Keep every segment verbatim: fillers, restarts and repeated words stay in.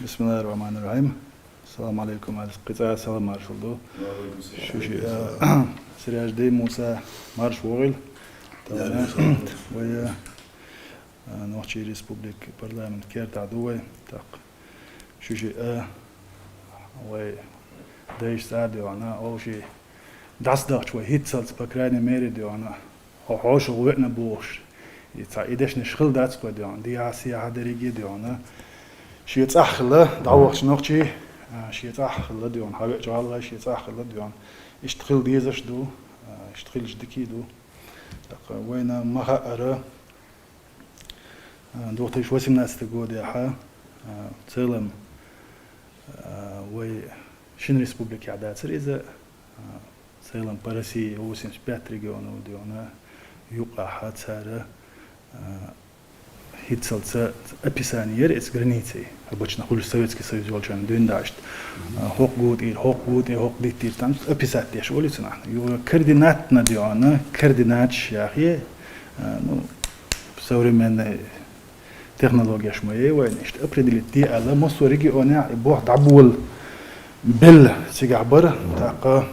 بسم الله الرحمن الرحيم. السلام عليكم, аьле, кхы цкъа а салам-маршал ду. Ва Ӏалайкум салам. Шу ши, а, Сираждин, Муса, марша вогӀийла. Даьла Тахан раьза хилва. Вай, а, Нохчий Республика парламента керта ду вай. ТӀаккха шу ши, а, вай дайшца а дувцаш, овший дӀасадахача вай хӀинццалц, по крайней мере, дувцаш, хьо-, хьошалгӀа веана бохаш, и цхьа и дешнаш хила дац кхо дувцаш, дехьа-сехьа деррига а дувцаш. Ший цӀагӀа хилла дӀавахача нохчий, а, ший цӀагӀа хилла дувцаш, хьавеача гӀалгӀай ший цӀагӀа хилла дувцаш. Иштта хила дезаш ду, а, иштта хилча дика ду. ТӀаккха вайна ма хаъара, а, две тысячи восемнадцатый годехьа, а, в целом, а, вай шин республикехь дацар из, а, в целом по России восемьдесят пять регионов дувцаш, юкъахьа цар, а, хӀинццалца описание яр эцу границей, обычно хуьлуш Советский Союз йолча хана дуьйна даьшта. А, хӀокху гу тӀера, хӀокху гу тӀе, хӀокху диттера, там описать деш волу цунах. Юха координатно дувцаш, координаташ яхе, а, ну, современный технологеш ма е вайна, иштта определить де аьлла, массо а регионехь и бохь дӀаболабелла цигахь бар, тӀаккха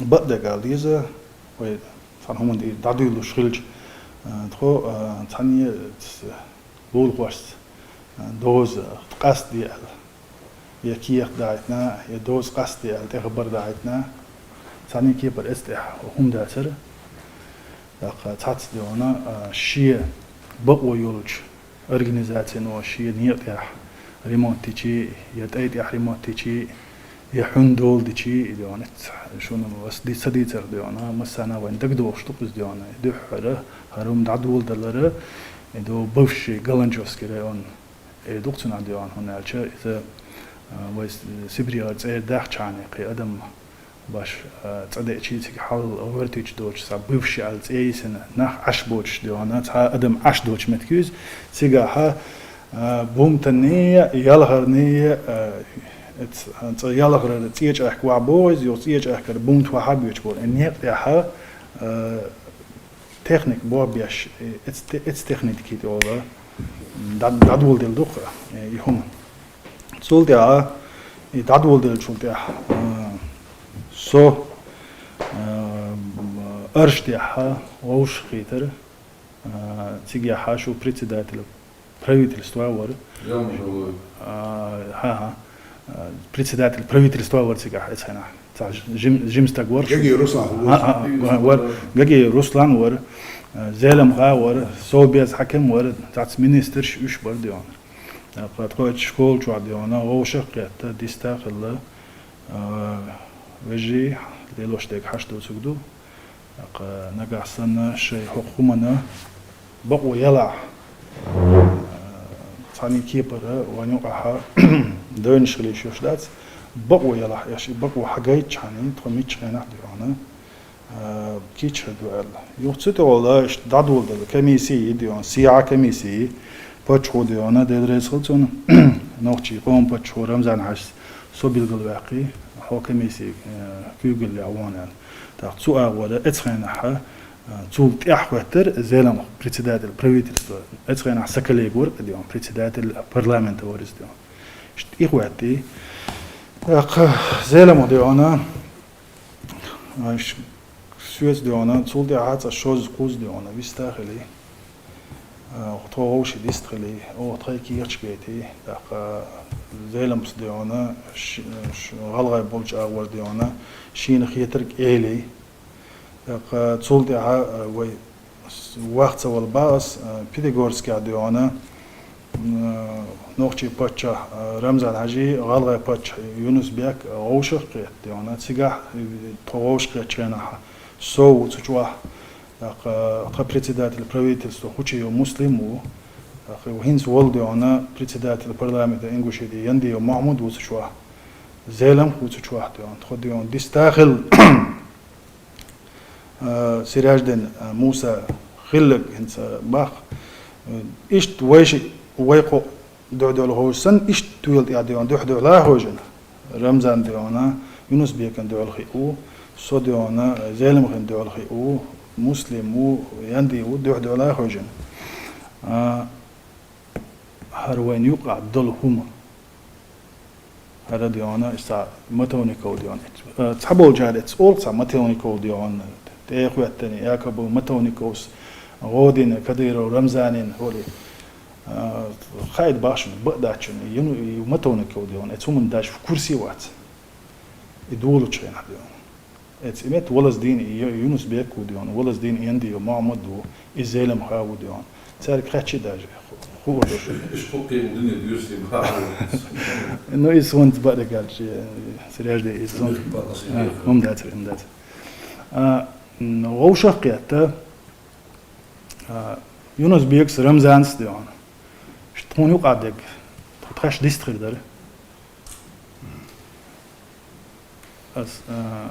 бакъдерг ала деза, вай цхьана хӀуманна тӀера дӀадуьйлалуш хилча, а, тхо, а, цхьанне а ц-, лулахошца, а, доза къастаде аьлла, я кехат дахьийтина, я доза къастаде аьлла, тӀехьа бар дахьийтина, цхьанне а кепара эцу тӀехь хӀума дацара. ТӀаккха цхьацца дувцаш, а, шен бакъо йолча организацино шен некъа тӀехь ремонт дичи, я тӀай тӀехь ремонт дичи, я хьун дола дичи, и дувцаш, шуна ас ди-, ца дийцар дувцаш, массарна а вайна дагадохуш ду-кх из дувцаш, дуьххьара хӀара хӀума дӀадоладалар, и ду бывший Галанчожский район, и ду-кх цунах дувцаш, хӀунда аьлча иза, а, вай С-, СибрегӀа цӀера дахча хьана кхин адам баш, а, цӀа деача цига хьал гӀоьртича доцуш, цхьа бывший аьлла цӀе йисина нах Ӏаш боцуш дувцаш, цхьа адам Ӏаш доцу меттиг ю иза. Цигахьа, а, бумтанний, ялхарний, а, эц-, цӀа ялхарара ЦӀечӀаьхка вахь боху иза, юха ЦӀечӀаьхкара бумта вахь боцуш боху. И некъа тӀехьа, а, техника бохбеш, э, эц-, те-, эц техники тӀе ола, м, дӀа-, дӀадоладелла ду-кх, э, и хӀума. Цул тӀаьхьа, и дӀадоладеллачул тӀаьхьа, э, со, э, м, Оьрша тӀехьа вовшахкхетар, э, цигахьа шу председатель правительства вар. Ямжулой. А, хӀа-хӀа. А, председатель правительства вар цигахь эцу хенахь. Цхьа жим-, жима стаг вар. Гаги Руслан. ХӀа-хӀа, вар. Гаги Руслан вар. А, Зелимха вар. Совбез Хьаким вар. Цхьацца министраш уьш бар дувцаш. ТӀаккха тхо эцу школа чохь дувцаш, вовшах а кхетта, диста а хилла. А, вежарий, лелош дерг хьашт доцург ду. ТӀаккха нагахь санна шайн хӀокху хӀуманна бакъо ялахь, а, цхьанне а кепара вайна юкъахьа девнаш хила йиш йолуш дац, бакъо ялахь, аш и бакъо хьагайтча хьанна, тхо мичча хенахь дувцаш, а, кийча хир ду аьлла. Юха цу тӀехула иштта дӀадоладелла комисси дувцаш, сийгӀа комисси, паччахьо дувцаш, Дела реза хила цунна, нохчий къоман паччахьо Рамзан-Хьаьжас со билгалваьккхи, хьо комисси, э, куьйгаллехь вон аьлла. ТӀаккха цу агӀора эцу хенахьа, э, цул тӀаьхьа хӀоьттира Зелимха председатель правительства. Эцу хенахь сан коллега вар-кх дувцаш, председатель парламента вар иза дувцаш. Иштта и хӀоьттий. ТӀаккха Зелимха дувцаш, а, ш-, соьца дувцаш, цул тӀаьхьа цхьа шозза-кхузза дувцаш, вист а хилий. А, тхо вовшийн дист хилий, оха тхайн кехаташ гайтий, тӀаккха Зелимхас дувцаш, ш-, ш-, гӀалгӀай болчу агӀор дувцаш, шена хетарг элий. ТӀаккха цул тӀаьхьа, а, вай с-, ваха ца вала бах ас, а, Пятигорскехь дувцаш, м, нохчий паччахь, а, Рамзан-Хьаьжи, гӀалгӀай паччахь Юнус-Бек, а, вовшах а кхетта дувцаш, цигахь, а, тхо вовшах кхеттачу хенахь, со ву цу чохь, тӀаккха тхан председатель правительства Хучиев Муслим ву. ТӀаккха хӀинца волу дувцаш председатель парламента Ингушетии Яндиев Махьмуд ву цу чохь. Зелимха ву цу чохь дувцаш. Тхо дувцаш диста хилла, а, Сираждин, а, Муса хилларг хӀинца бах. Иштта вай ши, вай кхоъ дуьхь-дуьхьал ховш санна, иштта тоьла тӀехь дувцаш дуьхь-дуьхьал а хевшина. Рамзан дувцаш, Юнус-Бекан дуьхьал хиъ ву, со дувцаш, Зелимхан дуьхьал хиъ ву, Муслим ву, Янди ву, дуьхь-дуьхьал а хевшина. А, хӀара вайна юкъахь долу хӀума, ХӀара да хьона, иштта Матовников да хьона. Э, цхьаболчар эцца оал цхьа Матовников да хьона. ТӀехьа хӀоьттина, якобы Матовниковс гӀо дина Кадыров Рамзанна хьоли. Э, хаийта бахаш, бакъ дац шоана, Юну-, Матовников да хьона, эцца хӀуман даже в курсе вац. И долча хенахь да хьона. Эцца имет Валаздин, Ю-, Юнус-Бек ва да хьона, Валаздин Энди ва, Мухьаммад ва, из Зелимха ва да хьона. Царга хаьттача даже ху-, хуур да. Иш хукхи у дуне дюрси бахьа. Ну, из хӀанз бакъдерг аьлча, Сережа, из хӀанз. Бакъдерг. А, хӀама дац, хӀама дац. А, м, вӀашагӀкхетта, а, Юнус-Бекс Рамзанс да хьона. Ш-, тхона юкъа дег, тхо тхаш дист хир дара. Аз, а,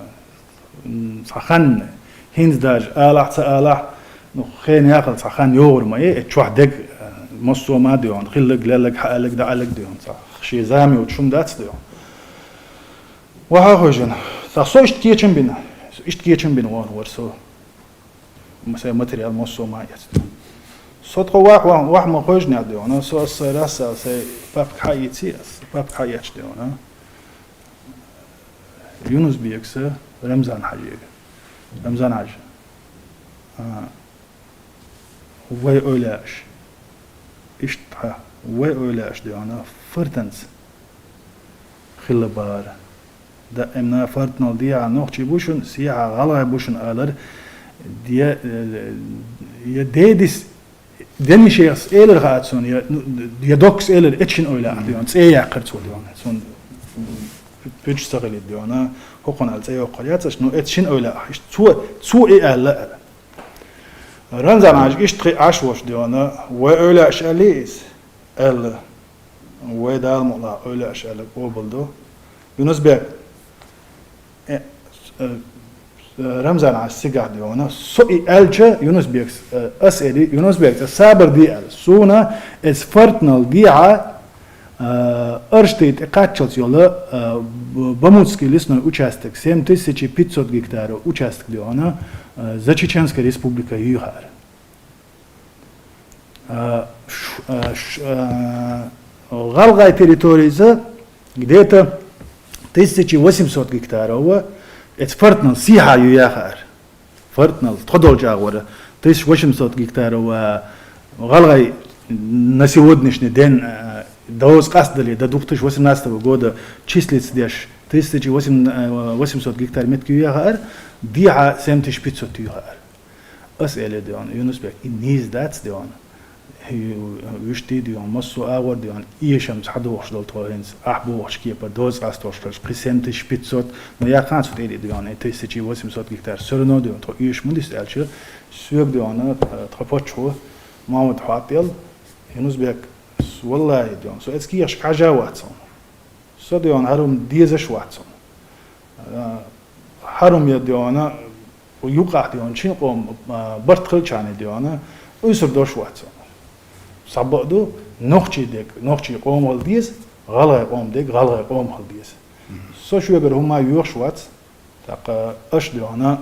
м, цхьа ханна, хӀинца даже алахь, ца алахь, ну, хӀанз яхал цхьа ханна йогӀур ма я, э, чохь дег, а, массо а ма да хьона, хилларг, лелларг, хьаалларг, дӀаалларг да хьона, цхьа ший зама йоацаш хӀама дац да хьона. Ваха хожан, цхьа со иштта кечам бина, иштта кечам бина вон вар со. М-, сай материал массо а ма эцна. Со тхо вах-, вах-, вах ма хожнехь да хьона, со ас сай расса, сай папка хьаийци, ас папка хьаэцаш да хьона. Юнус-Бекса Рамзан-Хьажега. Рамзан-Хьажа. А, вай эвлаяаш. Иштта хьа, вай эвлаяаш да хьона, фартанца хилла бара. Даимна фартанал дехьа нохчий ба шун, сехьа гӀалгӀай ба шун алар, де-, э, е дедис Денна шехьас элира хаьа цунна, я, ну, я доккхас элира, эццин ойла ахь, дий хьона, цӀе яьккхар цо, дий хьона. Цунна пуч ца хилийта, дий хьона, хӀокхунна аьлла цӀе йоккхар яцаш, ну, эццин ойла ахь. Иштта цо, цо и аьлла аьлла. Рамзан-Хьажа иштта хи Ӏаш вош, дий хьона, вай ойла аш аьлли из, аьлла. Вай Дала мукъалахь ойла аш аьлла къобал ду. Юнус-Бек, э, э, Рамзан-Хьажас цигахь, дий хьона, со и аьлча, Юнус-Бекс, э, ас эли, Юнус-Бек, цӀа сабар де аьлла. Сона эс фартнал дехьа, э, Орште тӀа кхаччалц йола, э, Б-, Бамутский лесной участок, семь тысяч пятьсот гектаров участок, дий хьона, э, за Чеченская республика юхар. А, ш-, а, ш-, а, гӀалгӀай территорийца где-то тысяча восемьсот гектаров, эц фартнал сихьа ю яхар. Фартнал, тхо долчагӀвара, тысяча восемьсот гектаров, а, гӀалгӀай на сегодняшний день, а, довз къастдали, до две тысячи восемнадцатого года числиться деш, тысяча восемь, а, восемьсот гектар метки ю яхар, дехьа семь тысяч пятьсот ю яхар. Ас эле, дий хьона, Юнус-Бек, и нийса дац, дий хьона. Вуьшта, дий хьона, массо а агӀор, дий хьона, эшамца хьадохуш дола тхо хӀинца, ахь бохуча кепара, довз къастош хилча, кхы семь тысяч пятьсот, но яханца тӀери, дий хьона, и тысяча восемьсот гектар. Всё равно, дий хьона, тхо эш ма дис аьлча, соьга, дий хьона, тха паччахьо, Мухьаммад хьоаттел, Юнус-Бек, с-, валлахӀи, дий хьона, со эцкий яхаш хьажа вац хьона. Со, дий хьона, хьарам дезаш вац хьона. А, хьарам я, дий хьона, юкъахь, дий хьона, шин къом, а, барт хилча, дий хьона, уйсур дош вац хьона. Сабаъ ду, нохчий дег, нохчий къом хила деза, гӀалгӀай къом дег, гӀалгӀай къом хила деза. Со шугара хӀума йоьхуш вац, тӀаккха аша, дий хьона,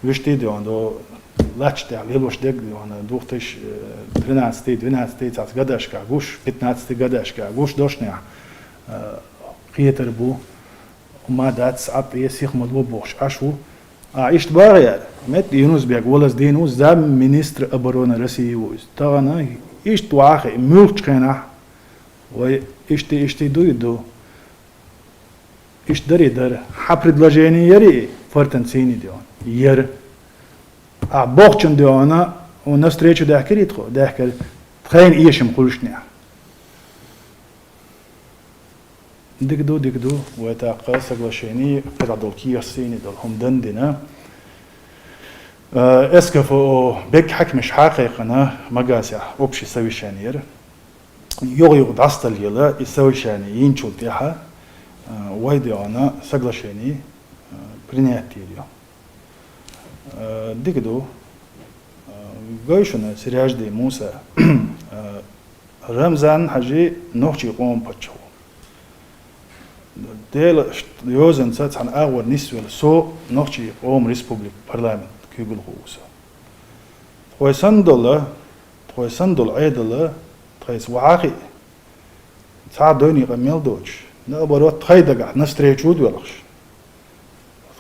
вуьшта, дий хьона, до лач тӀехь лелош дег, дий хьона, две тысячи тринадцатый, двенадцатый цхьацца гадашка гуш, пятнадцатый гадашка гуш дошнехь, а, кхетар бу, ма дац, Ӏатта е сих ма ло бохуш Ӏаш ву. А, иштта багӀа яр, мет Юнус-Бек, Валаздин ву, замминистра обороны России ву из. Тахана иштта вахе, муьлххачу хенахь, вай иштта, иштта дуй ду. Иштта дари дар. Хьа предложени яри, фартан цийни, дий хьона. Яр. А бохчун, дий хьона, у навстречу даьхкари тхо, даьхкар, тхайна эшам хуьлушнехь. Дика ду, дика ду, вай тӀаккха соглашени, кхидӀа долу кехат сийни долу хӀума дан дина. Э, СКФО бек хьаькамаш хьакхайкхина Магасехь общий совещани яра. Юха-юха дӀасадала ела и совещани йинчул тӀаьхьа, э, вай, дий хьона, соглашени, э, принять йийр ю. Э, дика ду. Э, гой шуна, Серяжди Муса, э, Рамзан-Хьажи нохчий къоман паччахь ву. Делан йозанца цхьана агӀор нисвелла со нохчий къоман республика парламент куьйгалхо ву со. Тхой санна долу, тхой санна долу Ӏедал, тхайца вахьа хиъ, цхьа дойне къа мел доцуш, Наоборот, тхай дагахь навстречу доалаш.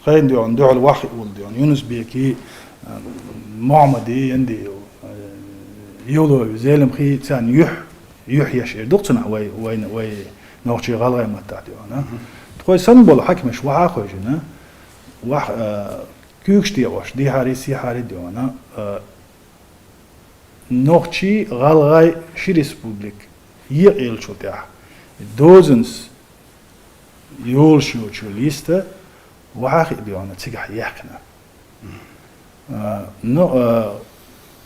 Тхайна, дий хьона, духьал вахи вул, дий хьона, Юнус-Беки, а, Мухьаммади, Янди, а, Евлови, Зелимхи, царна юхь, юхь еш эр ду-кх цунах вай, вай, вай нохчий-гӀалгӀай маттахь, дий хьона. Тхо санна бола хьакимаш вахьа хойжина, вахь, а, куьйгаш декъош, дехьари, сехьари, дий хьона, а, нохчий-гӀалгӀай ши республика екъаеллачул тӀехьа дозанца йолаш йола йист вахьа хи, дий хьона, цигахь яьккхина. А, ну, а,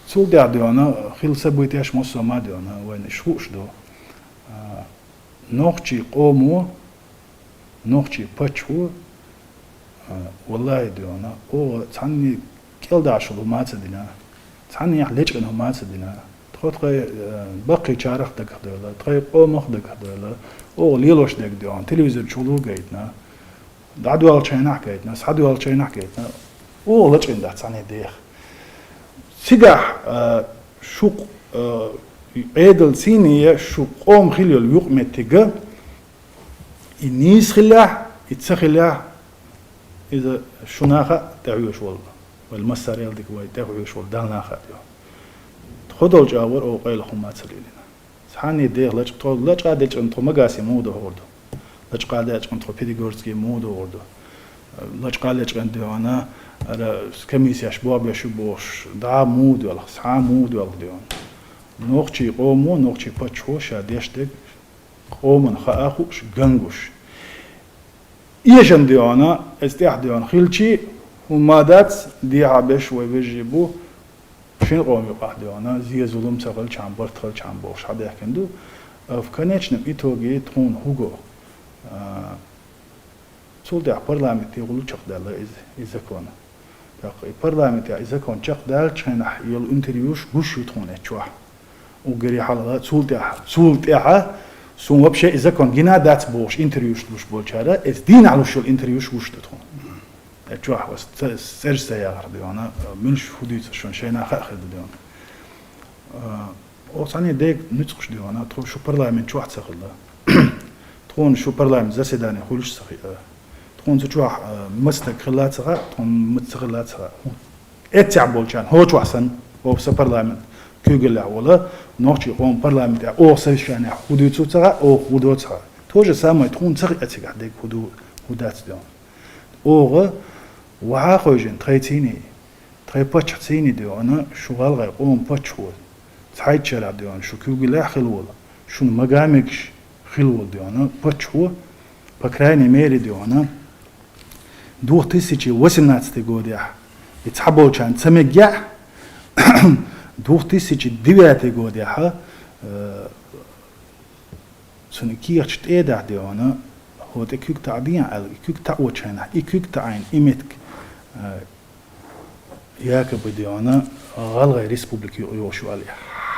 цул тӀехьа, дий хьона, хилла событеш массо а ма, дий хьона, вайна уж хууш да. А, нохчий къомо, нохчий паччахьо, а, валлахӀи, дий хьона, оаха цхьанне кӀелдашал хӀума ца дина, цхьаннех лечкъина хӀума ца дина. Тхо тхай, а, баккхийчарах дагадойла, тхай къомах дагадойла, оаха лелош дерг, дий хьона, телевизор чу гайтна, дӀадоалача хенахь гайтна, схьадоалача хенахь гайтна, оаха лачкъийна дац цхьанне дех. Цигахь, а, шун, а, Ӏедал цӀийне, шун къома хила йола юкъ-моттиг, и нийса хилалехь, и ца хилалехь, из шуна хаа тӀехьа веш вола, вай массарел дика вай тӀехьа веш вола Далла хаа, дий хьона. Тхо долча агӀор оаха къайла хӀума ца лелийна. Цхьанне дех лачкъ-, тхо лачкъа а лечкъина, тхо Магасе муха дохур ду? Лачкъа а лечкъина, тхо Пятигорске муха дохур ду? Лачкъа а лечкъина, дий хьона, ара комиссеш бохбеш ю бохуш, дӀа муха доалх, схьа муха доалх, дий хьона? Нохчий къомо, нохчий паччахьо ша деш дерг къоман хаа хууш, ган гуш. Эшам, дий хьона, эцу тӀехь, дий хьона, хилча, хӀума дац, дехьа беш вай вежарий бу, шин къома юкъахь, дий хьона, зе-зулам ца хилча, барт хилча бохуш хьадаьхкина ду. А в конечном итоге тхона хӀу го? А, цул тӀехьа парламенте гӀуллакх чакхдаьлла из, из закон. ТӀаккха и парламентехь и закон чакхдаьллача хенахь йола интервьюш гуш ю тхона эцу чохь. Уггаре хьалха, цул тӀехьа, цул тӀехьа, суна вообще и закон гина дац бохуш интервьюш луш болчара, эцу дийнахь луш йола интервьюш гуш ду тхона. Эцу чохь ва ц-, цӀераш ца яхар, дий хьона, муьлш хӀу дуьйцур шуна, шайна хаа хир ду, дий хьона. А, оаха цхьанне дега нуьцкъаш, дий хьона, тхо шун парламент чохь ца хилла. Тхона шун парламент заседани хуьлуш ца хиъ. Тхона цу чохь, а, маца стаг хилла ца хаьа, тхона маца ца хилла ца хаьа. Эццехь болчарна, хӀокху чохь санна, оаха сан парламент куьйгаллехь вола, нохчий къоман парламентехь оаха совещанехь хӀу дуьйцу ца хаьа, оаха хӀу до ца хаьа. То же самое тхона ца хиъ цигахь дега хӀу ду, хӀу дац, дий хьона. Оаха вахьа хойжина тхай цӀийне, тхай паччахь цӀийне, дий хьона, шун гӀалгӀай къоман паччахьо, цхьайтта шарахь, дий хьона, шун куьйгаллехь хила вола, шуна мага мегаш хила вола, дий хьона, паччахьо, по крайней мере, дий хьона, две тысячи восемнадцатый годехь и цхьаболчарна ца меггехь, две тысячи девятый годехь, э, цунна кехаташ тӀе а дахьа, дий хьона, хӀо тӀе куьг таӀа дийна аьлла, и куьг таӀоча хенахь, и куьг таӀийна, и меттиг, а, якобы, дий хьона, ГӀалгӀай республика ю-, йолуш ю аьлла,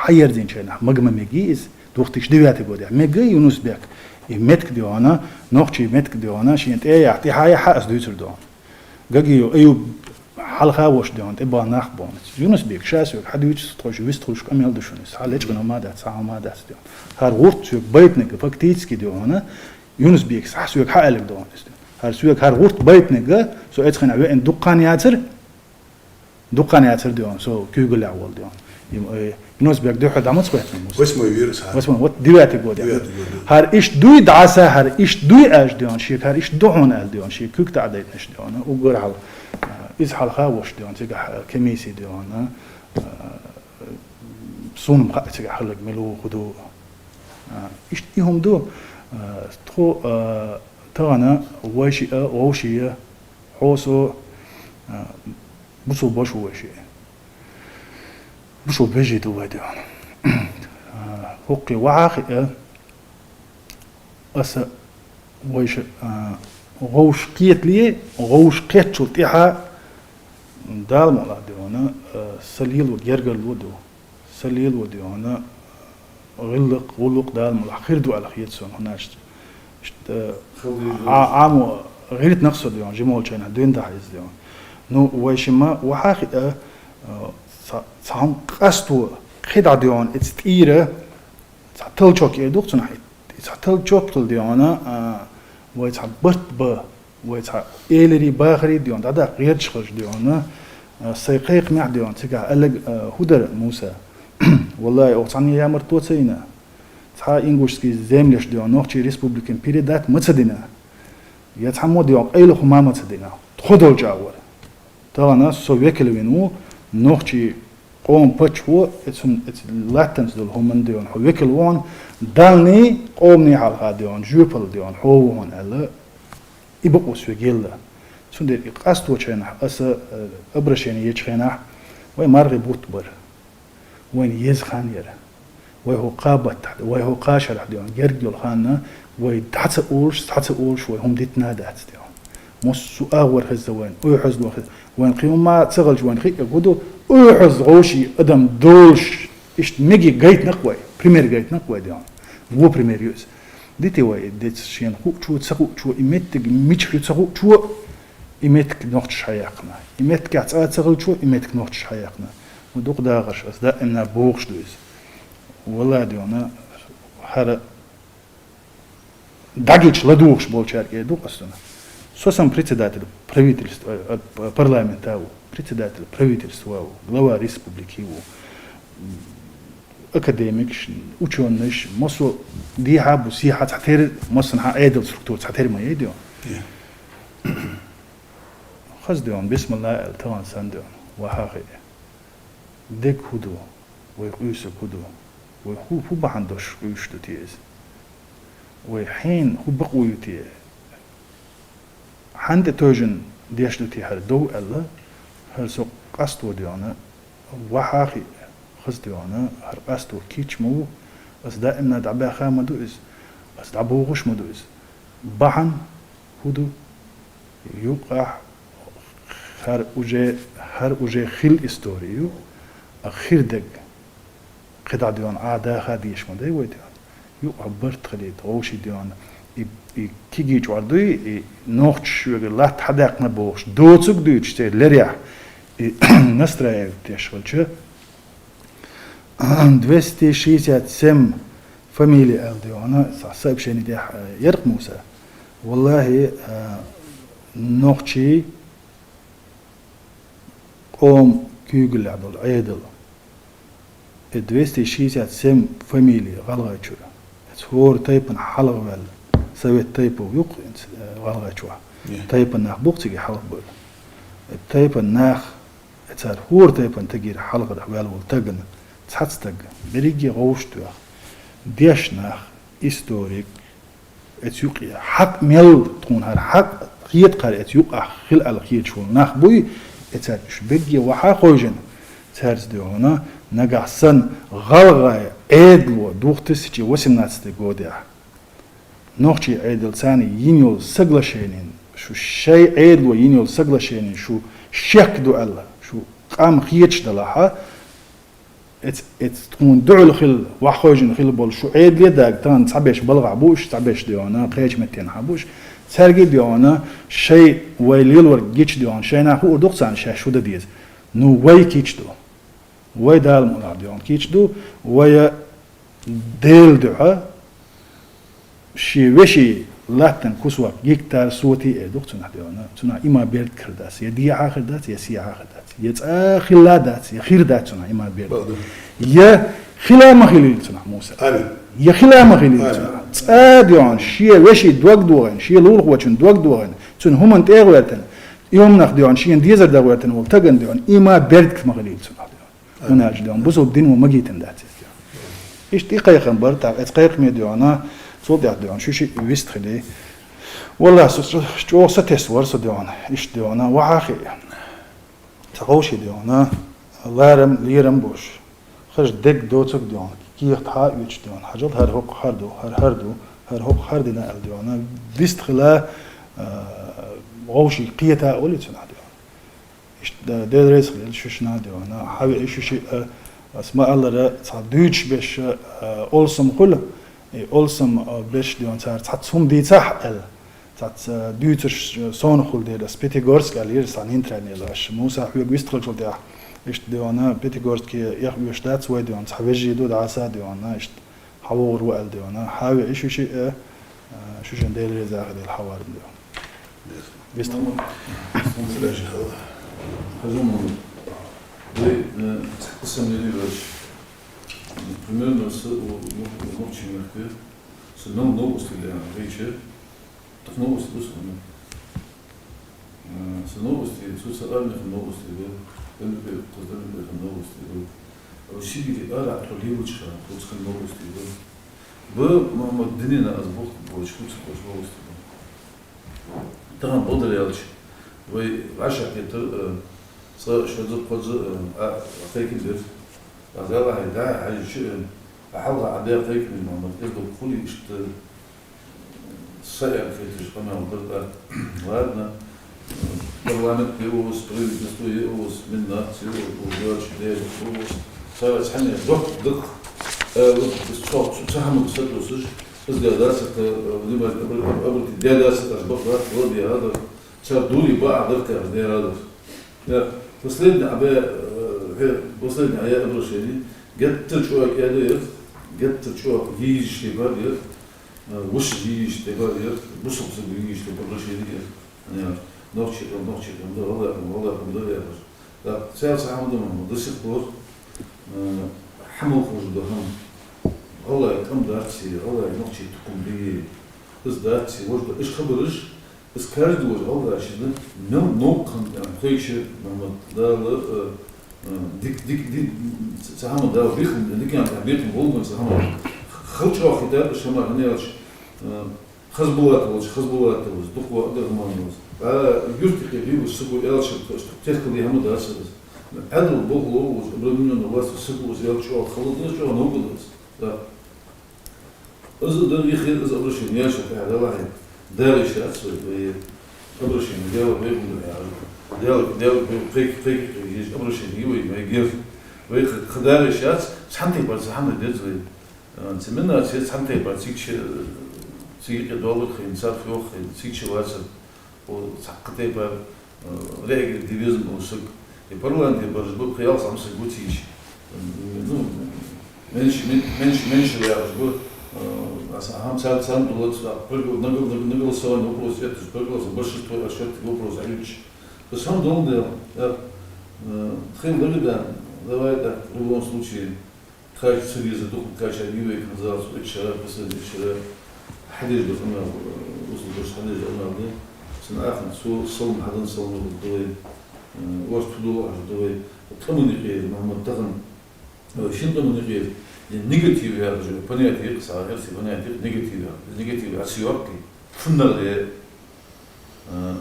хьаерзийнача хенахь мага ма мегий иза, две тысячи девятый годехь. Мега Юнус-Бек, и меттиг, дий хьона, нохчий меттиг, дий хьона, шена тӀе а яхь, тӀе хьа а яхь, аса дуьйцур ду хьуна. Гагиев Аюб хьалха а вош, дий хьона, тӀе баха нах бохуш. Юнус-Бек ша соьга хьадуьйцу, тхойша вистхуьлуш къамел ду шуна иза. Хьа лечкъина ма дац, хьа ма дац, дий хьона. ХӀара гӀурт соьга байтинарг фактически, дий хьона, Юнус-Бекас хьа соьга хьа аьлларг ду хьуна иза. ХӀара соьга хӀара гӀурт байтинарг, со эцу хенахь веана дуккха хан яцара, дуккха хан яцара, дий хьона, со куьйгаллехь волу, дий хьона. Им, э, Юнус-Бек дуьххьал дӀа маца хоьттина ву со? Восьмой вира со. Восьмой, вот девятый год, я. Девятый год, да. ХӀара иштта дуй дӀаса, хӀара иштта дуй аьлча, дий хьона, шега хӀара иштта ду хьуна аьлла, дий хьона, шега куьг таӀа дайтинарш, дий хьона, уггар хьалха, э, иза хьалха а вош, дий хьона, цигахь, э, комисси, дий хьона, э, суна-м хаьа цигахь хилларг мила ву, хӀу ду. Э, иштта и хӀума ду, э, тхо, э, тахана вай шиъ а, вовший а, хьо, со, э, бусалба ваша ву вай шиъ. Бусалба вежарий ду вай, дий хьона. А, хӀокхе вахьа а хиъна, аса вайша, а, вовшах кхетале, вовшах кхетачул тӀехьа, Дала мукъ лахь, дий хьона, а, са лело гергарло ду. Са лело, дий хьона, гӀиллакх, гӀуллакх, Дала мукъ лахь, хир ду аьлла хета суна, хӀунда аьлча иштта, Ӏа-, Ӏамо гӀиртинарг со, дий хьона, жима волчу хенахь дуьйна дахьа иза, дий хьона. Ну, вайша ма вахьа а хиъна, а, цхьа-, цхьа хӀума къасто кхидӀа, дий хьона, эцу тӀера цхьа толчок эр ду-кх цунах, и цхьа толчок хилла, дий хьона, а, вай цхьа барт ба, вай цхьа элири бахари дийон, дӀадаккха гӀерташ хилча дийон, а, сай кхайкхамехь дийон, цигахь аьлларг, а, хӀу дар, Муса? ВаллахӀи, оха цхьанне ямарт тоца йина. Цхьа ингушский землеш дийон, нохчий республикан передать ма ца дина. Я цхьаммо дийон, къайла хӀума ма ца дина. Тхо долчагӀвар. Тахан со векал вина ву, нохчий къоман паччахьо, эцун, эц латтанца дола хӀуман дийон, хьо векал ву хьона, Даллий, къоманий хьалха дийон, жоьпалла дийон, хьо ву хьона аьлла, и бакъо соьга елла. Цундела и къасточа хенахь, аса, э, обращение еча хенахь, вай маргӀи бутт бар. Вайна еза хан яр. Вай хӀокху кхаа баттахь, вай хӀокху кхаа шарахь дийон, герга йолу ханна, вай дӀа ца олуш, цхьа ца олуш, вай хӀума дитина дац дийон. Массо а агӀор хеза вайна, уьйхьазло хеза. Вайна кхин хӀума ца хилча, вайна хиъ а гу ду, уьйхьазло вовший адам долуш, иштта меги гайтинарг вай, пример гайтинарг вай дийон. Во пример ю иза. Дити вай и деца шена хуучо, ца хуучо, и меттиг мичахь ю ца хуучо, и меттиг нохчаша хьаяьккхина. И меттигехь цкъа а ца хилчо, и меттиг нохчаша хьаяьккхина. Ма дукха дахарш аса даимна бохуш ду иза. ВаллахӀи дийон, хӀара дӀагича ладугӀуш болчаьрга эр ду-кх аса цунна. Со сам председатель правительства, э, э, парламента ву, председатель правительства ву, глава республики ву. Академикаш, учёныш, массо а дехьа а бу, сехьа а цхьатерра, массанхьа Ӏедал структура цхьатерра ма яй дийон. Е. Хаза дийон, бисмилла аьлла, тахана санна дийон, вахьа хиъ. Дег хӀу ду, вай къуьйсург хӀу ду, вай хӀу, хӀу бахьана дош къуьйсуш ду те иза? Вай хьенан хӀу бакъо ю те? Хьанна тӀе тевжина деш ду те хӀара дов аьлла, хӀара со къасто дийон, вахьа хиъ, хаза дийон, хӀара къасто кийча ма ву, аса даимна дӀабаьхха ма ду иза, аса дӀабохуш ма ду иза. Бахьана хӀу ду? Юкъахь хӀара уже, хӀара уже хилла истори ю, а хир дерг кхидӀа дийон Ӏа даха дезаш ма дай вай дийон. Юкъахь барт хилийта, вовший дийон, и, и кегий чкъор дуй, и нохчаша шуьга латта хьадаьккхина бохуш, доцург дуьйцуш церан лерехь, и настраивать деш хилча, двести шестьдесят семь фамилия аьлла дийон, со-, сообщение тӀехь, э, яр-кх, Муса. ВаллахӀи, э, нохчий къоман куьйгаллехь долу Ӏедал. И двести шестьдесят семь фамилия ГӀалгӀайчуьра. Эца хӀора тайпана хьалхаваьлла, совет тайпов ю-кх, э, ГӀалгӀайчохь. Е. Тайпан нах бу-кх цига хьалхабевлла. И тайпан нах, и цара хӀора тайпана тагира хьалхара ваьлла волу тагана, цхьацца таг, берриге вовшахтоьхна, дешна нах, историк, эца юкъе хьакъ мел, тхуна хӀара хьакъ хета кхара эца юкъахь хила аьлла хеташ волу нах буй, эцаьрга уьш берриге вахьа хевшина, цаьрца дийон, нагахь санна гӀалгӀай Ӏедало две тысячи восемнадцатый годехь нохчий Ӏедал царна йина йолу соглашенин, шу шайн Ӏедало йина йолу соглашенин шу шек ду аьлла, шу къам хеташ далахьа, эц-, эц тхуна дуьхьал хила, вахьа хевшина хила болу шу Ӏедале а даьгна, тахана цхьаберш балхахь бу уьш, цхьаберш дийон, кхечу меттехь бу уьш, цаьрга а дийон, шайн вай лелорг гича дийон, шайна хуур ду-кх царна шаьш хӀу дан деза. Ну, вай кийча ду. Вай Дала мукъ лахь дийон кийча ду, вай Делан дуьхьа шен вешин латтан кусок, гектар соти эр ду-кх цунах дийон. Цунах иман беркат хир дац, я дехьа хир дац, я сехьа хир дац, я цкъа хилла дац, я хир дац цунах иман беркат. Бакъду. Я хила ма хилийла цунах, Муса. Амин. Я хила ма хилийла Амин. Цунах. Цкъа дийон, шен вешин дог дохийна, шен лулахочун дог дохийна, цуьнан хӀуманна тӀе а гӀоьртина, и хӀуманах дийон, шена дезар дан гӀоьртина волу тагана дийон, иман беркат ма хилийла цунах дийон. ХӀунда аьлча дийон, бусалба дин ву магийтина дац иза. Иштта и кхайкхам бара, тӀаккха эца кхайкхаме дийон, цул тӀаьхьа дийон, шу шиъ вист хили. Валлахь, со чӀ-, чӀогӀа сатесна вара со дийон, иштта дийон, вахьа хиъ. Цхьа вовший дийон, ларам, лерам болуш. Хаза дерг доцург дийон, кехат хьа а оьцуш дийон, хьажал, хӀара хӀокху хӀара ду, хӀара хӀара ду, хӀара хӀокху хӀара дина аьлла дийон. Вист хила, а, вовший кхета а олий цунах дийон. Иштта Дела реза хила шу шинна а дийон. Хьан веа шу шиъ, а, ас ма-аллара, цхьа дуьйцуш берш, а, олсам хуьлу, и олсам, а, берш дийон цара цхьацца хӀума дийцахь аьлла. Цхьацца, а, дуьйцурш, а, сона хуьлу дела, ас Пятигорск аьлла йира сан интернет аша. Муса хьоьга вист хилчул тӀехь, иштта дийон, Пятигорске эхь оьшуш дац вай дийон, цхьа вежарий ду дӀаса дийон, иштта хьан вогӀур ву аьлла дийон. Хьан веа шу шиъ, а, Шуьшан Даьла реза хилийла, хьавар да. Вест. Хазума, вай, э, цхьаккха сомнени ваьча. Примерно са у, у, у нохчий мехка, са нов-, новости да, рече, так новости да са, ну. Э, са новости, цу са армех новости да, Эмпе, Эмпех новости да. А Сибире ара тхо лелача хана, цу цхьан новости да. Ба, Мухьаммад, дунен аз боху, бочу, цу цу новости да. Тахан бадар аьлча, вай вӀашагӀкхетар, э, цкъа шозза-кхозза, э, а, кхайкадир. Аз аьлар хьайга, дӀа-хьа хьажача, э, а хьалха Ӏа даь кхайкамаш, Мухьаммад, из дукха хулий иштта, э, са аьнна хеташ къамаьл дар тӀа. Ладно, э, парламент я укхаза, правительство я укхаза, миннат я укхаза, укхаза йоацаш Даьла я укхаза. Цхьа цхьанне доккха, доккха, э, вот, из цо, цу, цу хӀаманга сатувсаш, из даь дац аьнна, э, внимание обра-, обратить даь дац аьнна, аз бакъ дац, вала даь хӀама дар. Цар дури бакъахьа дар кхы аз даь хӀама дар. Я, последний Ӏа баь, э, хӀе, последний Ӏа яь обращени геттара чӀоагӀа кӀаьда яр, геттара чӀоагӀа йийзаш тайпара яр, э, вӀаший йийзаш тайпара яр, бусалба сага йийзаш тайпара обращени яр. Я, нохчий къам, нохчий къам да, гӀалгӀай къам, гӀалгӀай къам да яхаш. ТӀаккха цар цхьа хӀама да, Мухьаммад, до сих пор, э, хьа мел ховш да хӀама. ГӀалгӀай къам дац из, гӀалгӀай, нохчий тукхам да из. Из дац из, вож да. Уж хабараш, из каждый вож гӀалгӀа шийна мел новкъа хинна тӀехьа хайча, Мухьаммад, Дала, э, э, дик, дик, дик, цхьа хӀама Дала бекхам, дикан тӀехьа бекхам болга цхьа хӀама. Хала чӀоагӀа хетар уж хӀама, хӀана аьлча, э, Хазбулат волча, Хазбулат волча, дукха ва Абдрахьман волча. А юрта юкъе бийбаш саго аьлча, тешкал де хӀама дац из. Ӏаьдала болхло волча, обременённый властью саго из аьлча, чӀоагӀа хала да из, чӀоагӀа новкъа да из. Да. Из дар йихе, из обращени яьчул тӀехьагӀа, Даьла хье, дагӀе шац вай, вай обращени, Даьла пайхамара яхаш. Даьла, Даьла кхайк-, кхайк-, кхайкаш обращени я вай, вай гер. Вай кхы, кхы дагӀе шац, цхьан тайпара цхьа хӀама деза вай. Э, цу миннатаца цхьан тайпара цига чу, цига юкъе доаллар хайна, цар фу йоах хайна, цига чу вацар. О, цхьаккха тайпара, э, реагировать де безам бола саг. И парламенте бараш ба, пхи-ялх цхьа саг ва цига чу. М, ну, меньше, мен-, меньше, меньше яхаш ба, э, аса хӀама цар, царна дулац, а, пригла-, на гол-, на гол-, на голосование вопрос этташ, проголосовать, большинство отсчёт вопрос Ӏаювцаш. То есть хӀама дола дела, э, э, тхоай дагадоагӀа, давай так, в любом случае, Кхача ца веза дукха кхача диве ханзалца, итт шера, последний итт шера, хьадеш да къамаьл, э, усл дош хьадеш да къамаьл да. Цун ахнах цо салам хьаденна, салам да вай, э, орц фу дола хьажа да вай. Къаман юкъера, Мухьаммад, тахан, э, шин къаман юкъера, е негатив яхаш, понятие я-кх, цхьа эрсий понятие я-кх, негатив яхаш. Негатив яхаш йоаккхий, фуннагӀа я. А,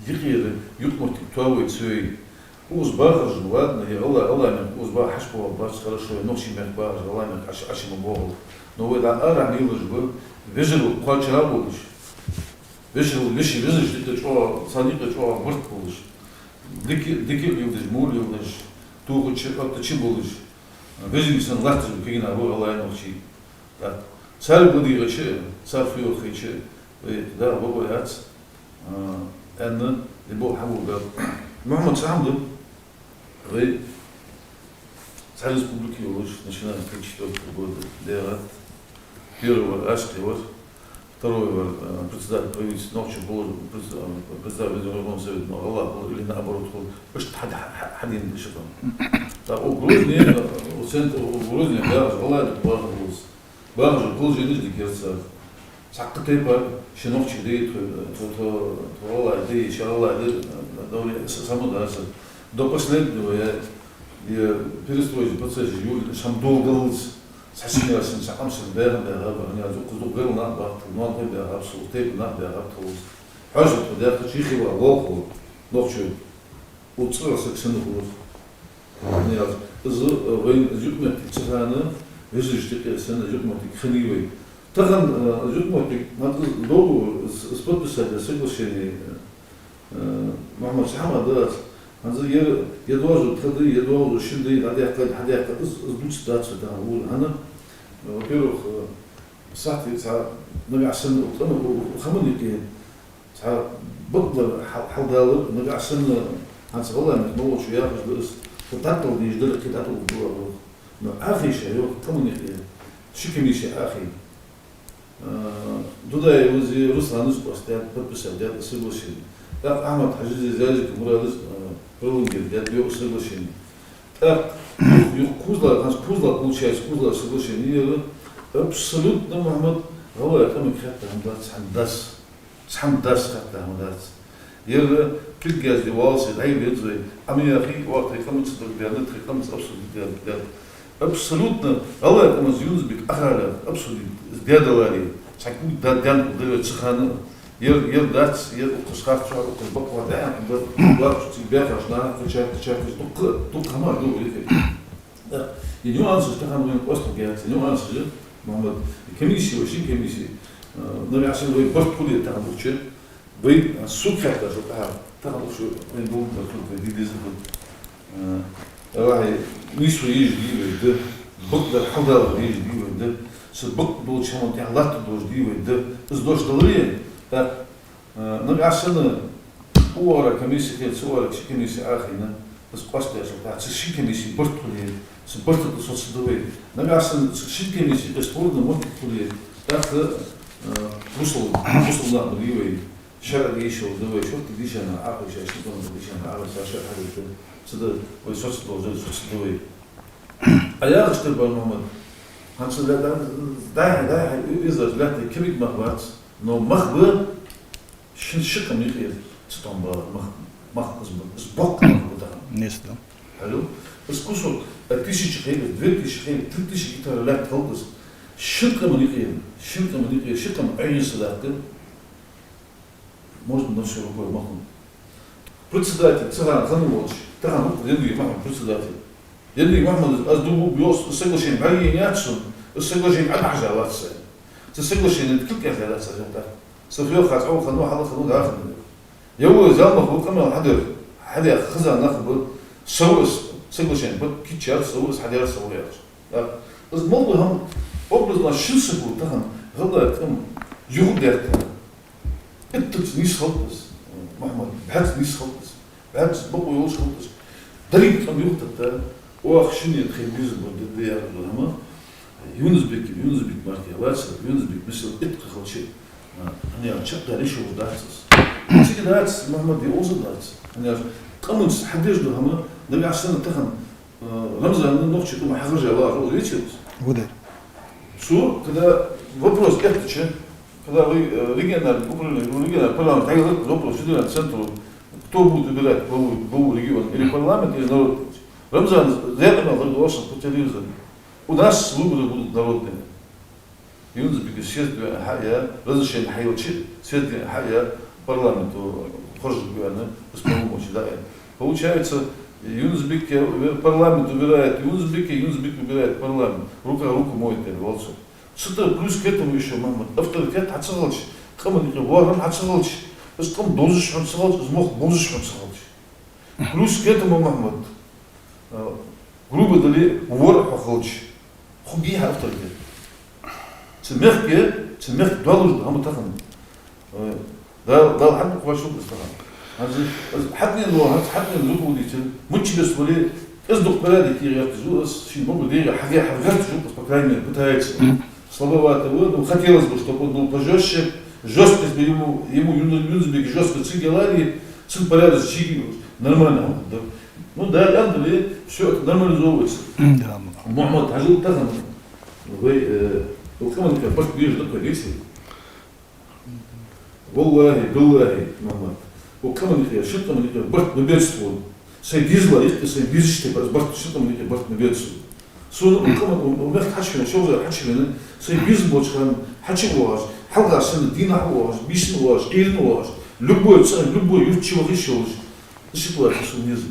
юкъера юкъмоттиг тоавой, цой. Укхаза бахараш, ладно, е ГӀалгӀай, ГӀалгӀай мехка укхаза баха хьаьшпа ваха бац, хорошо, е нохчий мехка бахараш, ГӀалгӀай мехка Ӏаш-, Ӏаш ма бохал. Но вай дӀа арахьа мелаш ба, вежарий кхоачара болаш. Вежарий, веший вежарий дика чӀоагӀа, царна юкъе чӀоагӀа барт болаш. Дика, дика леладеш, во леладеш, тохача, оттача болаш. Вежарий санна латташ ба кагий нах ба ГӀалгӀай, нохчий. Так. Царга ладийгӀача, цар фу йоах хайча, вай дагӀа бакъо яц, а, аьнна, из бола хьавоагӀа. Мухьаммад, цхьа хӀама да, вай цхьа республика йолаш, начиная с тридцать четвёртого года даьгӀад. Первый вар Ашкъи вар, второй вар, а, председатель правительства, нохчо болаш, предс-, а, председатель Верховного Совета, но ГӀалгӀа болаш, или наоборот, хул, иштта хьа-, хьа-, хьа-, хьадена да ши къам. Так, у Грозне, а, у центр, у Грозне баьгӀаш, ГӀалгӀай дукха баха болаш. Бахаш положенеш дика яр цар. Цхьаккха тайпара ши нохчий да, тхо, тхо, тхо, тхо ГӀалгӀай да, ши ГӀалгӀай да, давле с-, само дар цар. До последнего я, я перестроечный процесс юль, шам долгалц, цхьа ши ясен, цхьа къам санна баьха, баьха, баьха, я зукх, зукх гарла нах бахтал, нон хай баьха, абсурд тайпа нах баьха, абталц. Хьажа тхо даьхача, хи хила волхо, нохчо. Укх цӀагӀа саг санна хулар. Яц. Из, э, вайна из юкъмоттиг цу хана, вежарашта юкъе санна из юкъмоттиг хиннай вай. Тахан, э, из юкъмоттиг, ма из договор, из, из подписать даь соглашение, э, Мухьаммад, цхьа хӀама дац. ХӀанз ер, е доазув тха да, е доазув шин да, хьадаьккха, хьадаьккха, из, из дувцаргдац вай тахан. ХӀана, э, во-первых, э, сахьте цхьа нагахьа санна, у, у, у, хаман юкъе, Цхьа бакъдар хьал-, хьалдалар, нагахьа санна, хӀанз ГӀалгӀай мехка ма волчо яхаш да из, тхо дӀатӀадала дезаш дар, кхы дӀатӀадала дезаш дар. Но Ӏохайша йоах къаман юкъе, ши комисси Ӏохайна. Э, Дудаев Руслана из къоастадаьд, подписать даьд из соглашени. ТӀаккха Ахьмад-Хьажи, Зязиков Мурада из, э, пролонгировать даьд из соглашени. ТӀаккха юха Кузлар, хӀанз Кузлар, получается, Кузлар соглашени яр, абсолютно, Мухьмад, гӀалгӀай къамага хаьтта хӀама дац, цхьан дас. Цхьан дас хаьтта хӀама дац. Ер пиргазди валси дӀайла еза вай. Ӏа ма яхий, оаха тхоай къамаца даг даьннад, тхоай къамаца обсудить даьннад. Абсолютно гӀалгӀай къамаца Юнус-Бик Ӏахалах обсудить даьдаларе, цхьа куг да-, даьнна хургда вай цу хана. Ер, ер дац, ер укхаза харцо, укхаза бакъ ва даьнна хургда, лакхачу цига баьхача наха кхача, кхача, кхача, дукха, дукха хӀама ду вай. Да. И нюансаш тахан вайна къоастаргьяц, нюансаш, Мухьмад, комисси, вай шин комисси, э, нагахьа санна вай барт хуле тахан ухча, вай, а, суд хаттар шу тахан, тахан ухча вайна дулматар хӀама вай дидеза хӀама. Э, вай нийсо еш дий вай да, бакъдар хьалдалар еш дий вай да, са бакъ долча хӀаман тӀехьа латта долаш дий вай да, из дош даларе, тӀаккха Э, нагахьа санна укх оагӀорахьа комисси хиле, цу оагӀорахьа ши комисси Ӏохайна, из къоастадаьчул тӀехьагӀа цу шин комисси барт хуле, цу барта тӀа соцаргда вай. Нагахьа санна цу шин комисси тӀа спорни моттиг хуле, тӀаккха, э, бусалба, бусалба нах ба вай, шарӀа дийшар да вай, шортта дийша нах Ӏохайша, шин тӀа дийша нах Ӏохайша, шарӀа хьадийша, цу тӀа вай соцаргдолаш да, соцаргда вай. Ӏа яхаш тӀабар, Мухьмад. ХӀанз ла-, ла-, дӀа-хьа, дӀа-хьа, из лаьтта кибик мах бац, но мах ба, шин ши къам юкъера цатоам бала мах, мах из ба, из боккха мах ба тахан. Нийса да. Хьажал, из кусок, а, тысяча хилар, две тысячи хилар, три тысячи гектар лаьтта хилар из. Шин къаман юкъера, шин къаман юкъера, ши къам Ӏоийна са даккха, можно на всё рукой махнуть. Председатель, цу хана хинна волча, тахан укх Яндуев Мухьмад председатель. Яндуев Мухьмада аз дув буъ йоах, из соглашени бӀаргаяйнаяц сона, из соглашени Ӏодахьажа вац са. Цу соглашени кулг кӀезига дац аз, йоах тӀаккха. Са фу йоах, цхьа хӀама хиннав, хьалха хиннав, дӀахо хиннав. Е ва из ялмах ва, къамаьл хьадар, хьадаьха хеза нах ба, сов из соглашени подписать яьр, сов из хьадаьр, сов яхаш. ТӀаккха из мел дола хӀама, образно, шин саго тахан гӀалгӀай къам юхадаьккха. Иттаза нийса хилац из, Мухьмад, бӀаьзза нийса хилац из, бӀаьзза бокъо йолаш хилац из. Деррига къам юхатетта, оаха шинне тхоай безам бар да, да яхар да хӀама. Юнус-Бек, Юнус-Бек мара кхы лаьца, Юнус-Бек мисал итт кхы хилча, а, хӀана аьлча чакхдала йиш йолаш дац из. Цига дац, Мухьмад, е оза дац. ХӀана аьлча къаманца хьадеш да хӀама, нагахьа санна тахан Э, Рамзан нохчий къаман хьахаржа ва, уже видел? Вода. Цо, когда вопрос эттача, когда вай, э, региональный управление, ну, региональный парламент хьайла вопрос федеральный центру, кто будет выбирать главу, главу региона, или парламент, или народ. Рамзан зеркъа мел хургда оаш по телевизору. У нас выборы будут народными. Юнус-Бека съезд ве хьаяь, разрешени хьаелча, съезд ве хьаяь, парламента хоржаргваьнна, из полномочи дӀааьнна. Получается, Юнус-Бека ве-, парламент выбирает Юнус-Бека, Юнус-Бек выбирает парламент. Рука руку моет, аьнна, валцо. Цу тӀа плюс к этому ещё, Мухьмад, авторитет хьа ца хилча, къаман юкъе вахар хьа ца хилча, из къам довзаш хьона ца хилча, из мохк бовзаш хьона ца хилча. Плюс к этому, Мухьмад, э, грубо дале, вор хьо хилча, хьо бий хьа авторитет. Цу мехке, цу мехке доаллаш да хӀама тахан. Э, Дала, Дала хьадукха вай шуга из тахан. ХӀанз, хьатӀавена ва, хӀанз хьатӀавена зугу дийцар, мичча беса вале, из дукха паради кий гӀерташ ва, из шин могу дегӀа хьаге хьаргӀерташ ва, по крайней мере, пытается. Слабовато ва, ну, хотелось бы, чтобы он был пожёстче, жёсткость бы ему, ему Юн-, Юнус-Бека жёстко цига лаьри, цун порядок чиги, нормально, да. Ну да, альхамдулиллахӀ, всё это нормализовывается. Да. Мухьмад, хьажал тахан, вай, э, вай къаман юкъе барт беш да кхы, деций? ВаллахӀи, биллахӀи, Мухьмад, вай къаман юкъе, шин къаман юкъе барт ма беций тхона. Сай дезала юкъе, сай безача тайпара барт, шин къаман юкъе барт ма беций. Сона укх къаман, укх мехка хьачувена, шовзткъа хьачувена, сай безам болча хана хьачувоагӀаш, хьалхара санна дийнахьа воагӀаш, бийсанна воагӀаш, Ӏуйранна воагӀаш, любой цӀагӀа, любой юрта чу ваха йиш йолаш, из ситуаци сона еза.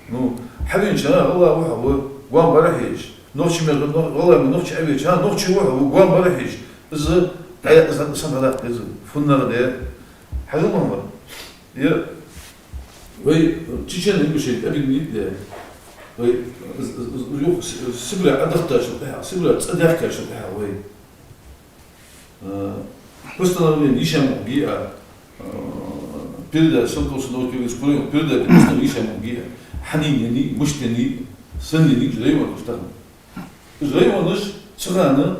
Ну, хьавенача хана гӀалгӀа ва хьо, ва, гоама бӀарахьежаш. Нохчий мел, нох-, гӀалгӀай мел нохчий Ӏовенача хана нохчий ва хьо, ва, гоама бӀарахьежаш. Из дӀа-, из санна дӀадаккха деза. ФуннагӀа де. Хьажал, Мухьмад. Е, вай чечено-ингушей объединить де. Вай, з-, з-, з-, юха С-, Сибре Ӏодахийтачул тӀехьагӀа, Сибре цӀадаьхкачул тӀехьагӀа вай. Э, постановлени йиша ма хургья, э, передача, Салтоса Новотюргенского района передача, постановлени йиша ма хургья. Хьанна енай, мишта енай, санна енай, уж районаш тахан. Уж районаш цу хана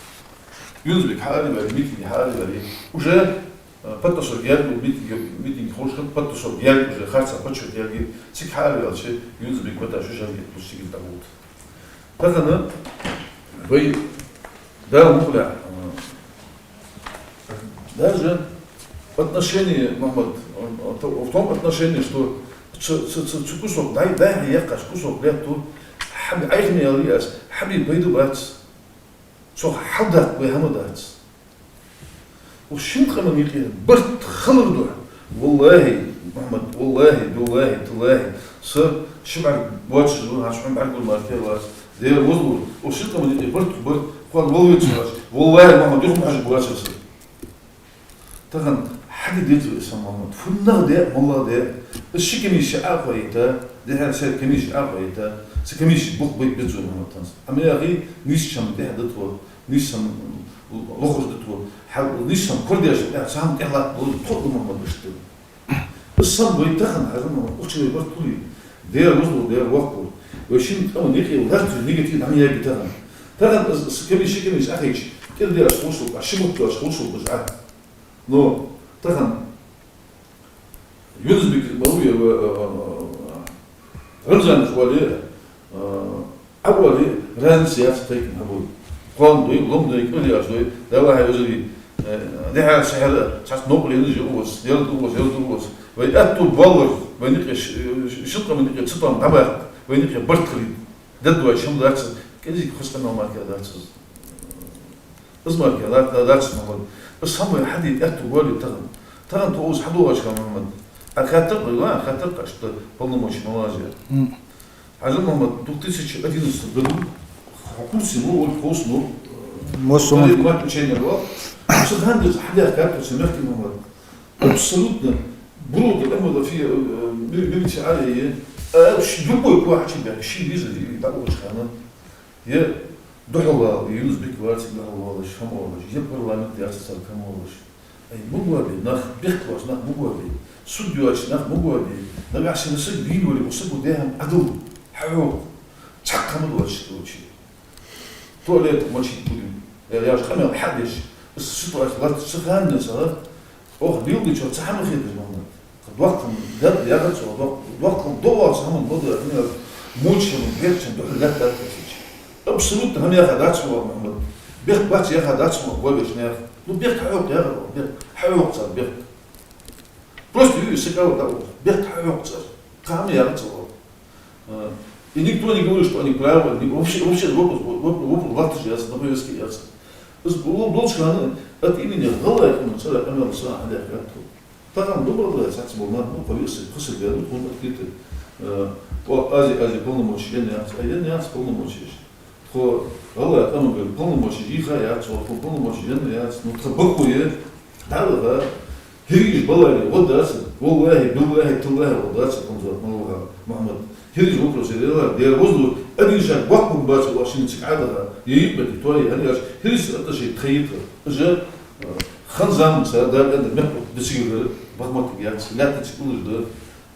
Юнус-Бек хьалаьллавар, Митинга хьалаьллавар, уже Подтасовка яьлар, митинг, митинг ховш хиннад, подтасовка яьлар уже, харцахьа подсчёт яьлар, цига хьаараваьлча, Юнус-Бек мотт шу шарги тӀа сигала дӀагӀоргда. Тахан вай Дала мукъалахь, даже отношение, Мухьаммад, в том отношении, что цу, цу, цу, цу кусок, дай, дай, яьккхача кусок лаьтта, хьаби, айхьа мел яц, хьаби пайда бац. Цох хьалдаккха вай хӀама дац. Укх шин къаман юкъе барт хилар духьа. Валлахьи, Мухьаммад, валлахьи, биллахьи, таллахьи, са ши бӀарг боацаш ва, хӀанз ши бӀарг гур мара кхера вац. Дера возалур, укх шин къаман юкъе барт, барт, кхоана вала вецаш вац. Валлахьи, Мухьаммад, юха ма хьажа боацар са. Тахан хьаде деза вай, Исам Мухьаммад. ФуннагӀа де, моллагӀа де. Из ши комисси Ӏохайийтар, дехьара ши комисси Ӏохайийтар. Цу комиссе бух бе беза вай, Мухьаммад, танца. Амма яхий, нийсача хӀаман тӀехьа да тхо, нийсача хӀаман лохаш да тхо. Хьа-, нийсача хӀаман кора дезача тӀехьа, цхьа хӀама тӀехьа латта долаш тхо да, Мухьаммад, иштта. Из санна вай тахан, хӀанз ма укх чу вай барт хуле, Дала возалур, Дала воккха волва. Вай шин къаман юкъе ларца негатив дӀа ма ягӀий тахан. Тахан из, из комисси, комисси Ӏохайча, кӀира де аз ховш хул, а ши бутт аз ховш хул, баш Ӏа. Но тахан Юнус-Бек ма вий, э, э, э, Рамзанаш вале, э, Ӏа вале, разница яц тайкан хьабой. Кхоана дой, лом дой, кӀира яш дой, Дала хьай везари, э, дехьара сехьара цхьацца новкъарлонаш я укхаза, ялат укхаза, ялат укхаза. Вай аьттув боаллар, вайна юкъе ш-, ш-, шин къаман юкъе цатоам дӀабаккха, вайна юкъе барт хилийта. Даддой шамдац, кӀезига хоза къамаьл мара кхера дац из. Из мара кхера дац, дац, Мухьаммад. Из хӀама вай хьаде аьттув боалле тахан. Тахан тхо укхаза хьадоагӀача хана, Мухьаммад, Ӏа хаьттар-кх, ва, хаьттар-кх, иштта полномочи малаш я. М. Хьажал, Мухьаммад, в две тысячи одиннадцатом году хьо курсе ма вий, хьо курсе ма вий, Мосуман. Талиб мат ученер ва. Цу хана деза хьадаьхкад тхо цу мехка, Мухьаммад. Абсолютно. Буро да Ӏамал фи, э, ми-, милице Ӏа е. Э, ш-, любой кхо хьачубаьхка, ший виза, и дӀаухача хана. Е духьалвала, е Юнус-Бек вацар духьалвалаш, хӀама оалаш, е парламент яц цар хӀама оалаш. Ай, ма гобе, нах бехк боацаш, нах ма гобе. Суд йоацаш нах ма гобе. Нагахьа санна саг вийна вале, укх саго даь хӀама Ӏадал, хьахьокха. Цхьаккха хӀама доацаш, короче. Туалет мочить будем. Е, яхаш къамаьл хьадеш. Из ситуаци латта цу хана денз, оаха леладечох цхьа хӀама хеташ, Мухьаммад. Доккха хӀама да яхар цо, док-, доккха хӀама да оаха цхьа хӀама ма да, хӀана аьлча моча хӀама, бехк хӀама духьал лаьттад тхо цу чу. Абсолютно хӀама яха дац оаха, Мухьаммад. Бехк бац яха дац оаха, вай вешнех. Ну, бехк хьахьокха яхар, бехк хьахьокха цар, бехк. Просто юй сакъал да, бехк хьахьокха цар. Кхы хӀама яхац оаха. А, и никто не говорит, что они правы, ни-, вообще, вообще вопрос, вопрос, вопрос латташ яц, на повестке яц. Из бо-, болча хана от имени ГӀалгӀай къаман цӀерагӀа къамаьл сона хьадаьхкад тхо. Тахан дубарла цхьацца бола нах ба, повестка кхоссаргбаьнна, тхона открыто, э, о, Ази, Ази полномочеш енна яц, а енна яц полномочеш. Тхо ГӀалгӀай къаман полномочеш йийха яц, тхона полномочеш енна яц, ну, тха бакъо я, дӀаваха, хӀирий уж баларе, гӀо дац, валлахӀи, биллахӀи, таллахӀи, гӀо дац, Хамзат, маллахӀа, Мухьаммад. ХӀирий уж вопрос я, Дала, Дала возалур, один шаг бакъ бац, вай шин цига Ӏадаха, е юкъе тоае, хӀана аьлча, хӀирий уж отношение тха я тха. Уж, э, хан-заманца, Дала аьнна, мехка дисигара, бахматига яц, лаьттаца уллаш да,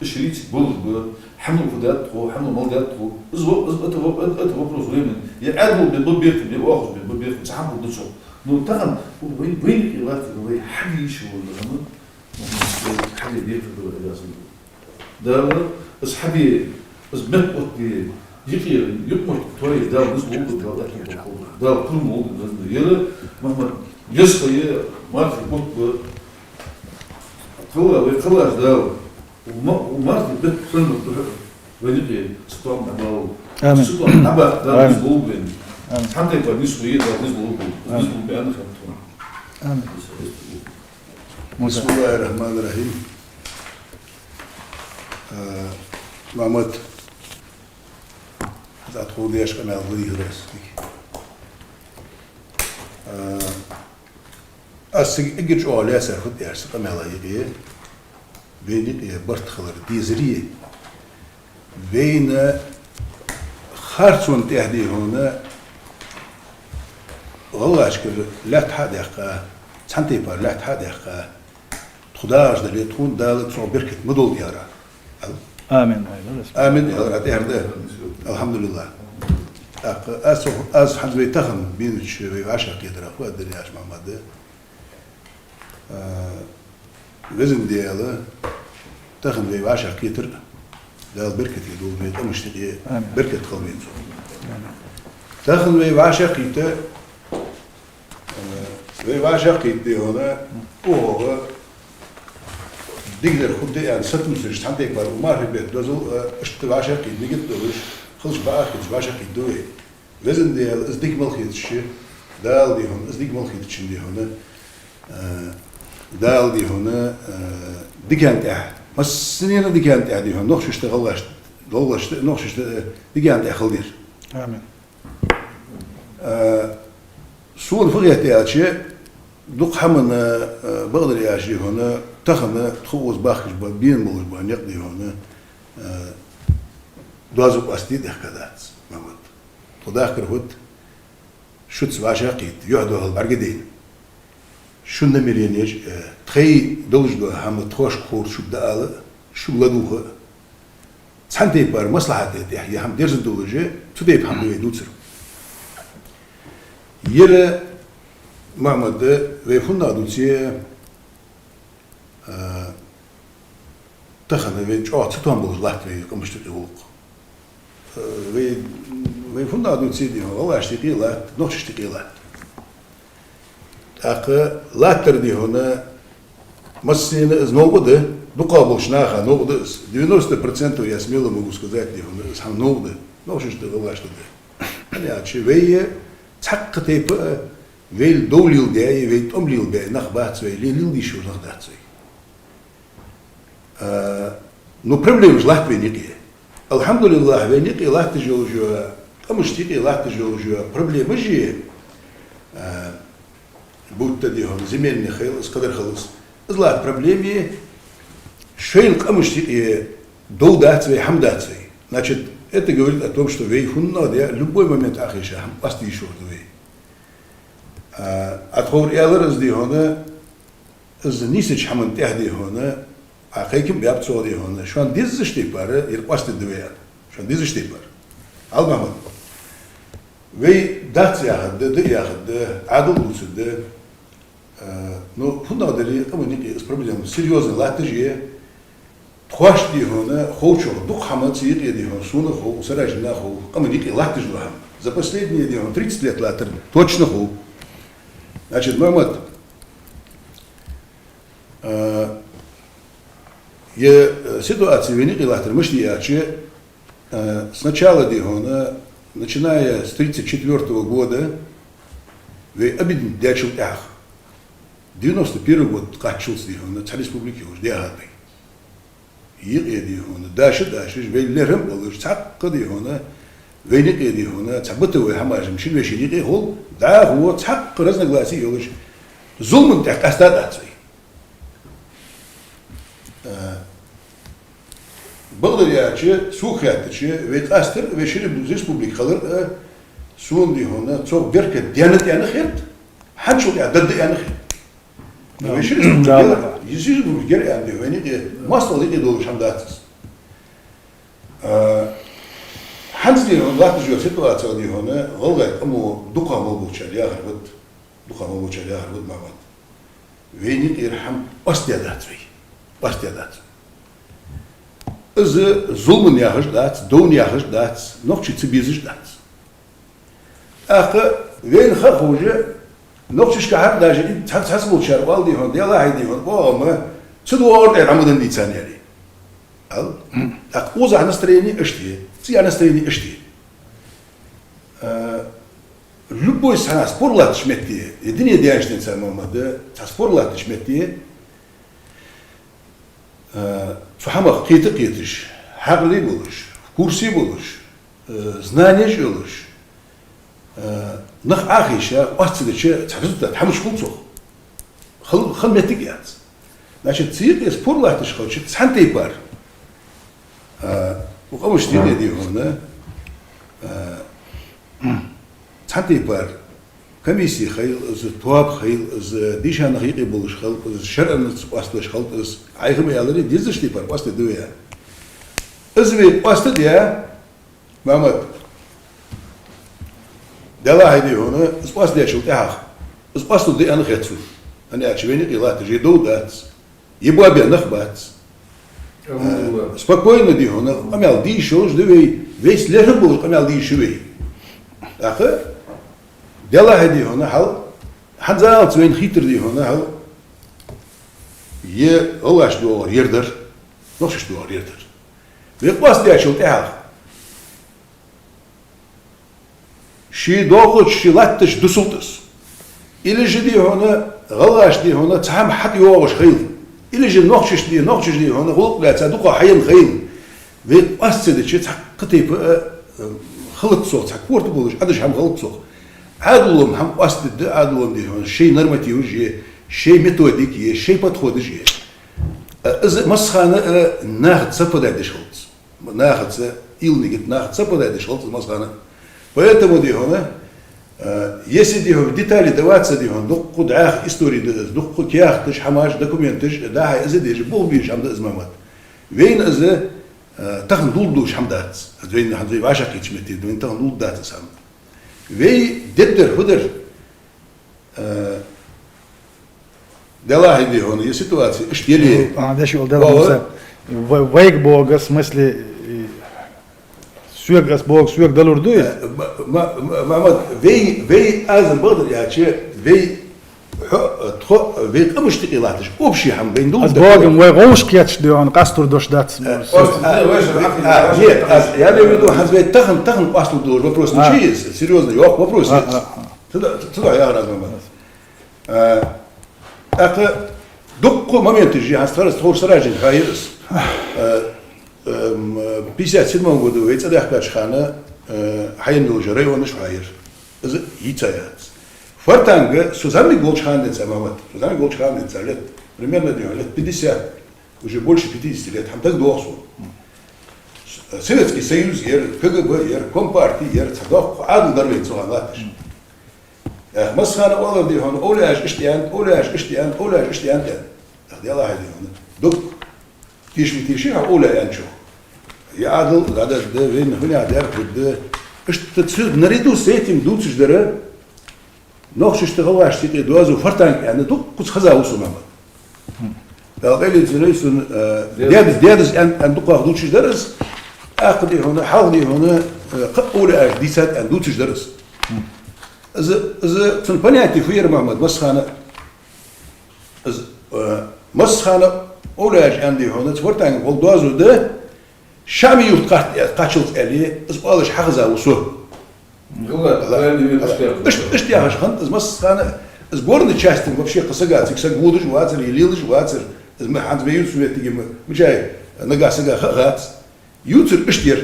Уж хӀирий цига болаш ба, хьанал фу даьд тхо, хьанал мала даьд тхо. Из во-, из, это во-, это, это вопрос времени. Е Ӏаьдал бе-, бе-, бехкам, е оахаш бе-, бе-, бехкам, цхьа хӀама хургда цох. Ну, тахан вай, вайна юкъе латтар, вай хьаде йиш йолаш да хӀама, вай хьаде бехкам да вай обязан. Дала, из хьабе, из мет отте, юкъера, юкъ-мохк тоае, Дала низ лулда, Дала аьттув болба. Дала пурам лулда, низ лулда. Ер, Мухьаммад, еза ха я, мархий бутт ба. Кхелла, вай кхеллача Дала. Укх ма-, укх мархий бетта хинна духьа вайна юкъе цатоам дӀабаллалда. Амин. Цатоам дӀабаккха Дала низ лулба вайна. Амин. Цхьан тайпара нийсхо е Дала низ лулба. Амин. Низ лулба аьнна хетт тхона. Амин. Муса. بسم الله الرحمن الرحيم. Э, Мухьаммад, хӀанз тхо деш къамаьл дийхар аз. Э, аз цига эггара чӀоагӀа лаьцар фуд аьлча, цу къамаьла юкъе вайна юкъе барт хилар дезарий, вайна харцон тӀехьа дий хьона гӀалгӀашкара лаьтта хьа а даьккха, цхьан тайпара лаьтта хьа а даьккха, тхо дагӀаш дале, тхона Дала цох беркат ма долда, яра. Амин. Амин, яра, тӀехьа да. АлхьамдулиллахӀ. ТӀаккха аз, аз хӀанз вай тахан бийнача вай вӀашагӀкхетарах фу аргда аьлча, Мухьаммад, а, Везан Даьла, тахан вай вӀашагӀкхетар, Дала беркате долда вай къамашта юкъе, амин, беркат хилда вайна цох. Амин. Тахан вай вӀашагӀкхийтта, э, вай вӀашагӀкхийтта, дий хьона, укхаза дикадар хургда аьнна сатувсаш, цхьан тайпара укх мархий бетта дозал, э, иштта вӀашагӀкхийтта нигат долаш, хилча бакъахьа хилча вӀашагӀкхийтта да вай. Везан Даьла, из дика мел хеташ, Дала, дий хьона, из дика мел хетачоа, дий хьона, э, Дала, дий хьона, э, дикан тӀехьа, массанена дикан тӀехьа, дий хьона, нохчашта, гӀалгӀашта, гӀалгӀашта, нохчашта, э, дикан тӀехьа хилда ер. Амин. Э, сона фу хет аьлча, дукха хӀамана, э, бакъдар аьлча, дий хьона, тахан тхо укхаза бахкаш ба, бена болаш ба никъ, дий хьона, э, доазув къоастаде дехка дац, Мухьаммад. Тхо дахкар фуд, шуца вӀашагӀкхийтта, юхь-духьал бӀаргадайна. Шун намеренеш, э, тхоай долаш дола хӀама тхоашка ховра шуга дӀаала, шуга ладувгӀа. Цхьан тайпара маслахьата тӀехьа ер хӀама дерзадолаш, цу тайпа хӀама да вай дувцар. Ер, Мухьаммад, вай фуннагӀа дувце, а, тахан вай чӀоагӀа цатоам болаш латт вай къамашта юкъе гӀулакх. Э, вай, вай фуннагӀа дувце, дий хьона, гӀалгӀашта юкъе латт, нохчашта юкъе латт. ТӀаккха латтар, дий хьона, массанена из новкъа да, дукхагӀа болча наха новкъа да из. Девяносто процентов, я смело могу сказать, дий хьона, из хӀама новкъа да. Нохчашта да, гӀалгӀашта да. ХӀана аьлча вай цхьаккха тайпа а, вай дов лелабе а, вай тӀом лелабе а нах бац вай, ле-, леладе йиш йола нах дац вай. А, ну, проблемаш латт вайна юкъе. АлхьамдулиллахӀ, вайна юкъе латташ йола, къамашта юкъе латташ йола проблемаш, а, будто, дий хьона, земельный хилда из, кхыдар хилда из. Из латта проблема, шоайла къамашта юкъе дов дац вай, хӀама дац вай. Значит, это говорит о том, что вай фуннагӀа де, любой момент Ӏохайша, хӀама къоастаде йиш йолаш да вай. А, Ӏа тховра аьлар из, дий хьона, из нийсача хӀаман тӀехьа, дий хьона, Ӏа кхайкам баьб цох, дий хьона, шоана дезача тайпара ер къоастаде да вай аьнна. Шоана дезача тайпара. Ал, Мухьаммад, вай дац яхар да, да яхар да, Ӏадал дувцар да. Э, ну, фуннагӀа дале а, къаман юкъе из проблема серьёзно латташ я. Тхоашта, дий хьона, ховчох дукха хӀама цу юкъе, дий хьона, сона хов, сараш нах хов, къаман юкъе латташ дола хӀама. За последние, дий хьона, тридцать лет латтар точно хов. Значит, Мухьаммад, а, е, э, ситуация вайна юкъе латтар мишта я аьлча, э, сначала, дий хьона, начиная с тридцать четвёртого года, вай объединить даьчул тӀехьагӀа, девяносто первый год кхаччалца, дий хьона, цхьа республика йолаш даьхад вай. Юкъе, дий хьона, даша-дашаш, вай лерхӀам а болаш, цхьаккха, дий хьона, вайна юкъе, дий хьона, цхьа бытовой хӀамаш шин вешийна юкъе хул, дӀахо цхьаккха разногласия йолаш, зуламан тӀехьа къаьста дац вай. Э, бакъдар аьлча, сога хаьттача, вай къаьстар, вай ши реп-, республика хилар, э, сона, дий хьона, цох беркат денна тӀена хет, хӀанзчул тӀехьа даргда аьнна хет. Да. Вай ши республика, да, гер-, да, из ши республика гер аьнна, дий хьона, вайна юкъе, моастагӀал юкъе долаш хӀама дац из. А, хӀанз, дий хьона, латташ йола ситуация, дий хьона, гӀалгӀай къамо дукха мел болчар яхар вад, дукха мел болчар яхар вад, Мухьаммад. Вайна юкъера хӀама къоастадаь дац вай. Къоастадаь дац. Из зуламан яхаш дац, довн яхаш дац, нохчий ца безаш дац. ТӀаккха вайна ха а ховш, нохчашка хьар даже цхьа-, цхьацца болчар оал, дий хьона, делахьа, дий хьона, богӀама, ца доагӀар тӀера хӀама дан дийцан яри. Ал? ТӀаккха укхаза настроени иштта я, цигара настроени иштта я. Э, любой цхьа спор латтача метте, е дуне даьннача денца ма, ма да, цхьа спор латтача метте, э, цу хӀамах кхета а кхеташ, хьаькъал а болаш, курс а болаш, э, знанеш а йолаш, э, нах Ӏохайша, оццигача цхьа результат хӀамаш хул цох. Хал-, хала моттиг яц. Значит, цу юкъе спор латташ хилча, цхьан тайпара, а, укх къамашта юкъе, дий хьона, а, цхьан тайпара комисси хийла из, тоаба хийла из, дийша нах юкъе болаш хилба из, шарӀаца къоасталуш хилба из, Ӏайха ма аьлар, дезача тайпара къоастаде да вай. Из вай къоастадаь, Мухьаммад, делахьа, дий хьона, из къоастадаьчул тӀехьагӀа, из къоасталургда аьнна хет сона. ХӀана аьлча вайна юкъе латташ я дов дац, Е боабе нах бац. Э, спокойно, дий хьона, къамаьл де йиш йолаш да вай, вайца лерхӀам болаш къамаьл де йиш я вай. ТӀаккха, делахь а, дий хьона, хьал, хӀанзалца вайна хийтар, дий хьона, хьал, е гӀалгӀашта доагӀар ер дар, нохчашта доагӀар ер дар. Вай къоастадаьчул тӀехьагӀа ший доагӀача, ший латтача дусалда из. Или же, дий хьона, гӀалгӀашта, дий хьона, цхьа хӀама хьатӀайоагӀаш хилийла. Или же нохчашта, дий, нохчаша, дий хьона, гӀулакх лаьца дукха хьаенна хилийла. Вай къоаста ца дича, цхьаккха тайпа, э, э, хилац цох, цхьа корта болаш Ӏадаш хӀама хилац цох. Ӏаьдало-м хӀама къоастадергда, Ӏаьдало-м, дий хьона, шоай нормативаш я, шоай методика я, шоай подходаш я. Э, из массахана, э, нахаца совпадать деш хилац. Нахаца, уйла-нигат нахаца совпадать деш хилац массахана. Поэтому, дий хьона, э, если, дий хьона, в детали вдаваться, дий хьона, дукха дӀаьха истори да из, дукха каьхаташ, хӀамаш, документаш, дӀа-хьа из деш, бух беш хӀама да из, Мухьаммад. Вайна из, э, тахан дулдуш хӀама дац. Из вайна хӀанз вай вӀашагӀкхийтача метте, вайна тахан дулдац из хӀама. Вай дергдар, фу дар, э, делахь а, дий хьона, е ситуаци иштта яле. А, деш йола дела, Ва-, ва- Муса. Вай-, вайга боху, в смысле, и, соьга ас боху, соьга далур ду из? Э, ма-, ма-, ма-, Мухьаммад, вай, вай аз-м бакъдар аьлча, вай хьо-, тхо, вай къамашта юкъе латташ, общий хӀама вайна дулда. Аз боху-м, вай гӀовш кхеташ, дий хьона, къастор дош дац. Э, ос-, а, ос-, а, нет, аз, я имею в виду, хӀанз вай тахан, тахан къоасталургдолаш вопрос, ну, А. чий из, серьёзный йоккха вопрос А, есть. а, а. Цудухьа, цудухьа яхар аз, Мухьаммад. Э, тӀаккха дукха моменташ я, хӀанз тхоаш, тхоаш саражин хьаийцар из. Э, эм, пятьдесят седьмом году вай цӀадаьхкача хана, э, хьаенна долаш районаш хьаийцар. Из йийца яц. Фортанга со зӀамига волча хана денз, Мухьаммад, со зӀамига волча хана денз, лет, примерно, дий хьона, лет пятьдесят, уже больше пятидесяти лет, хӀама дагадоагӀа сона. С-, Советский Союз яр, КГБ яр, Компарти яр, цхьа доккха Ӏаьдал дар вайна цу хана латташ. Эх, массахана оалар, дий хьона, овлияша иштта аьннад, овлияша иштта аьннад, овлияша иштта аьннад, аьнна. Эх, делахь а, дий хьона, дукха тешаме теший хьо овлияш аьнначох. Е Ӏаьдал дӀададда, вайна хӀунех даьр хургда. Иштта цу, наряду с этим дувцаш дар, нохчашта, гӀалгӀашта юкъе доазув Фортанга аьнна, дуккхаза хеза ва сона, Мухьаммад. Дала къайле цунна, э, дедас, дедас аьнна, аьнна дукхагӀа дувцаш дар из. ТӀаккха, дий хьона, хьалха, дий хьона, э, кхы а овлияша дийцад аьнна дувцаш дар из. Из, из цун понятие фу яр, Мухьаммад, массахана? Из, э, массахана овлияша аьнна, дий хьона, цу Фортанга гӀолла доазув да, ШаӀама-Юрта кхаччалца аьле, из оалаш хьахеза ва со. Гала, Ала, гала, ала, иштта, иштта яхаш хиннад из массахана, из горный часть-м вообще кхы сага, цига саг водаш вацар, е лелаш вацар, из ма хӀанз ма ювцар моттиг-м, мичай, нагахь сага ха а хац. Ювцар иштта яр.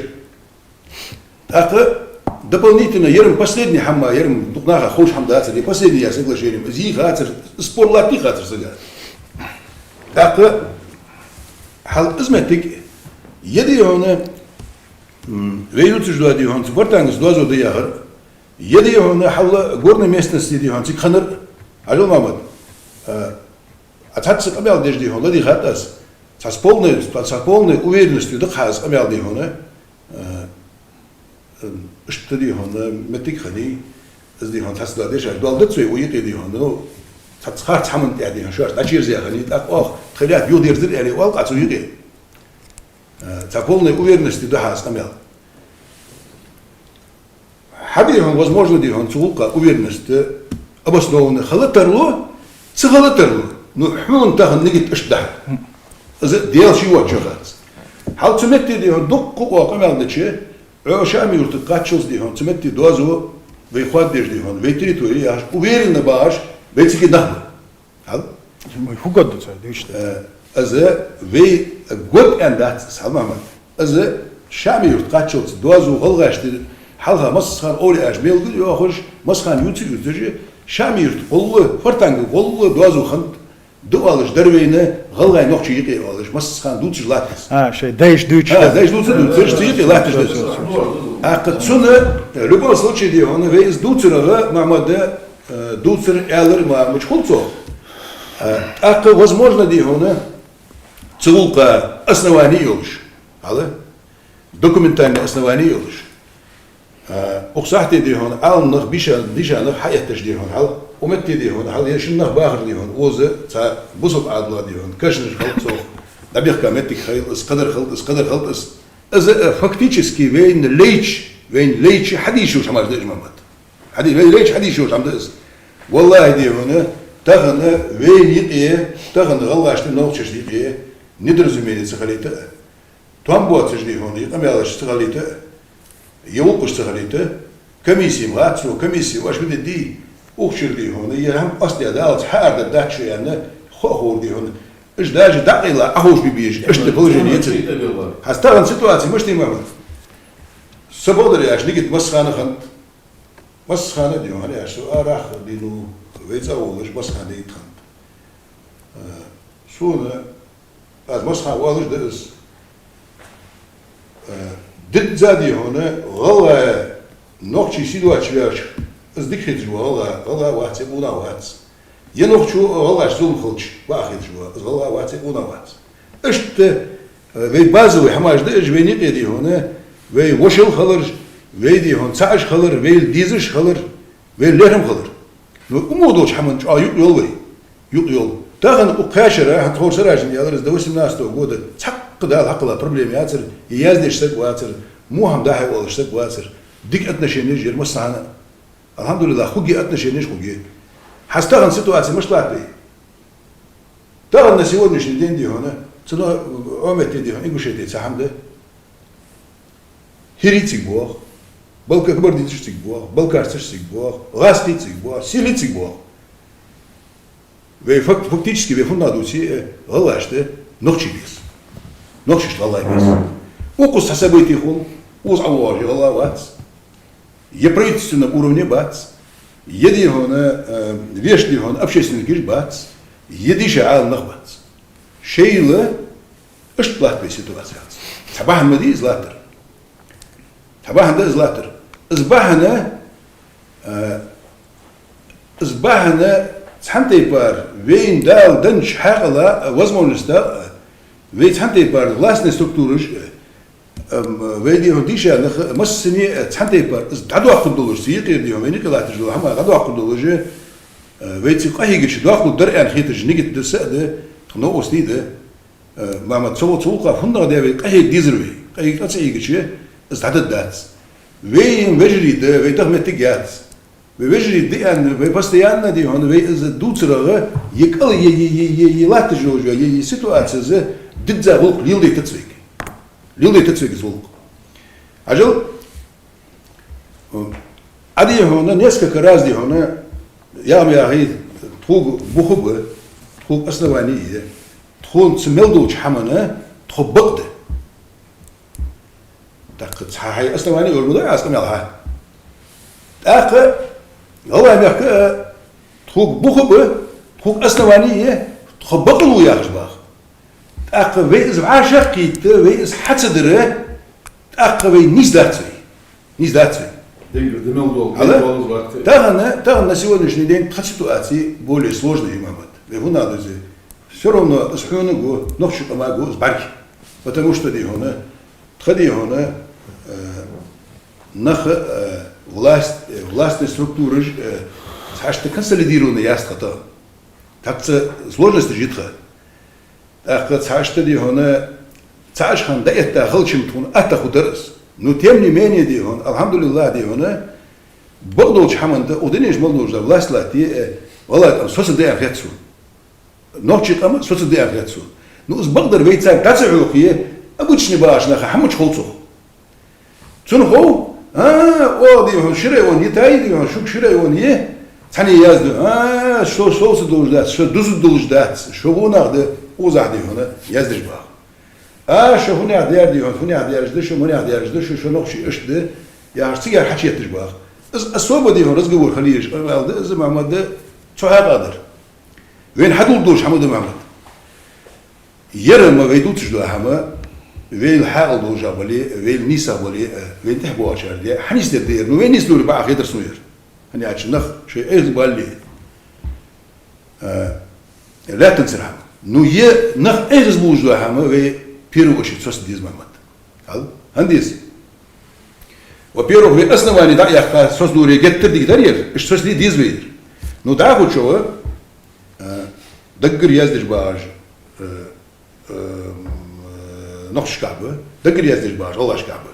ТӀаккха дополнительно, ер-м последний хӀама, ер-м дукха наха ховш хӀама дацар, е последний яр соглашени-м, из йийхацар, спор латта йийхацар сага. ТӀаккха хьал из моттиг, е, дий хьона, м, вай ювцаш дола, дий хьона, цу Фортанга доазув да яхар, е, дий хьона, хьал горной местности, дий хьона, цига хиннар, Ӏаьдал, Мухьаммад, а, а цхьацца къамаьл деш, дий хьона, ладийгӀад аз, цхьа с полной, цхьа с полной уверенностью да-кх аз къамаьл, дий хьона, э, э, иштта, дий хьона, моттиг хиннай, из, дий хьона, цхьацца дола дешаш дола дац вай укх юкъе, дий хьона, ну, цхьацца харц хӀаман тӀа, дий хьона, шоаш дӀачуерзаяь хиннай, тӀаккха оаха тха лаьтта юхадерзар аьле оал-кх аз укх юкъе. Э, цхьа полной уверенностью да-кх аз къамаьл. Хьа, дий хьона, возможно, дий хьона, цу гӀулакха уверенность обоснованна хила тарлу, ца хила тарлу. Ну, хьона тахан нигат иштта да-кх. Из Дала ший воацача хац. Хьал цу метте, дий хьона, дуккха а къамаьл дича, Ӏо ШаӀама-Юрта кхаччалца, дий хьона, цу метте доазув вай хоададеш, дий хьона, вай территори яхаш, уверенно багӀаш, вай цига нах ба. Хьал? Ма фу год ду цар, дийш да. Э, из вай год аьнна дац, Мухьаммад. Из ШаӀама-Юрта кхаччалца доазув гӀалгӀашта, хьалха массахана овлияша мел ду йоахаш, массахана ювца а ювцаш, ШаӀама-Юрта гӀолла, Фортанга гӀолла доазув хиннад, да оалаш дар вайна, гӀалгӀай, нохчий юкъе оалаш, массахана дувцаш латташ. А, шоай дайша дувцаш. А, дайша дувцаш, дувцаш, цу юкъе латташ да. ТӀаккха цунна, э, в любом случае, дий хьона, вай из дувцарах, Мухьаммад, э, дувцар, аьлар ма мича хул цох. Э, тӀаккха, возможно, дий хьона, цу гӀулакха основани йолаш. Хьал? Документальни основани йолаш. Э, укх сахьте, дий хьона, Ӏаламнах, бийша-, дийша нах хьаэтташ, дий хьона, хьал? Укх метте, дий хьона, хьал ер шин нах бахар, дий хьона, укхаза цхьа бусалба Ӏаьдала, дий хьона, кашамаш хилда цох, дӀабехка моттиг хийла из, кхыдар хилда из, кхыдар хилда из. Из, э, фактически вайна лайча, вайна лайча хьадийша йолаш хӀамаш да уж, Мухьаммад. Хьади-, вайна лайча хьадийша йолаш хӀама да из. Валлахьи, дий хьона, тахан вайна юкъе, тахан гӀалгӀашта, нохчашта юкъе недоразумени ца хилийта а, том боацаш, дий хьона, е къамаьлаш ца хилийта а, е гӀулакхаш ца хилийта, комисси ма гӀатцо, комисси ваш ма дедий, укх чура, дий хьона, е хӀама къоастадаь даллалца хьаардар дац шо аьнна, хо а ховра, дий хьона. Уж даже дӀакъайла Ӏоховша бе безаш, иштта положени я цар. Хьа тахан ситуаци мишта я, Мухьаммад? Са бакъдар аьлча, нигат массахана хиннад. Массахана, дий хьона, хӀана аьлча, со арахьа, дий хьона, вай цӀагӀа волаш массахана дий хьона. Э, сона, аз массахана оалаш да из. Э, дизза, дий хьона, гӀалгӀай, нохчий сий доацаш ваьлча, из дика хеташ ва гӀалгӀа, гӀалгӀа вац е къонах вац. Е нохчо гӀалгӀашта зулам хилча, бакъахьа хеташ ва, из гӀалгӀа вац е къонах вац. Иштта, э, вай базовый хӀамаш да уж, вайна юкъе, дий хьона, вай вошал хилараш, вай, дий хьона, цхьаь хилар, вай дезаш хилар, вай лерхӀам хилар. Ну, укх мо долча хӀаман чӀоагӀа юкъ йол вай. Юкъ йол. Тахан укх кхаь шера, хӀанз тховра саражин ялар из, до восемнадцатого года цхьаккха Дала хьакхелла проблема яцар, е яздеш саг вацар, во хӀама дӀа-хьа оалаш саг вацар, дика отношенеш яр массахана. Алхьамдулиллахь, хургья отношенеш, хургья. Хьа тахан ситуаци мишта латт вай? Тахан на сегодняшний день, дий хьона, цу Ӏомете, дий хьона, Ингушете цхьа хӀама да. ХӀирий цига боагӀа, балка-, кабардинцаш цига боагӀа, балкарцаш цига боагӀа, гӀазкхий цига боагӀа, силхий цига боагӀа. Вай фак-, фактически вай фуннагӀа дувце, э, гӀалгӀашта нохчий беза. Нохчашта гӀалгӀай беза. Укхаза цхьа событи хул, укхаза Ӏовоагӏаш гӀалгӀа вац. Е правительственном уровне бац, е, дий хьона, э, вешта, дий хьона, общественникаш бац, е дийша Ӏалам нах бац. Шоайла иштта латт вай ситуаци. Цхьа бахьан ма дий из латтара. Цхьа бахьан да из латтара. Из бахьан, э, из бахьан цхьан тайпара вайна Дала деннача хьаькъала, э, возможностал, э, вай цхьан тайпара властни структураш, э, Ам, вай, дий хьона, дийша нах массане а цхьан тайпара из дӀадоаккхаргдолаш, цу юкъера, дий хьона, вайна юкъе латташ дола хӀама дӀадоаккхаргдолаш, а, вай цига къахьийгача доаккхаргдар аьнна хеташ нигат да, са а да, тха новкъостий да. А, Мухьаммад, цу, цу гӀулакха фуннагӀа де вай къахьега дезар вай, къахьега ца хьийгача, из дӀадергдац. Вай вежарий да, вай даха моттиг яц. Вай вежарий да аьнна, вай постоянно, дий хьона, вай из дувцарах, е кӀал, е, е, е, е, е латташ йолаш, е, е ситуаци из дизза гӀулакх леладайтац вайга. Леладайтац вайга из гӀулакх. Хьажал, а, дий хьона, несколько раз, дий хьона, ягӀма яхий, тхога бух ба, тхога основани я, тхона цу мел долча хӀамана тхо бакъда. ТӀаккха цхьа хьай основани йолаш ма дий аз къамаьл хьа. ТӀаккха гӀалгӀай мехка, а, тхога бух ба, тхога основани я, тхо бакълу яхаш бах. ТӀаккха вай из вӀашагӀкхийтта, вай из хьа ца дара, тӀаккха вай нийсдац вай. Нийсдац вай. Денгара да мел дола, хьала? Мел дола из вац. Тахан, тахан на сегодняшний день тха ситуаци более сложная, Мухьаммад. Вай хӀана деза? Всё равно из хьона го, нохчий къаман го из бӀарг. Потому что, дий хьона, тха, дий хьона, э, нах, э, власть, э, властни структураш, э, цхьа иштта консолидированни яц тха тахан. ТӀаккха сложносташ я тха. ТӀаккха цхьа иштта, дий хьона, цхьа иштта хӀама дӀаэтта хилча-м тхона атта хургдар из. Но тем не менее, дий хьона, алхьамдулиллахь, дий хьона, бакъдолча хӀаман тӀа, укх дунен чу мел долаш да власть латте, э, гӀалгӀай къам соцаргда аьнна хет сона. Нохчий къам соцаргда аьнна хет сона. Ну, из бакъдар вай царга дӀа ца хьокхе, обычни бахаш наха хӀама ца хов цох. Цунна хов, а, о, дий хьона, ши район я, тай, дий хьона, шуга ши район я, цхьанне яздеш, а, шо совцаргдолаш дац, шо дузаргдолаш дац, шо гӀо нах да, укхазахь, дий хьона, яздеш бах. А, шо хӀанех дар, дий хьона, хӀанех дараш да, шо манех дараш да, шо, шо нохчий иштта да, яхаш, цигара хьачуетташ бах. Из особо, дий хьона, разговор хила езаш къамаьл да из, Мухьаммад, да, цу хьакъехьа дар. Вайна хьадоладеш дола хӀама да, Мухьаммад. Ер ма вай дувцаш дола хӀама, вайла хьаькъал долаш бале, вайла нийса бале, вайна тӀехьа боагӀачар де, хьанийсдергда ер, ну вайна нийсдалар бакъахьа хетар сона ер. ХӀана аьлча нах шоай эхь бале, а, лаьттан цар хӀама. Ну е нах эхь болаш дола хӀама вай первую очередь соцаргда деза, Мухьаммад. Хьал? ХӀана деза? Во-первых, вай основани дӀа а яьккха, соцалуре геттара дика дар ер, иштта соцале деза вай ер. Ну, дӀахо чӀоагӀа, э, даггара яздеш багӀаш, э, э, м, э, нохчашкахь ба, даггара яздеш багӀаш гӀалгӀашкахь ба.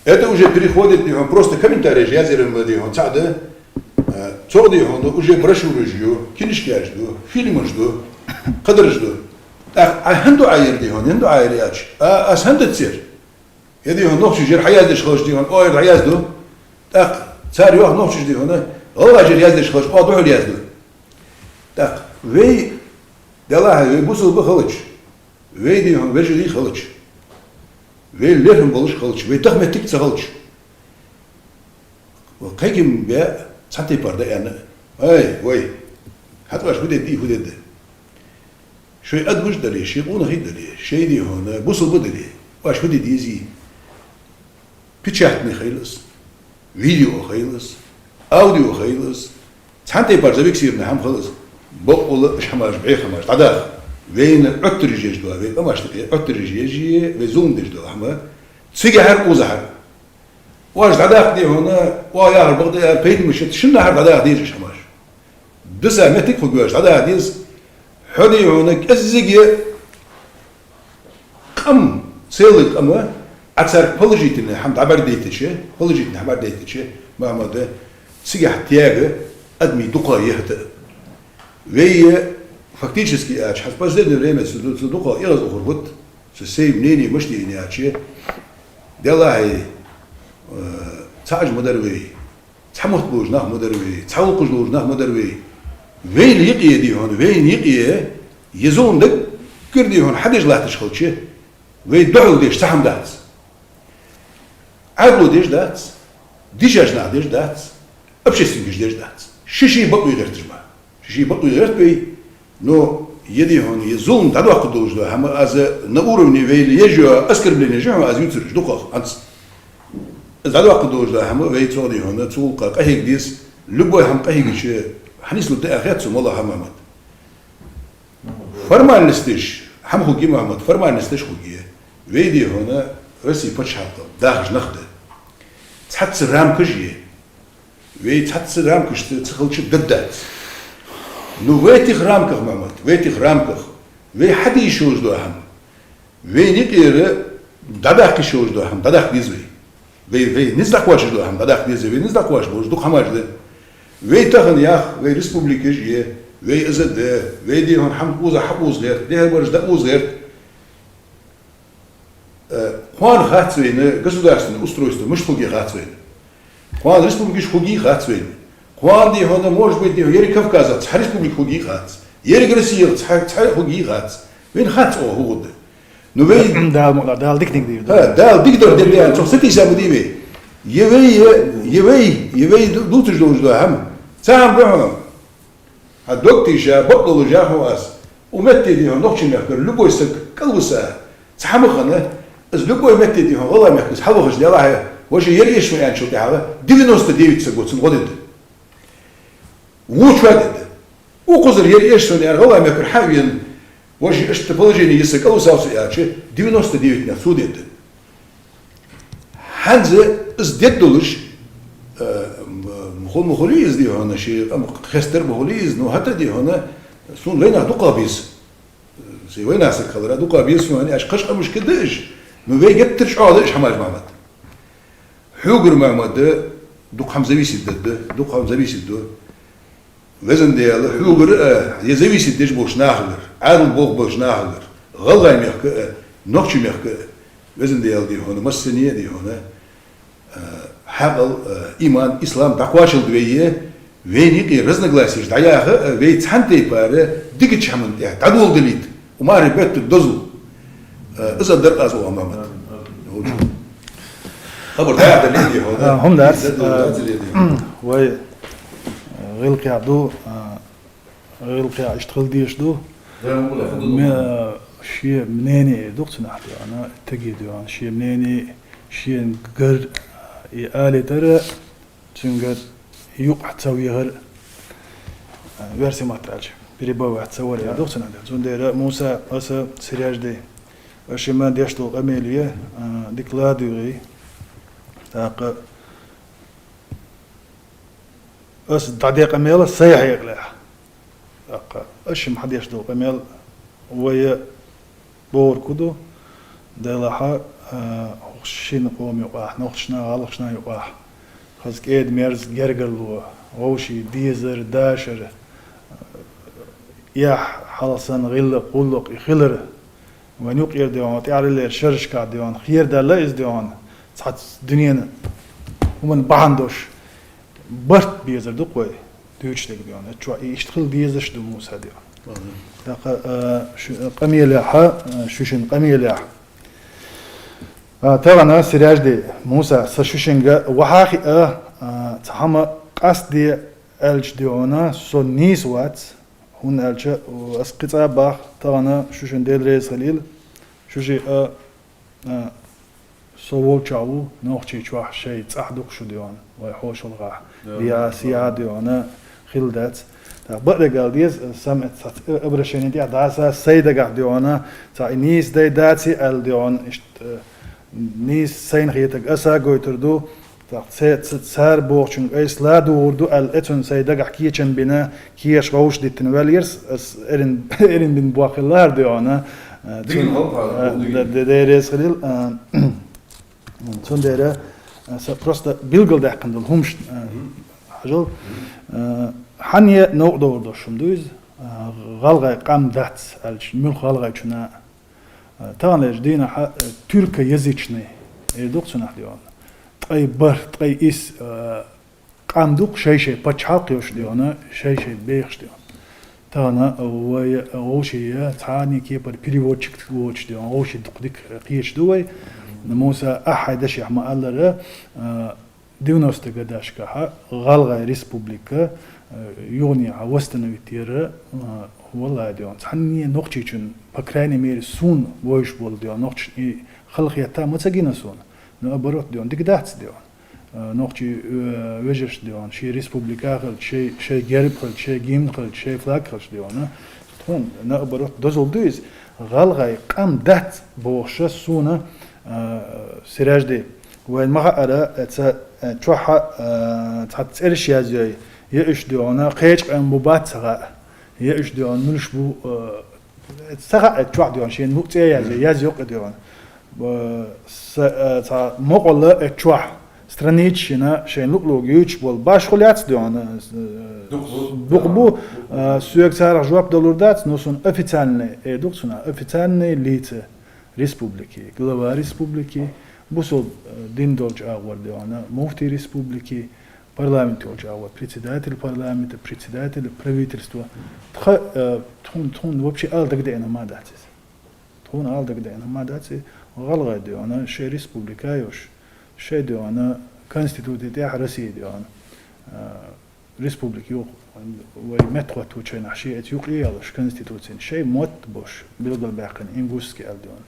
Это уже переходит, дий хьона, просто комментареш язъяр ма дий хьона, цхьа да, э, цох, дий хьона, уже брошюраш ю, кинишкаш ду, фильмаш ду, кхыдараш ду. ТӀаккха Ӏа хӀана ду Ӏа ер, дий хьона, хӀана ду Ӏа ер аьлча? А, аз хӀана дац ер? Е, дий хьона, нохчаша ер хьаяздеш хилча, дий хьона, оаха ер хьаязду. ТӀаккха цар йоах, нохчаша, дий хьона, гӀалгӀаша ер яздеш хилча, оаха духьал язду. ТӀаккха вай, Далла хьа, вай бусалба хилча, вай, дий хьона, вежарий хилча, вай лерхӀам болаш хилча, вай даха моттиг ца хилча, кхайкам бе, цхьан тайпара да аьнна: «Ай, вай, хӀаьта оаш фу дергда, фу дергда? Шоай адамаш дале, шоай къонахий дале, шоай, дий хьона, бусалба дале, оаш фу де дезий?» Печатный хилар из, видео хилар из, аудио хилар из. Цхьан тайпара зафиксированный хӀама хилар из. Бокъонца уж хӀамаш, бӀеха хӀамаш дӀадаха. Вайна Ӏоттараш еш дола, вай къамашта юкъе Ӏоттараш еш е, вай зулам деш дола хӀама. Цигахьара, укхазахьара. Оаш дӀадаккха, дий хьона, оаха яхар бакъда аьле, пайда ма бий, шиннахьара дӀадаха дезаш хӀамаш. Диса моттиг хургйолаш дӀадаха деза. Хьо, дий хьона, кӀеззига къам, целый къам, Ӏа царга положительный хӀама дӀабӀаргадайтача, положительный хӀама бӀаргадайтача, Мухьаммад, цигахьа тега адамий дукха я хӀаьта. Вай, фактически аьлча, хӀанз последнее время цу, цу дукха эгӀаз ухар хӀаьта, цу сай мнение мишта я аьлча, Далла хьа, э, цхьа Ӏаж ма дар вай, цхьа мотт болаш нах ма дар вай, цхьа гӀулакхаш долаш нах ма дар вай. Вайна юкъе, дий хьона, вайна юкъе, е зулам даггара, дий хьона, хьадеш латташ хилча, вай духьал деш цхьа хӀама дац. Ӏаьдало деш дац, дийшача наха деш дац, общественникаша деш дац. Ший-ший бакъвий гӀерташ ма. Ший-ший бакъвий гӀерт вай, но е, дий хьона, е зулам дӀадоаккхаргдолаш дола хӀама, аз на уровне вай еш йола оскорбление я хьона аз ювцараш дукхагӀа хӀанз. Из дӀадоаккхаргдолаш дола хӀама вай цох, дий хьона, цу гӀулакха къахьега деза, любой хӀама къахьийгача, хьанислу тӀа а хет цу мала хӀама, Мухьаммад. Формальносташ хӀама хургья, Мухьаммад, формальносташ хургья. Вай, дий хьона, Россе паччахьалкхе дахаш нах да. Цхьацца рамкаш я. Вай цхьацца рамкашца ца хилча даргдац. Ну, в этих рамках, Мухьаммад, в этих рамках вай хьаде йиш йолаш дола хӀама, вайна юкъера дӀадаккха йиш йолаш дола хӀама дӀадаккха деза вай. Вай, вай низ дӀакхоачаш дола хӀама дӀадаккха деза, вай низ дӀакхоачаш болаш дукха хӀамаш да. Вай тахан ях, вай республикаш я, вай из да, вай, дий хьона, хӀама укхаза хьаукхаза гӀерт, дехьа бараш дӀаукхаза гӀерт. Э, кхоана хац вайна государственное устройство мишта хургья хац вайна. Кхоана республикаш хургья хац вайна. Кхоана, дий хьона, может быть, дий хьона, еррига Кавказах цхьа республика хургья хац. Еррига Россех цхьа, цхьа хургья хац. Вайна хац оаха хӀу хургда. Ну, вай Дала мукъ лой, Дала диканиг дийр. ХӀа, Дала дика дар дергда аьнна, цох сатийса ма дий вай. Е вай, е, е вай, е вай ду-, дувцаш долаш дола хӀама. Цхьа хӀама да хьона. Хьа дог тийша, бакъдолаш я хьона аз. Укх метте, дий хьона, нохчий мехкара любой саг кӀалвиса, цхьа хӀама хинна, из любой метте, дий хьона, гӀалгӀай мехка из хьалвахача, Далла хьа, вӀаший ер эшаш ва аьнначул тӀехьагӀа, девяносто девять саго цунна гӀо дергда. Воча дергда. Укхазара ер эшаш ва аьнна гӀалгӀай мехкара хьа а вена, вӀаший иштта положени я са, кӀалвисав со аьлча, девяносто девять нах цо дергда. ХӀанз из дергдолаш, э, м, м, хул ма хулий из, дий хьона, ший къам хестар ма хулий из, ну, хӀаьта, дий хьона, сона вайнах дукхагӀа беза. Сай вайнах саг хилара дукхагӀа беза сона, хӀана аьлча кхыча къамашка да уж, ну, вай геттара чӀоагӀа да уж хӀамаш, Мухьаммад. Хьогара, Мухьаммад, дукха хӀама зависит да, дукха хӀама зависит да. Везан Даьла, хьогара а, е зависит деш болча нахагара, Ӏаьдал болх беча нахагара, гӀалгӀай мехка а, нохчий мехка а, Везан Даьла, дий хьона, массане а, дий хьона, а, хьаькъал, а, иман, ислам дӀакхоачалда вай, вайна юкъе разногласеш дӀаяха а, вай цхьан тайпара дикача хӀаман тӀа дӀадоладалийта. Укх мара беттарг дозал. Э, из а дар аз оаха, Мухьаммад. Хабар дӀа а дале, дий хьона. А, хӀама дац, из а а, дозал, дозал, дий хьона. Вай, э, гӀиллакхе ду, а, гӀиллакхе иштта хила дезаш да. Да, хӀама да, хӀама да. Ме-, а, ший мнение да-кх цунах, дий хьона, тиги, дий хьона, ший мнение, ший гар, и алийтар, цунгара юкъе ца вехар, версий маттахь аьлча, перебивать ца вар, я духцина да. Цундела Муса, аса, Сереждий, ва шима деш дола къамаьл я, а, дика ладувгӀий. ТӀаккха Аз дӀадеш къамаьл сай хьекъалехь. ТӀаккха аз шоана хьадеш дола къамаьл вай бохург хӀу ду, делахь а, хӀокху шин къома юкъахь, нохчашна, гӀалгӀашна юкъахь, хаза кӀеда-мерза гергарло, вовшийн дезар, дашар, яхь, хьал санна гӀиллакх, гӀуллакх и хилар, вайна юкъера дегӀан, тӀехьарча шерашкахь дегӀан, хера даьлла иза дегӀан, цхьацца дуьненан хӀуманна бахьана долуш барт безар ду-кх вай дуьйцуш дерг дегӀан. Эццахь и иштта хила дезаш ду, Муса дегӀан. ТӀаккха, а, шу-, къамелехь, а, шу шин къамелехь. А, тахана Сиражди, Муса, со шу шинга вахьа а хиъна, а, цхьа хӀума къастаде аьлча дегӀан, со нийса вац, хӀунда аьлча, о, аз кхин цкъа а бах, тахана шу шин Дела реза хилийла, шу шиъ а, а, со волчохь ву, Нохчийчохь шайн цӀахь ду-кх шу дегӀан, вай хьошалгӀахь, Да, я, да. Сияхь дегӀан, хилла дац. ТӀаккха бакъдерг ала деза, сама эццахь обращени тӀехь дӀаса, сай дагахь дегӀан, цхьа и нийса дай дац аьлла дегӀан, иштта, нийса сайна хетарг аса гойтур ду, тӀаккха ца-, ца-, цара бохучунга айса ладугӀур ду аьлла, эцунна сай дагахь кечам бина, кеша вовшах диттина ваьллера, ас эрна, эрна бина бохилла хӀара дегӀан, а, Дигна цун-, хӀокху а, хьалха д-, д-, Дела реза хилийла, а, цундела, а, са просто билгалдаьккхина долу хӀумаш, а, хьажал, а, хьанна а новкъа довр долуш хӀума ду иза, а, гӀалгӀай къам дац аьлча, муьлхха гӀалгӀайчунна а, таханлерчу дийнахь, э, тюркоязычный, эр ду-кх цунах дегӀан. Ткъе бархӀ, ткъе исс, э, къам ду-кх шай-шай пачхьалкх йолуш дегӀан, шай-шай бехаш дегӀан. Тахана вай, э, вовшийн цхьана кепара переводчик воцуш дегӀан, вовшийн дукха дика, э, кхеташ ду вай. Муса, ахь хьайн дашехь ма-аллара, э, девяностые годашкахь гӀалгӀай республика, э, юханехьа восстановить яра, э, валлахӀи дегӀан. Цхьанне а нохчичун, по крайней мере, суна вевзаш болу дегӀан нохчашна и хала хетта ма ца гина суна. Наоборот дегӀан, дика дац дегӀан. Э, нохчий, э, вежаршна дегӀан, шен республика хилча, шен, шен герб хилча, шен гимн хилча, шен флаг хилча дегӀан. Тхуна, наоборот, дозалла ду иза. ГӀалгӀай къам дац бохуша суна, э, Сиражди. Вайна ма хаъара, э, ца, э, чохь, э, цхьацца цӀераш язйой, я уьш дегӀан кхечу къам бу бац ца хаьа, я уьш дегӀан муьлш бу, э, ца хаьа, э, чохь дегӀан шена мукъа цӀе язйой, язйо-кх дегӀан. Э, са, э, цхьа мукъалла, э, чохь страничаш йина, шайн луъ-луъург юьйцуш болу башхо яц дегӀан, э, дукха бу, э, соьга царах жоп далур дац, но суна официальный, э, ду-кх цунах, официальные лица республики, глава республики, бусалба, э, дин долчу агӀор дегӀан, муфтий республики, парламент йолчу агӀор председатель парламента, председатель правительства. Тха, э, тхуна, тхуна вообще ала дагадеана ма дац иза. Тхуна ала дагадеана ма дац иза. ГӀалгӀай дегӀан, шайн республика йолуш, шайн дегӀан, конституци тӀехь Россия дегӀан, э, республика юкъа, вай меттахӀоттавучу хенахь шен эца юкъа ялош конституцина, шайн мотт болуш, билгалбаьккхина ингушский аьлла дегӀан.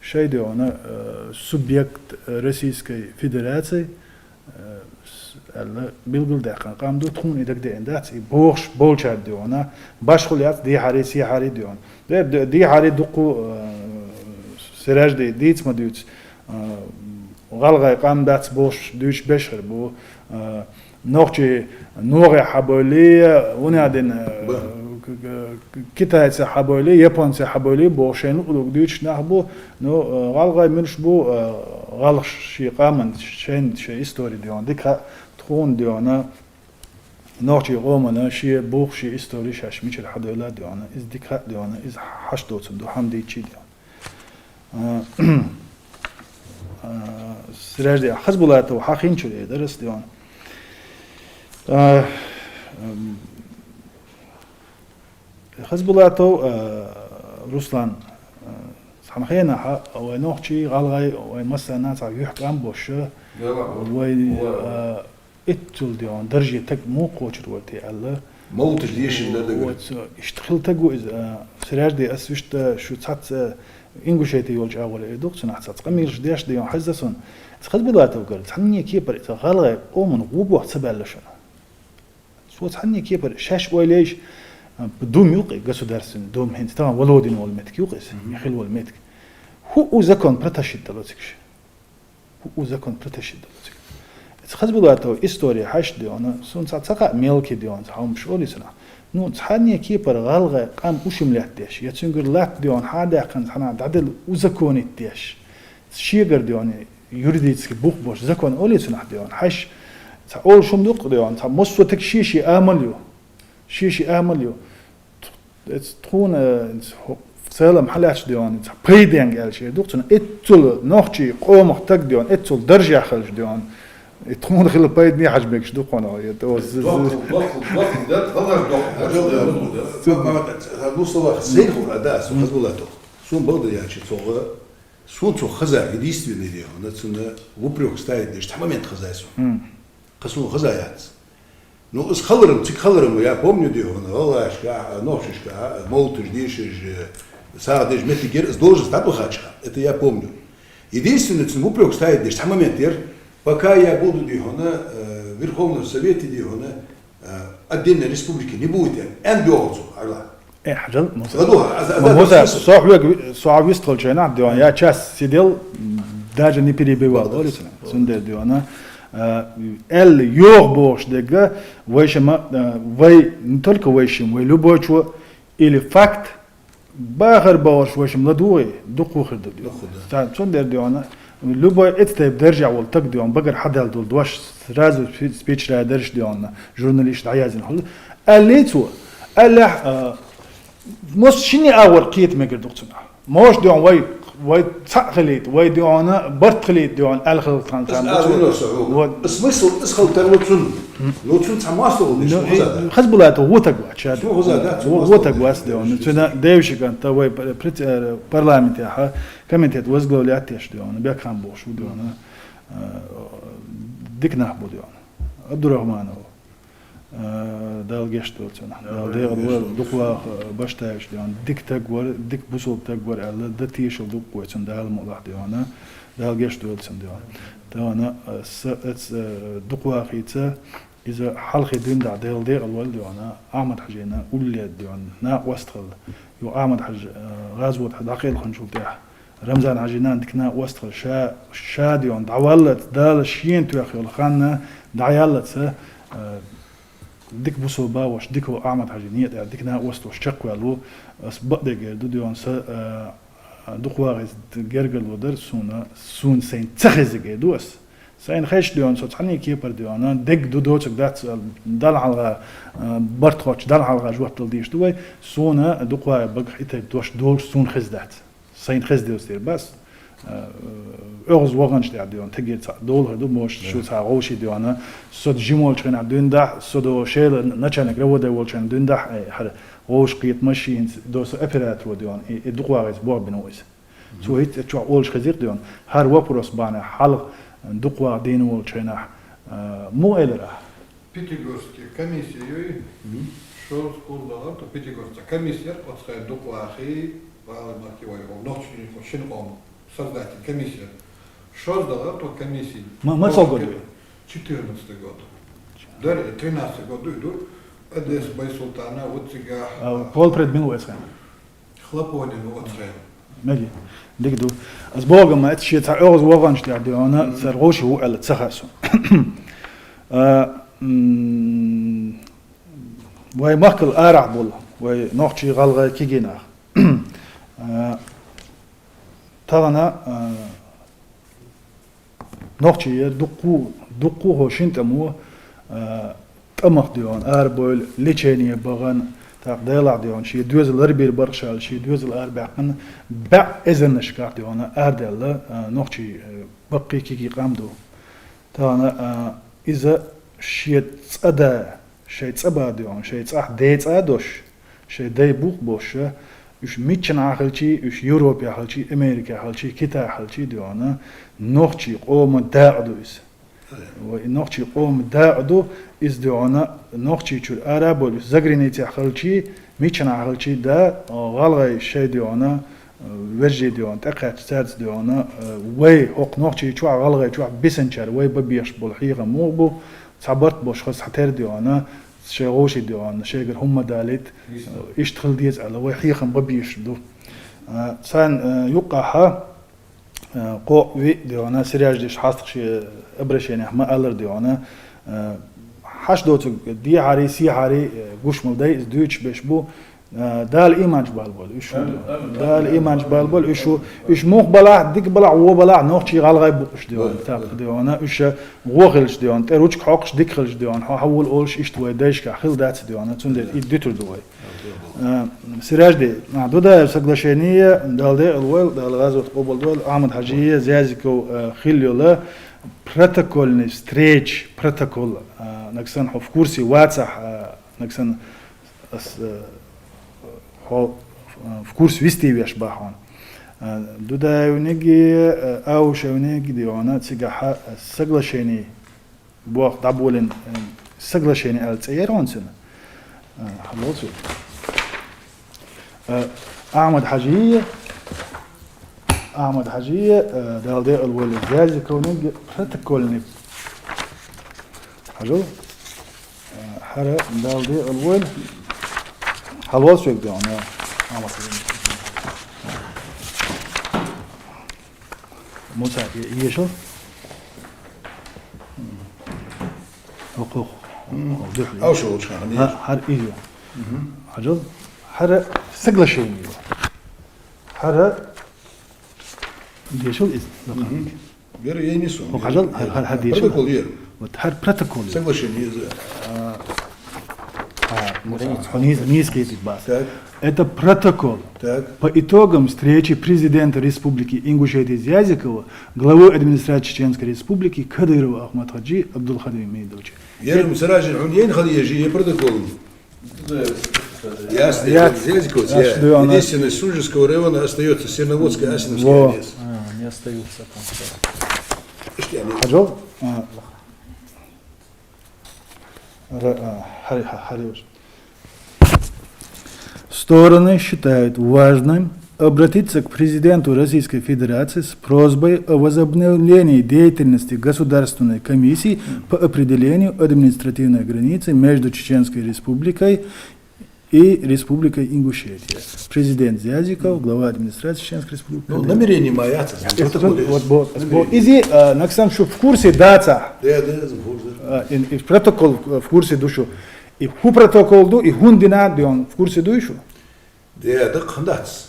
Шайн дегӀан, э, субъект Российской Федерации, э, с-, аьлла, билгалдаьккхина къам ду, тхуна и дагадеана дац, и бохуш болчара дегӀан, башхо яц дехьари, сехьари дегӀан. Де-, де-, дехьари дукха, э, Сиражди дийца ма дуьйцу, э, гӀалгӀай къам дац бохуш дуьйцуш берш хир бу, э, нохчий ногӀех хьабойла, вуна дина, э, к-, к-, к-, китайцех хьабойла, японцех хьабойла бохуш шайна луъ-луъург дуьйцуш нах бу, ну, э, гӀалгӀай муьлш бу, э, гӀалгӀаша шен къаман, шайна, шайн истори дегӀан, дика хаьа, тхуна дегӀан, нохчийн къомана шен бух, шен истори шаьш мичара хьадойла дегӀан, иза дика хаьа дегӀан, иза хьашт доцург ду, хьамдийчий дегӀан. А, а, Сиражди, Хазбулатов хьахинчур э дара ас дегӀан. А, м, Хазбулатов, а, Руслан, а, цхьана хенахь вай нохчий, гӀалгӀай, вай массарна цхьа юьхькӀам болуш, вай, а, итцул дегӀан дарже таг муха кхочур вара те аьлла. Мовташ дешина дар дагара. Вот, иштта хила таг ву иза, а, Сиражди, ас вуьшта шу цхьацца Ингушети йолчу агӀор эр ду-кх цунах цхьацца къамелаш деш дегӀан хезна суна. Хазбулатовгара цхьанне кепара иза гӀалгӀай къоман гӀо боху ца баьлла шуна. Цо цхьанне кепара шаьш ойла еш, а, дума ю-кх и, государственный дума, хӀинца тахана Володин волу меттиг ю-кх иза, Михаил волу меттиг. ХӀуъу закон протащить дало цига ша. ХӀуъу закон протащить дало цига. Хазбулатова истори хьаьший, дий хьона, сона цхьа ца хаьа мелкий, дий хьона, цхьа хӀамаш олий цунах. Ну, цхьанне кепара гӀалгӀай къам ушам латтадеш, е цунгара латта, дий хьона, хьадаьккханза хьанна дӀаделла узаконить деш. Шегара, дий хьона, юридически бух бош закон олий цунах, дий хьона, хьаьший, цхьа олуш хӀума дукха, дий хьона, цхьа массо а таг ший-ший амал ю. Ший-ший амал ю. Эц тхона, э, в целом хьалаьцча, дий хьона, цхьа пайденга аьлча, ер дукха цунна, эццул нохчий къомах таг, дий хьона, эццул даржехь хилча, дий хьона, и тхона хила пайдане хьажа мегаш дукха хьона, е то з-, з-, Доккха, доккха, доккха, да, халар доккха, да, да, да. Цу-, ма-, ма-, ма-, ну, слова, сейфу, а, да, су хазбулату. Сун балда ячи цогӀа, сун цо хаза, единственный, дий хьона, цунна в упрёк ставить деш, цхьа момент хаза сун. М. Кхы сона хаза яц. Ну, из халарам, цига халарам, я помню, дий хьона, гӀалгӀашка, нохчашка, молиташ деш, сагӀа деш моттиг яр, из должность дӀабахача хана. Это я помню. Единственное, цунна в упрёк ставить деш цхьа момент яр, пока я буду, дий хьона, э, в Верховном Совете, дий хьона, э, отдельной республики не будет, я, эн догӀу цо, Аллах. Э, хьажал, Муса. Ладугьа, аз, аз, Ма-, аз, Муса, аз, со хьоьга ви-, со хьа вистхилча хана, дий хьона, я час сидел, даже не перебивал, Молодец. Олиса. Цундела, дий хьона, а, аьлла йоах бохуш дерг, вайшимма, а, вай, не только вайшимма, вай любой чо, или факт, бахар бохуш вайшимма ладугӀе, дукха хир ду, дий хьона. Дукха, да. Ца-, цундела, дий хьона, любой эцтайп даржехь вола таг, дий хьона, багара хьадаьлла дола дош, сразу спи-, спичрай даржаш, дий хьона, журналист дӀаяздина хӀума. Аьллий цо, аьллехь, а, Мос шинне агӀор кхета мегар ду цунах. Мос, дий хьона, вай, вай цхьаъ хилийта, вай, дий хьона, барт хилийта, дий хьона, аьлла хилар тхан. Ас сан аз бу-, вуно со хьога. Вот. Смысл, ас хила тарлу цун. Ну, цун цхьа мос догӀу деш, Ну, ну, хаза да. Хазбулатов ву таг вац, ша, дий хьона. Ну, хаза да, цун Ву, мос ву догӀу таг деш. Вац, дий хьона. Цуна девшиканта вай пр-, пред-, э, парламентехьа комитет возглавлять еш, дий хьона, бекхам бохуш ву, дий хьона. Э, дика нах бу, дий хьона. Абдурахманов. Э, Дала гешт долда цунна. Дала Дала декъала гешт вар, долда. Дукха ваха, э, Баштаевич, дий хьона, дика таг вар, дика бусалба таг вар аьлла, дан тешал дукха вай цунна, Дала мукъалахь, дий хьона. Дала гешт долда цунна, дий хьона. Дий хьона, э, са, эц, э, дукха вахийца, иза хьалхе дуьйна дӀа Дала декъала вар, дий хьона, Ахьмад-Хьажийна улле, дий хьона, накъост хилла. Юха Ахьмад-Хьажа, э, гӀазот хьа дӀакхелхинчул тӀехьа Рамзан-Хьажийна дика накъост хилла, ша, ша, дий хьона, дӀаваллалца, Дала шена тоьхна йолу хан дӀаяллалца, э, дика бусалба ваш, дика ву Ахьмад-Хьажа некъа тӀехь, дика накъост ваш чекхваьлла ву, ас бакъдерг эр ду, дий хьона, са, э, дукха вахийца гергарло дар суна, суна сайна ца хезарг эр ду ас. Сайна хезча, дий хьона, со цхьанне кепара, дий хьона, дерг ду, доцург дац, э, Далла хьалха, э, барт хоттуш, Далла хьалха жоп дала дезаш ду вай, суна дукха вахе багахь и тайпа дош долуш суна хеза дац. Сайна хеза девза дер бац. Э, оьгӀаз ваханчу тӀехь, дий хьона, тегера цхьаъ долу хир ду, может, шу цхьа гӀовший, дий хьона, со жима волчу хенахь дуьйна дахь, со до шайла начальник РОВД волчу хенахь дуьйна дахь, э, хӀара гӀовш кхетамаш хӀинца до со операторо, дий хьона, и, и дукха вахийца бохбина ву иза. Цо хӀинца чохь олуш хезира, дий хьона, хӀара вопрос бахьанехь хьалха дукха ваха дийна волчу хенахь, э, муха элира ахь? Пятигорский комиссия юй, Мгм. шозза кхузза далар, то Пятигорская комиссия, оцхьа дукха вахий, вала махки вай, о, нохчий, о, шин къом, создатель комиссия. Шозза далар, то комиссия. Ма-, ма цо году? Четырнадцатый год. Дара, тринадцатый год дуй ду, Эдес Байсултана, вот цигахь. А, полпред мила ву эцхьана? Хлопонин оцхьайна. Меги. Дика ду. Ас боху ма, эцу шен цхьа оьгӀаз ваханчу тӀехь, дий хьона, цара гӀовший ву аьлла ца хаьа суна. А, м, вай махкал арахь болу, вай нохчий, гӀалгӀай, кегий нах. А, тахана, а, Нохчий яра дуккха, дуккха хӀо шин тӀамо, а, тӀамах, дий хьона, арабевлла, лечение бахана, тӀаккха Делахь, дий хьона, шен доьзал ларбийр бархашалла, шен доьзал арабаьккхина, бӀе эзарнашкахь, дий хьона, арадаьлла, а, нохчий, а, баккхий, кегий къам ду. Тахана, а, иза шен цӀа да, шайн цӀа ба, дий хьона, шайн цӀахь ден цӀа а долуш, шайн дай бух а болуш, уьш миччанхьа хилчий, уьш Европехь хилчий, Америкехь хилчий, Китайхь хилчий, дий хьона, нохчий къоман дакъа ду иза. Вай нохчий къоман дакъа ду иза, дий хьона, Нохчийчуьра ара а бовлуш, заграницехь хилчий, миччанхьа хилчий, да, гӀалгӀай шайн, дий хьона, вежарий, дий хьона, тӀекхаьчча цаьрца, дий хьона, вай хӀокху Нохчийчохь, ГӀалгӀайчохь бисинчара вай бан безаш болу хьехам муха бу, цхьа барт болуш хаза цхьатерра, дий хьона, шайн гӀовший, дий хьона, шайгара хӀумма далийта, иштта хила деза аьлла, вай хьехам бан безаш ду. А, царна, а, юккъахьа, Э, кхоъ-виъ, дий хьона, Сираждиша хьастагӀа ший обращенехь ма аллара, дий хьона, э, хьашт доцург дехьари, сехьари, э, гуш мел дай, из дуьйцуш беш бу. Э, Дала иман чу балболба уж шу, дий хьона. Амин, амин, амин. Дала иман чу балболба уж шу. Уж мух балахь, дика балахь, во балахь, нохчий, гӀалгӀай ба уж, дий хьона, тӀаккха, дий хьона, уж гӀо хилча, дий хьона, тӀера ручка хьокхаш, дика хилча, дий хьона, хьо хьавола олуш, иштта вай дайшкахь хила дац, дий хьона, цундела и дитар ду вай. Э, Сиражди, а, Дудаев соглашение, Дала декъала войла, Дала гӀазот къобал дойла, Ахьмад-Хьажи, Зязиков, э, хила йола протокольный встреча, протокол, э, нагахь санна хьо в курсе вацахь, э, нагахь санна ас, э, хьо, э, в курсе вести веш ба хьона. Э, Дудаевнеги, э, Аушевнеги, дий хьона, цигахьа, э, соглашение бох дӀаболийна, э, соглашение аьлла цӀи яр хьона цун. Э, хьалоцу. Э, Ахьмад-Хьажи, Ахьмад-Хьажи, э, Дала декъала войла, Зязиковнеги протокольный. Хьажал? Э, хӀара, Дала декъала войла. Хьалоцу вайга, дий хьона, Ахьмад-Хьажи. Муса, е-, ешал? Ох, ох. М. Ох, духьа. Аушев волча хана, хӀа-, хӀара из я. Мгм. Хьажал? ХӀара соглашение я. ХӀара дешал из. Мгм. Вера, я не сум. Ох, хьажал, хӀара, хӀара, хӀара дешал. Протокол я. Вот хӀара протокол я. Соглашение из. А, а, Муса, граница. Хьо нийса, нийса кхетийта бац. Так. Это протокол. Так. По итогам встречи президента Республики Ингушетия Зязикова, главы администрации Чеченской Республики Кадырова Ахмад-Хаджи Абдулхадим Мидовича. Ер Сираждин, хьона яйна хила еза е протокол? Ясно, ясно. Зязиков, ясно, я. Да, она. Единственное, Сунженского района остаётся Серноводская, Асиновская. Во. А, не остаются там. Ишти, они. Хьажал? А. Ра-, а, хари-, ха-, хари уж. Стороны считают важным обратиться к президенту Российской Федерации с просьбой о возобновлении деятельности Государственной комиссии по определению административной границы между Чеченской Республикой и Республикой Ингушетия. Президент Зязиков, глава администрации Чеченской Республики. Ну, намерение ма яц. Э, вот, вот, вот, намерение. Изи, а, нагахь санна шу в курсе дац. Да, да, в курсе. А, и, и протокол в курсе ду шу. И хӀу протокол ду, и хӀунда дина да, дий хьона, в курсе дуй шу? Да, даккха дац.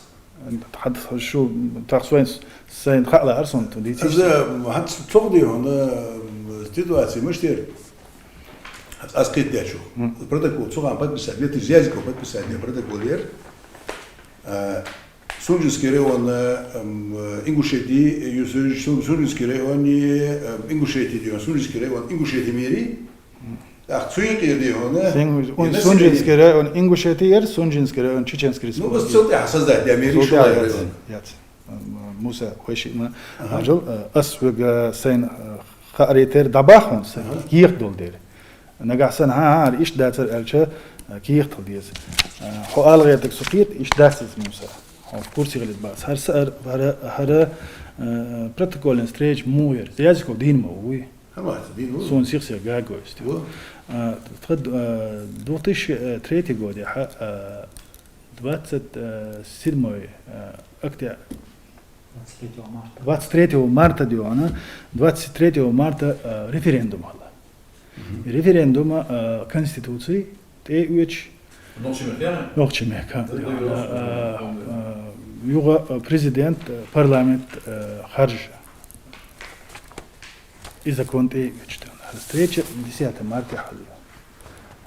Хьада шу тахсойн сайна хаалар сона ту дийци. Аз, м, хьанца цох, дий хьона, м, ситуация мишта яр? Аз кхетадечох. М. Протокол цу хана подписать, две тысячи, Зязиков подписать даь протокол яр. А, Сунженский район, м, Ингушетии, ю-, Сун-, Сунженский район, м, Ингушетии, дий хьона, Сунженский район Ингушетии мери. Ах, цу юкъе, дий хьона. Сун-, и население. Сунженский район Ингушетии яр, Сунженский район Чеченской Республики. Ну, ас цул тӀехьа создать даь мери шоллагӀа район. Яц. М, Муса, хой шиъ ма. Ага. Хьажал, э, ас вайга сайна, э, хаарий тӀера дӀабаха хьона, сайна кехат дола дера. Нагахь санна, хӀа-, хӀа-, иштта дацар аьлча, э, кехат хила деза. Э, хьо ала гӀертарг со кхета, иштта дац из, Муса. Хьо в курсе хилийта бац. ХӀара са-, хӀара, хӀара, э, протокольный встреча муха яр? Зязиков дийна ма вуй. ХӀама ца дийна ву. Сона сих-сиха гӀо дац. Во. А, тха, а, две тысячи третий годехьа, а, двадцать седьмой, а, октя-, двадцать третьего марта. Двадцать третьего марта, дий хьона, двадцать третьего марта, а, референдум хилла. Мгм. Референдум, а, Конституци тӀаоьцуш. Нохчий мехка? Нохчий мехка. Да, да, да, а, да. А, юха, а, президент, а, парламент, а, харжа. И закон тӀаоьцуш. ХӀара встреча десятого марта хилла.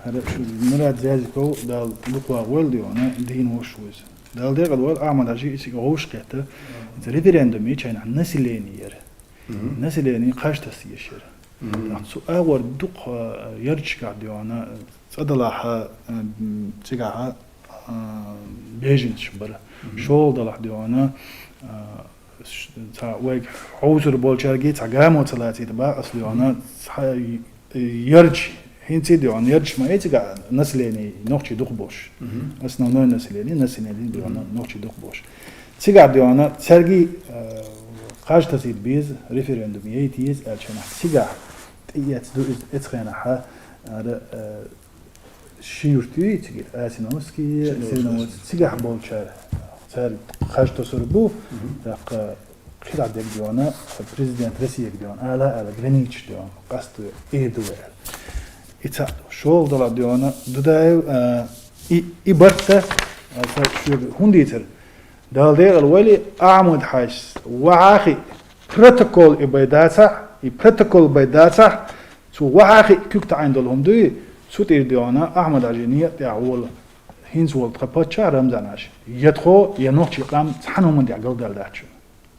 ХӀара шу Мурад Зязиков, Дала дукха вахавойла, дий хьона, дийна воша ва из. Дала декъала войла, Ахьмад-Хьажи, из цига вовшахкхетта. Из референдум йича хьайна населени яр. Мгм. Населени кхаж таса езаш яр. Мгм. Цу агӀор дукха, а, ярташкахь, дий хьона, цӀа далахь, а, м, цигахь, а, беженцаш бар. Мгм. ШоллагӀа далахь, дий хьона, а, ш-, цхьа вайга хьовсур болчарга цхьа гамо ца лацийта бакъ ас, дий хьона, цхьа ярташ, хӀинца, дий хьона, ярташ ма яй цигахь населени нохчий дукха болаш. Мгм. Основное населени, населени, дий хьона, нохчий дукха болаш. Цигахь, дий хьона, царга, э, кхаж тасийта беза, референдум яйта еза аьлча хьона, цигахь тӀаэцна ду из, эцу хенахьа, ара, э, ши юрт юй цига, Асиновский, Серноводский, Серноводский, цигахь болчар, цар кхаж тосур бу, мгм, тӀаккха КхидӀа дег дий хьона, президент Россега дий хьона, ала, ала, границаш дий хьона, къаста эр ду вай аьнна. И цаӀ ду. ШоллагӀа дале дий хьона, Дудаев, а, и, и барт, а, са шуга хӀунда дийцар? Дала декъала войла, Ахьмад-Хьажас вахьа хи протокол и бай дацахь, и протокол бай дацахь, цо вахьа хи куьг таӀийна дола хӀума дуй, цу тӀера дий хьона, Ахьмад-Хьажий наькъа тӀа вола, хӀинца вола тха паччахь Рамзан-Хьажа. Я тхо, я нохчий къам цхьан хӀуман тӀа галдаьлла дац шуна.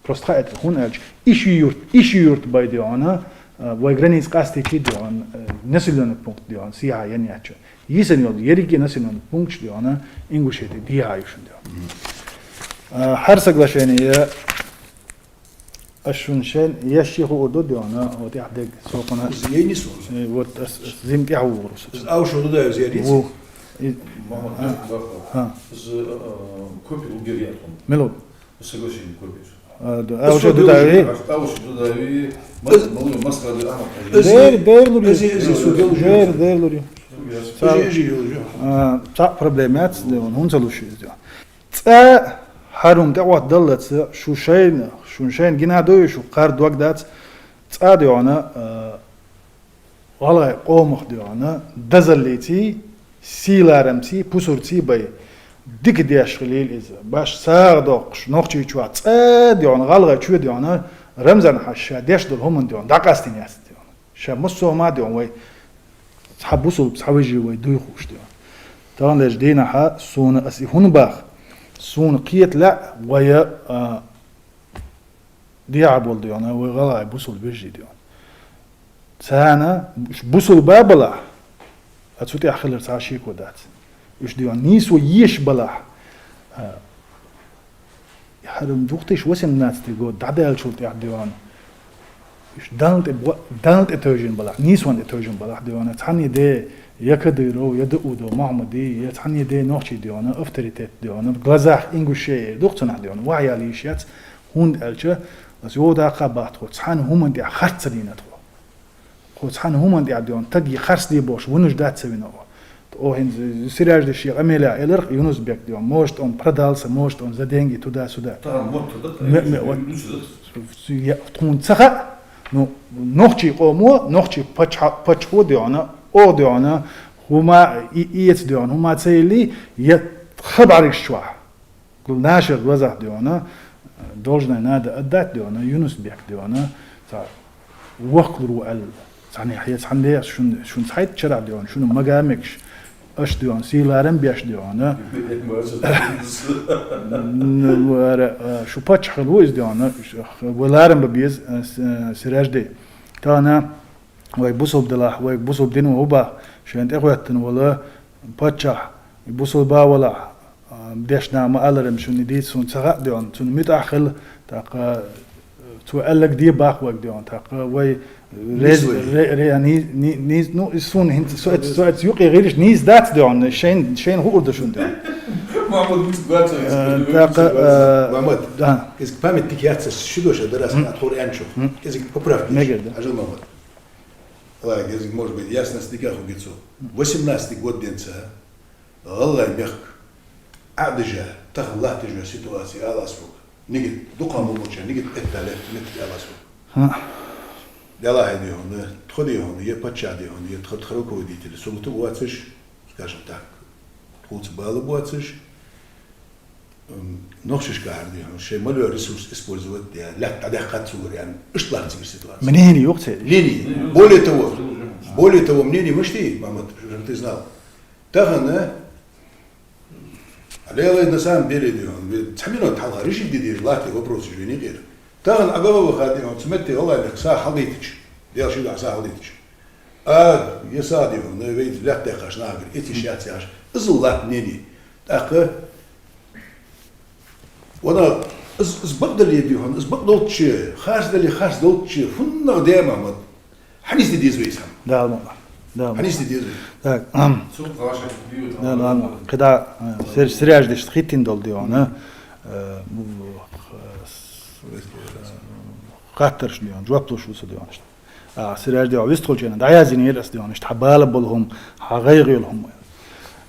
Просто хаийтар, хӀунда аьлча, Иши-Юрт, Иши-Юрт бай дий хьона, а, вай граница къастийча дий хьона, а, населённый пункт дий хьона, сийхьа ян яц шуна. Йисана йола еррига населённый пункташ дий хьона, Ингушети дехьа ю шуна дий хьона. А, хӀара соглашени, а, шун шоай ешший хуур ду дий хьона, вот яхь дег сокъана. Из яйни сона. Э, вот ас, ас зим тӀехьа вугӀар со. Из Аушев Дудаев зеррица? Ву. И, Махмуд, а, Бахар. А. Из, э, копи лугер яхун. Мело. Соглашение копи. А, да, а уже Дудаеви? А уже Дудаеви, Мас-, Малуев Маскади, Ахьмад-Хьажа. Дер, дер лури. Из, из, из, из, Дер, дер лури. Из, из, из, из. А, цхьа проблема яц, дий хьона, хӀунда ца луш из, дий хьона. ЦӀа хӀара хӀума тӀехьа оттадаллалца, шу шоайна, шун шоайна гина дой, шу кхар дог дац, цӀа дий хьона, а, гӀалгӀай къомах дий хьона, дозаллицеи, сий-ларамцеи, пусарцеи бай дика деш хилийла из. Баш сагӀа доккхуш, Нохчийчоа цӀа дий хьона, гӀалгӀай чу дий хьона, Рамзан-Хьажас ша деш дола хӀуман дий хьона, дӀакъастийна яц дий хьона. Ша массо а хӀума дий хьона вай, цхьа бусалба, цхьа вежарий вай дуй хууш дий хьона. Таханлерча дийнахьа сона ас и хӀунда бах, сона кхета лаьа вай, а, дехьа бола дий хьона, вай гӀалгӀай бусалба вежарий дий хьона. Царна уж бусалба балахь, а цу тӀехьа хилар цхьа шеко дац. Уж дий хьона нийсо еш балахь, а, хӀара две тысячи восемнадцатый год дӀадаьллачул тӀехьа дий хьона, уж Далла тӀе бо-, Далла тӀе тевжина балахь, нийсонна тӀе тевжина балахь дий хьона, цхьанне де я Кадыров, я Даудов Махьмуди, я цхьанне де нохчий дий хьона, авторитет дий хьона, в глазах ингушей эр ду-кх цунах дий хьона, вахьаяла йиш яц, хӀунда аьлча, ас йода кхаба тхо, цхьан хӀуман тӀехь харц ца дийна тхо. Тхо цхьан хӀуман тӀехь дий хьона, таг е харц де бохуш, вунаш дац ца вина оха. Оха хӀинца Сережди ший къамелехь элар-кх Юнус-Бек дий хьона, может, он продался, может, он за деньги туда-сюда. Тахан мотт да, Ме-, ме-, вот. Юнус да. Я, тхона ца хаьа, ну, нохчий къомо, нохчий паччахь-, паччахьо дий хьона, оха дий хьона, хӀума, и, и эца дий хьона, хӀума ца елли, я тха бӀаргаш чохь. Нашер глазах дий хьона, должное надо отдать дий хьона, Юнус-Бек дий хьона, цхьа вахкалур ву аьлла, цхьанне хье, цхьанне а шун, шун цхьайтта шарахь дий хьона, шуна мага мегаш, аш дий хьона, сий-ларам беш дий хьона. Н-, вара, а, шу паччахь хила ву из дий хьона, ш-, вай ларам бан беза, а, с-, а, Сережди. Тахана вай бусалба далахь, вай бусалба дино хӀу бах, шайна тӀехӀоьттина вола паччахь, и бусалба валахь, а, дешна ма аллара шуна дийца сона ца хаьа дий хьона, цунна муьтӀахь хила, тӀаккха цо аьлларг де бах вайга дий хьона, тӀаккха вай рез-, ре-, ре-, ни-, ни-, ни-, ну, из сона хӀинца, со эц-, со эц юкъе гӀирш нийса дац дий хьона, шайн, шайна хуур ду шуна дий хьона. Махьмуд, муьтӀахь дац, э, тӀаккха, э, Махьмуд, да. Из памятник яц, ши дош а дарас, М. а тхур энчу. М. Из поправка. Мегар, да. Ажал Махьмуд. Ла, гезиг, может быть, ясность дика хӀу гицу. Восемнадцатый год денца, гӀалгӀай мехка, Ӏадижа, тахан латтижа ситуация алас вук. Нигит, дукха мулмуча, нигит этта лет, нигит алас вук. Хм. Далахьа дий хьона, тхо дий хьона, е паччахь дий хьона, е тха, тха руководители, сулута воацаш, скажем так, тхуца бала боацаш, М, нохчашка хьар дий хьона, шоай мел йола ресурс использовать де, лаьтта дӀадаьккхад цугара аьнна, иштта лаьтташ ситуация. Мнение йоах церан. Мнение. Более того, более того, мнение мишта, Махьмуд, чтобы ты знал. Тахан, лелай, на самом деле, дий хьона, ве-, цхьа минот хьалха решить де дезаш латта вопрос уж вайна юкъера. Тахан Ӏа баха ваха дий хьона, цу метте гӀалгӀай мехка сагӀа хьалдайтача, Даьла шийгахь сагӀа хьалдайтача. А, е сагӀа дий хьона, вай лаьтта даьккхача нахагара, эцаш яц яхаш, иззал латта мнение. ТӀаккха, вана, из, из бакъдале дий хьона, из бакъдолча, харцдале харцдолча, хӀуннагӀа де, Махьмуд, хьанийсде деза вай из хӀама? Дала мукъ лахь. Дала мукъ лахь. Хьанийсде деза вай? Так, ам. Цул хашак бийва. Да, ладно. КхидӀа, э, сер-, Сереждешта хӀиттина дола дий хьона, э, м, э, хаттараш дий хьона, жоп луш ву со дий хьона. А, Сережди, вистхулча хана дӀаяздинера ас дий хьона, иштта хьа бала бола хӀума, хьа гӀайгӀа йола хӀума.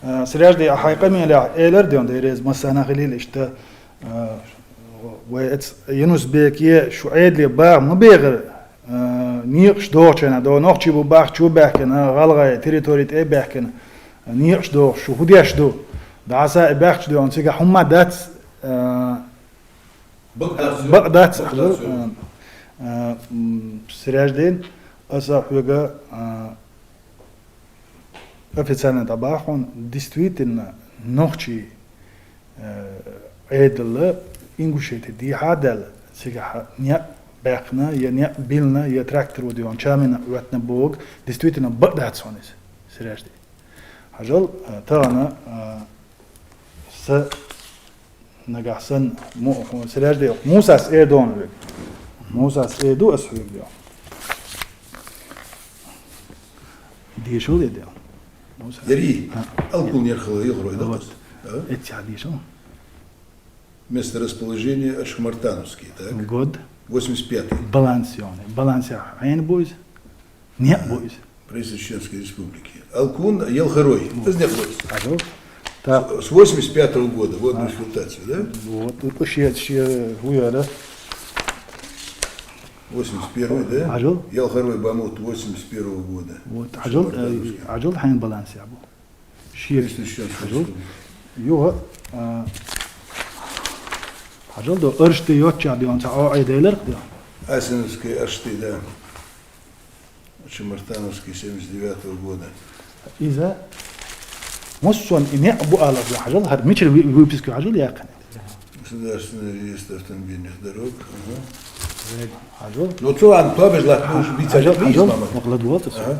А, Сережди, хьай къамелехь элар дий хьона, дера из массанахьа хилийла иштта, а, Вай эц Юнус-Беке шу Ӏедале баха ма бехара, а, некъаш дохача хана, да нохчий ба баха чу баьхкина, гӀалгӀай территори тӀа баьхкина, некъаш дохаш, шу фу деш ду? ДӀаса а баьхкача, да хьона, цигахь хӀумма дац, а, бакъ дац, бакъ дац, бакъ дац, а, а, м, Сираждин, аса хьоьга, а, официально дӀабаха хьона, действительно, нохчий, э, Ӏедал Ингушете дехьа а даьлла, цигахь некъ баьккхина, е некъ биллина, е трактор, да хьона, чамина оттана боху, действительно, бакъ дац хьона иза, Сиражди. Хьажал, э, тахана, э, са нагахь санна, му-, хьо, Сиражди, Мусас эр ду хьона вега. Мусас эр ду ас хьоьга, йо. Дешал де, де. Мусас. Дари, а, Алкун ялхалой, ялхалой, да, вот. А? Эццахь дешал. Месторасположение Ачхамартановский, так? Год. Восемьдесят пятый. Баланс, йо, баланс я, хьайна бу иза? Некъ бу иза. Правительство Чеченской Республики. Алкун ялхалой. Вот. Из некъ бу иза. Хьажал. Так. С восемьдесят пятого года, вот, а, документация, да? Вот, тут шесть, шесть, уяра. Восемьдесят первый, да? Хьажал. Ялхалой Бамут восемьдесят первого года. Вот, хьажал, э, хьажал хьайна баланс я бу. Шесть. Шесть. Хьажал. Юха, а, хьажал до Аршты йоцча, да хьона, цхьа Ӏо Ӏе деларх, да хьона. Асиновский Аршты, да. Ачхамартановский семьдесят девятого года. Иза массо а и некъ бу алар, хьажал, хӀара мичара ви-, выписка хьажал яьккхина. Государственный реестр автомобильных дорог. Ага. Хьажал. Ну, цо ан тобеш лат, а, уж бицаш хьажал, хьажал, мама. Ох, ладвалца, ага.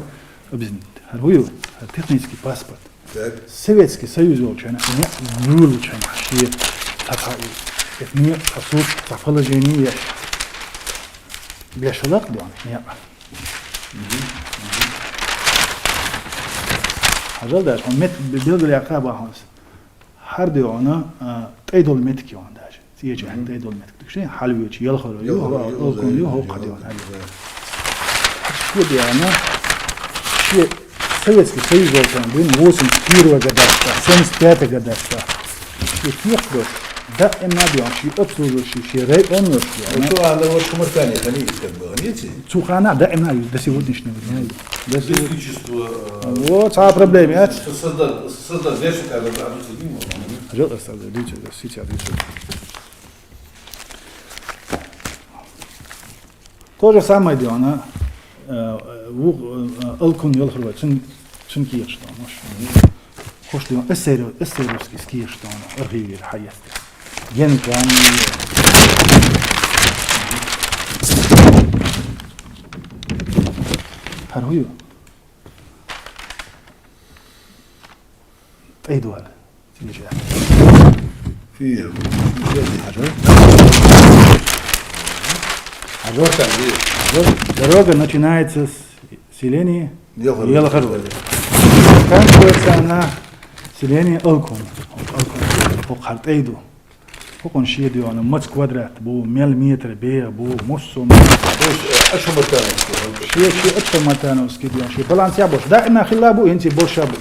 Объяснить. ХӀара хӀу ю, хӀара технический паспорт. Так. Советский Союз йолча хана, некъ йолча хана, ши, цхьа, цхьа, это некъ, цхьа сурт, цхьа положение еш. Беш лакх, да хьона, некъ. Мгм. Хьажал даш, хьона мет-, бе-, белгалъяьккха бахьанца. ХӀара, да хьона, а, тӀай дола меттиг я хьона даже. ЦӀеча хьона тӀай дола меттиг. Ши хьалвеча, ялхалой ю, ялхалой ю, Алкун ю, ялхалой, хӀокху, да хьона. Ялхалой. Шу, да хьона, ши Советский Союз йолча хана, блин, восемьдесят первого года, семьдесят пятого года. Ши кехат дош. Даимна, да хьона, ши обслуживающий, ши район йолаш, да хьона. Ну, цу хана ваша Ачхамартане, они как бы, они эти? Цу хана даимна ю, до сегодняшнего дня ю. До сего-, электричество, э, вот, а проблема, а? Создать, создать дальше, как бы, объяснить не могу. Хьажал, создать, дальше, сейчас, сейчас. То же самое, да хьона, э, ву-, э, Алкун ялхалой, цун, цун кехаташ да хьона, маш. Хьуш да хьона, эсеро-, эсеровский кехаташ да хьона, архивера хьаэцна. Ген кан. ХӀара хӀу ю? ТӀай дола. Фир. Хьажал. Хьажал. Дорога начинается с селения Ялхалой. Ялхалой. Заканчивается она селением Алкун. Алкун. ХӀокху хӀара тӀай ду. ХӀокхун ши, да хьона, маца квадрат бу, мел метр бӀеха бу, массо а. То есть, э, Ачхамартановский, да? Ши, ши Ачхамартановский, да хьона, ши баланс я болаш. Даимна хилла бу, хӀинца болаш бу.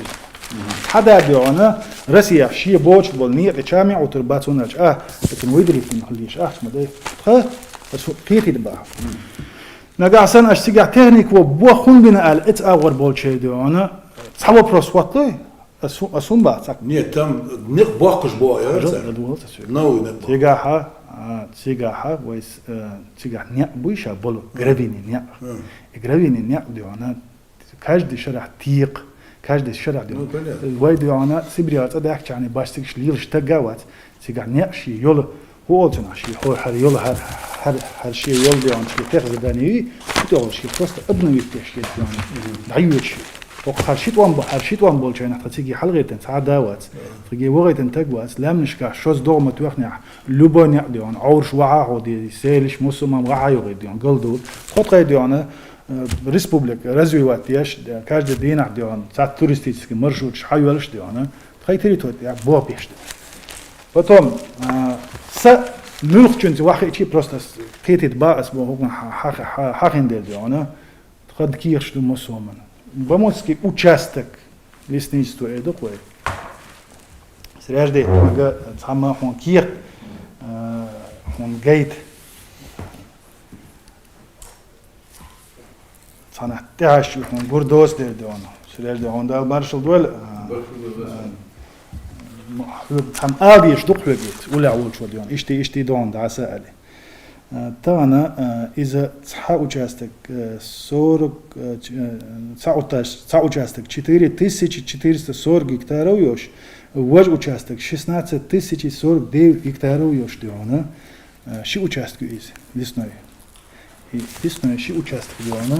Хьада, да хьона, Россехь ши боча бола некъа чамий Ӏутар бац хьона аьлча, а, цун вайдалийта хила дезаш, а, ма дай. Тха, ас кхетийта баха. Нагахь санна аш цигахь техника во бохун бина аьлла, эца агӀор болчай, да хьона, цхьа вопрос хӀоттлой? Ас хӀу-, ас хӀун баха цхьа? Нет, там некъ боккхаш бо, я, хьажал, цар. Новый некъ бо. Цигахьа, а, цигахьа, вай с-, э, цигахь некъ буй ша болу, гравийный некъ. Мгм. И гравийный некъ, да хьона, каждый шарахь текха, каждый шарахь, да хьона. Ну, понятно. Вай, да хьона, Сибре цӀа даьхкача хана баш цигаш лелаш стаг а вац, цигахь некъ ший йола, хӀу оал цунах, ший хӀо-, хӀара йола, хӀара, хӀара, хӀара ший йола, да хьона, ший техзадание, хӀу тӀехула ший просто обновить деш, да хьона, дӀайоьдуш. ХӀокху хӀара ши тӀом бо-, хӀара ши тӀом болча хана тха цига хьалгӀайтина цхьа а да вац, тхиге вахийтина таг вац, лаьмнашкахь шозза догӀа ма тоьхнехь, любой некъ, да хьона, Ӏовраш вахьа а хьо де, селаш, мусулман вахьа а йогӀий, да хьона, галдув. Тхо тхай, да хьона, э, республика развивать деш, э, каждый дийнахь, да хьона, цхьа туристический маршруташ хьайоьллаш, да хьона, тхай территори тӀехь бохбеш да. Потом, э, са муьлххачунца вахийтчи, просто ас кхетийта баха ас бо хӀукман хьа-, хьа-, хьа-, хьахинделла, да хьона, тха кехаташ ду массо а ман. Бамутский участок лесничества эр ду-кх вай. Сражде, ага, цхьамма хьона кехат, э, Хьона гайта. Цхьаннахьа тӀехьашка хьона гур доцу дер де хьона. Сираж де хьона Дала маршал дойла. Хьога цхьанна ала дезаш ду-кх хьога, уллехь волчо де хьона. Иштта, иштта де хьона дӀаса али. Тахан иза цхьа участок, сорок, цхьа участок четыре тысячи четыреста сорок гектаров йолаш, важа участок шестнадцать тысяч сорок девять гектаров йолаш де хьона. Ши участок ю иза, лесной. И лесной ши участок де хьона,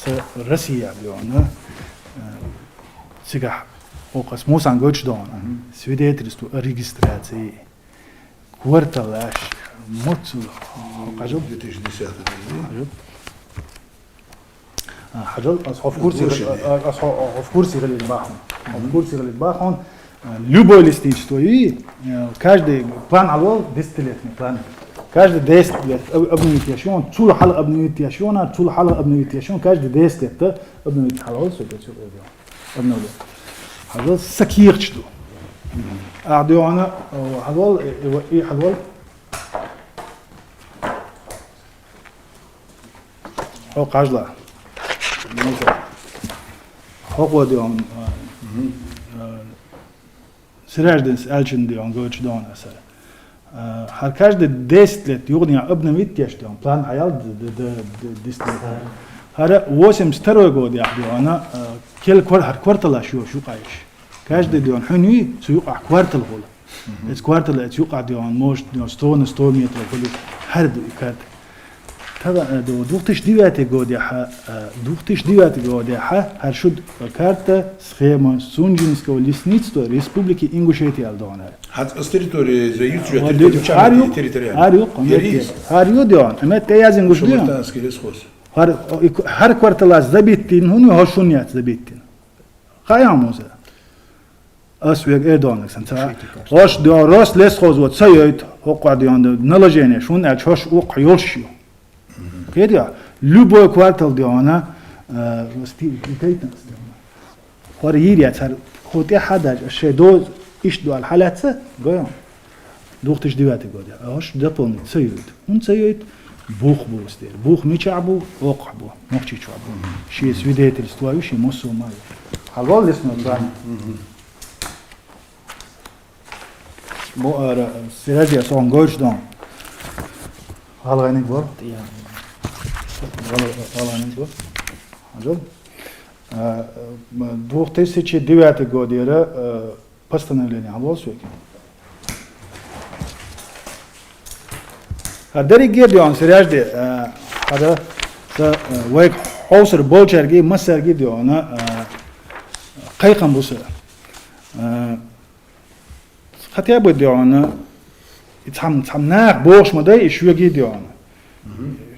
са Россия де хьона. Цигахь, оха ас муссан гойташ де хьона. Свидетельство о регистрации. Кварталаш, моцу, хьажал. Две тысячи десятый год. Хьажал, ас хьо в курсе, ас хьо в курсе гӀалил бахьун. Хьо в курсе гӀалил бахьун. Любой лесничество, и каждый план алол, десятилетний план. Каждый десять лет обновить еш йона, цул хьалха обновить еш йона, цул хьалха обновить еш йона, каждый десять лет обновить хьалол, всё, всё, всё. Обновление. Хьажал, са кехаташ ду. Ахь де хьона, хьажал, и хьажал. Хьо хьажал. Хьо хьо де хьона, Сираждинс аьлча де хьона гойташ де хьона аса. Хьар каждый десять лет юханехьа обновить еш де хьона, план хьаял д-, д-, д-, д-, десять лет. Хьар восемьдесят второй год яхь де хьона, кел квар-, хьар кварталаш йолаш юкъа йиш. Каждый де хьона хьуьнуй, цу юкъахь квартал хул. Эц квартал, эц юкъахь де хьона, может, де хьона сто на сто метров хул, хьар ду и карта. Тара, э, ду-, две тысячи девятый год яхь, э, две тысячи девятый год яхь, хьар шуд карта, схема Сунжинского лесництва Республики Ингушетия аьл де хьона. Хьац ас территория за юц Вот, территория, хьар юкъ, территория. Хьар юкъ, Ярис. Хьар ю де хьона, амет те язин гуш де хьона. Шамартанский лесхоз. Хьар, и ку-, хьар кварталаш забиттин, хьуна хьо шун яц забиттин. Кхаям муза. Ас вега э де хьона сан ца. Шийти карта. Ош де хьона рос лесхоз вот ца йойт, хӀокхо де хьона наложение, шун аьлча хӀош укх йолш ю. Кхетий? Любой квартал де хьона, э, сти-, сти-, хӀара йийр яц, хӀара хӀу тӀехьа даже, шей доз ишт доал хьалаьца, гой хьона. Две тысячи девятый год. А хӀош дополнить ца йойт. ХӀун ца йойт? Бух бу устер. Бух мичахь бу? Окхахь бу. Нохчийчохь бу. Ши свидетельство ю, ши мосо ма ю. Хьалол лесной план. Бо ара, Сиражи, ас хьона гойташ де хьона. ГӀалгӀайниг бо? ГӀал-, ГӀалгӀайниг бо? Хьажал. А, две тысячи девятый год яра, а, постановление хьалол соьга. ХӀара дерриге де хьона, Сиражди, а, хӀара са, а, вайга хьовсар болчаьрга, массаьрга де хьона, а, кхайкхам бу са. А, Хотя бы де хьона, и цхьам-, цхьам нах бохаш ма дай, и шуьга де хьона.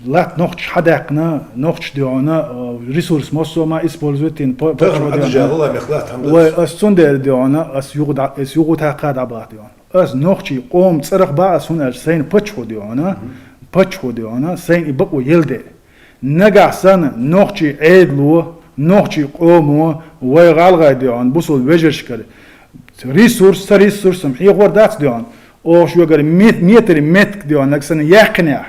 Латта нохчаш хьадаьккхина, нохчаш де хьона, э, ресурс массо ма использовать дин, по-, Тахана почва де хьона. Ӏадажа гӀалгӀай мехка латта хӀама Вай, дац. Ас цундела де хьона, ас югӀу да-, ас югӀу тахка дӀабахь де хьона. Ас нохчий къом цӀерах ба, ас хӀун аьлча сайна паччахьо де хьона, паччахьо де хьона, сайна и бакъо ел де. Нагахь санна нохчий Ӏедало, нохчий къомо, вай гӀалгӀай де хьона, бусалба вежаршкара ресурс, са ресурсом хьехор дац де хьона. Оха шугара ме-, метр метка де хьона, нагахь санна яьккхинехь.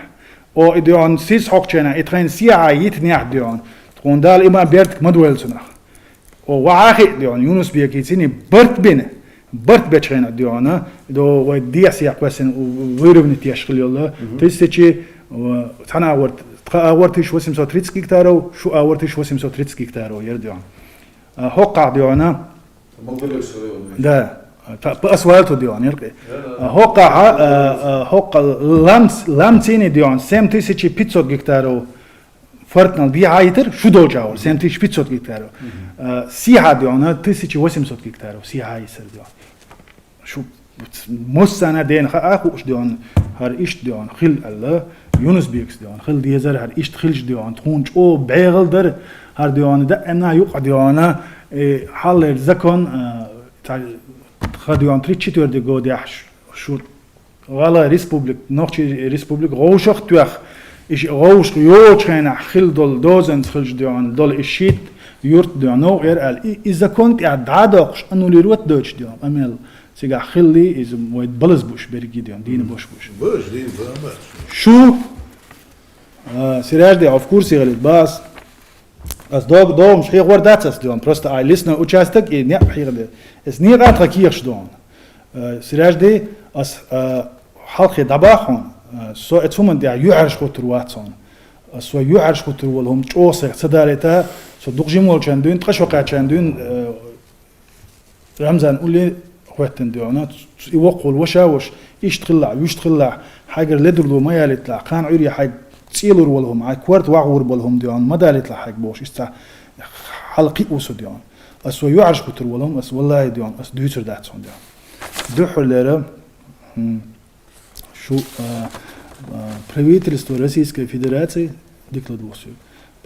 Оха и де хьона сиз хьокхачийнахь, и тхайна сехьа йитинехь де хьона. Тхона Дала има бертак ма дойла цунах. О, ваха хи де хьона, Юнус-Бека цӀи барт бина, барт бечхьена де хьона, до вай дехьа-сехьа кхоьссина выровнять еш хила йолла. Тысячи, э, цхьан агӀор, тха агӀор тысяча восемьсот тридцать гектаров, шу агӀор тысяча восемьсот тридцать гектаров яр де хьона. А, хӀокхахь де хьона. Да, та-, по асфальту де хьона, яркъи. А, хӀокхахь, а, а, хӀокха лам-, лам цӀийна де хьона, семь тысяч пятьсот гектаров. Фортнал дехьа йитар, шу долча агӀор, семь тысяч пятьсот гектаров. Э, сехьа де хьона, тысяча восемьсот гектаров, сехьа йисар де хьона. Шу массана дена хаа хууш де хьона, хӀара иштта де хьона, хила аьлла, Юнус-Бекас де хьона, хила дезар, хӀара иштта хилча де хьона, тхона чӀо бегӀал дар, хӀара де хьона, даимна юкъа де хьона, э, хьаллера закон, э, тха де хьона, тридцать четвёртый годехь ш-, шу ГӀалгӀай республика, Нохчий республика гӀовшах тоьхна, и ши гӀовшах йолча хенахь хила дола дозанца хилча де хьона, дола и шийтта юрт, дий хьона, новкъа яр аьле, и, и закон тӀехьа дӀадоаккхаш, аннулировать доацаш, дий хьона, къамаьл цигахь хилла, из вай балаз ба уж беррига, дий хьона, дийна ба уж. Баш, дийна ба, баш. Шу, а, Сиражди, хьо в курсе хилийта бац. Аз дог-, догӀамаш хьехор дац аз, дий хьона, просто а лесной участок и некъ хьехаде. Аз некъа тӀа кехаш, дий хьона. Э, Сиражди, аз, э, хьалххе дӀабахьа хьона, э, со э цу хӀуман тӀехьа юхьӀаьржа хургвац хьона. Э, со юхьӀаьржа хургвола хӀума чӀоагӀа сайх ца далийта, со дукха жима волчарна дийна, ткъаь шо кхаьчарна дийна, э, Рамзан улле хоттаденна, дий хьона, и воккхагӀвола ваша воаш, иштта хилалахь, вуьшта хилалахь, хьайгара ледарло ма ялийталахь, кхана Ӏуйре хьайга цӀелур вола хӀума, хьай корта вагӀур бола хӀума, дий хьона, ма далийталахь хьайга бохаш, иштта хьалкхиъ ва со, дий хьона. Аз со юхьӀаьржа хургвола хӀума, аз валлахӀи, дий хьона, аз дуьйцур дац хьона, дий хьона. Духхьал лера, м, шу, а, а, правительство Российской Федерации, дикладувгӀ соьга,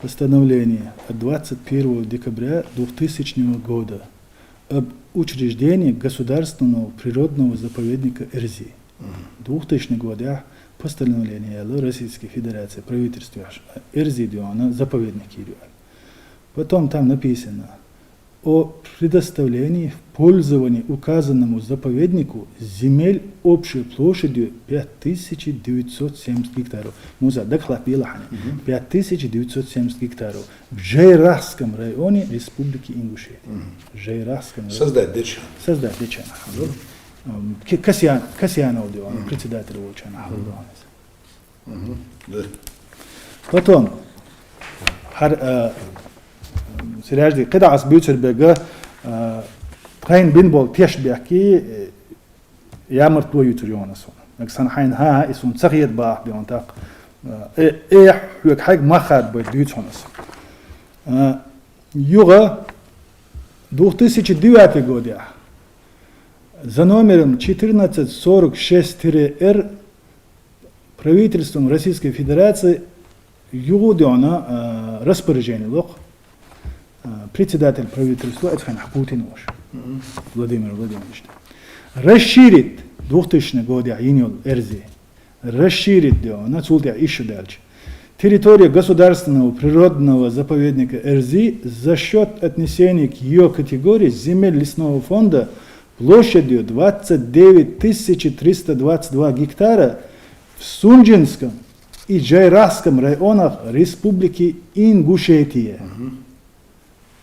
постановление от двадцать первого декабря двухтысячного года об учреждении государственного природного заповедника Эрзи. Мгм. Двухтысячный годехь постановление яьлар Российской Федерации правительстве, Эрзи, дий хьона, заповедник йир ю аьле. Потом там написано: о предоставлении в пользование указанному заповеднику земель общей площадью пять тысяч девятьсот семьдесят гектаров. Муса, дагахь латтабелахь хьона. Мгм. Пять тысяч девятьсот семьдесят гектаров. В Джейрахском районе Республики Ингушетия. Мгм. В Джейрахском районе. Создать деча хана. Создать деча хана хьалур. Ам, Ке-, Касьян-, Касьянов, дий хьона, мгм, председатель волча хана хьалур, дий хьона, из. Мгм. Да. Потом, хӀара, э, Сиражди, кхидӀа аз буьйцур бега, э, тхайна бина бола тешбехк, э, ямартло ювцар, йоах аз хьона. Нагахь санна хьайна, хӀа-хӀа, из хьона ца хета бахьа, дий хьона, тӀаккха, э, э, хьоьга хьайга мах хадабайта дуьйцу хьона аз. Э, юха двухтысячи девятый годехь за номером четырнадцать сорок шесть тире Р правительством Российской Федерации юха, дий хьона, а, распоряжение лу-кх, а, председатель правительства, эцхьанахь Путин волаш. Мгм. Владимир Владимирович. Расширить, двухтысячный годехь йина йола Эрзи. Расширить, дий хьона, цул тӀехьа иштта даьлча. Территория государственного природного заповедника Эрзи за счёт отнесения к её категории земель лесного фонда площадью двадцать девять тысяч триста двадцать два гектара в Сунжинском и Джейрахском районах Республики Ингушетия. Мгм.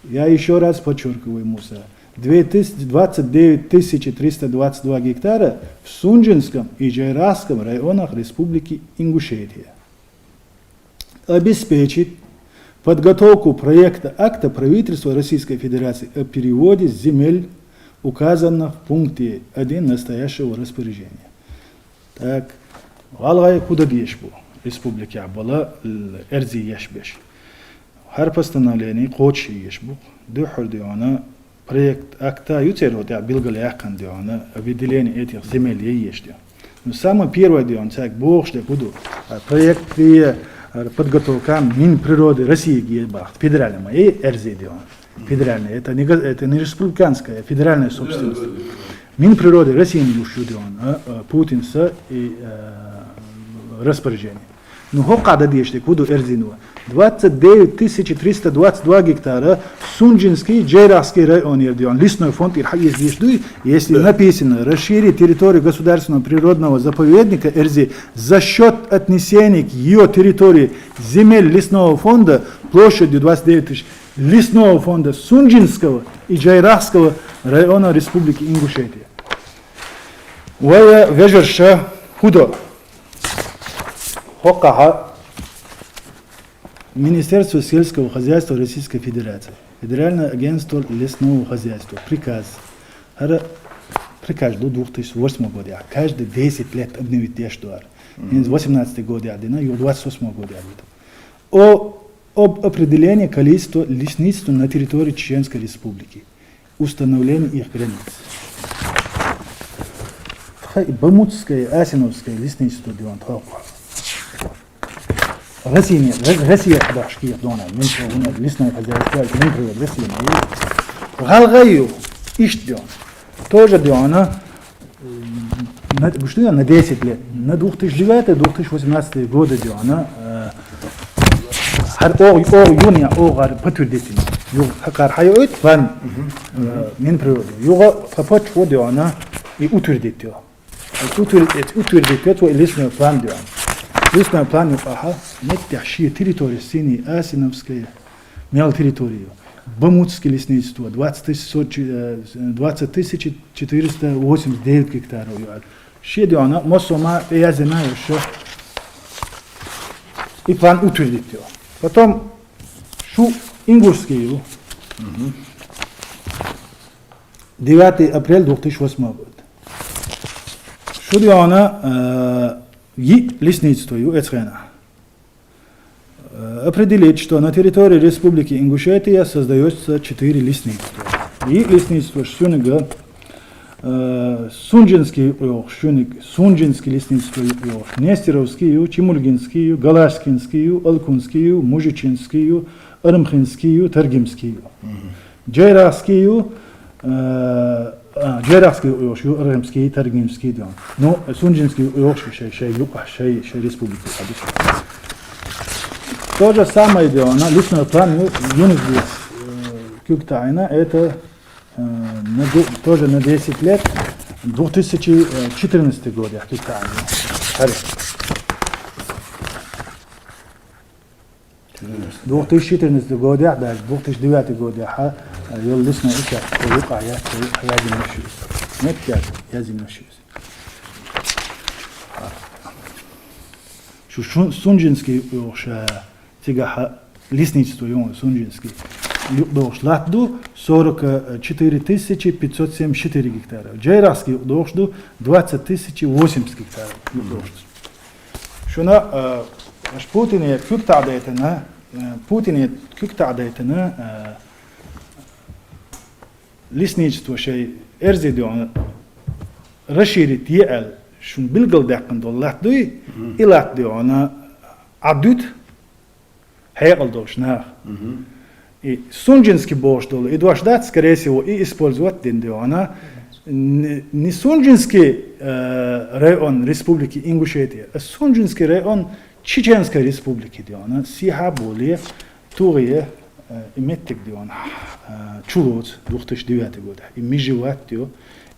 Я ещё раз подчёркиваю, Муса, две тысячи, двадцать девять тысяч триста двадцать два гектара в Сунжинском и Джейрахском районах Республики Ингушетия. Обеспечить подготовку проекта акта правительства Российской Федерации о переводе земель, указанных в пункте один настоящего распоряжения. Так, гӀалгӀай хӀу де дезаш ба? Республикехь бола, л-, Эрзи еш беш. ХӀара постановлени кхочушъеш ба. Духхьал, дий хьона, проект акта ю церан тӀехь билгалъяьккхина, дий хьона, выделение этих земель е еш, дий хьона. Ну, самое первое, дий хьона, цаьрга бохаш дерг хӀу ду? А, проект е, а, подготовка Минприроды России е бахьа, федеральный ма е Эрзи, дий хьона. Федеральный, это не го-, это не республиканская, а федеральная собственность. Минприроды России луш ю, дий хьона, а, а, Путинса и, а, распоряжение. Ну, хӀокхахь де дезаш дерг хӀу ду Эрзино? Двадцать девять тысяч триста двадцать два гектара Сунжинский, Джейрахский районера, дий хьона, лесной фонд тӀера хьаэца дезаш дуй, если написано: расширить территорию государственного природного заповедника Эрзи за счёт отнесения к её территории земель лесного фонда площадью двадцать девять тысяч лесного фонда Сунжинского и Джейрахского района Республики Ингушетия. Вай вежарша хӀу до? ХӀокхахь Министерство сельского хозяйства Российской Федерации, Федеральное агентство лесного хозяйства, приказ. ХӀара приказ ду двух тысяч восьмого годехь. Каждые десять лет обновить деш ду хӀара. Мгм. ХӀинца восемнадцатый годехь дина, юха двадцать восьмого годехь дина. О, об определении количества лесництв на территории Чеченской Республики. Установление их границ. Тха Бамутское, Асиновское лесничество, дий хьона, тхо. Россия, Ро-, Россия хьадахьаш кехат дона, Минприроды, лесное хозяйство, Минприроды России. ГӀалгӀай ю, иштта, дий хьона. Тоже, дий хьона, на, гуш ду, на десять лет, на двух тысячи девятый, двух тысячи восемнадцатый годы, дий хьона, э, хӀара оагӀ, оагӀ юни, оагӀ хӀара подтвердить йина. Юха хьакхар хьайоуьйту план, э, Минприроды. Юха тха почва, да хьона, и утвердить йо. Утвер-, утвердить йо тхо и лесной план, да хьона. Лесной план юкъахьа меттехь ши территория синий: Асиновская, мел территорию, Бамутский лесничество, двадцать тысяч, э, двадцать тысяч четыреста восемьдесят девять гектаров ю. Ши, да хьона, массо а ма тӀеязъяьнна я шо. И план утвердить йо. Потом шу Ингушский ю. Девятый апреля две тысячи восьмого года. Шу, да хьона, э, йиъ лесничество ю эцхена. Э, определить, что на территории Республики Ингушетия создаётся четыре лесничества. Йиъ лесничество шуна юкъе, э, Сунжинский юкъе йоагӀаш шуна юкъе, Сунжинский лесничество юкъе йоагӀаш, Нестеровский ю, Чемульгинский ю, Галашкинский ю, Алкунский ю, Мужичинский ю, Армхинский ю, Таргимский ю. Джейрахский ю, э, а, Джейрахский юкъе йоагӀаш ю, Аргъимский, Таргимский, да хьона. Ну, Сунжинский юкъе йоагӀаш ю шоай, шоай юкъахь, шоай, шоай республике хьадуш. То же самое, да хьона, лесной план ю, юнус здесь, э, куьг таӀийна, это, э, на де-, тоже на десять лет, две тысячи четырнадцатый год, я куьг таӀийна. Хари. Две тысячи четырнадцатый годехь, даже две тысячи девятый годехь, а, йолу лесной участок юкъахь яц, юкъахь язйина йолуш ю. Меттехь язйина йолуш ю. Шу Шун-, Сунжинский юкъе йоагӀаш, а, цигахь лесничество ю, Сунжинский юкъе йоагӀаш латта ду сорок четыре тысячи пятьсот семьдесят четыре гектара. Джейрахский юкъе йоагӀаш ду двадцать тысяч восемьдесят гектара юкъе йоагӀаш ду. Шуна, э, аш Путине куьг таӀадайтина, э, Путине куьг таӀадайтина, э, лесничество шоай эрзе, да хьона, расширить е аьлла, шуна билгалдаьккхина долу латта дуй, и латта, да хьона, Ӏадуьту хьекъал долуш наха. И Сунжинский бохуш долу и дош дац, скорее всего, и использовать дина, да хьона, не, не Сунжинский, э, район Республики Ингушетия, а Сунжинский район Чеченской Республики, да хьона, сехьа боле, тугӀе, э, и меттиг, да хьона, э, чулоцу две тысячи девятый годехь. И межевать йо,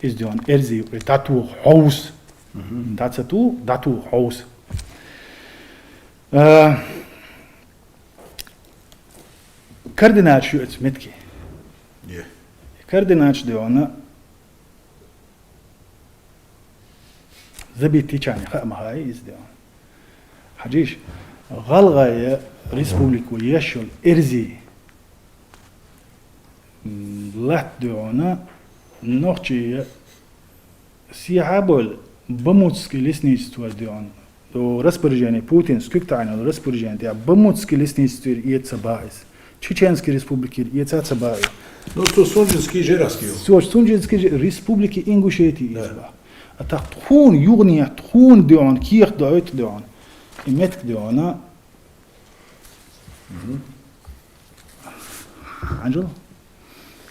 иза, да хьона, эрзе юкъе дӀатоха хьовса. ДӀа ца тоха, дӀатоха хьовса. Э, координаташ ю оцу меттиге. Е. Координаташ, да хьона, забитичарна хаа ма хаьа иза, да хьона. Хьажийша, ГӀалгӀайн республико еш йолу эрзе, м, латта, да хьона, нохчий сехьа болу Бамутский лесничество, да хьона, до распоряжения Путина куьг таӀийна йолу распоряжени тӀехь Бамутский лесничествера эца ца боху иза. Чеченский республикера эца ца боху иза. Ну, цо Сунжинский, Джейрахский ю. Цо Сунжинский, Джей-, Республики Ингушетии эца боху. А тӀаккха тхуна юханехьа, тхуна, да хьона, кехат доуьйту, да хьона. И меттиг, да хьона, хьанжал?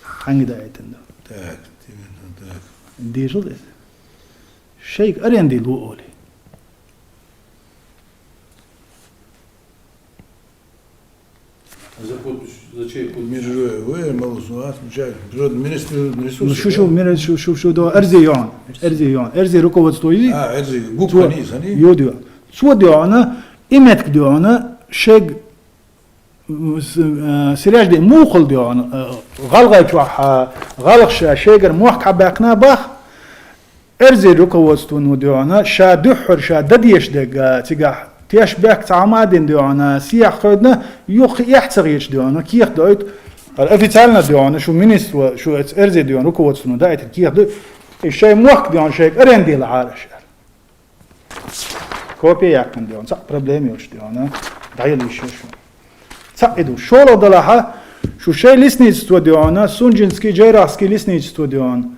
Хьанга даийтина ду? Так, именно так. Дешал иза. Шайга аренде ло олий. А за подпись, за чей подпись? Межевое, вы, малус, ну, отвечает. Природный министр природных ресурсов, ну, шу, шу, да? Мира, шу, шу, шу, да, эрзе ю хьуна. Эрзе ю хьуна. Эрзе руководство ю. А, эрзе, губка низ, а, не? Ю, да. Цо, да хьона, и меттиг, да хьона, шайга, м, с-, э, сираж де муххал, да хьона, э, ГӀалгӀайчохь, э, гӀалгӀаша шайгара мохк хьабаьккхина боху, эрзе руководствоно, да хьона, ша дуьххьара ша дан дезаш дерг, а, цигахь тешнабехк цхьа хӀума а дина, да хьона, сехьа кхоьдина, юха эхь ца хеташ, да хьона, кехат доуьйту. Официально, да хьона, шу министро, шу оцу эрзе, да хьона, руководствоно даийтина кехат ду. И шайн мохк, да хьона, шайга аренде лахьара аша. Копи яьккхина, да хьона, цхьа проблема йолуш, да хьона, дӀаяла йиш йолуш. Цхьаъ и ду. ШолгӀа делахь, шу шайн лесничество, да хьона, Сунжинский, Джейрахский лесничество, да хьона,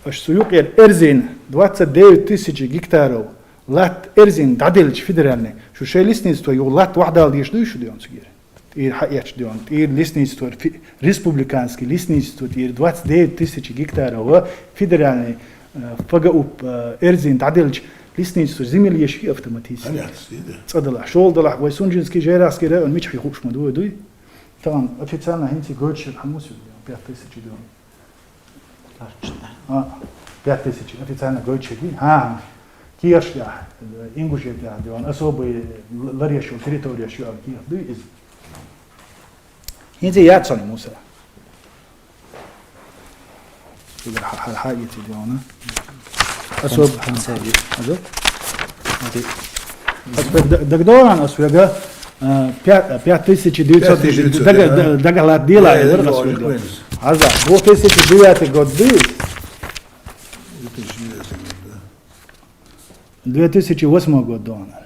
аша цу юкъера эрзийна двадцать девять тысяч гектаров латта эрзийна дӀаделча федеральный, шу шайн лесничество юха латта вахьдала дезаш дуй шу, да хьона, цигара? ТӀера хьаэцча, да хьона, тӀера лесничество, фе-, республиканский лесничество тӀера двадцать девять тысяч гектаров федеральный, э, ФГУП, э, эрзийна дӀаделча, лесничество земель еш хи автоматически. Понятно, да. ЦӀа делахь. ШолгӀа делахь, вай Сунжинский, Джейрахский район мичахь хи хууш ма ду вай, дуй? Тахан официально хӀинца гойташ хӀама муса я, пять тысяч дона. Точно. А, пять тысяч официально гойташ хӀама. ХӀа, хӀа. КӀийле, э, Ингушетия дона, особый л-, лареш йола территореш йола кӀийле да из. ХӀинца яц хьона, Муса. Цигара хьа-, хьа-, хьаийца дона. Особ-, хӀанз. Хьажал. Ас вега д-, дагадоагӀа, ас вега, а, пя-, пять тысяч девятьсот, пять тысяч девятьсот, дага-, да? Да-, дагахьа латт дела, да, я, я, ас я, вега. Я, я. Хьажал, две тысячи девятый год да из? Две тысячи девятый год, да. Две тысячи восьмой год дона.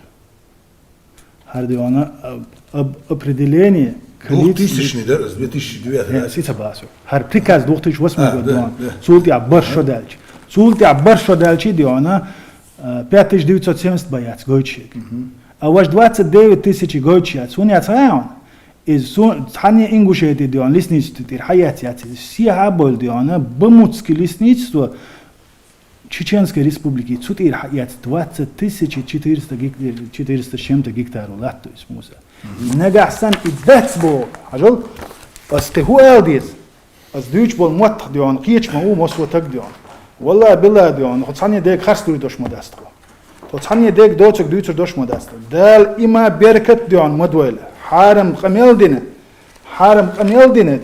ХӀара дона, а, об-, определение количества. Двухтысячный, да, с две тысячи девятого, э, да? Сица басу. ХӀара приказ две тысячи восьмой год дона. А, да, да. Цул тӀехьа бархӀ шо даьлча. Цул тӀехьа бархӀ шо даьлча дона, а, пять тысяч девятьсот семьдесят боец гойташ я. Мгм. А вож двадцать девять тысяч гойташ я. Цун яц хьона. Из цу-, цхьанне Ингушетии дона лесничество тӀера хьаэц яц. Из сехьа а бойла дона, Бамутский лесничество, Чеченской Республики, цу тӀера хьаэц двадцать тысяч четыреста гек-, четыреста с чем-то гектаров латт из, Муса. Мгм. Нагахьа санна из дац бо, хьажал, ас кхы хӀу ала деза? Ас дуйча бола мотт дона, кхеташ ма ву массо таг дона. Валлахьи, биллахьи дона, хьо цхьанне дега харц дуй дош ма дац тхо. Хьо цхьанне дега доцург дуйцур дош ма дац тхо. Дала има беркат дона ма дойла. Хьарам къамел дина, хьарам къамел дина.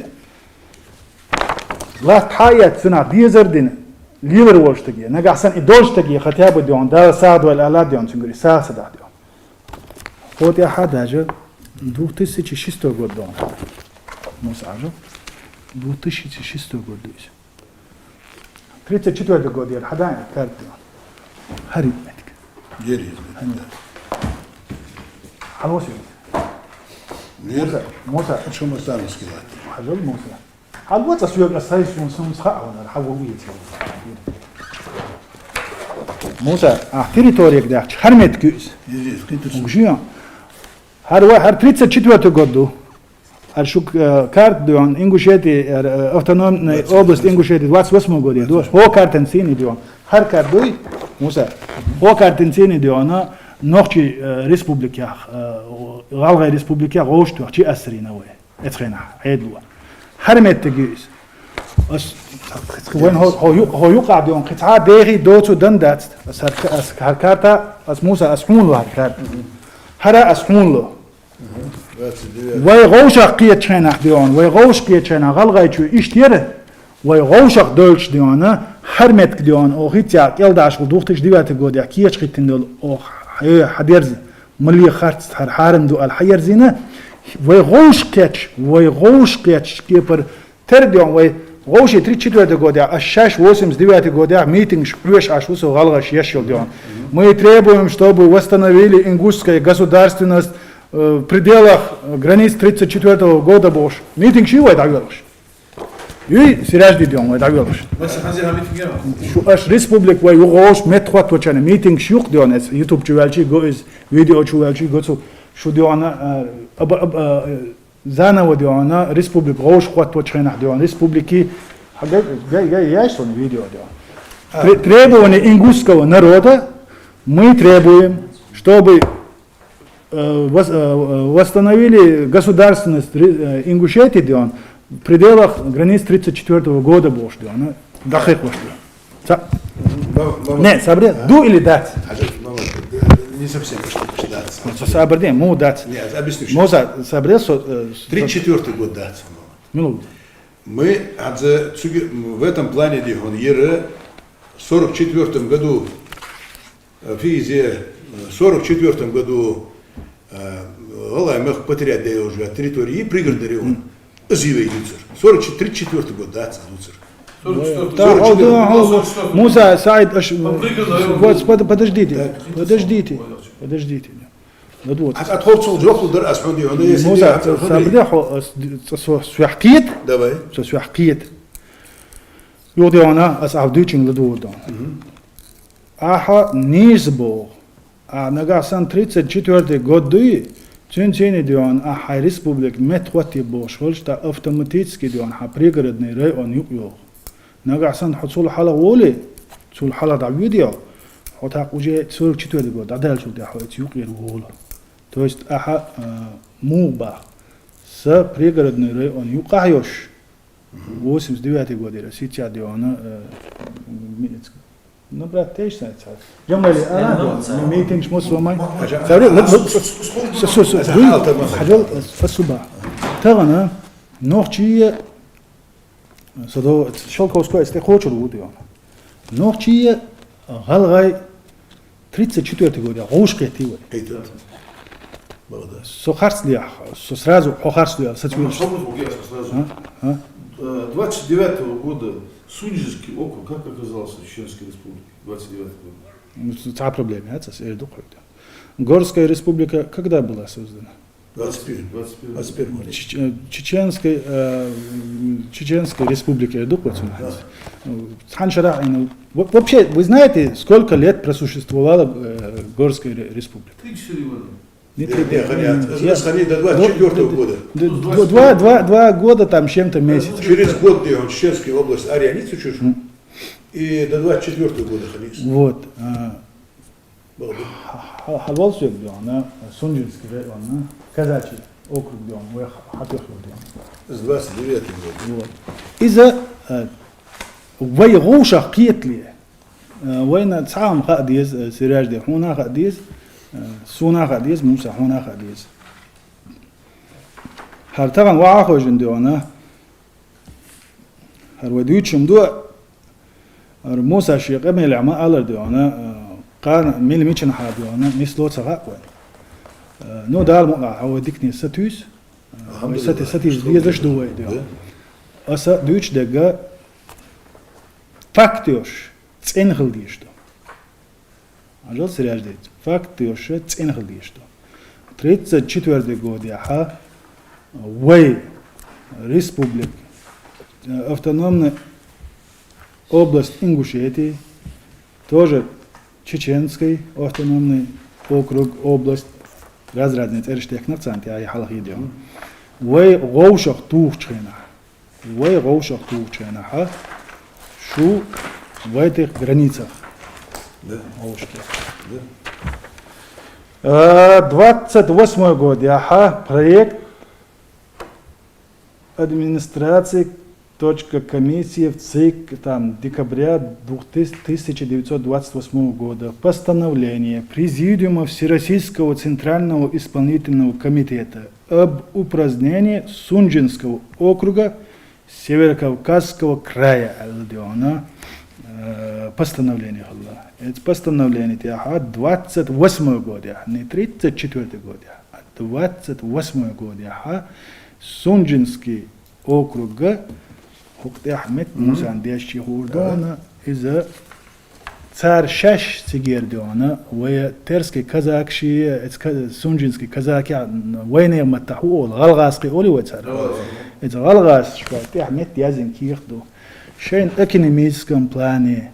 Латт хьаэц цунах дезар дина, лелар волча стага. Нагахьа санна и долча стага, хотя бы дона, Дала сагӀа дойла ала дона, цунгара сагӀа са дахь дона. Хьо тӀехьа даже две тысячи шестой год дона. Муса, хьажал. Две тысячи шестой год да из. Тридцать четвёртый год яр, хьадаьннад карта дона. ХӀара итт метка. Ер из. ХӀара итт. Хьалвоса. Ер. Муса, Муса. Хьо ма санна скилат. Хьажал, Муса. Хьалвоса, ас вега, ас хьайсун сумс хааванар, хьавола веций. Муса, а территорега даьхача, хӀара метка из. Из, из, кхы турсу. Угжи. ХӀара ва, хӀара тридцать четвёртый год да. ХӀара шуга, э, карта дона, Ингушетии, э, автономная область Ингушетии, двадцать восьмой год я, да. Хьо картан цӀена дона. ХӀара карта дуй, Муса. Хьо картан цӀена дона, Нохчий, э, республикех, э, ГӀалгӀай республикех гӀовшт вахчи ассарина вай. Эцхена, хьедло. ХӀара метка из. Ас, вайн хьо, хьо ю-, хьо юкъа дона, кхы цхьа дехи доцу дан дац. Ас хӀара, ас хӀара карта, ас Муса, ас хьона лу хӀара карта. ХӀара ас хьона лу. Мгм. Двадцать девять. Вай гӀовшах кхетача хенахь дона, вай гӀовшах кхетача хенахь, гӀалгӀайчо иштта яр, вай гӀовшах долча дона, хӀара метка дона, оха хӀинца кӀелдаш вол две тысячи девятый годехь кеча хӀиттина дола, оха хьа-, хьадерза, мали харц хӀара хьарам да аьнна хьаерзийна, вай гӀовшах кхетача, вай гӀовшах кхетача кепара тера дона вай, гӀовший тридцать четвёртый годехь, аш шаьш восемьдесят девятый годехь митингаш хьоьшуш Ӏаш ву со гӀалгӀаша еш йола дона. Мы требуем, чтобы восстановили ингушская государственность, э, в пределах границ тридцать четвёртого года бохуш. Митингаш ю вай дӀавоьлхуш. Юй, Сиражди дона вай дӀавоьлхуш. Вай са хазира митинг яра? Шу аш республика вай югӀовш меттахӀоттавачарна митингаш юкъ дона, эс YouTube чу ваьлчий го из, видео чу ваьлчий го цу, шу дона, э, аба-, аба-, э, заново дона, республика гӀовшахӀоттавача хенахь дона, республики, га-, га-, га-, яш сона видео дона. А. Тре-, требование ингушского народа, мы требуем, чтобы, э, вос-, э, восстановили государственность ре-, э, Ингушетии дона в пределах границ тридцать четвёртого года бохуш дона. Дакъикъ вашта. Ца-, ма-, ма-, не, сабре, а? Ду или дац? А, ма-, ма-, не совсем, почти, почти дац. Ну, ца сабре, му дац. Не, объясню щас. Му са-, сабре, со-, э, со-, тридцать четвёртый год дац, ма-. Милуд. Мы, а, за, цуги-, в этом плане дихун, ера, в сорок четвёртом году, э, физе, э, в сорок четвёртом году, э, ГӀалгӀай мехка потерять даь уже территории Пригородный район. Мгм. Из вай дувцар. Сорок четыре, тридцать четвёртый год дац из дувцар. Сорок четвёртый. Да, сорок четвёртый. Хьо, хьо, хьо, Муса, Саид, аш-, вот, под-, подождите, подождите, подождите. Ну вот. А, а тхов цул жоп дар ас хьуна, хьуна, если Муса, сабре хьо, ас д-, ц-, со, соьх кхет? Давай. Со, соьх кхет. Юха дона, ас Ӏа дуйчунга ладувгӀа дона. Мгм. Ахьа нийса боху. А нагахь санна тридцать четвёртый год дуй, цуьнан цӀийне дона, ахьа хьайн республика меттахӀотте бохуш хилча, тӀаккха автоматически дона, хьан Пригородный район юкъ йогӀу. Нагахь санна хьо цул хьалха волий, цул хьалха дӀавоьдий хьо, хьо тӀаккха уже сорок четвёртый год дӀадаьллачул тӀехьа хьо эца юкъера волу. То есть ахьа, а, муха баха. Са Пригородный район юкъахь йолаш, восемьдесят девятый годера, сица дегӀана, э, ми-, ну, брат, тешсан цхьа. Джамали, ара, ми-, митингаш мус вамай. Саври, лаб, лаб, су, су, су, су, су, хьажал, э, спасибо. Тагана, нохчий, э, садо, Шелковской, эс тӀе кхочур ву дегӀана. Нохчий, э, гӀалгӀай, тридцать четвёртый годера гӀовш кхетий вай. Кхетад. Молодец. Со харц лехь, со сразу хьо харц лехь, со цвет. Мама, сразу, я сразу. А? А? Э, двадцать девятого года Сунженский округ как оказался в Чеченской Республике? Двадцать девятый год. Ну, ц-, цхьа проблема яц, ас эр ду хьога. Горская республика когда была создана? Двадцать первый. Двадцать первый. Двадцать первый. Чеч-, э, Чеченской, э, м, Чеченской Республика эр ду хьога. Да. Цхьан шера, ну, во-, вообще, вы знаете, сколько лет просуществовала, э, Горская ре-, республика? Три-четыре года. Не, не, три, не, хани, не, от, я, от, хани до двадцать четвёртого года. Д-, д-, два, два, два года там с чем-то месяц. Через год, где он, Чеченская область, Арианица чуть. М. И до двадцать четвёртого года хани. Вот, а, Молодец. Ха-, ха-, хьавол соьга дегӀана, Сунженский района, казачий округ дегӀана, вай ха-, хьатоьхна дегӀана. С двадцать девятого года. Вот. Иза, а, вай гӀовшах кхетале, а, вайна цхьа хӀама хаа деза, а, Сережа, хьона хаа деза, а, сона хаа деза, Муса, хьона хаа деза. ХӀара тахан ваха хожун дегӀана, хӀара вай дуьйцуш ма ду, хӀара Муса ший къамаьлах ма аллара дегӀана, а, кхана мила мичахьа дегӀана, нисло ца хаьа вайна. А, ну, Дала мукъагӀа хьо вай дикане сатуьйса, а, вай сати-, сатийса дезаш ду вай дегӀана. Аса дуьйцуш дерг факт йолаш, цӀена хила дезаш ду. Хьажал, Сережа, дийца. Факт йолаш, цӀена хила дезаш ду. Тридцать четвёртый годехьа вай республика, э, автономная область Ингушетии, тоже Чеченский автономный округ, область, раз-разные цӀераш технар царна тӀехьа хьалха йидеш. Вай гӀовшах тухучу хенахь, вай гӀовшах тухучу хенахьа, шу вайтих границах. Да. ГӀовшке. Да. Э, двадцать восьмой годехьа проект администрации, точка, комиссии в ЦИК, там, декабря двух тыс-, тысяча девятьсот двадцать восьмого года, постановление Президиума Всероссийского Центрального Исполнительного Комитета об упразднении Сунженского округа Северокавказского края, аьлла дегӀана, э, постановление хилла. Эцу постановлени тӀехьа двадцать восьмой годехьа, не тридцать четвёртый годехьа, а двадцать восьмой годехьа Сунженский округа хӀокху тӀехь метта Мусан деш чехур дона, иза цара шаьш цигара дона, вай терский казакаш, эц ка-, сунженский казакех, вайнех маттахь хӀу олу, гӀалгӀазкхий олий вай цара. Иза гӀалгӀазаш вай тӀехь метта яздина кехат ду. Шайна экономическом плане,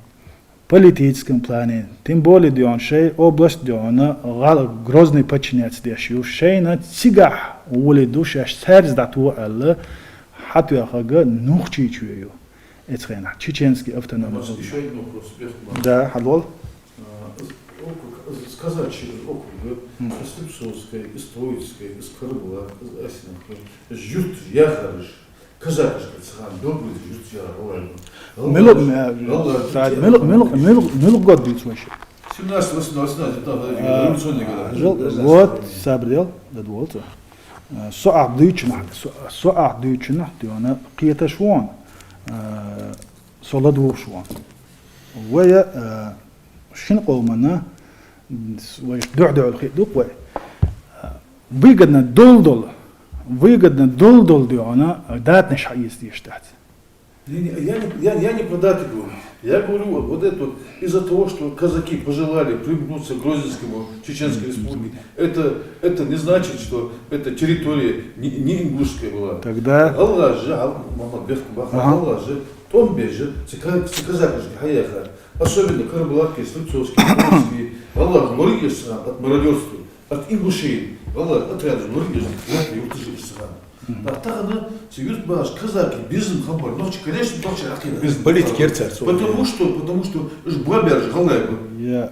политическом плане, тем более дона шай область дона гӀал-, Грозный подчинять деш ю, шайна цигахь гӀоли ду шаьш цаьрца дӀатоха аьлла, хьатоьхнарг Нохчийчоь ю. Эцу хенахь Чеченский автономный округ. Ещё один вопрос, Бехтман. Да, хьадол. А, округ, сказать через округ, да? Мгм. Из Слепцовской, из Троицкой, из Карабулак, из Асиновки, из юрт яхараш, казакашка цхьана добрый юрт яра, валлахӀи. Милу-, валлахӀи, милу-, милу-, милу-, милу год дуьйцу вайша? Семнадцать, восемнадцать, восемнадцать, да, да, а, революционный года. Жил-, вот, сабрел, да, вот. Э, со ахь дуьйцунахь, со, со ахь дуьйцунахь, дона кхеташ вон, э, со ладугӀуш вон. Вай, э, шин къомана, м, вай дуьхь-дуьхьал хи дукх вай. Э, выгодно долу-долу, выгодно долу-долу дона датанаш хьаэца дезаш дац. Не, не, я не, я, я не про даты говорю. Я говорю вот, вот это вот, из-за того, что казаки пожелали примкнуться к Грозненскому Чеченской Республике, это, это не значит, что эта территория не, не ингушская была. Тогда гӀалгӀаза же, гӀал-, Мухьаммад Бехтман, ага, гӀалгӀаза же, тӀом беш же, цу ка-, цу казакашка хьаяхар. Особенно карабулакский, слепцовский, троицкий, гӀалгӀаза лоригеш цхьана от мародёрства. От ингушей, гӀалгӀай отрядаш лоригеш, лаьтта юрташ еш цхьана. Мгм. Ткъа тахан цу юрт бахаш казаки безам хабар, нохчий, конечно, нохчий Ӏакхийна. Безам. Политика яр цар. Потому что, потому что уж бабераш гӀалгӀай ба. Я.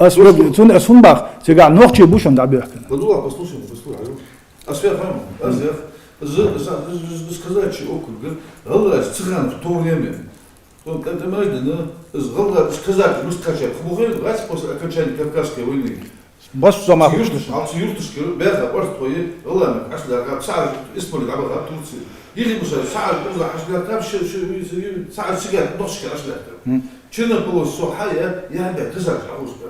Ас вег, цун ас хӀун бах, цигахь нохчий бу шун дӀабехкана. Подула, послушай, послушай. Ас вег хам, ас вег. З, з, з, з, з казачий округ, гӀалгӀаша циганаш в то время. Он, это можно, да? Из гӀалгӀа, из казак, русский казак, хубухай, вац после окончания Кавказской войны. Бас сама юрташ, алцы юрташка, бяха, орстхой, гӀалгӀа, ашляха, цар, Исмаил, Абаха, Турция. Или, мисал, цар, уза, ашляха, ши, ши, ши, цар, циган, нохчашка, ашляха. Чернополос, со, хая, я, бя, казак, Августа.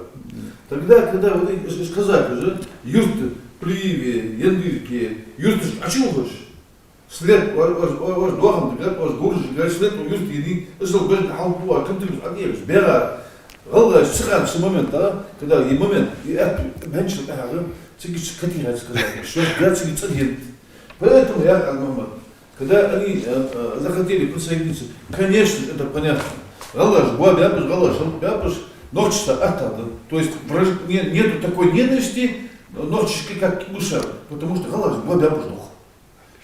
Тогда, когда вот эти, из, из казак уже, юрты, Плиеве, Яндырке, юрташ, а чего хочешь? След, ваш, ваш, ваш, ваш дохам дигат, ваш гуржи гай, след у юрт ини, изал бен хал буа, кантри а дебс, бера. ГӀалгӀаша циган в момент, да, когда и момент, и это, меньше, ага, циги катира сказать, что я циги цадин. Поэтому я, а, Мухаммад, когда они, э, э, захотели присоединиться, конечно, это понятно. ГӀалгӀаш, гуа бяпаш, гӀалгӀаш, бяпаш, нохчашца аттада. То есть враж-, не-, нету такой ненависти, нохчашка, как к мышам, потому что гӀалгӀаш, гуа бяпаш нох.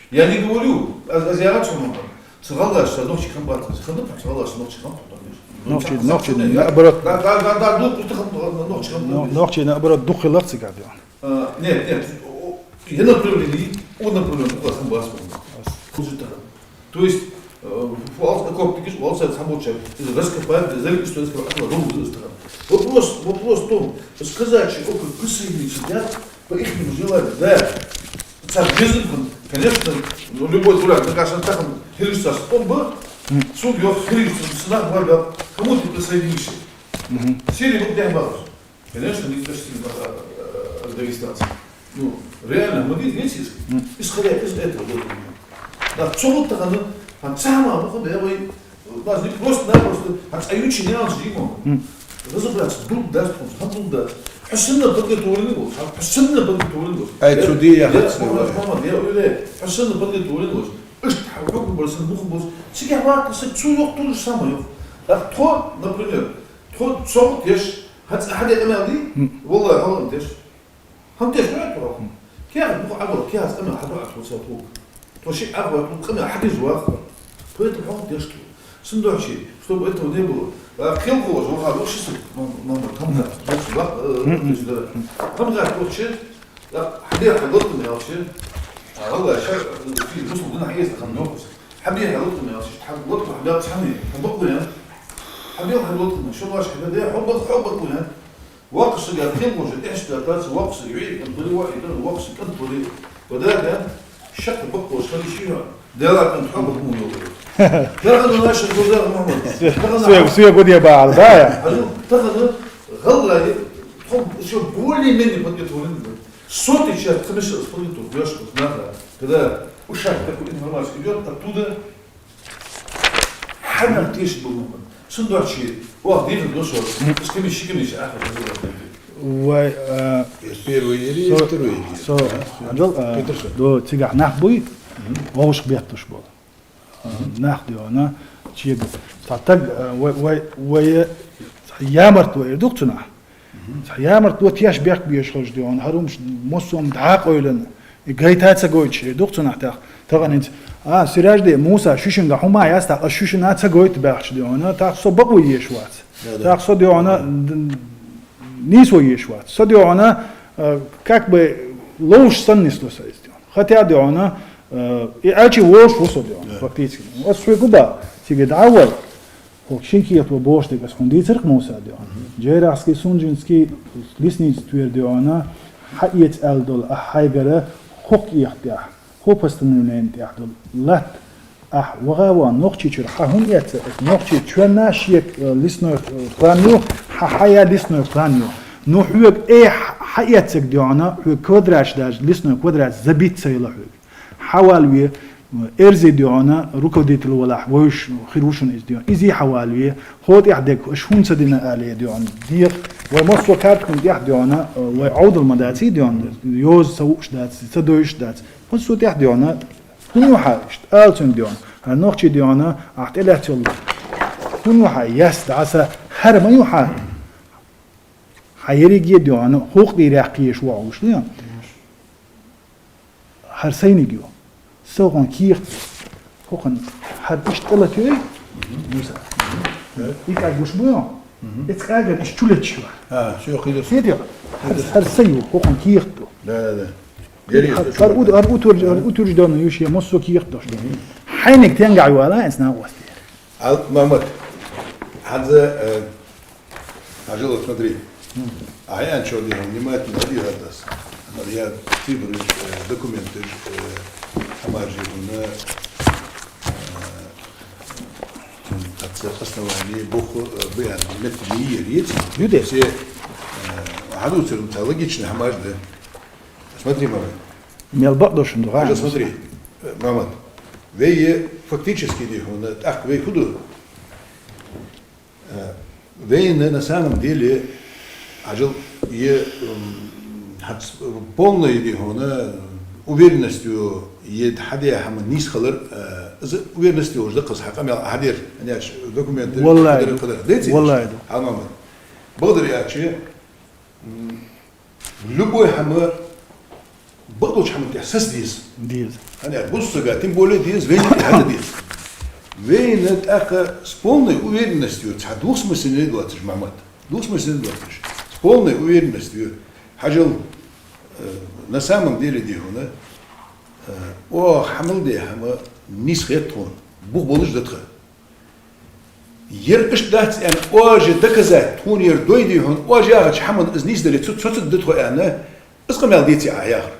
Я не говорю, аз, аз яхац хьона, цу гӀалгӀашца нохчий хам бац, ханна пхьа цу гӀалгӀашца нохчий хам тухтан деш. Нохчий, нохчий, наоборот. Да, да, да, да, да, ну, просто хам, нохчий хам но-, тухтан деш. Нохчий, наоборот, дукха хиларах цигахь, да. А, нет, нет, о, о, я направление, он направление, дукха хам бац хьона. Служит так. То есть, э, фу алц окоп дигиш, фу алц хам болча, из раскопать, из раскопать, из раскопать, из раскопать. Вопрос, вопрос в том, сказать, что округ присоединиться, да, по ихнему желанию, да. Цар безам хинна, конечно, ну, любой дурак, да, конечно, тахан хилиштас он бы, суг йох хилиштас, сынах варгал, кому ты присоединишься? Сирия вот дяхбалаш. Конечно, не почти, а, а, а, дагестанцы. Ну, реально, мы здесь, видите, исходя из этого, вот, да, цо вот тахан, а, цама, ну, куда я вой, Нас не просто-напросто, а цӀаючи не алжи мо. Разобраться, дуд даст хьона, хьан дуд даст. Хьо санна подготовленный волаш, хьо санна подготовленный волаш. Ай, я, цу ди я, я, хьо мама, мама, я уверяю, хьо санна подготовленный волаш. Ишт хьо хьо барсан, мух барс. Цига вака са цу йох то же самое йох. А тхо, например, тхо цо теш, хьац хьаде къамел ди, валлахӀи, хьо теш. ХӀама теш ма яц тхо. Кехат бух Ӏабур, кехат къамел хьабур Ӏа тхо ца тхо. Тхо шиъ Ӏабур тхо къамел хьадеш ваха. Поэтому хӀама теш тхо. Синдохчи, чтобы этого не было. А кхел хулаш, ваха, ваха ши саг, мам-, мама, камна, ваха, ваха, э, то есть, да. Хам гаш ваха ши, да, хьабе хьа лотна ялчи. А, валла, шар, э, фи, мусул дин хьаест хам нохус. Хьабе хьа лотна ялчи, хьа лотна хьабе цхьани, хьабакъу ян. Хьабе хьа лотна, шо ваш хьабе, хьабакъу, хьабакъу ян. Воккхача сага кхел гӀожа, тӀехьашка дац, воккхача сага вӀи кӀант вале, ваӀи кӀант, воккхача сага кӀант вале. Вада, да? Шаккха бакъош хила ши хьо. Дела кӀант хьо бакъ му йолу. Тахан наша гуда, Мухаммад. Тахан Соьга, соьга гуде бахьара, да, я? Хьажал, тахан гӀалгӀай, тхо ещё более-менее подготовлены были. Сотый час, конечно, подготовка, я что знаю, когда ушах такой информация идёт оттуда, Хьанах тешаш бу хӀума. Синдохчи, оаха дийхар ду со, из комиссия, комиссия ахар хазар. Вай, а, первый или со-, второй или? Со-, а, Анжел, а, Петр со. До цигахь нах буй, вовшах бетташ болу. А, нах дегӀана, чега. Цхьа таг, а, вай, вай, вай, ямарт вай эр дух цунахь. Цхьа ямарт до теш бехк беш хилча дегӀана, хӀара хӀумаш массо а дӀакъевлина, и гайта ца гойтуш, э, дух цунах тӀехь. Тахан хӀинца, а, Сиражди, Муса, шуьшинга хӀума яц тӀаккха, ас шуьшина ца гойту баьхча дегӀана, тӀаккха со бакъо еш вац. Да, да. ТӀаккха со дегӀана, д-, нийсо еш вац. Со дегӀана, э, как бы ловш санна нисло со иза дегӀана. Хотя дегӀана, э, и Ӏачи волуш ву со дегӀана, да, фактически. Ас шуьга губа, цига дӀа а вай. ХӀокху шин кехат ван бохуш дерг ас хьуна дийцарх, Муса, дегӀана. Джейрахский, Сунжинский лесницатвера дегӀана, хьаэца аьлла долу ахь хьайгара хӀокху кехат тӀехь, хӀокху постановлени тӀехь долу латта ахь ваха а ван Нохчийчуьра хьан хӀунда эцна, аса Нохчийчоьнна шен, э, лесной, э, план ю, хьан хьан я лесной план ю. Ну хьоьга, э, хьан эцнарг дегӀана, хьоьга квадрат даже, лесной квадрат забит ца йила хьоьга. Хьавалаве, эрзе дегӀана, руководитель валахь, вевзаш хир ву шуна иза дегӀана. Иза хьавалаве, хӀокху тӀехь дерг аша хӀунда ца дина алий дегӀана. Декъа, вай массо а картахана тӀехь дегӀана, вай Ӏовдал ма даций дегӀана, йоза ца вууш дац, ца дойуш дац. Массо а тӀехь дегӀана, хӀун ю хьан иштта, ала цуьнга дегӀана. ХӀара нохчий дегӀана, ахь тӀелаьцна йолу. ХӀун ю хьан, яс дӀаса, хӀара ма ю хьан. Хьан ерриге а дегӀана, хӀокху дийрехь кхийш ву хьуна, ду я? ХӀара сайниг ю. Со хьуна кехат. ХӀокхунна хӀара иштта тӀелатоьй? Муса. И кӀаг гуш бу хьуна? Эц къагар иш чу леташ ва. А, всё, хилас. Сидя, хар, хар са ю, хӀокхун кехат ду. Да, да, да. Яри, хар, хар ут-, хар утверждённый ю ше, массо кехат дош. Хьайниг тенга вала, эс на гӀосте. Ал, Мамат, хьанза, э, Ажал, вот смотри. А я ничего делал, внимательно, один раз. Я цифры, э, документы, э, хӀамаш, э, э, отца основания, буху, э, быян, методии, есть. Люди. Все, э, хьадувцар, логично, хӀамаш, да. Смотри, Мамат. Мел бакъдош ду, Ажал, смотри, э, Мамат. Вай фактически, дий хьона, тӀаккха вай хӀу ду. Э, вайна на самом деле, Ажал, е, м, хьац-, полной, дий хьона, уверенностью е хьаде хӀама нийса хилар, э, из уверенностью уж даккхас хьа къамаьл хьадер, аьнна, документы, валлахӀи, кадр, ду. Кадр. Деций? ВаллахӀи, ду. Хьамама. Бакъдар аьлча, м, любой хӀама бакъдолча хӀаман тӀа саца деза. Деза. ХӀана аьлча, бусалба сага, тем более деза, вайна тӀа хӀама деза. Вайна тӀаккха с полной уверенностью, цхьа двусмысленный доацаш, Мамат. Двусмысленный доацаш. С полной уверенностью. Хьажал, э, на самом деле, дий хьона, э, о, хьамал де хӀама нийса хет тхона. Бух болаш да тха. Ер иштта дац аьнна, оаш доказать, тхона ер дой, дий хьона, оаш яхача хӀаман из нийса дале, цу, цу, цу да тхо аьнна, из къамаьл деций Ӏа яхар?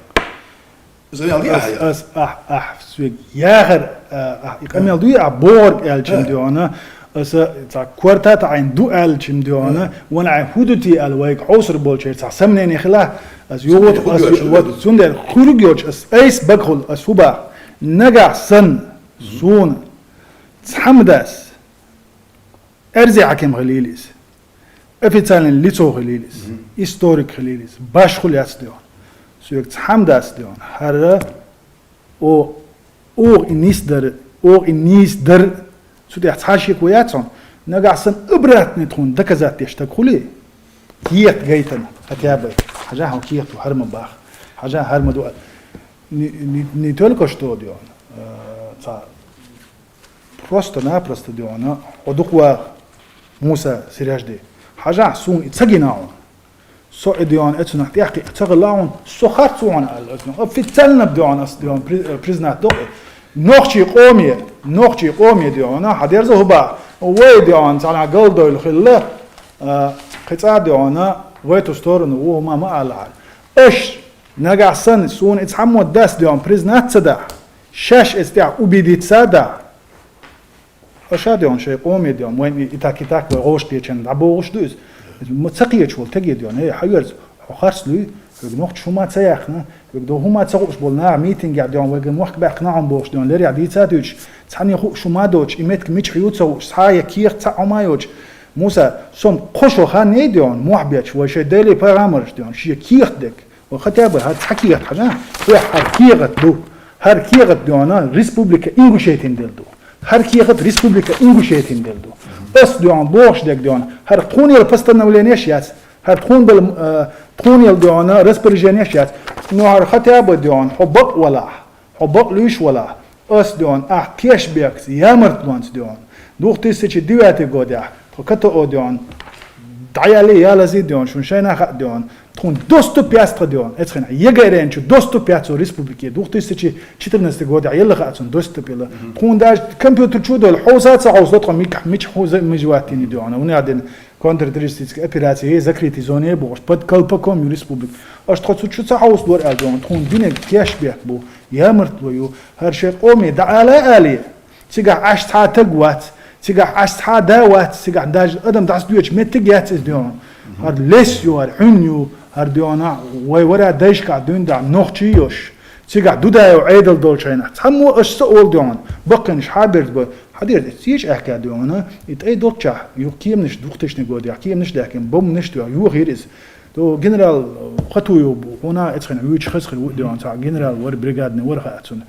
Из къамаьл дий Ӏа яхар? Ас, ас, ахь, ахь, соьга яхар, а, ахь, и къамаьл дуй ахь бохарг аьлча-м, дий хьона, аса цхьа корта тӀа Ӏайна ду аьлча-м, дий хьона, вайна Ӏайна хӀу дутий аьле, вайга хьовсар болчар цхьа сомнени хила, ас йогӀот, ас, вот, цундела хуьрг йоч, ас айса бага хул, ас хӀу бах. Нагахь санна сона цхьа хӀама дац, эрзий хьаким хилийла из, официальный лицо хилийла из, историк хилийла из, башха хул яц, дий хьона. Соьга цхьа хӀама дац, дий хьона. ХӀара, о, оаха и нийса дар, оаха и нийса дар, цу тӀа цхьа шеко яц хьона. Нагахь санна обратный тхона доказать деш стаг хуле, кехат гайтана, хотя бы. Хьажахьа, хьо кехат ву, хӀара ма бах. Хьажахьа, хӀара ма ду. Не, не, не только что, дий хьона, э, цхьа просто-напросто, дий хьона, хьо дукха ваха, Муса Сиряжди. Хьажахьа, сона и ца гина хьона. Со и, дий хьона, эцунах тӀехкхиа ца хилла хьона, со харц ва хьона аьлла, эцунах официально, дий хьона, ас, дий хьона, при-, э, признать до. Нохчий къоме, нохчий къоме, дий хьона, хьадерза хӀу бах, вай, дий хьона, цхьаннахьа галдойла хилла, э, кхы цхьа, дий хьона, вай ту сторону ву хӀума ма аллахьара. Аш нагахь санна, сона и цхьа хӀама дац, дий хьона, признать ца дахь, шаьш эца тӀехьа убедиться дахь, аша, дий хьона, шоай къоме, дий хьона, вайна и так, и так, вай гӀовшкхечен дӀабохуш ду из. Ма ца кхеташ вола теге, дий хьона, эй, хьаверза, хьо харц луй, вайга нохчаша хӀума ца яьккхина, вайга дов хӀума ца хууш бола нах митинге, дий хьона, вайга мохк баьккхина хьона бохуш, дий хьона, лерехь дийца дуьйцуш, цхьанне хууш хӀума доацаш, и меттиг мичахь ю ца хууш, цхьа е кехат цхьа хӀума йоацаш. Муса, со-м кхо шо ханна, дий хьона, мохь беча, вай шоай Даьлеи пайхамарашта, дий хьона, шоай кехат дег. Вай хотя бы хӀара цхьа кехат хьажа, вай хӀара кехат ду. ХӀара кехат, дий хьона, Республика Ингушетин дел ду. ХӀара кехат Республика Ингушетин дел ду. Ас, дий хьона, бохуш дег, дий хьона, хӀара тхона яла постановленеш яц, хӀара тхона бала, э, тхона яла, дий хьона, распоряженеш яц. Но хӀара хотя бы, дий хьона, хьо бакъ валахь, хьо бакъ луьйш валахь, ас, дий хьона, ахь кешбекца, ямартлонца, дий хьона, двух тысячи девятый годехь, тхо КТО, дий хьона, дӀаяле ялазе, дий хьона, шун шайна хаа, дий хьона, тхона доступ яц тха, дий хьона, эцхьана ЕГЭ ренчу доступ яц цу республике, двух тысячи четырнадцатый годехь елла хаа цунна доступ елла. Тхона даже компьютер чу а дола, хьовса а ца хьовсало тхо мик-, мича хьу за-, мижа ваттийна, дий хьона, вуна дина контртеррористическая операция, закрытый зоне бохуш, под колпаком ю республика. Аш тхо цу чу ца хьовсалора аьлла, дий хьона, тхона динарг кешбек бу, ямартло ю, хӀара шоай къоме дӀаала алий. Цигахь Ӏаш цхьа таг вац, цигахь Ӏаш цхьа да вац, цигахь даже адам дӀасадоьчу меттиг яц из, дий хьона. ХӀара лес ю, хӀара хьун ю, хӀара, дий хьона, вай вара дайшкахь дуьйна дахь нохчий йош. Цигахь Дудаев Ӏедал долчу хенахь. Цхьаммо аш ца олу, дий хьона, баккхийнаш хьаберзабой, хьадерза, эца цеча аьхка, дий хьона, и тӀай долччахь, юха кеманаш двухтысячный годехь, кеманаш даьккхина, бомбанаш, дий хьона, юха йира иза. То генерал Хатуев бу, хьуна эцхьана вуьйчу хаза хир ву, дий хьона, цхьа генерал вар, бригадный вар хаа цунна.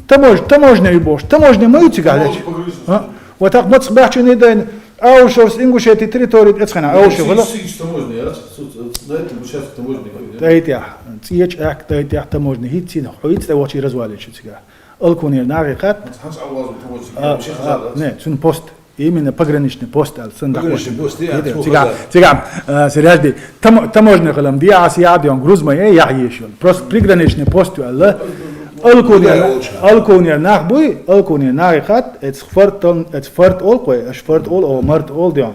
Тамож-, таможня ю бохуш, таможня ма ю цигахь лечу? А? Вот так мацах баьхчуний дайна, Аушевс, Ингушетий территори эцхьана, Аушев, хила? Сигаш таможня яц, цу, цу, на этом участке таможня никакой нет. ТӀай тӀехь, цеча аьхка тӀай тӀехь таможня, хӀинца хьо хӀинца тӀе вахчий развалить ю цигахь. Алкунера нахе хатта. Хьанца Ӏавазу таможня, а, вообще а, хаза, да? Не, цуьнан пост. Именно пограничный пост аьле, цунна дӀакхоачаш. Пограничный пост, я, я, цигахь, цигахь, э, Сиражди, тамо-, таможня хилам дехьа, сиа дегӀан груз ма е, яхь еш йола. Просто приграничный пост ю аьле. Алкунера, Алкунера нах буй, Алкунера нахе хатта, эц форт, эц форт олу кхой, аш форт олу, о, март олу дегӀан.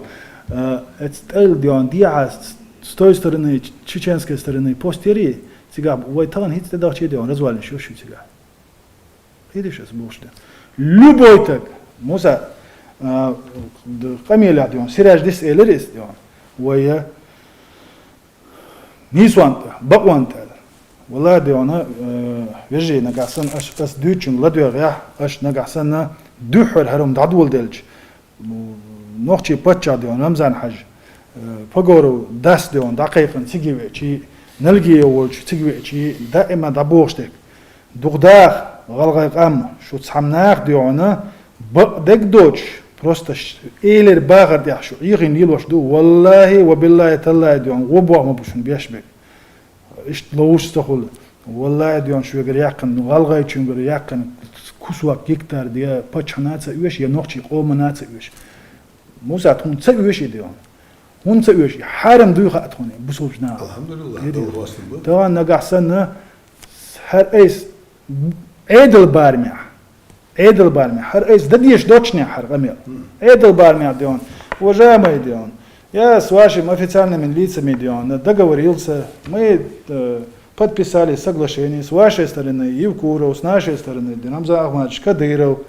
Э, эц тӀал дегӀан дехьа с-, с той стороны, ч-, чеченской стороны пост яри, цигахь вай тахана хӀинца тӀедахчий дегӀан, развалин шо шу цигахь. Кхеташ ас бохуш де. Любой таг, Муса, а, д-, къамелехь дегӀан, Сираждис элира иза дегӀан. Вай, а, нийсонта, бакъонта аьлла. Валлахь дегӀана, а, вежарий, нагахь санна аш, ас дуьйцучунна ладоьгӀехь, аш нагахь санна дуьххьара хӀара хӀума дӀадоладелча, нохчий паччахь дегӀан, Рамзан-Хьажа, э, Погоров дас дегӀан, дӀакхайкхина цига веачий, Нальгиев волчу цига веачий, даима дӀабохуш дерг. Дукха даха, гӀалгӀай къам, шу цхьамнах дегӀана, бакъдерг доцуш, просто ш-, элира бахар тӀехь шу Ӏехийна лелош ду, валлахӀи ва биллахӀи таллахӀи дегӀана, гӀо боху ма бу шуна беш берг. Иштта ловзуш ца хуьлу. Валлахьи, дегӀан, шуьгара яьккхина, гӀалгӀайчуьнгара яьккхина кусок гектар де паччахьна ца оьшу, я нохчий къомана ца оьшу. Муса, тхуна ца оьшу и, дегӀан. ХӀунда ца оьшу и? Хьарам дуй хаьа тхуна, бусулба наха. АлхьамдулиллахӀ, Далла хастам ба. Тахана нагахь санна, хӀара айса Ӏедал барамехь, Ӏедал барамехь, хӀара айса дан дезаш доццушехь хӀара къамел. Ӏедал барамехь, дегӀан, уважаемый, дегӀан, я с вашими официальными лицами, дегӀан, договорился, мы, э, подписали соглашение с вашей стороны, Евкуров, с нашей стороны, дегӀан, Рамзан Ахматович Кадыров.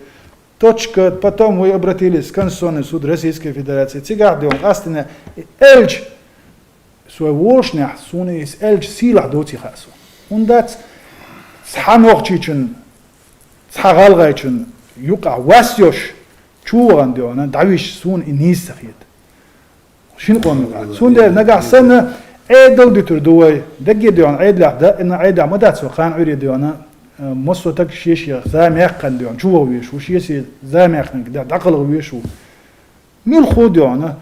Точка. Потом вы обратились в Конституционный суд Российской Федерации. Цигахь, дегӀан, къаьстина элча, со волушехь, суна иза элча сийлахь доций хаьа со. ХӀунда аьлча цхьа нохчийчун, цхьа гӀалгӀайчун юкъахь вас йолуш, чу вахана, дегӀана, дӀависча, суна и нийса ца хета. Шина къоман юкъахь. Цундела нагахь санна Ӏедал дитур ду вай. Даггара, дегӀана, Ӏедалехь да, и Ӏедалехь ма дац вай, кхана Ӏуьйре, дегӀана, э, массо а таг шен-шен зама яьккхина, дегӀана, чу ваха везаш ву, шен-шен зама яьккхинарг дӀакхалха везаш ву. Муьлхха, дегӀана,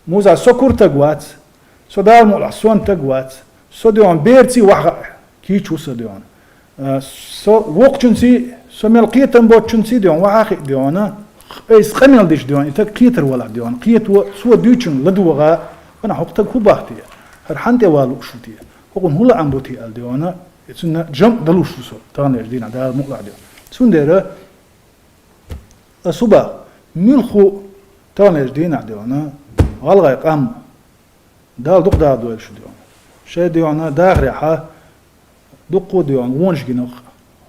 Муса, со кура таг вац, со Дала мукъалахь сонта таг вац, со, дегӀана, берций ваха хаьа, кийча ву со, дегӀана. Э, со вокхачунций, со мел кхетам боцучунций, дегӀана, ваха хиъ, дегӀана, айса къамел деш, дегӀана, и таг кхетар валахь, дегӀана, кхетаво, цо дуьйцучунна ладогӀа, ванах, хӀокху таг хӀун бах те? ХӀара хьанна тӀе валуш ву те? ХӀокхунна хӀун лаам бу те аьлла, дегӀана, и цунна жамӀ далуш ву со, таханлерчу дийнахь, Дала мукъалахь, дегӀана. Цундела ас хӀун боху, муьлхха таханлерчу дийнахь, дегӀана, гӀалгӀай къам, Дала дукха дала дойла шу, дегӀана. Шайн, дегӀана, дахарехь дуккха, дегӀана, вонаш гина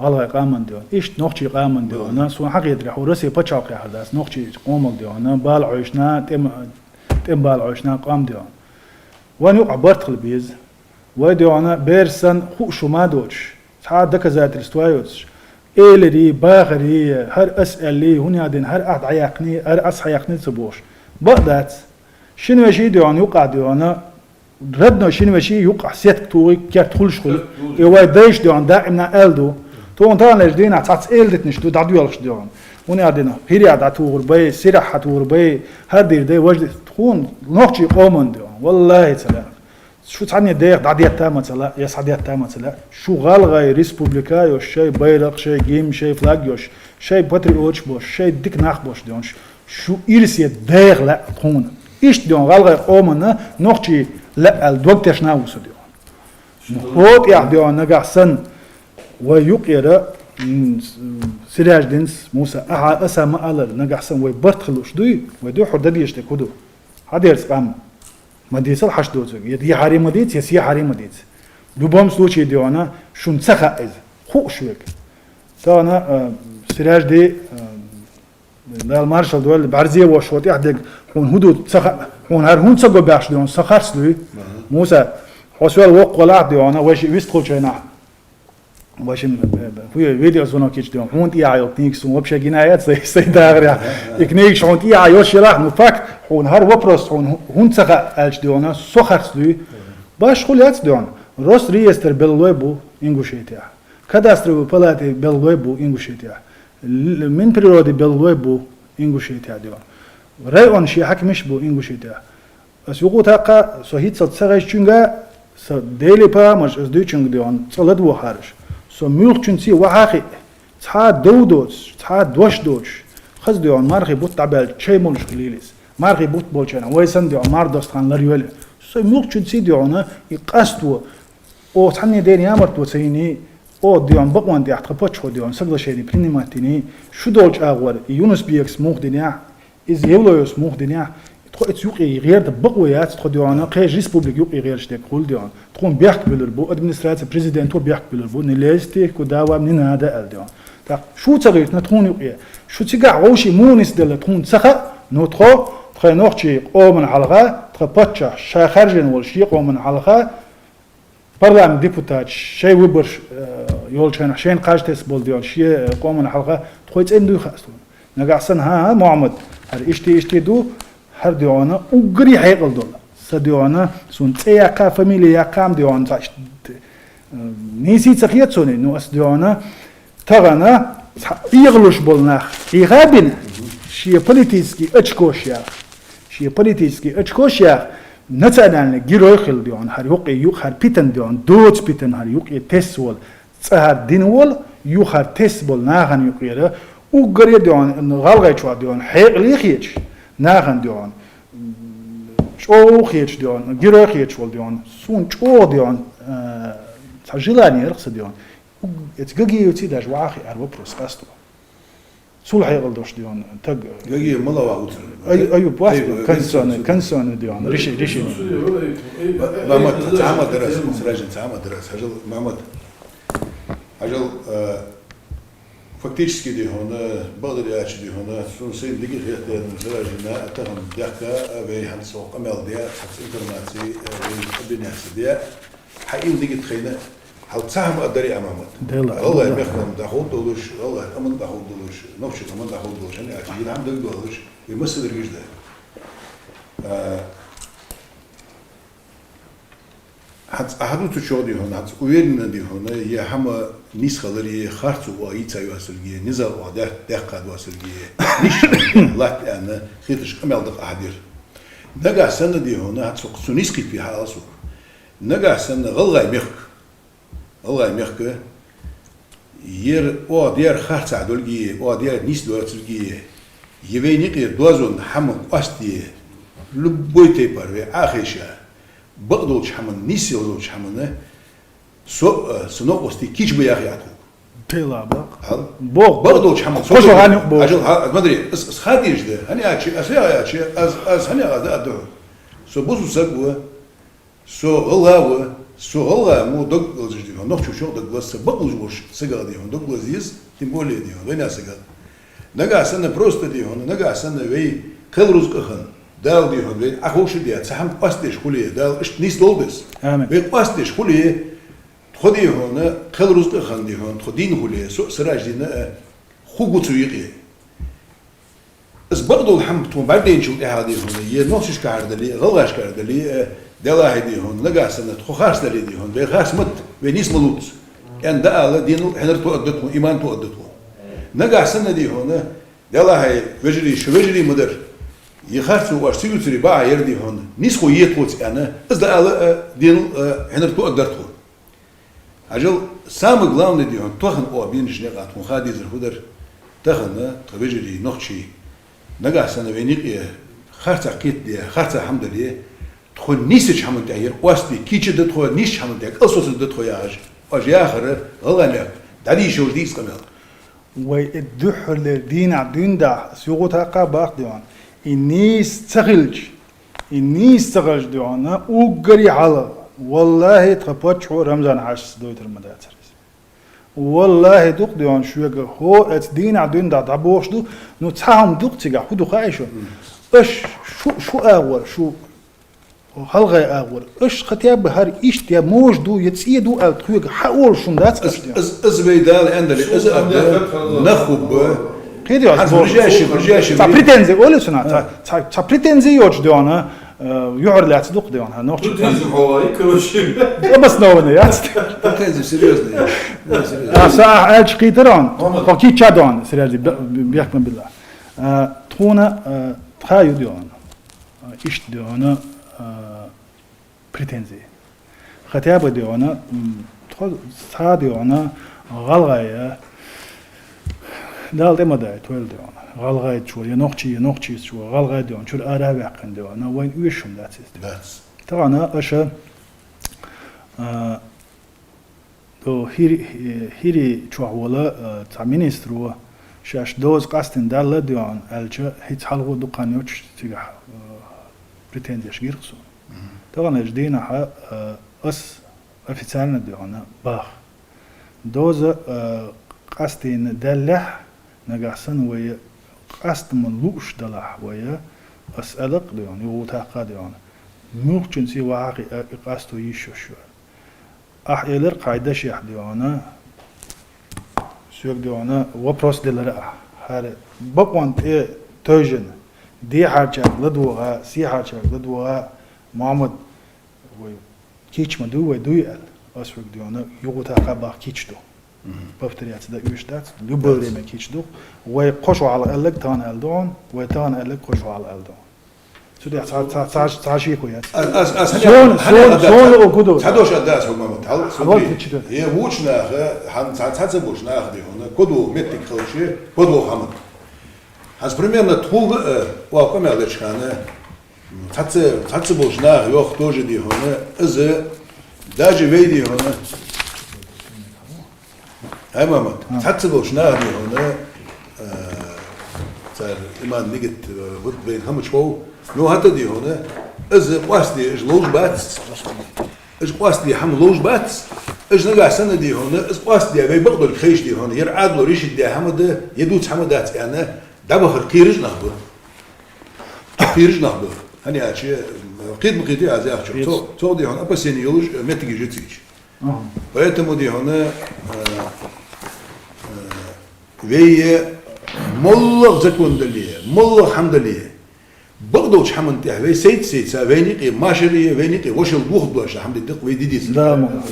гӀалгӀай къаман, дегӀана. Иштта нохчий къаман, дегӀана. Суна хьахетарехь, хӀу Россе пачхьалкхехь дац, нохчий къомал, дегӀана, бала Ӏойшна, тӀем-, тӀем бала Ӏойшна къам, дегӀана. Вайна юкъахь барт хила беза. Вай, дегӀана, бераш санна хууш хӀума доцуш, цхьа доказательства йоцуш, элирий, бахарий, хӀара ас аьллий, хӀун яздина, хӀара ахь дӀаяьккхиний, хӀара ас хьаяьккхиний ца бохуш. Бакъ дац. Шина веший, дегӀана, юкъахь, дегӀана, родной шина веший юкъахь сетка тухий, керта хуьлуш хуьлу. И вай дайша, дегӀана, даимна аьлла ду. Тхуна таханлерчу дийнахь цхьацца эладитанаш ду дӀадоьлхуш, дегӀана. ХӀун яздина, хӀирехь дӀатухур бай, сирахь хьатухур бай, хӀара дийр дай, важа дийр. Тхуна нохчий къоман, дегӀана, валлахьи, ца лаьа. Шу цхьанне деха дӀадетта а ма ца лаьа, я схьадетта а ма ца лаьа. Шу гӀалгӀай республика йолуш, шайн байракх, шайн гимн, шайн флаг йолуш, шайн патриоташ болуш, шайн дика нах болуш, дегӀана, шу ирсе деха лаьа тхуна. Иштта, дегӀана, гӀалгӀай къоманна нохчий лаьа аьлла дог тешна а ву со, дегӀана. ХӀокху тӀехь, дегӀана, нагахь санна вай юкъера, м, с-, Сираждинс, Муса, ахьа, аса ма аллара, нагахь санна вай барт хилуш дуй, вай дуьххьара дан дезаш дерг хӀун ду? Хьадерза къам. Ма дийцал хьашт доцург. Я дехьарий ма дийца, я сехьарий ма дийца. В любом случае, дегӀана, шуна ца хаьа иза. Хууш верг. Тахана, а, Сиражди, а, Дала маршалла дойла, бӀарзе вош хӀо тӀехь дерг, хьуна хӀун ду ца хаьа, хьуна хӀара хӀунда ца го баьхьаш, дегӀана, со харц дуй. Аха. Муса, хьо соьл воккхавалахь, дегӀана, вай шиъ вистхулчу хенахь. Вашин, э, хӀу, видеозвонок йича, дегӀана, хьуна тӀехьа йолу книга суна вообще гина яц, сай, сай дахарехь. И книгаш хьуна тӀехьа йолуш елахь, ну, факт, хьуна хӀара вопрос, хьуна хӀу-, хӀунда ца хаьа аьлча, дегӀана, со харц дуй. Башхула яц, дегӀана. Росреестр беллалой бу Ингушетехь. Кадастровый палата беллалой бу Ингушетехь. Л-, Минприроды беллалой бу Ингушетехь, дегӀана. Район шен хьаькамаш бу Ингушетехь. Ас юкъа тӀаккха, со хӀинццалц ца хезчуьнга, сан Делан пайхамарша ас дуьйцучуьнга, дегӀана, цкъа ладогӀараш. Со муьлххачунций ваха хиъ, цхьа дов доцуш, цхьа дош доцуш, Хаза, дий хьона, мархий бутт дӀабаьлча, шоай молаш хилийла из. Мархий бутт болча хана, вай санна, дий хьона, мар доста хана ларйойла. Со муьлххачунца, дий хьона, и къасто, оаха цхьанне дена ямарт ва ца йийний, оаха, дий хьона, бакъонна тӀехьа тха паччахьо, дий хьона, соглашени принимать йийний, шу долча агӀор, и Юнус-Бекас мух динехь, из Евлоевс мух динехь, тхо эца юкъе гӀерта бакъо яц, тхо, дий хьона, кхыча республика юкъе гӀерташ дерг хул, дий хьона. Тхона бехк биллар бу, администраци президента бехк биллар бу, не лезьте, куда вам не надо, аьлла, дий хьона. ТӀаккха шу ца гӀиртина тхона юкъе. Шу цигахь вовший муха нисделла тхона ца хаьа, но тхо, тхоай нохчий къаман хьалха, тха паччахь ша хаьржина волча ший къаман хьалха, парламент депутаташ шоай выбораш, э, йолча хана шоайна кхаж тесса бола, дий хьона, ший, э, къаман хьалха тхоай цӀен дуй хаьа тхона. Нагахь санна, хӀа, хӀа, Мухьаммад, хӀара иштта, иштта ду, хӀара, дий хьона, уггаре хьекъал дола. Са, дий хьона, сона цӀи яьккха, фамили яьккха-м, дий хьона, цхьа иштта, э, нийса ца хет сона, ну, ас, дий хьона, тахан цхьа эгӀалуш бола нах хьийхабина, ший политически очкош яха. Ший политически очкош яха, национальный герой хилла, дий хьона, хӀара юкъе, ю-, хӀара питана, дий хьона, доца питана хӀара юкъе тесса вола, цӀа хӀара дина вола, юха хӀара тесса бола нахана юкъера, уггаре, дий хьона, гӀалгӀайчоа, дий хьона, хьекъале хеташ, нахана, дий хьона, чӀоагӀа хеташ, дий хьона, герой хеташ вола, дий хьона, сона чӀоагӀа, дий хьона, э, цхьа желание яр-кх са, дий хьона. Уг-, эца Гагиевца даже ваха хиар вопрос къасто. Цул хьекъал долаш, дий хьона, таг. Гагиев мала ваха уцар? Аю-, Аюб вац, Аюб, конституционный, Аюб, конституционный, дий хьона, реши-, решение. Ба-, Мамат, цхьа хӀама дар аз, сражен, цхьа хӀама дар аз. Хьажал, Мамат. Хьажал, э, фактически, дий хьона, бакъдар аьлча, дий хьона, сона сайна дика хетадаь, сражена, а тахан дехка, а вай хӀанз цох къамаьл даь, цхьацца информаци, э, вай объединяться даь. Хьа им дика тхайна, хьал цхьа хӀама а дарий, Мамат. Дела, ГӀалгӀай дела. Мехка-м дӀаховргдолаш, гӀалгӀай къаман дӀаховргдолаш, нохчий къаман дӀаховргдолаш, хӀана аьлча, ер хӀама дагадоалаш, вай массадараш да. А, хӀанз Ӏа хьадувцачох, дий хьона, хӀанз уверенно, дий хьона, ер хӀама нийса хилари, харцо оаха йийца йоацалги, низагӀа оаха даь-, даьккха доацалги, нийсача хӀаман тӀа латт аьнна, хеташ къамаьл да-кх Ӏа хьадер. Нагахь санна, дий хьона, хӀанз цу, цу нийса кхетаве хьаала сога. Нагахь санна ГӀалгӀай мехка, ГӀалгӀай мехка, ер оаха даьр харцахьа долга, оаха даьр нийса доацалга, ер вайна юкъера доазон хӀама къоастаде, любой тайпара вай Ӏохайша, бакъдолча хӀаман, нийса йолча хӀаман, со а, са новкъостий кийча ба яхий Ӏа тхога. Тела бакъ. Хьал? Бох, бакъдолча хӀаман со кхо шо хьанна юкъе боху. Хьажал, хьа-, смотри, аз, аз хьадийш да, хӀана аьлча, аз яха аьлча, аз, аз хӀана яха аз да аргда хьона. Со бусалба саг ва, со гӀалгӀа ва, со гӀалгӀа мо дог лазаш, дий хьона, нохчочох дог лазаш, са бакълуш волча сагах, дий хьона, дог лаза еза, тем более, дий хьона, вайнаьха сагах. Нагахь санна просто, дий хьона, нагахь санна вай кхел-рузкъа хинна, Дала, дий хьона, вай Ӏоховшадаь, цхьа хӀама къоастадеш хуле, Дала иштта нийса долда из. Амин. Вай къоастадеш хуле, тхо, дий хьона, кхел-рузкъа хинна, дий хьона, тхо дийна хуле, со а, сражена а, хургва цу юкъе. Из бакъдола хӀама тхона бӀаргадайначул тӀехьагӀа, дий хьона, е нохчашкара дале, гӀалгӀашкара дале, э, Даллахьа, дий хьона, нагахь санна тхо харц дале, дий хьона, вай харц ма да, вай нийса ма луц. КӀен дӀаала, денал хьинар тоъаргда тхона, иман тоъаргда тхона. Нагахь санна, дий хьона, Даллахьа, вежарий, шо вежарий ма дар. Е харцо оаш ца ювцаре бакъахьа яр, дий хьона, нийсхо е тхоца аьнна, из дӀаала, э, денал, э, хьинар тоъаргдар тхона. Хьажал, самое главное, дий хьона, тахан оаха бенача наькъа тхона ха дезар фу дар, тахан тха вежарий, нохчий, нагахь санна вайна юкъе харцахьа кхетаде, харцахьа хӀама дале, тхо нийсача хӀаман тӀа ер къоастаде кийча да тхо, нийсача хӀаман тӀа кӀалсоцаргда тхо яхаш, оаш яхар, гӀалгӀай мехка, дӀадийша йолаш да из къамаьл. Вай э духхьарлера дийнахьа дуьйна дӀа, ас юха тӀаккха бакъ, дий хьона, и нийса ца хилча, и нийса ца хилча, дий хьона, уггаре хьалха, валлахӀи, тха паччахьо Рамзан-Хьажас дойтар ма дацар из. ВаллахӀи, дукха, дий хьона, шуга, хӀо, эца дийнахьа дуьйна дӀа дӀабохаш да, ну, цхьа хӀама да-кх цигахь, фу да хаьий шоана? Аш шу, шу агӀор, шу гӀалгӀай агӀор, аш хотя бы хӀара иштта е мож да, е цӀе да аьлла, тхога хьаоалаш хӀама дац аш, дий хьона. Из, из вай Дала аьннадале, из а да, нах хургба. Кхетий, хӀанз ближайший, ближайший цхьа время претензи оалий цунах, цхьа, цхьа, цхьа претензи йоацаш, дий хьона, э, юхьар лаьцна да-кх, дий хьона, нохчий. Претензи хьо, и, короче. Обоснованный яц. Претензи серьёзные. Да, серьёзные. А, са ахь аьлча кхийтар хьона, хьо кийча да хьона, серьёзно, бе-, бе-, бехк ма билла. Э, тхона, э, тха ю, дий хьона. Иштта, дий хьона, а, претензи. Хотя бы, дий хьона, м, тхо цхьа, дий хьона, гӀалгӀай, Дала тӀема дайтойла, дий хьона, гӀалгӀайчо, е нохчий, е нохчийчо, гӀалгӀай, дий хьона, чура ара а ваьккхина, дий хьона, вайна оьшуш хӀама дац из. Дац. Тахан аша, а, до хӀир-, хӀирий чохь вола, а, цхьа министро шаьш доза къастийна даьлла, дий хьона, аьлча, хӀинца хьалхо дукха хан йоацаш цигахь, а, претензеш гир-кх суна. Мгм. Тахан аша дийнахьа, а, ас официально, дий хьона, бах. Доза, а, къастийна даьллехь, нагахь санна вай къастам лууш далахь вай, ас аьлла-кх, дий хьона, юха тӀаккха, дий хьона, муьлххачунца вахахь а и къасто йиш йолаш ю. Ахь элира-кх хьай дашехь, дий хьона, соьга, дий хьона, вопрос делира ахь. ХӀара бакъонна тӀе тевжина, дехьарчаьрга ладувгӀа, сехьарчаьрга ладувгӀа, Мухьаммад, вай кийча ма дуй, вай дуй аьлла. Ас хьога, дий хьона, юха тӀаккха бах кийча ду. Мгм. Повторяться дан оьшуш дац, любое время кийча ду. Вай кхо шу хьалха аьлларг тахан аьлла ду хьона, вай тахан аьлларг кхо шу хьалха аьлла ду хьона. Цу тӀехь цхьа, цхьа, цхьа, цхьа шеко яц. Ас, ас, ас, Сона, хӀана, сона, хӀана сона дац? Юха гу ду. Цхьа дош а дац хьога, Мухьаммад, хьал, хьал сона. Е вочу наха, хьан цхьа, цхьа ца болчу наха, дий хьона, кодо меттиг халчи, кодо хӀама. Хьан примерно тхога, э, оха къамел дечу хана, Цхьацца, цхьацца болчу наха йоху тоже, дий хьона, иза даже вай, дий хьона. Хьай, Мамат, цхьацца болчу наха, дий хьона, а, цара иман нигат, а, вот вайна хӀамаш хов. Ну, хӀаъ, дий хьона, иза къоастаде, иза ловш бац. Иза къоастаде хӀама ловш бац. Иза нагахь санна, дий хьона, иза къоастаде, вай бакъдолга хезча, дий хьона, яра Ӏадало решить де хӀама да, я дувца хӀама дац аьнна, дӀабахар кхераш нах бу. Кхераш нах бу. ХӀана аьлча, кхета ма кхетий аз яхачо. Цо, цо, дий хьона, опасени йолаш меттигаш ю цига. Поэтому, дий хьона, а, а, вай моллагӀа закон дале, моллагӀа хӀама дале, бакъдолчу хӀаман тӀехь вай сайца-сайца, вайна юкъе машар е, вайна юкъе вошал бохург дош хӀама де дакъа вай дидийца. Да, мо.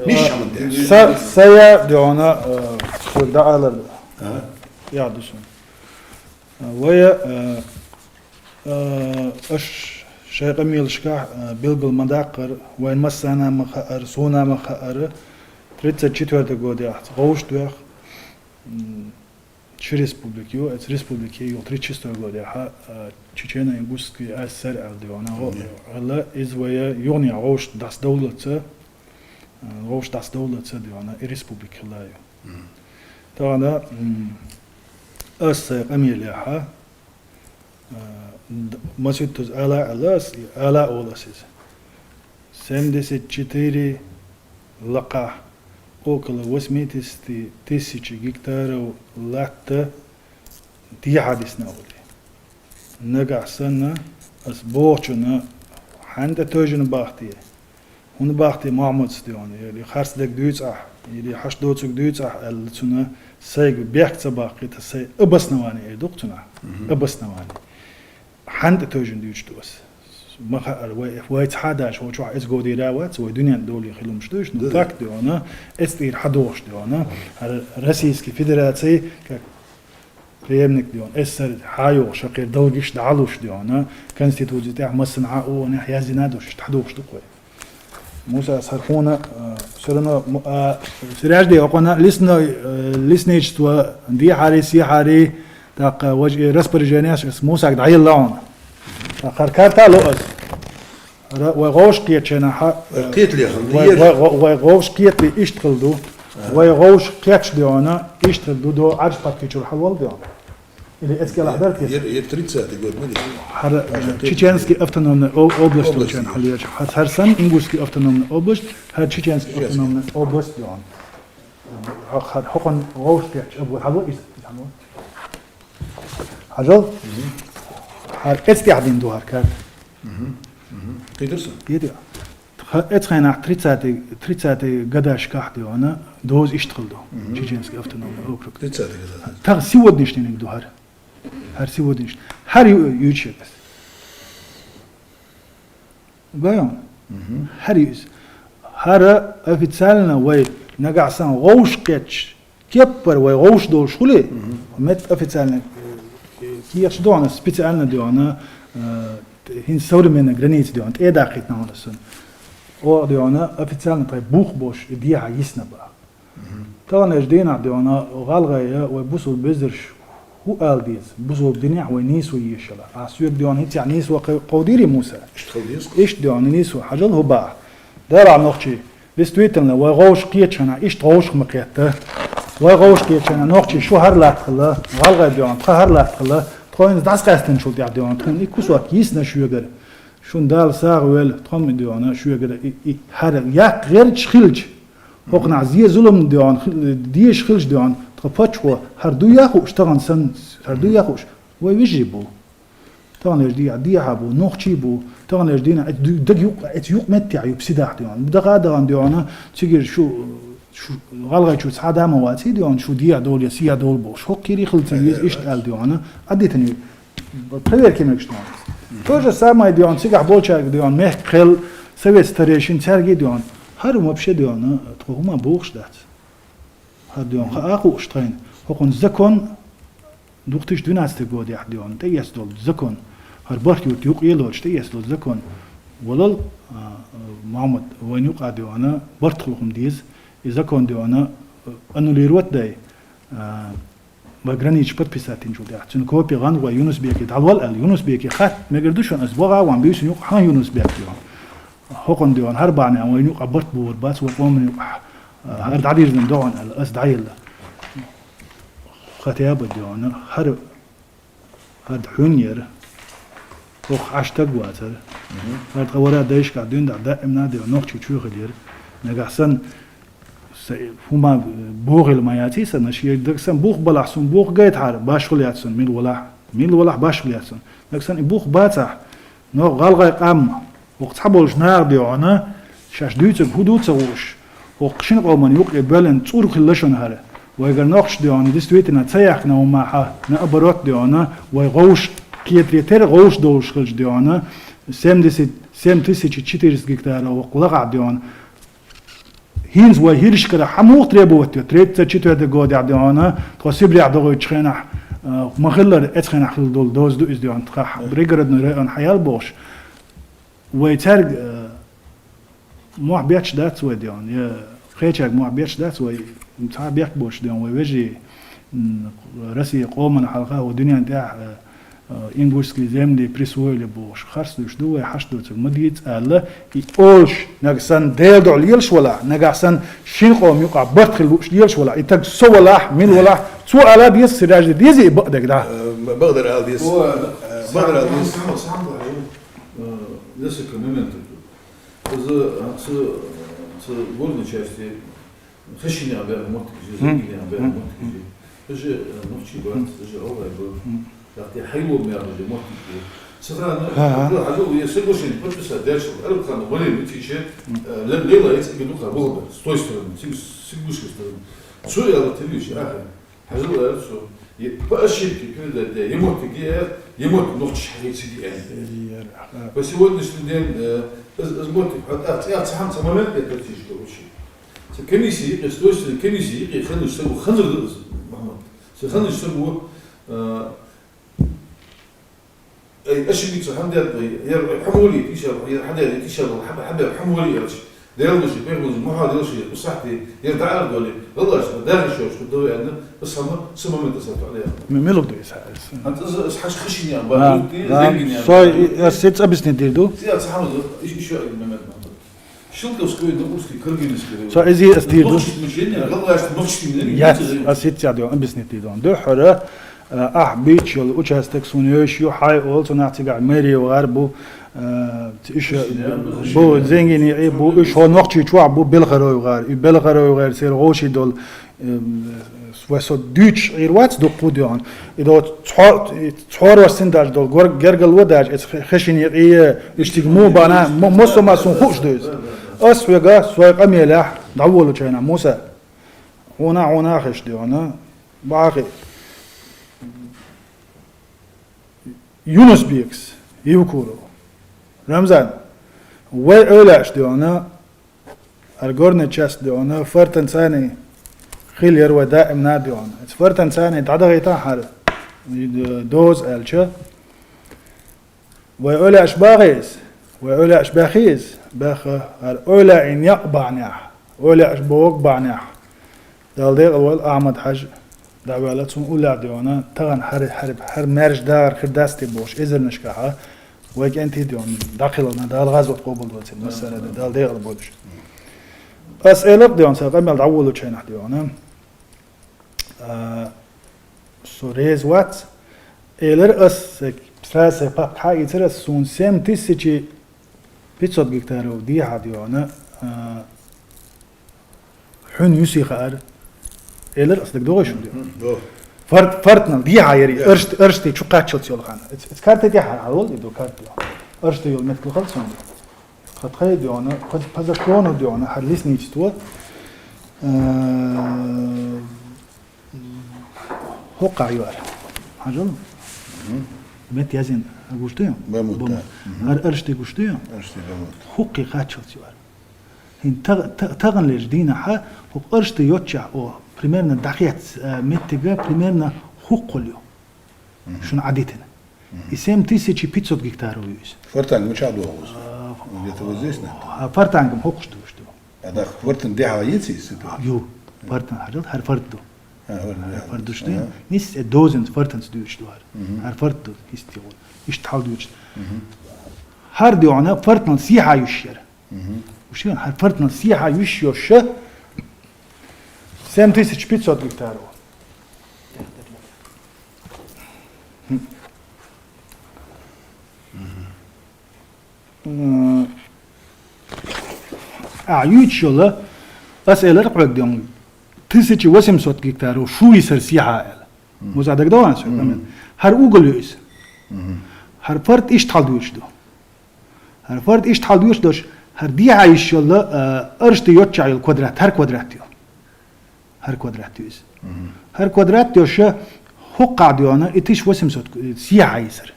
Миш хӀаман тӀехь. Са, сая, дий хьона, а, хьоьга дӀаалар. Ага. Я ду сан. Вай, а, а, аш шайн къамелашкахь, а, билгал ма даккхара, вайн массана а ма хаьара, суна а ма хаьара, тридцать четвёртый годехь вовшахтоьхна, м, ши республика ю, эцу республике юха тридцать шестой годехь, а, Чечено-Ингушский АССР аьлла, дий хьона, гӀо-, аьлла, иза вай юханехьа вовшахтоха дӀасадовллалца, а, вовшахтоха дӀасадовллалца, дий хьона, и республика хилла ю. Тахан, м, ас сайн къамелехь, а, д-, масийттаза ала а аьлла ас, и ала а олу ас иза. Семьдесят четыре лакхахь, около восьмидесяти тысячи гектаров латта дехьа дисна олу. Нагахь санна, ас бохучунна хьанна тӀе тевжина бахте, хӀунда бахте Мухьаммадца, дий хьона, или харцдерг дуьйцу ахь, или хьашт доцург дуьйцу ахь аьлла, цунна сайга бехк ца баккхийта, сайн обоснование эр ду-кх цунах. Обоснование. Хьанна тӀе тевжина дуьйцуш ду ас. Ма хаьара, вай, вай цхьа а даш, вай чохь эцу годера а вац, вай дуьненна долий хила хӀумаш ду уьш, ну, факт, дий хьона, эцу тӀера хьадохуш, дий хьона, хӀара Российский Федераци, как преемник, дий хьона, СССР хьайогӀуш, шакхера долгаш дӀалуш, дий хьона, Конституци тӀехь массанхьа а ООН-ехь яздина а долуш, иштта хьадохуш ду-кх вай. Муса, ас хӀара хьуна, а, всё равно, м-, а, сираж де окъана лесной, э, лесничество дехьари, сехьари, тӀаккха важа и распоряженеш ас Мусага дӀаелла хьуна. ТӀаккха хӀара карта а ло ас. Ра-, вай гӀовш кхетачу хенахь, вай кхетале хӀама вай, лера. Вай гӀо-, вай гӀовш кхетале иштта хила ду. Ага. Вай гӀовш кхеташ, дий хьона, иштта хила ду, до Ӏарш пхи чуьра хьалвала, дий хьона. Или эцкелахь дара те? Ер, ер тридцатый год ма дий. ХӀара, э, Чеченский автономный о-, область, область, хьалвеча. ХӀара, хӀара санна Ингушский автономный область, хӀара Чеченский автономный область, дий хьона. Хьо-, хьо-, хӀокхунна гӀовш кхеташ, абу, хьалва иза, хьалва. Хьажал? ХӀара эцу тӀехь дина ду хӀара карта. Кхетар со? Кхетар. Ха-, эцу хенахь тридцатый, тридцатый годашкахь, дий хьона, доза иштта хила ду. Чеченский автономный округ. Тридцатый годаш. Тахан сегодняшний ду хӀара. ХӀара сегодняшний. ХӀара ю-, юьйцуш ю ас. Гой хьуна? ХӀара ю иза. ХӀара официально вай нагахь санна гӀовш кхеташ, кеппара вай гӀовш долуш хуле, метта официально, э, кехаш ду хьона, специально ду хьона, э, хӀинца современный граница ду хьона, тӀе а даккхийтина хьуна ас цунна. Оха ду хьона официально тхайн бух болуш и дехьа йисна бах. Тахан дийнахьа, дий хьона, гӀалгӀай вай бусалба вежарий фу ала деза, бусалба динехь вай нийсо еш йолаш. Аз соьга, дий хьона, хӀинццехь нийсо кхо-, кховдийрий, Муса? Иштта хила деза. Иштта, дий хьона, нийсо хьажал хӀу бахьа. Дала нохчий, действительно, вай гӀовш кхетача хана, иштта гӀовш ма кхетта. Вай гӀовш кхетача хана, нохчий шу хӀара латта хилла, гӀалгӀай, дий хьона, тха хӀара латта хилла, тхо хӀинца дӀасакъаьстинчул тӀехьа, дий хьона, тхона и кусок йисна шугара. Шун Дала сагӀа войла, тхо-м, дий хьона, шугара и, и хӀара яккха гӀерташ хилча, хӀокхунах зе-зулам, дий хьона, хи-, дезаш хилча, дий хьона, тха паччахьо хӀара дуй а хууш, тахан санна, хӀара дуй а хууш, вай вежарий бу. Тахан дийнахьа дехьа бу, нохчий бу, тахан дийнахьа, э, ду-, даг юкъ-, эца юкъ-меттехь ю псидахь, дий хьона. Дакъа а дахана, дий хьона, цигара шу, шу гӀалгӀайчо цхьа да ма ваций, дий хьона, шу дехьа довле, сехьа довла бохуш. ХӀокхуьйре хила ца веза, иштта аьлла, дий хьона, Ӏадитани. Проверка мегаш, дий хьона. То же самое, дий хьона, цигахь болчаьрга, дий хьона, мехка хилла совет старейшин, цаьрга, дий хьона. ХӀара вообще, дий хьона, тхо хӀума бохаш дац. ХӀара, дий хьона, хаа хууш тхайна. ХӀокхун закон, две тысячи двенадцатый годехь, дий хьона, тӀаэцна дола закон. ХӀара барт юрта юкъе лоацаш тӀаэцна дола закон. Валлал, а, а, Мухьаммад, вайна юкъа, дий хьона, барт хулхам деза. И закон, дий хьона, аннулировать дай, а, вай границаш подписать динчул тӀехьа. Цун копи гӀанд вай Юнус-Беке дӀавала аьлла. Юнус-Беке хатта мегар ду шуна, ас богӀа ван бийсан юкъа хьан Юнус-Бек, дий хьона. ХӀокхун, дий хьона, хӀара бахьанехь вайна юкъа барт бувр бац, вай къомана юкъа, а, хӀара дӀадирзина догӀан аьлла, ас дӀаелла. Хатаба, дий хьона, хӀара, хӀара хьун яр, хӀокху Ӏаш таг вацар. ХӀара тӀе вара дайшкахь дуьйна дӀа даимна, дий хьона, нохчий чу хилира. Нагахь санна, са-, хӀума бохийла ма яций сан, шен даг санна бух балахь, сона бух гайтахьара, башхал яц сона, мила валахь, мила валахь башхал яц сона. Нагахь санна и бух бацахь, нох гӀалгӀай къам, хӀокху цхьаболчу наха, дий хьона, шаьш дуьйцург хӀун ду ца хууш, хӀокху шина къоман юкъе боьллина цӀур хилла шуна хӀара. Вайгара нохчаша, дий хьона, действительно ца яьккхина хӀума хьа, наоборот, дий хьона, вай гӀовш кхетаре тера гӀовш долуш хилча, дий хьона, семьдесят семь тысяч четыреста гектара хӀокху лакхахь, дий хьона, ХӀинца вай хӀиршкара хьан муха требовать йо? Тридцать четвёртый годехь, дий хьона, тхо Сибрехь догӀуьйтучу хенахь, а, ма-хиллара, эцу хенахь хилла долу доза ду иза, дий хьона, тхан пригородный район хьаяьлла бохуш. Вай цаьрга, а, мохь бетташ дац вай, дий хьона, я кхечаьрга мохь бетташ дац вай, цхьа бехк боцуш, дий хьона, вай вежарий, м, Россия къомана хьалха, вай дуьнен тӀехь, а, а, ингушские земли присвоили бохуш, харц дуьйцуш ду вай, хьашт доцург ма дийца аьлла, и олуш, нагахь санна Делан дуьхьа лелаш валахь, нагахь санна шин къоман юкъахь барт хила лууш лелаш валахь, и таг со валахь, мила валахь, цо ала деза, сиражда деза и бакъдерг дӀа. Э, бакъдар ала деза. О, э, бакъдар ала деза. Сам, сам, сам, э, несколько моментов. Из, э, ца, ца горной части Хашине а баьхна моттигаш я, Зангине а баьхна моттигаш я. Даже, э, нохчий бац, даже гӀалгӀай бац. ТӀаккха хьайо мягӀа же моттиг я. Ца хана, хьажал, я соглашение подписать даьчул, Арабхан вале витича, э, ле-, лела яц ага дукха валба, с той стороны, с, с ингушской стороны. Цо яла тевиш, ахи. Хьажал, аьлла цо. Е, по ошибке передать даь, е моттиг я, е моттиг нохчаша хьахийцаде аьнна. По сегодняшний день, э, из, из моттиг, хьо тӀаккха цӀе ца хьама ца момент я практически вообще. Цу комиссия юкъе, с той стороны комиссия юкъе ханаш сагу ханзар да из, Мухьаммад. Цу ханаш сагу, а, ай, ошибиться хьан даьд вай, яр хьан вали, тиша, яр хьан даьд, тиша, хьан, хьан даьд, хьан вали, яр. Дел души, пехмузи, муха дел ши, усахти, яр даӀар доли, гӀалаш, дагӀи шош, хӀу дове аьнна, ас хьама, са момента сату Ӏалия. М-, мила ду иза? Хьан ца, ас хьаш хашине а, а, ба, юрти, а, зенгине а, сой, ба, юрти. Ас сиц объяснить дир ду? Зи ца хьама, ещё один момент. Щелковской, Наурский, Каргинский район. Со изи ас дийр ду. Нохчий мучение, гӀалгӀашта нохчий мучение. Яц, ас хӀинца дӀа объяснить дийр ду. Дуьххьара, э, ахь бийцаш йолу участок суна йовш ю, хьай олу, цунах цигахь мэрия вахар бу, э, иш бу, Зенгини бу, иш хӀо нохчий чохь бу, Белхарой вахар. И Белхарой вахар, сера гӀоший долу, э, Вай со дуьйцуш Ӏийр вац дуккха, дий хьона. И до цхьо-, цхьорварсин даже долу гор-, гергало даже, эца хе-, хешин йикъий, иштиг муха бана, мо-, массо-массо хууш ду иза. Ас хьоьга, сой къамелехь, дӀаволучу хенахь, Муса, хьуна, хьуна хеш, дий хьона, бахи. Юнус-Бекас, Евкуров. Рамзан, вай эвлаьаш, дий хьона, ХӀара горная часть, дий хьона, Фортенцани хила яра вай даимна, дий хьона. Эца Фортенцани дӀадахийта хӀара, э, доза аьлча. Вай эвлаьаш бахий иза? Вай эвлаьаш баьхий иза? Баьхна хӀара эвлаийн некъ бахьанехь, эвлаьаш боху бахьанехь. Дала декъала войла, Ахьмад-Хьажа дӀаваьлар, цун уллехь, дий хьона, тахан хӀара, хӀара, хӀара маьрша дагӀар хир дац те бохуш, эзарнашкахьа вай кӀентий, дий хьона, дӀакхелхина, Дала гӀазот къобалдойла цун массане а, Дала декъала бойла уж. Ас элар, дий хьона, са къамаьл дӀаволалуча хенахь, дий хьона, а, со реза вац, элар ас, сай, сразу сай папка хьаийцар ас, сона семь тысяч пятьсот гектаров дехьа, дий хьона, а, хьона юсий хаар, элар ас, дагадогӀий шуна, дий хьона? Мгм, до. Фарт-, фартнал дехьа яр из, Э. Оршт-, Орштий чу кхаччалца йолу хан. Эц-, эц карта тӀехьа хьалвол, и ду карта, дий хьона. Оршта йолу меттиг хала цунна. Тхан тхай, дий хьона, по, по закону, дий хьона, хӀара лесничество, э, хӀокхахь ю хӀара. Хьажал? Мгм. Метта язйина гуш ду хьуна? Бамут, Бамут. Да. Мгм. ХӀара Оршта гуш ду хьуна? Оршта, Бамут. ХӀокхе кхаччалца ю хӀара. ХӀинца таг-, та-, таханлерчу дийнахьа хӀокху Оршта йоцчохь оха примерно дӀахецна, а, меттига примерно хӀокхул ю. Мгм. Шуна Ӏадитина. Мгм. И семь тысяч пятьсот гектаров ю иза. Фартанга мичахь догӀу иза? А, где-то вот здесь, наверное. А фартанга-м хӀокхуш дуьйцуш ду. А, да, фартан дехьа яц иза? Ю. Фартан хьажал, хӀара фарт ду. А, фартан дехьа. ХӀара фарт ду шуна. Ага. Нийсса дозанца фартанца дуьйцуш ду хӀара. Мгм. ХӀара фарт ду, хӀисте гӀо. Иштта хьал дуьйцуш. Мгм. ХӀара, дий хьона, фартнал сехьа юьсуш яр. Мгм. Уж хӀара фартнал сехьа юьсуш йолуш семь тысяч пятьсот гектаров. М. А, юьйцуш йолу, ас элар хьоьга, дий хьона, тысяча восемьсот гектаров шу йисар сехьа аьлла. Мгм. Муза дагадогӀий хьуна со? Мгм. ХӀара угол ю иза. Мгм. ХӀара фарт иштта хьал дуьйцуш ду. ХӀара фарт иштта хьал дуьйцуш долуш, хӀара дехьа йисча йолу, а, Оршта йоцчохь йолу квадрат, хӀара квадрат ю. ХӀара квадрат ю иза. Мгм. ХӀара квадрат йолуш, хӀокхахь, дий хьона, и тысяча восемьсот сехьа йисар.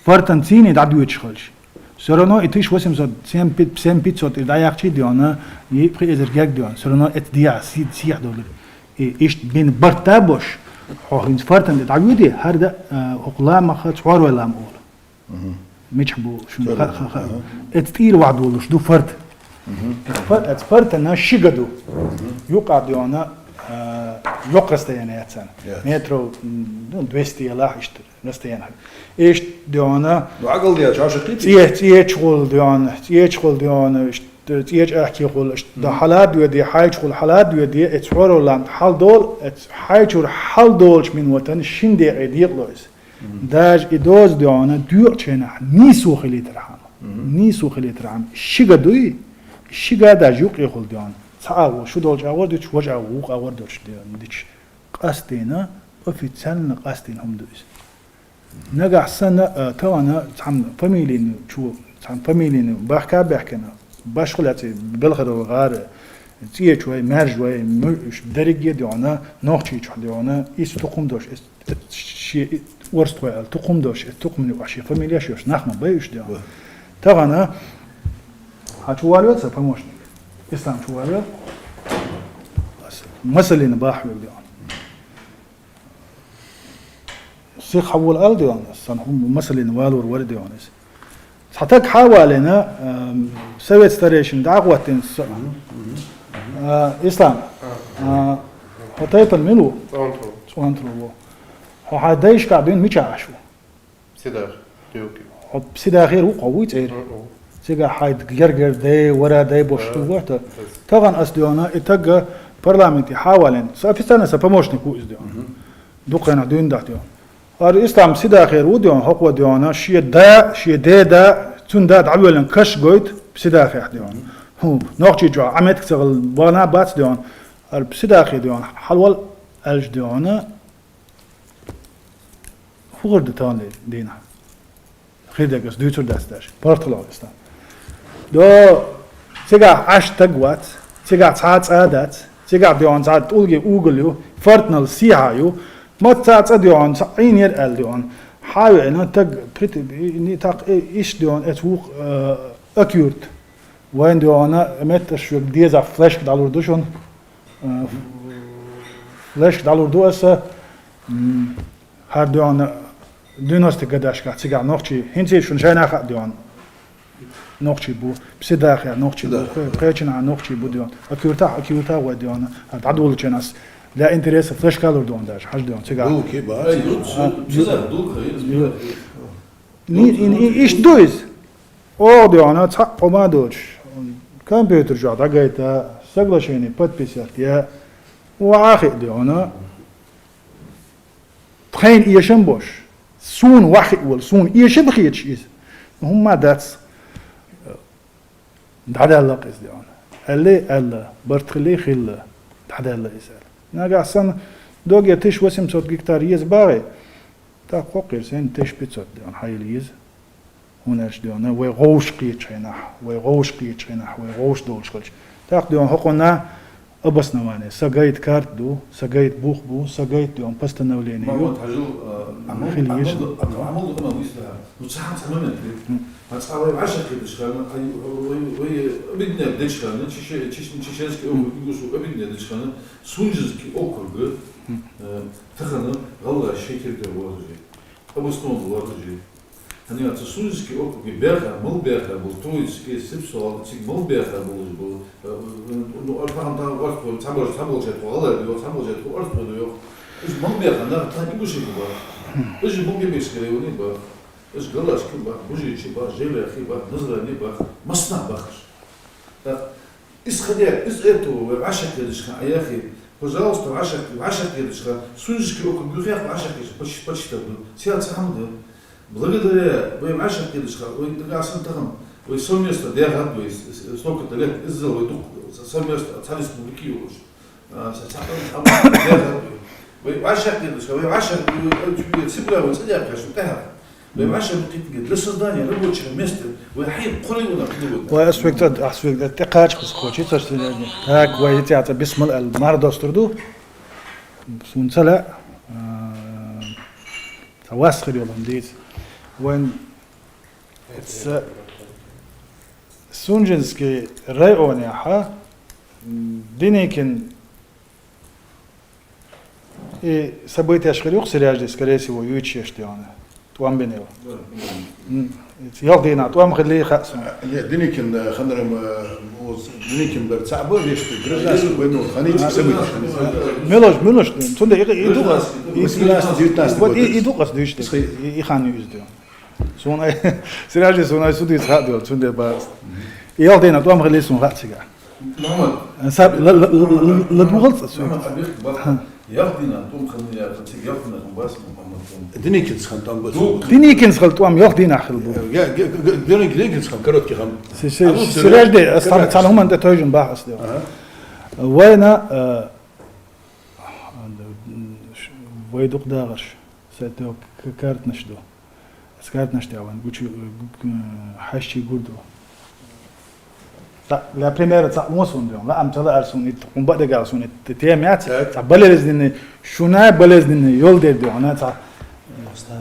Фартан цӀийне дӀадоьдуш хилча. Всё равно и тысяча восемьсот, семь пятьсот и дӀаяьккхича, дий хьона, и пхи эзар герга, дий хьона, всё равно эцца дехьа се-, сехьа долура. И иштта бина барт а бош, хьо хӀинца фартан тӀе дӀавоьдий, хӀара да, а, хӀокху ламах цхьорой лам олу. Мгм. Мичахь бу шуна ха-, ха-, ха-, Ага. Эцца тӀера вахь долуш ду фарт. Мгм. Эцца фар-, эцца фартана ши га ду. Мгм. Юкъахь, дий хьона, а, йоккха расстояние яц царна. Яц. Метров, м, ну, двести ялахь иштта расстояние. Иштта, дий хьона, Ну, Ӏагалдаьлча, хьо ши кхетий? ЦӀе-, цӀеча гӀулла, дий хьона, цӀеча гӀулла, дий хьона, иштта цӀеча ахке гӀулла, иштта Мгм. хьала а доьдий, хьайча гӀулла хьала а доьдий, эцца хӀоро лам хьалдолу, эцца хьайчуьра хьалдолучу минотана шина декъе декъало иза. Мгм. Даже и доза, дий хьона, доькъучу хенахь нийсо хилийтархьама. Мгм. Нийсо хилийтархьама. Ши га дуй, ши га даже юккъехула, дий хьона. Цхьа агӀо шу долчу агӀор дуьтуш, важа агӀо вукху агӀор долуш, дий хьона, диташ. Къастийна, официально къастийна хӀума ду иза. Нагахь санна, а, тахана цхьана фамилина чу, цхьана фамилина бахка а баьхкина, башхо лаьцна белхарал гӀара, цӀеча вай, маьрша вай, му-, дерриге, дий хьона, Нохчийчохь, дий хьона, иза тукхум долуш, эс Шен и-, орстхой аьлла, тукхум долуш, и тукхуман юкъахь шен фамилеш йолуш нах ма бай уьш, дий хьона. Тахана хьан чу валавелла сан помощник? Ислам чу валавелла? Масалина бахьа вегга, дий хьона. Сиха хьан вола ала, дий хьона, сан хӀума масалина валор вара, дий хьона, иза. Цхьа таг хьа а валийна, ам, совет старейшин дӀа а хӀоттийна со-, а, Ислам, а, хьо тайпана мила ву? ЦӀонтарал. ЦӀонтарал ву. Хьо хьайн дайшкахь дуьйна мичахь Ӏаш ву? Псидахе, Тевкин. Хьо Псидахера ву, хьо вуй цӀера? М-м. Цигахь хьайн гергара дай, вара дай бош ду вахта. Тахана ас, дий хьона, и таг парламенте хьа а валийна. Са официально сан помощник ву иза, дий хьона. Дукха хенахь дуьйна дахь, дий хьона. ХӀара Ислам Псидахера ву, дий хьона, хӀокхо, дий хьона, шен да, шен ден да, цуьнан да дӀавоьллина каш гойту Псидахехь, дий хьона. ХӀу, Нохчийчохь Ӏа меттиг ца хилла вахана а бац, дий хьона. ХӀара Псидахе, дий хьона, хьалавала аьлча, дий хьона, хӀун хир ду таханлера дийнахь? Хир дерг ас дуьйцур дац даже. ПаргӀатхула ву Ислам. До, цигахь Ӏаш таг вац, цигахь цхьа а цӀа дац, цигахь, дий хьона, цхьа тӀулге угол ю, фартнал сехьа ю, маца цхьа цӀа, дий хьона, цхьа Ӏийнера аьлла, дий хьона. Хьа а веана, таг прит-, и-, и-, так, и-, иштта, дий хьона, эца вукху, э, Акъюрт. Вайн, дий хьона, метташ шуьга деза флешка дӀалур ду шуна. Э, флешка дӀалур ду аса, м, хӀара, дий хьона, девяностый годашкахь цигахь нохчий, хӀинца шуна шайна хаьа, дий хьона, Нохчий бу, Псидахе нохчий бу, Псидахе. Кхе-, кхечанхьа нохчий бу, дий хьона. Акиртах, Акиртах вай, дий хьона. А дӀадолалуча хьона аз для интереса флешка лур ду хьона даже, хьажа, дий хьона, цига. Бу, ки ба. Ай, ю-, а, ю-, Псидах, ду, ха, ю-, ю-, ю-, ни-, и-, и-, иштта ду из. Оаха, дий хьона, цхьаккха хӀама долаш, компьютер чу дӀагайта, соглашени подписать яь, ва Ӏахи, дий хьона. Тхайна эшам бош, сона вахи вал, сона эшам хеташ из. Ну, хӀама дац. ДӀадаьлла-кх из, дий хьона. Аьле, аьлла, барт хиле, хилла, дӀадаьлла из, аьлла. Нагахь санна доге тысяча восемьсот гектар еза багӀе, тӀаккха хоккхийра сайна тысяча пятьсот, дий хьона, хьайла еза. ХӀана аьлча, дий хьона, вай гӀовш кхетача хьайнахь, вай гӀовш кхетача хьайнахь, вай гӀовш долаш хилча. ТӀаккха, дий хьона, хӀокхунна обоснование, са гайта карта ду, са гайта бух бу, са гайта, дий хьона, постановление ю. Махьмуд-Хьажал, а, Ӏамал, хила еза. Ӏамал ду, Ӏамал ду, Ӏамал ду, ислам. Ну, цхьа хӀама, цхьа момент. М. ХӀанз вай вӀашагӀкхеташ хана, ай, вай, вай объединять деча хана, Чеше-, Чеш-, Чешенский округ, Ингушский объединять деча хана, Сунженский округ, м, э, тахан гӀалгӀай ший территоре лоархӀаш я. Обоснованно лоархӀаш я. ХӀана аьлча Сунженский округе баьха, мел баьха бола Троицке, Сипсо-ГӀала, цига мел баьха болаш бола, э, ну, ар-, тахан, тахан орстхой, цхьабараш, цхьаболчар тхо гӀалгӀай ба йоах, цхьаболчар тхо орстхой да йоах. Уж мел баьха нах тахан ингушашка ба. Уж Малгобекский районе ба. Уж галашка ба, бужийча ба, желяхе ба, назране ба, массанахьа бахаш. Так, исходя из этого, вай вӀашагӀкхеташ хана, а яхе, пожалуйста, вӀашагӀ-, вӀашагӀкхеташ хана, Сунженский округ юхе вӀашагӀкхеташ, почти, почти так ду. Цхьа хӀама да. Благодаря вай вӀашагӀкхеташ хана, вай дагахь санна тахан, вай совместно дехад вай с-, с-, столько-то лет, иззал вай дукха совместно цхьа республика йолаш. А, са цхьа хӀама дехад вай. Вай вӀашагӀкхеташ хана, вай вӀашагӀ-, вай, вай, вай, Сибре вай цӀадаьккхача тӀехьа. Вай вӀашагӀкхетаргда для создания рабочего места, вай хьай кхоре вана худо. Вай ас век цӀа, ас век цӀа тӀакхача хоза кхочи, царш сидерни. Так, вай хӀинца цӀа бисмал аьлла, мара достур ду. Сона ца лаьа, а, цхьа вас хир йолан дийца. Вайн, эца Сунженский районехьа, м, Деникин И событияш хир юха Сиряжди, скорее всего, юйчеш дена. ТӀом бинел. М, ялх дийнахьа тӀом хилли хаьа сона. Не, Деникин, э, ханарам, э, оз, Деникин бар цаӀ ба, вешта гражданский войну, ханийца событияш. Милош, милош, цунда и, и ду, восемнадцатый, девятнадцатый вот и, год. И ду къас дуьйш, и, и хан юз дена. Сона, Сиряжди сона судица хаьа дела, цунда ба. И ялх дийнахьа тӀом хилли сона хаьа цига. Мухьаммад. Са-, ла-, ла-, ла-, ла-, ладувгӀалца со. Мухьаммад, объект ба. Ха. Ялх дийнахьа тӀом хинна яхар, цига ялх дийнахьа хинна бац, Мухьаммад, тӀом. Деникинца хинна тӀом ба. Ду-, Деникинца хинна тӀом ялх дийнахьа хилла ба. Э, ге-, ге-, ге-, Деник-, Деникинца хинна короткий хӀама. Се-, се-, а ну, Сиряжди, Сиряжди, ас цхьан, цхьан хӀаман тӀа тойжан баха ас дела. Ага. Вайна, э, вай дукха дагӀараш, сай тӀа к-, картнаш ду. Аз картнаш тӀа ван гучи, э, гу-, э, хьаьшчий гур ду. Ца, для примера, цхьа вон сона ден, лаам ца лаар сона итт, хӀун бакъдагал сона итт, те-, тема яц, так, цхьа болезненный, шуна болезненный йол дер ду, ана цхьа,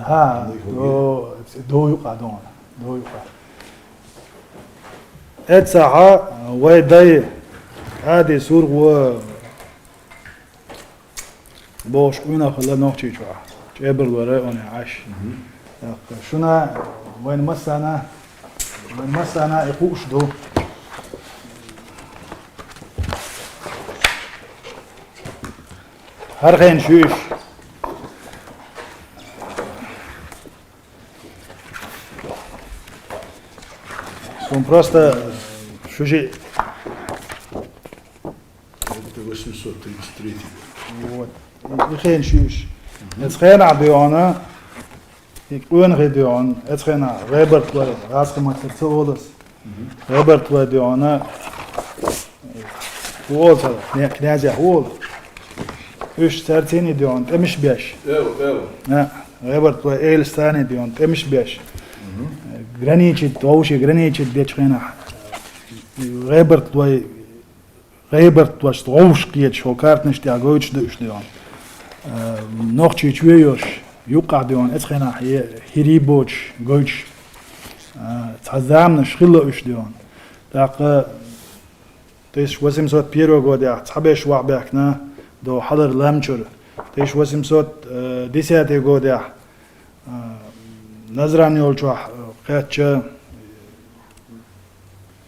ха, ну, до, до юкъа дон, до юкъа. Эццахьа вай дай, ади сургӀо, бохуш къуьнах хилла Нохчийчохь, ЧӀебарлой районе Ӏаш. Мгм. ТӀаккха шуна, вайна массана, вайна массана и хууш ду. ХӀара хенаш ю уьш. Сона просто шуьши Это восемьсот тридцать третий год. Вот. И, и хенаш ю уьш. Мгм. Эцу хенахь дий хьона, и къонахий дий хьона, эцу хенахь ГӀебартлой, гӀазкхий маттара ца олас. Мгм. ГӀебартлой дий хьона, хӀу оал цар, кня-, князя хӀу оал. Уьш царцений дий хьона тӀемаш беш. Эва, эва. А, ГӀебартлой Элистаний дий хьона тӀемаш беш. Мгм. Граничит, вовший граничит дечу хенахь. ГӀебартлой ГӀебартлошца вовшах кхеташ, хӀо картнаш тӀехь гойтуш да уьш дий хьона. Э, Нохчийчу вейош, юккъехь дий хьона, эцу хенахь е-, хӀирий боцуш, гойтуш. Э, цхьа заманаш хилла уьш дий хьона. ТӀаккха тысяча восемьсот первого годехь цхьаберш вахьбаьхкина, до хьалар лам чура. Тысяча восемьсот десятый годехь, э, Назрань йолчохь, э, кхаьчча,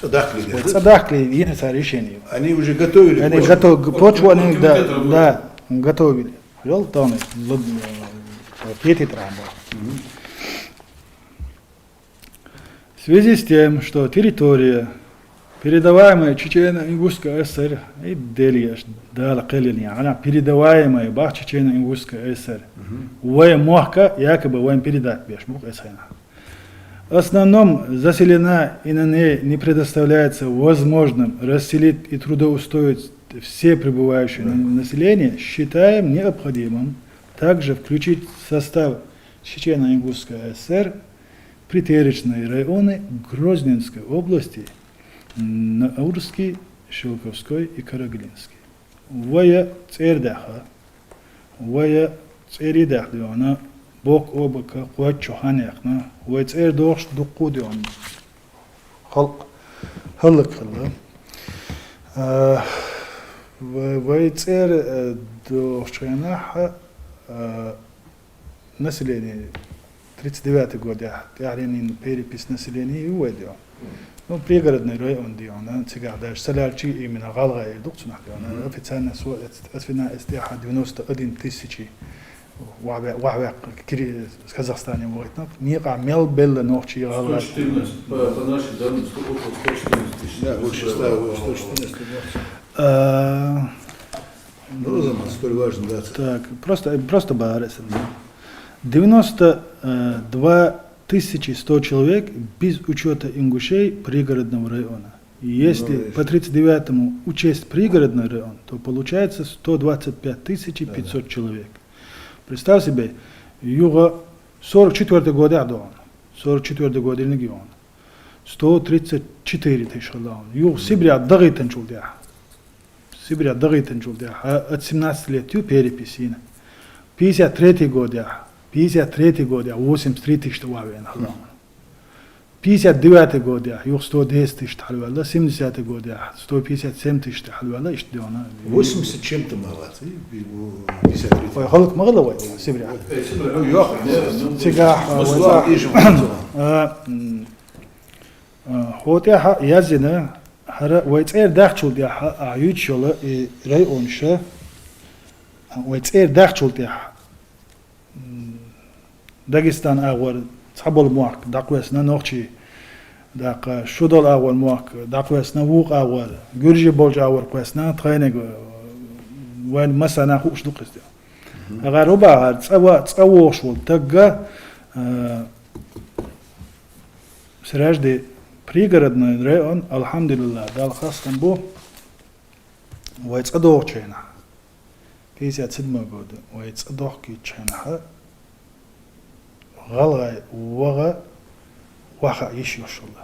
цӀадахкале. ЦӀадахкале деза. ЦӀадахкале, ина цар решение. Они уже готовили почву. Они готов-, почву они, да, да, готовили. Йол тани, лад-, э, петит рама. Мгм. В связи с тем, что территория, передаваемая Чечено-Ингушской ССР, и Дели аш Дала кхеллина, она передаваемая бах Чечено-Ингушской ССР. Мгм. Вай мохк якобы вайна передать беш мух эсхайна. В основном заселена и на ней не предоставляется возможным расселить и трудоустроить все пребывающие на-, население, считаем необходимым также включить в состав Чечено-Ингушской ССР притерочные районы Грозненской области, Наурский, Шелковской и Карагалинский. Вай цӀера даьха, вай цӀера даьха дегӀана, бок обака кхоаччо хьанехна, вай цӀера дохаш дуккху дегӀана. Халкъ хӀаллакьхилла. А, ва-, вай цӀера, а, дохаш хьанехьа, а, население тридцать девятый годехь тӀехьаренна перепись населения ю вай дегӀана. Ну, пригородный район дегӀана, цигахь даже Салялчи именно ГӀалгӀай дукха цунах дегӀана. Мгм. Официально со-, эц-, эцвина эц тӀехьа девяносто один тысячи вахве-, вахвекх кири-, с Казахстане вахийтнаб. Никъа мел белла нохчий ГӀалгӀай. Сто четырнадцать, по, по нашим данным, сто, около сто четырнадцать тысяч. Да, больше ста, сто четырнадцать. А, Ну, Рамзан, столь важный, да. Так, просто, просто барес. Девяносто два тысячи сто человек без учёта ингушей пригородного района. И если по тридцать девятому учесть пригородный район, то получается сто двадцать пять тысяч пятьсот человек. Представь себе, юха сорок четвёртый годехь догӀан. Сорок четвёртый годерниг юхан. Сто тридцать четыре тыш хилла. Юха Сибре дагӀийтанчул тӀехьа. Сибре дагӀийтанчул тӀехьа, а, от семнадцати лет ю перепись йина. Пятьдесят третий годехь, пятьдесят третий годехь восемьдесят три тыш тӀа вахавена хилла. Пятьдесят девятый годехь юха сто десять тысяч хьалваьлла, семидесятый годехь сто пятьдесят семь тысяч хьалваьлла, иштта дегӀана. Восемьдесят чем-то мало, и, и, пятьдесят три. Ой, хӀалак ма хилла вай, Сибре. Э, Сибре, ну, йоах, ну, ну, цигахь, ну, вай слава цигахь. Божий, а, м, а, хӀо тӀехьа язйина, хӀара вай цӀера дахчул тӀехьа, а, юьйцуш йола и районаш, а, вай цӀера дахчул тӀехьа. Дагестан агӀор цхьабола мохк дӀакхоьссина, нохчий, даккха, шудола агӀор мохк дӀакхоьссина, вукх агӀор, гуьржий болча агӀор кхоьссина, тхайниг, э, вайна массанена хууш ду-кх из. Мгм. АгӀар хӀу бахар, цӀа ва-, цӀа вогӀуш вола тагга, э, Сражди, Пригородный район, алхьамдулиллахӀ, Далла хастам бу, вай цӀа дохкача хана. Пятьдесят седьмой года вай цӀа дохкача хана гӀалгӀай ваха, ваха йиш йолаш хилла.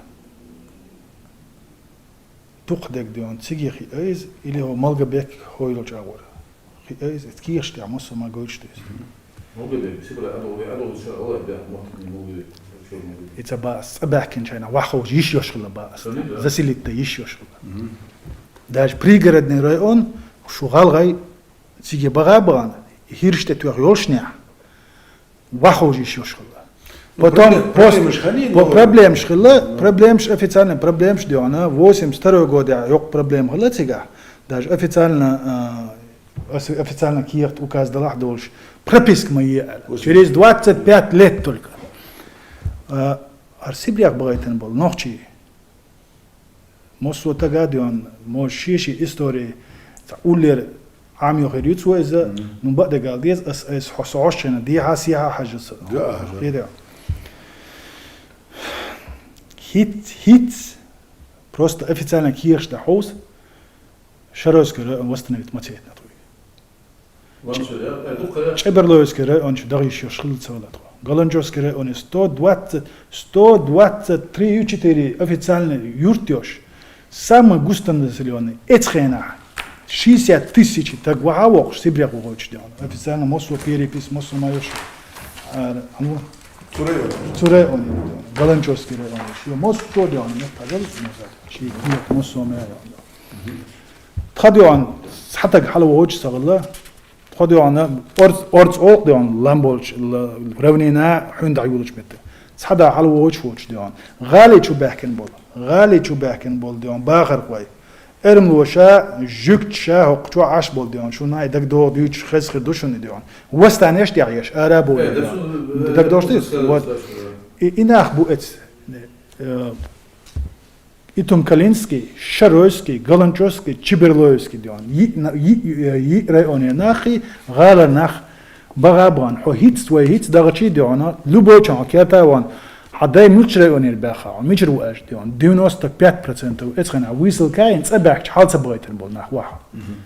Дукха дег дегӀана цига хиъа из, или хӀо Малгобек хьо йолча агӀор хиъа из, из кехаш тӀехьа массо а ма гойташ да из. Малгобек, Сибре, Адо, Адо, ша, Аллах, бяхь, мотт, не Малгобек, чё Малгобек. И цӀа бац, цӀа баьхкинча хана ваха ховш йиш йолаш хилла бац. Заселить дан йиш йолаш хилла. Мгм. Даже Пригородный район, шу гӀалгӀай цига баха а баьнна, хӀираш тӀа тоьхаш йолча хана, ваха ховш йиш йолаш хилла. Ну, потом проблем-, пос-, проблемаш хилла, по-, но проблемаш хилла, но проблемаш, официальни проблемаш дегӀана, восемьдесят второй года йоккха проблема хилла цига. Даже официально, а, ос-, официально кехат, указ далахь долаш, прописка ма е аьнна. Через двадцать пять лет только. А, ар Сибрех багӀайтан бола нохчий. Массо а тага дегӀана, мо ший-ший истори, цхьа уллера Ӏамийна хир ю цо из, мгм, ну, бакъдерг ала деза, ас, ас хьо со хьош чена дехьа-сехьа хьажа со. Да, да. Хире. ХӀиц, хӀиц, просто официально кехаш тӀа хьовса, Шаройский район восстановить ма ца яйтина тхо. Чеберлоевский район чу дагӀа йиш йолаш хилла ца вала тхо. Галанчожский районе сто двадцать, сто двадцать три и четыре официальни юрт йолаш, самый густонаселённый, эцу хенахь шестьдесят тысяч таг ваха воккхаш, Сибрех вахача дегӀана. Официально массо а перепись, массо а ма йолаш. А, а ну, цу районе. Цу районе. Галанчожский районе. Шо массо а дегӀана, меттахьа дала, ший кехат массо а ма йолаш. Тха дегӀана цхьа таг хьалвоагӀаш ца хилла. Тха дегӀана орц-, орц оалаш дегӀана лам болча, ла-, равнина хьуна дӀайолалуча метте. Цхьа да хьалвоагӀаш волча дегӀана. ГӀали чу баьхкина бола. ГӀали чу баьхкина бола дегӀана бахархой. Эрмалоша, жуьгташа, хӀокху чу Ӏаш бола дегӀана. Шуна и дагадоагӀа дуьйцуш хеза хир ду шуна и дегӀана. Восстанеш тӀехь еш, ара бовла дегӀана. ДагадоагӀаш да из? Вот. И, и нах бу эц. Э, Итум-Калинский, Шаройский, Галанчожский, Чеберлоевский дегӀана. Йиъ на-, йиъ, йиъ районера нахи, гӀалара нах баха а баьнна, хьо хӀинца, вай хӀинца дагӀача дегӀана, любой чан керта а ваьнна, хьа дай мичара районера баьхаб, мичара ву аьлча дегӀана, девяносто пять процентов эцу хенахь высылкаца цӀа баьхкача хьал ца багӀийтина бола нах ваха. Мгм.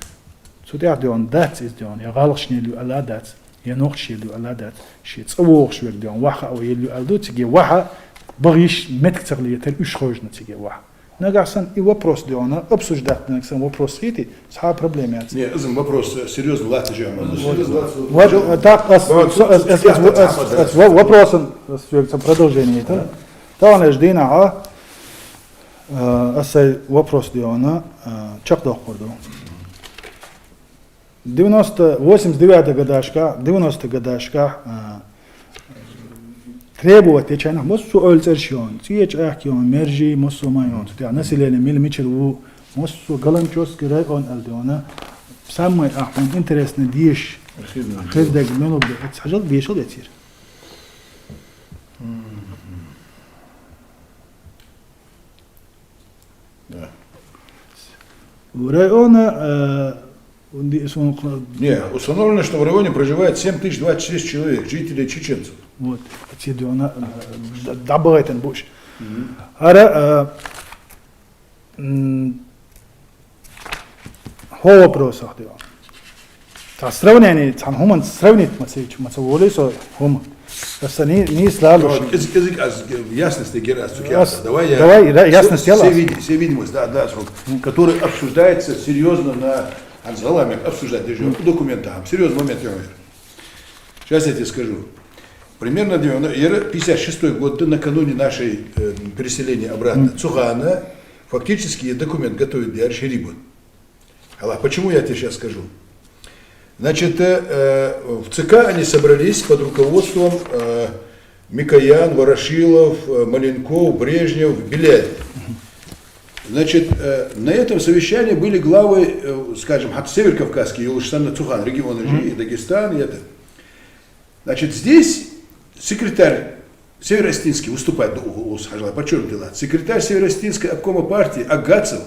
Цу тӀехь дегӀана дац из дегӀана, я гӀалгӀашна елла ю аьлла дац. Я нохчашна елла ю аьлла дац, ший цӀа вогӀуш верг дегӀана, ваха а вай елла ю аьлла ду, цига ваха, багӀа йиш метка ца хилийтар уьш ховшна цига ваха. Нагахь санна и вопрос дегӀана, обсуждать динарг санна вопрос хийтий, цхьа проблема яц. Не, из вопрос, э, серьёзно латташ я. Вот, вот, так, ас, ас, ас, ас, ас, ас, во-, вопросан, ас, верг сан продолжение это. Тахан аш дийнахьа, э, ас сай вопрос дегӀана, э, чакхдоккхур ду. Девяносто, восемьдесят девятый годашка, девяносто годашка, а, требовать деча хана, массо а ойла цӀераш йоагӀа, цӀеча ахка йоагӀа, мержий, массо а ма йоагӀа. Цу тӀехь население мила мичара ву, массо а Галанчожский район аьлла дегӀана, самый ахун интересный деш, хир дерг мел ву, эц хьажал, дешал эцира. Да. Района, э, ди-, сон кхо- Не, установлено, что в районе проживает семь тысяч двадцать шесть человек, жителей чеченцев. Вот. Эци дегӀана, э, д-, дӀабагӀийтина буш. Мгм. ХӀара, э, м, хӀо вопросах дегӀана. Цхьа сравнение, цхьан хӀуманца сравнить ма ца йича, ма ца волий со хӀума. Аса ни-, нийса лалуш. Давай, из-, из-, аз, ясность гера аз цу кехат. Давай я давай, да, ясность яла. Все види-, все видимость, да, да, срок, который обсуждается серьёзно на, а, за вами обсуждать, даже в документах, серьёзный момент, я говорю. Щас я тебе скажу. Примерно девяносто, пятьдесят шестой год, да, накануне нашей, э, Переселение обратно. Цу хана фактически документ готовить даьраш хӀирий ба. Хьажал, почему я тебе сейчас скажу. Значит, э, э, в ЦК они собрались под руководством э, Микоян, Ворошилов, э, Маленков, Брежнев, Беляев. Значит, э, на этом совещании были главы, э, скажем, хӀанз северокавказские, йолаш санна цу хана регионаш, и Дагестан, и это. Значит, здесь секретарь Северо-Осетинский выступает, ну, у-, у-, хьажал, подчёркнуто, секретарь Северо-Осетинского обкома партии Агацев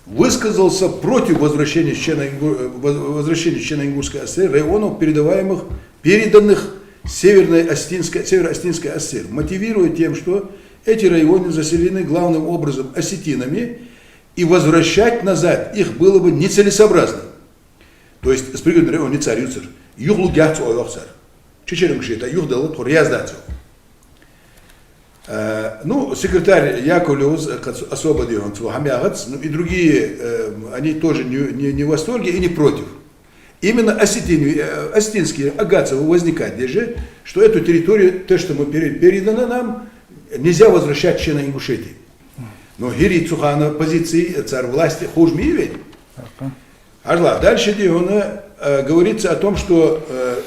высказался против возвращения Чечено-Ингу-, э, воз-, возвращения Чечено-Ингушской АССР районов, передаваемых, переданных Северной Осетинской, Северо-Осетинской АССР, мотивируя тем, что эти районы заселены главным образом осетинами, и возвращать назад их было бы нецелесообразно. То есть из Пригородный район ницар ювцар, юхалургьяц оаха йоах цар. Чечено-ингушетий юхадала тхо раьза дац оаха. Э, ну, секретарь Яковлев, э, кац-, особо дехун цо хӀама яхац, ну и другие, э, они тоже не, не, не в восторге и не против. Именно осетин-, э, осетинские, Агацева возникает даже, что эту территорию, то, что мы пере-, передано нам, нельзя возвращать Чечено-Ингушетии. Но хӀирий цу хана позиции, э, цар власти ховш ма йий вайна. Хьажал, дальше дехуна, э, говорится о том, что, э,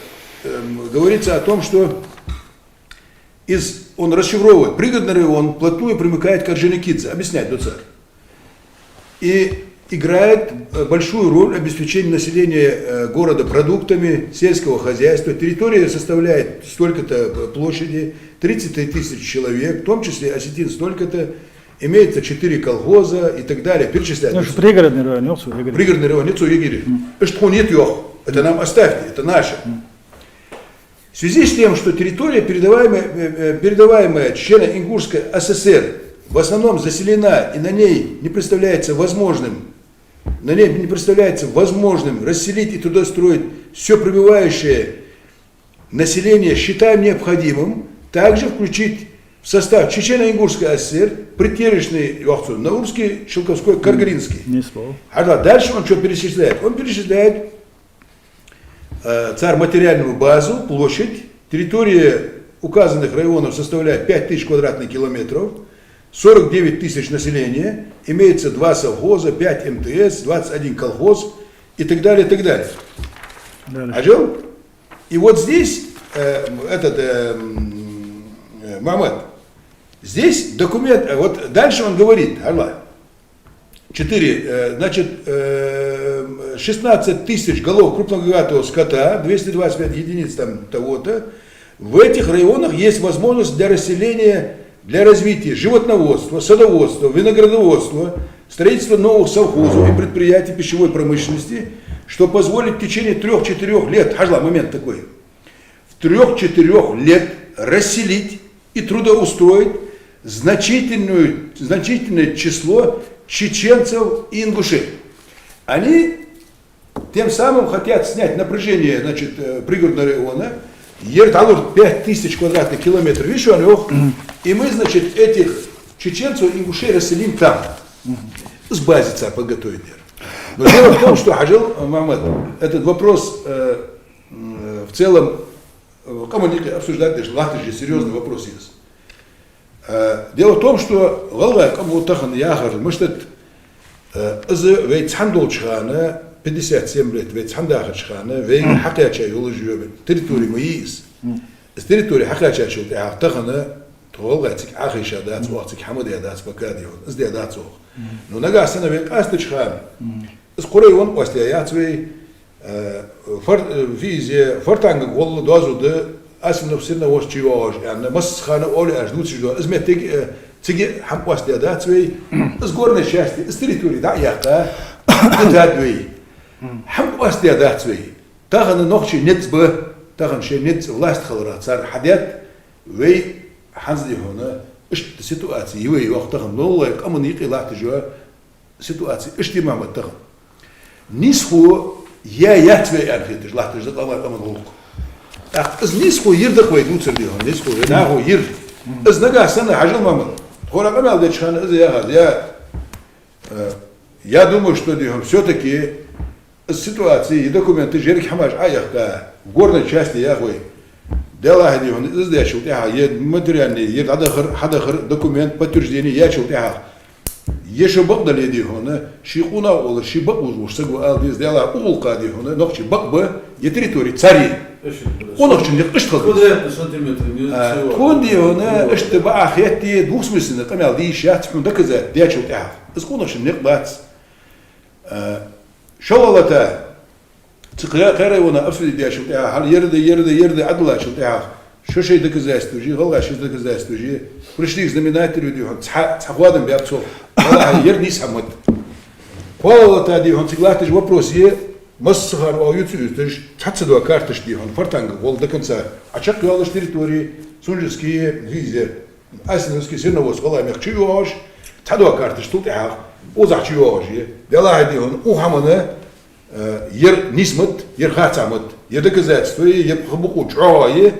эм, говорится о том, что из, он расшифровывает, Пригородный район вплотную примыкает к Орджоникидзе, объясняет доцар. И играет э, большую роль в обеспечении населения э, города продуктами сельского хозяйства. Территория составляет столько-то э, площади, тридцать три тысячи человек, в том числе осетин столько-то, имеется четыре колхоза и так далее. Перечисляет. Ну, что Пригородный район, йоах цо, эггара. Пригородный район, ницо эггара. Ишта хьона йоах, это нам оставьте, это наше. В связи с тем, что территория, передаваемая, э, э, передаваемая Чечено-Ингушской ССР, в основном заселена и на ней не представляется возможным, на ней не представляется возможным расселить и трудоустроить все пребывающее население, считаем необходимым также включить в состав Чечено-Ингушской ССР притеречный, йоах цо, Наурский, Шелковской, Каргаринский. Хьажал, дальше он что перечисляет? Он перечисляет э, цар материальную базу, площадь, территория указанных районов составляет пять тысяч квадратных километров, сорок девять тысяч населения, имеется два совхоза, пять МТС, двадцать один колхоз и так далее, и так далее. Дальше. Хьажал? И вот здесь, э, этот, э, м, э, Мухьаммад, здесь документ, э, вот дальше он говорит, хьажал, четыре, э, значит, э, шестнадцать тысяч голов крупнорогатого скота, двести двадцать пять единиц там того-то. В этих районах есть возможность для расселения, для развития животноводства, садоводства, виноградоводства, строительства новых совхозов и предприятий пищевой промышленности, что позволит в течение трёх-четырёх лет, хьажал, момент такой, в трёх-четырёх лет расселить и трудоустроить значительную, значительное число чеченцев и ингушей. Они тем самым хотят снять напряжение, значит, э, Пригородного района. Ер дӀалургда пять тысяч квадратных километров, видишь, он, йоах. И мы, значит, этих чеченцев и ингушей расселим там. Из база цар подготовить даьр. Но дело в том, что, хьажал, Мухьаммад, этот вопрос э, м, в целом э, къаман юкъе обсуждать деш латташ я серьёзный вопрос я из. Э, дело в том, что гӀалгӀай къамо тахан яхар мишта да, э, из вай цхьана долча хана, пятьдесят семь лет вай цхьана дахача хана, вайга хьакхаьча йолаш йола территори ма йий из. Из территори хьакхаьчачул тӀехьагӀа тахан тхо гӀалгӀай цига Ӏохайша дац оаха, цига хӀама даь дац, пока дехуна, из даь дац оаха. Но нагахьа санна вай къастача хана, из кхо район къоастаяь яц вай, э, фор-, э, фи из я, Фортанга гӀолла доазув да, Асинов, Серноводск чу йоагӀаш, аьнна, массахана овлияш дувцаш дола, из моттиг, э, цига хӀама къоастадаь дац вай, из горной части, из территори дӀа а яьккха, из дад вай. ХӀама къоастадаь дац вай. Тахан нохчий низ ба, тахан шоай низ власть хиларах цар хьадаьд, вай хӀанз дехуна, иштта ситуаци я вай, йоах, тахан гӀалгӀай къаман юкъе латташ я ситуаци иштта я, Мухьаммад, тахан. Нийсхо я яц вай аьнна хеташ латташ да гӀалгӀай къаман гӀулакх. ТӀаккха из нийсхо йир да-кх вай дувцар, дехуна, нийсхо вай нахо йир. Из нагахьа санна, хьажал, Мухьаммад, тхона къамаьл деча хана из яхад, я, э, я думаю, что, дехуна, всё-таки из ситуаци, из документаш, еррига хӀамаш Ӏояьккха, в горной части, йоах вай, Делахь, дий хьона, из дечул тӀехьагӀа, е материальный, е дӀадахар, хьадахар, документ, подтверждение яьчул тӀехьагӀа, е шо бакъдале, дий хьона, ший къонах волаш, ший бакъ вуз вуш саг ва ала деза, делахь, укх гӀулакха, дий хьона, нохчий бакъ ба, е территори цар я. Къонахчун никъ иштта хила деза. Квадратный сантиметр, не А, сила. Тхона, дий хьона, иштта бакъахьа хетте, двусмысленный къамаьл де йиш яц, хьона доказать дечул тӀехьагӀа. Из къонахчун никъ бац. А, шо гӀалат а, Цу кхе-, кхерай вана обсудить дечул тӀехьагӀа, хьал ер да, ер да, ер да Ӏадалачул тӀехьагӀа, шо шоай доказательстваш, гӀалгӀай шоай доказательстваш, пришли к знаменателю, дий хьона, цхьа, цхьа хоадам баьб цо. ВаллахӀи, ер нийса хӀама да. КхоалагӀа лата, дий хьона, цига латташ вопрос я, массахана оаха ювца ювцаш, цхьацца дола карташ, дий хьона, Фортанга гӀолла до конца Ӏочакхйоалаш территори, Сунженский, Гизе, Ассиновский, Серноводск, гӀалгӀай мехка чуйоагӀаш, цхьа дола карташ цул тӀехьагӀа укхазахьа чуйоагӀаш я. Делахь, дий хьона, укх хӀамана Э, ер нийса ма да, ер харцахьа ма да, ер доказательство я, ер пхи букъо чӀоагӀа я,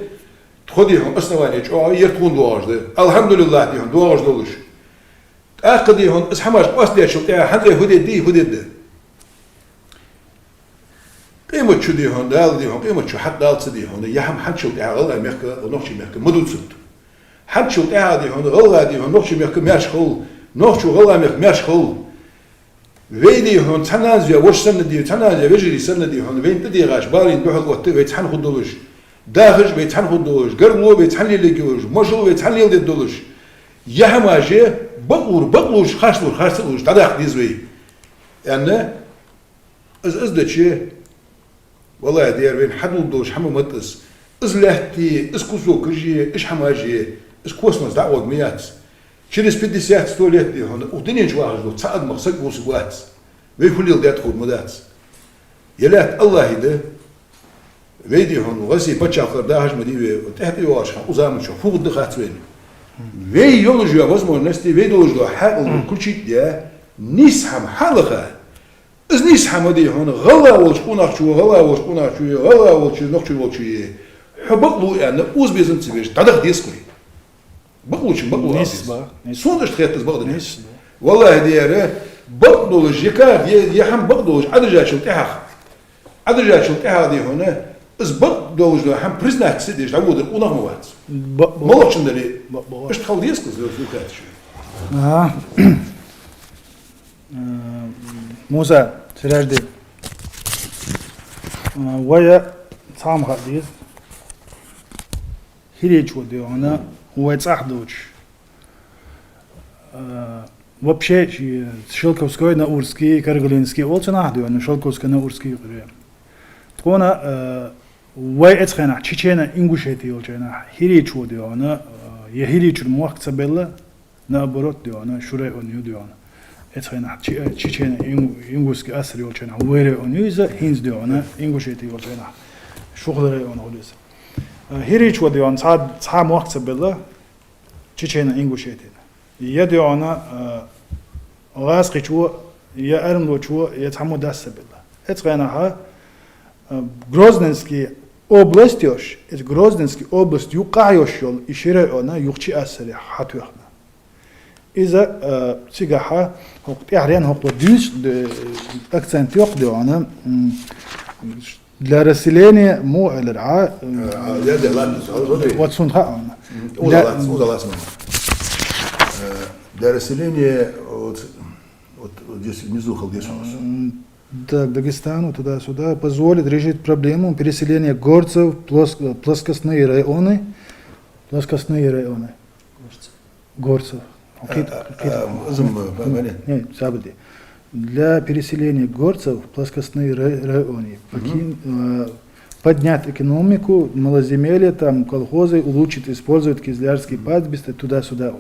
тхо, дий хьона, основани чӀоагӀа я, ер тхона доагӀаш да. АлхьамдулиллахӀ, дий хьона, доагӀаш долаш. ТӀаккха, дий хьона, из хӀамаш къоастадечул тӀехьагӀа хӀанз вай фу дергда, фу дергда? Къемат чу, дий хьона, Дала, дий хьона, къемат чу хьатӀадаллалца, дий хьона, ер хӀама хӀанзчул тӀехьагӀа гӀалгӀай мехка, нохчий мехка ма дувцаргда. ХӀанзчул тӀехьагӀа, дий хьона, гӀалгӀа, дий хьона, нохчий мехка маьрша хул, нохчо гӀалгӀай мехка маьрша хул. Вай, дий хьона, цхьан нанас ваь воша санна, дий, цхьан нанас ваь вежарий санна, дий хьона, вайна тӀадегӀаш балийна духьал отта вай цхьана хургдолаш, дахараш вай цхьана хургдолаш, гаргало вай цхьана лелаергйолаш, мажал вай цхьана леладергдолаш. Ер хӀамаш бакълувр бакълувш, харцлувр харцлувш дӀадаккха деза вай, аьнна, из, из деча, валлахӀи, дера вайна хьадувлаш дола хӀама ма да из. Из лаьтта, из кусок каши, из хӀамаш, из космос дӀагӀоргма яц. Через пятьдесят, сто лет, дий хьона, укх дунен чу вахаш дола цхьа адамах саг вусаргвац. Вай фу леладаьд хургма дац. Ер лаьтта АллахӀа да. Вай, дий хьона, Россе паччахьалкхе дахаш ма дий вай, тӀехьа тӀайоагӀача хана укх заман чухь фу хургда хац вайна. Вай йолаш йола возможности, вай долаш дола хьаькъал включить даь, нийса хӀама хьалаха, из нийса хӀама, дий хьона, гӀалгӀа волча къонахчо, гӀалгӀа волча къонахчо, гӀалгӀа волча нохчо волчо, хьо бакълув аьнна, укхаза безам ца беш, дӀадаккха деза вай. Бакълувчун бакълув ала деза. Нийса ба, нийса. Сона иштта хет из бакъдолаш. Нийса ба. ВаллахӀи, дера, бакъдолаш, е ка-, е, е хӀама бакъдолаш Ӏадужачул тӀехьагӀа, Ӏадужачул тӀехьагӀа, дий хьона, из бакъдолаш дола хӀама признать ца деш дӀаводар къонах ма вац. Ба-, ба-, моллагӀчун дале, ба-, ба-, иштта хила деза-кх из, фу хеташ. Ага. Э, Муса, Сираждин. Э, вай цхьа хӀама ха деза. ХӀиречо, дий хьона, вай цӀагӀа долча, э, вообще, ши-, Шелковской, Наурский, Каргалинский оал цунах, дий хьона, Шелковской, Наурский юкъера. Тхона, э, вай эцу хенахь Чечено-Ингушети йолча хенахь хӀиречо, дий хьона, э, е ХӀиречун мохк ца белла, наоборот, дий хьона, шу район ю, дий хьона. Эцу хенахь Чи-, Чечено-Ин-, Ингушский АССР йолча хенахь вай район ю иза, хӀинца, дий хьона, Ингушети йолча хенахь шухла район хул иза. Э, хӀиречо, дий хьона, цхьа, цхьа мохк ца белла Чечено-Ингушетина. Е, дий хьона, э, гӀазкхичо, е армлочо, е цхьаммо дас ца белла. Эцу хенахьа, э, Грозненский область йош, эцу Грозненский область юкъахь йош йола и ши район юха Чечено-АССР-х хьатоьхна. Иза, э, цигахьа, хӀокху тӀехьарен хӀокхо дуьйцу, д-, акцент йоккха, дий хьона, м, для расселения му элира, а, э, а, я, я, ладно, смотри. Вот цунна хаьа хьуна. М, уза лац, уза лац, мама. Э, для расселения, вот, вот, вот здесь внизу халдес у нас. М, так, Дагестану, туда-сюда, позволит решить проблему переселения горцев в плоск-, плоскостные районы, плоскостные районы. Горцев. Горцев. А, а, а, узам, э, не, не, забуди. Для переселения горцев в плоскостные ра-, районы. Мгм. Покин-, э, поднять экономику, малоземелье, там, колхозы, улучшить, использовать кизлярские пастбища, туда-сюда.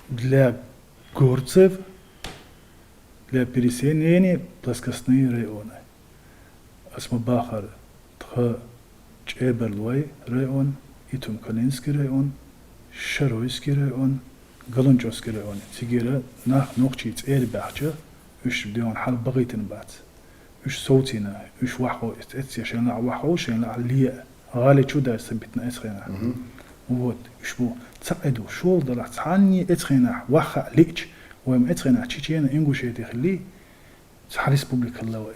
Для горцев, для переселения плоскостные районы. Ас ма бахара, тха ЧӀебарлой район, Итум-Калинский район, Шаройский район, Галанчожский район. Цигара нах нохчий цӀера баьхча, уьш, дий хьона, хьал бахийтина бац. Уьш совцийна, уьш ваххо, эц-, эцце шайна лаьа ваххо, шайна лаьа ле, гӀали чу даьр са битна эцхена. Мгм. Вот, уьш бу цаӀ ду, шола далахь цхьанне эцхенахь вахха лиъча, вайм эцхенахь Чечено-Ингушети хилли, цхьа республика хилла вай.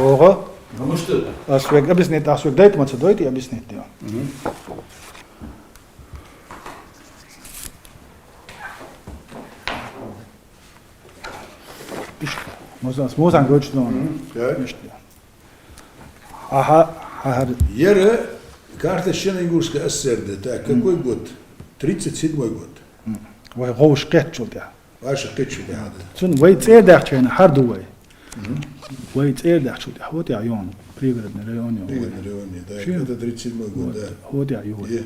Бохо. Ну, мишта да? Аз вайга объяснить, аз вайга дайта ма ца дойта, объяснить де. Мгм. Иштта. Мусан, мусан гочно. Мгм. Так. Иштта. Аха, аха. Ер карта шин Ингушской ССР да. Так, какой год? Тридцать седьмой год. М. Вай гӀовш кхетачул тӀехьа. Вай гӀовш кхетачул тӀехьа, да. Цун вай цӀера даьхкача хана хьар ду вай. Мгм. Вай цӀера даьхкачул тӀехьа. Вот я юн, Пригородный район юн. Пригородный район, да. Шин? Это тридцать седьмой год, вот, да. Вот я юн. Е, е, е,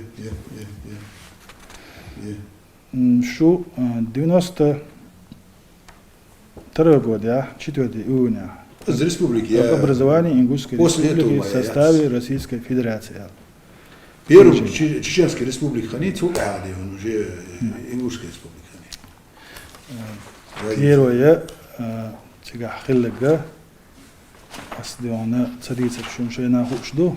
е. Е. М, шу, а, девяносто второй год, я, четвёртого июня. Из республики, об я образовании Ингушской Республики в составе Российской Федерации. Первый Че-, Чеченский Республика хиннай, цул тӀехьагӀа да уже, э, Ингушская Республика хиннай. Э, первое, э, цигахь хилларг, Аз, дий хьона, ца дийцар шун шайна хууш ду.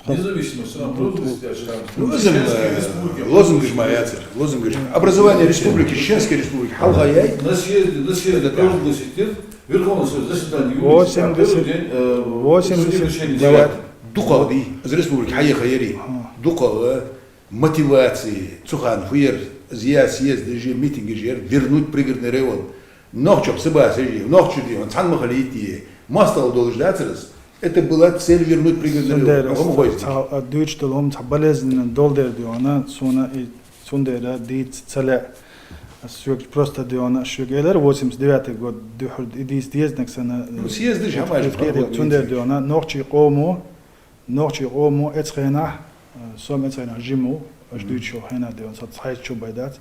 Независимость, самопродвижность, я же там, ну, чеченские республики, лозунгаш ма яцар, лозунгаш. Образование республики, чеченской республики, хьалха яй. На съезде, на съезде провозгласить, Верховный Совет заседание, восемьдесят, первый день, э, восемьдесят девятый. Дукха ди, из республика хьаяха яри. Дукха мотивации, цу хана фу яр, зия съезд, же митинг, же вернуть Пригородный район. Нохчо са ба сежи, нохчо ди, он цхьан махали итти, мастал долаш дацарас. Это была цель вернуть Пригородный район. Цундера, цхьа, а, дуьйцу долу хӀума цхьа болезненно долу дер ду, ана, суна и цундера дийца ца лаьа. Ас шуьга просто ду, ана, шуьга элира, восемьдесят девятый год дуьхьал и дийца дезанаг сана, ну, съезд же, э, хӀама же, цундера ду, ана, нохчий къомо, нохчий къомо эцхенахь, э, сом эцхенахь жиму, аш дуьйцу хьенах ду, ана, со цхьайчу байдац.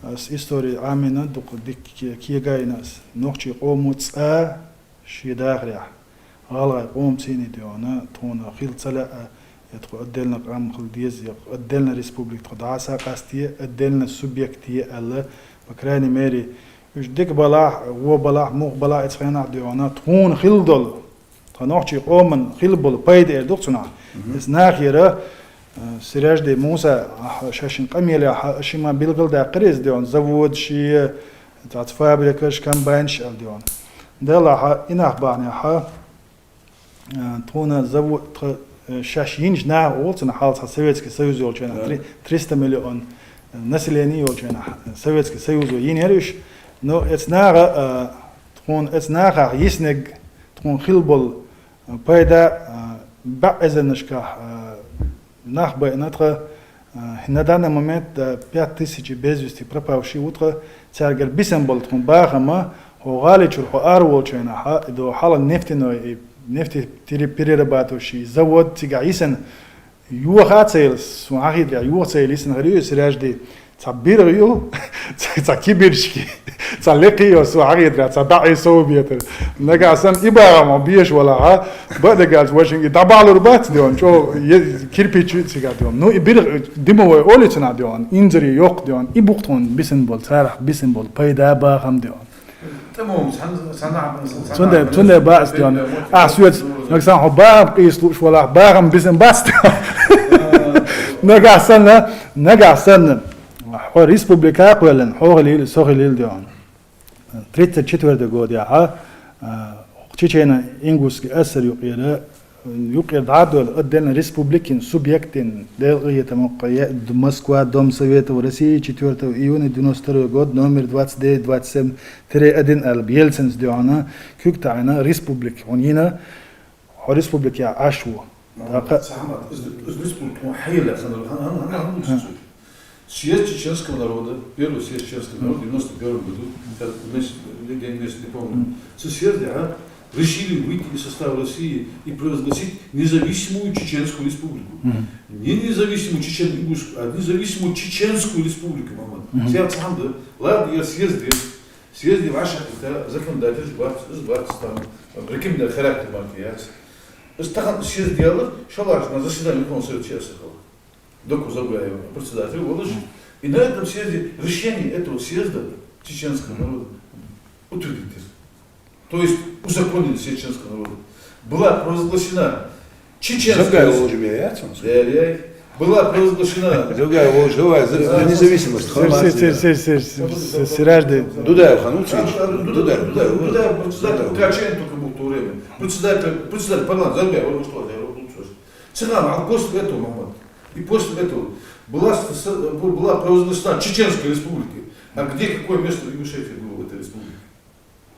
Ас история Ӏамийна, дукха дикка ке-, кегайна ас. Нохчий къомо цӀа шен дахарехь. ГӀалгӀай къомаца цӀена ду, ана, тхуна хила ца лаьа, я тхо отдельно къам хила деза, я отдельно республика тхо дӀаса а къастае, отдельно субъект е аьлла, по крайней мере, уьш дика балахь, во балахь, мух балахь, эцхенахь ду, ана, тхуна хила долу, тхан нохчий къоман хила болу пайда эр ду-кх цунахь. Иза нахера, э, Сиражди Муса, ахьа шайшин къамелехь, шима билгалдаьккхира иза ду, ана, завод шен, цхьацца фабрикаш, комбайнаш аьлла ду, ана. Делахь, и нах бахьанехь, э, тхуна заво-, тха, э, шаьш йинчу наха олу цунах хьалха цхьа Советский Союз йолчу хенахь, три-, триста миллион, э, население йолчу хенахь, э, Советский Союзо йинера уьш. Но эцу наха, э, тхуна эцу нахах йиснарг, тхуна хила болу, э, пайда, э, бӀе эзарнашкахь, э, нах байина тха, э, на данный момент, э, пять тысяч без вести пропавшие ву тха, цаьргара бисина болу тхуна бахама, хьо гӀали чуьра хьо ара волчу хенахь, и ду хьалха нефтяной, и нефтеперерабатывающий завод цигахь йисина, йоха а ца елла, суна хетарехь, йоха ца елла йисина хир ю, Сиражди, цхьа биргӀа ю, цхьа, цхьа кибирчки, цхьа лекхе ю, суна хетарехь, цхьа бӀе сов метр. Нагахь санна и бахам беш валахь, бакъдерг аьлча, вайшинга и дӀабахьалур бац, ду, ана, чӀогӀа е-, кирпич ю цигахь, ду, ана. Ну, и биргӀа дымовой олу цунах, ду, ана, инзаре йоккха, ду, ана, и бу-кх тхуна бисина болу, царах бисина болу пайда, бахам, ду, ана. Цундела, цундела бац, ду, ана. Ахь соьца, нагахь санна хьо бахам къийса лууш валахь, бахам бисина бац, ду, ана. Нагахь санна, нагахь санна, хьо республика кхоьллина, хьо хилийла, со хилийла, ду, ана. Тридцать четвёртый годехь, а, чечено-ингушский ССР юкъера, юкъера дӀа а доьлла, отдельно республикин субъектин, Делан къинхетамах, е-, Москва, Дом Советов России, четвёртого июня девяносто второго года, номер двадцать девять двадцать семь тире один аьлла, Ельцина, ду, ана, куьг таӀийна республика хьуна йина, хьо республика яха Ӏаш ву. ТӀаккха Махьмад, из, из республика хьуна хьайла, хан, хан, хан, хан, хан, хан. Съезд чеченского народа, первый съезд чеченского народа в девяносто первом году, как месяц, день, месяц не помню. Цу съезде, а, решили выйти из состава России и провозгласить независимую Чеченскую Республику. Не независимую Чечен-Ингушскую, а независимую Чеченскую Республику, Махьмад. Съезд сам, да? Ладно, я съезд, съезд, съезд, ваша, это законодатель, бац, бац, там, рекомендательный характер, марки, яц. Из тахан съезд ялар, шолаш на заседание Верховного Совета Чеченского. Доктор Завгаев председатель волаш. И на этом съезде решение этого съезда чеченского народа утвердили. То есть узаконили съезд чеченского народа. Была провозглашена чеченская... Завгаев волаш бен яц он? Яй, яй. Была провозглашена... Завгаев волаш, давай, за, за независимость. Сир-, сир-, сир-, сир-, сир-, сир-, Сиражди. Дудаев хан, ну, Дудаев, Дудаев, Дудаев, Дудаев, председатель Ткаченко только был в то время. Председатель, председатель парламента Завгаев волаш, что я, Цыганов, а после этого, Махьмад, и после этого была с-, с-, была провозглашена Чеченская Республика. А где, какое место Ингушетии было в этой республике?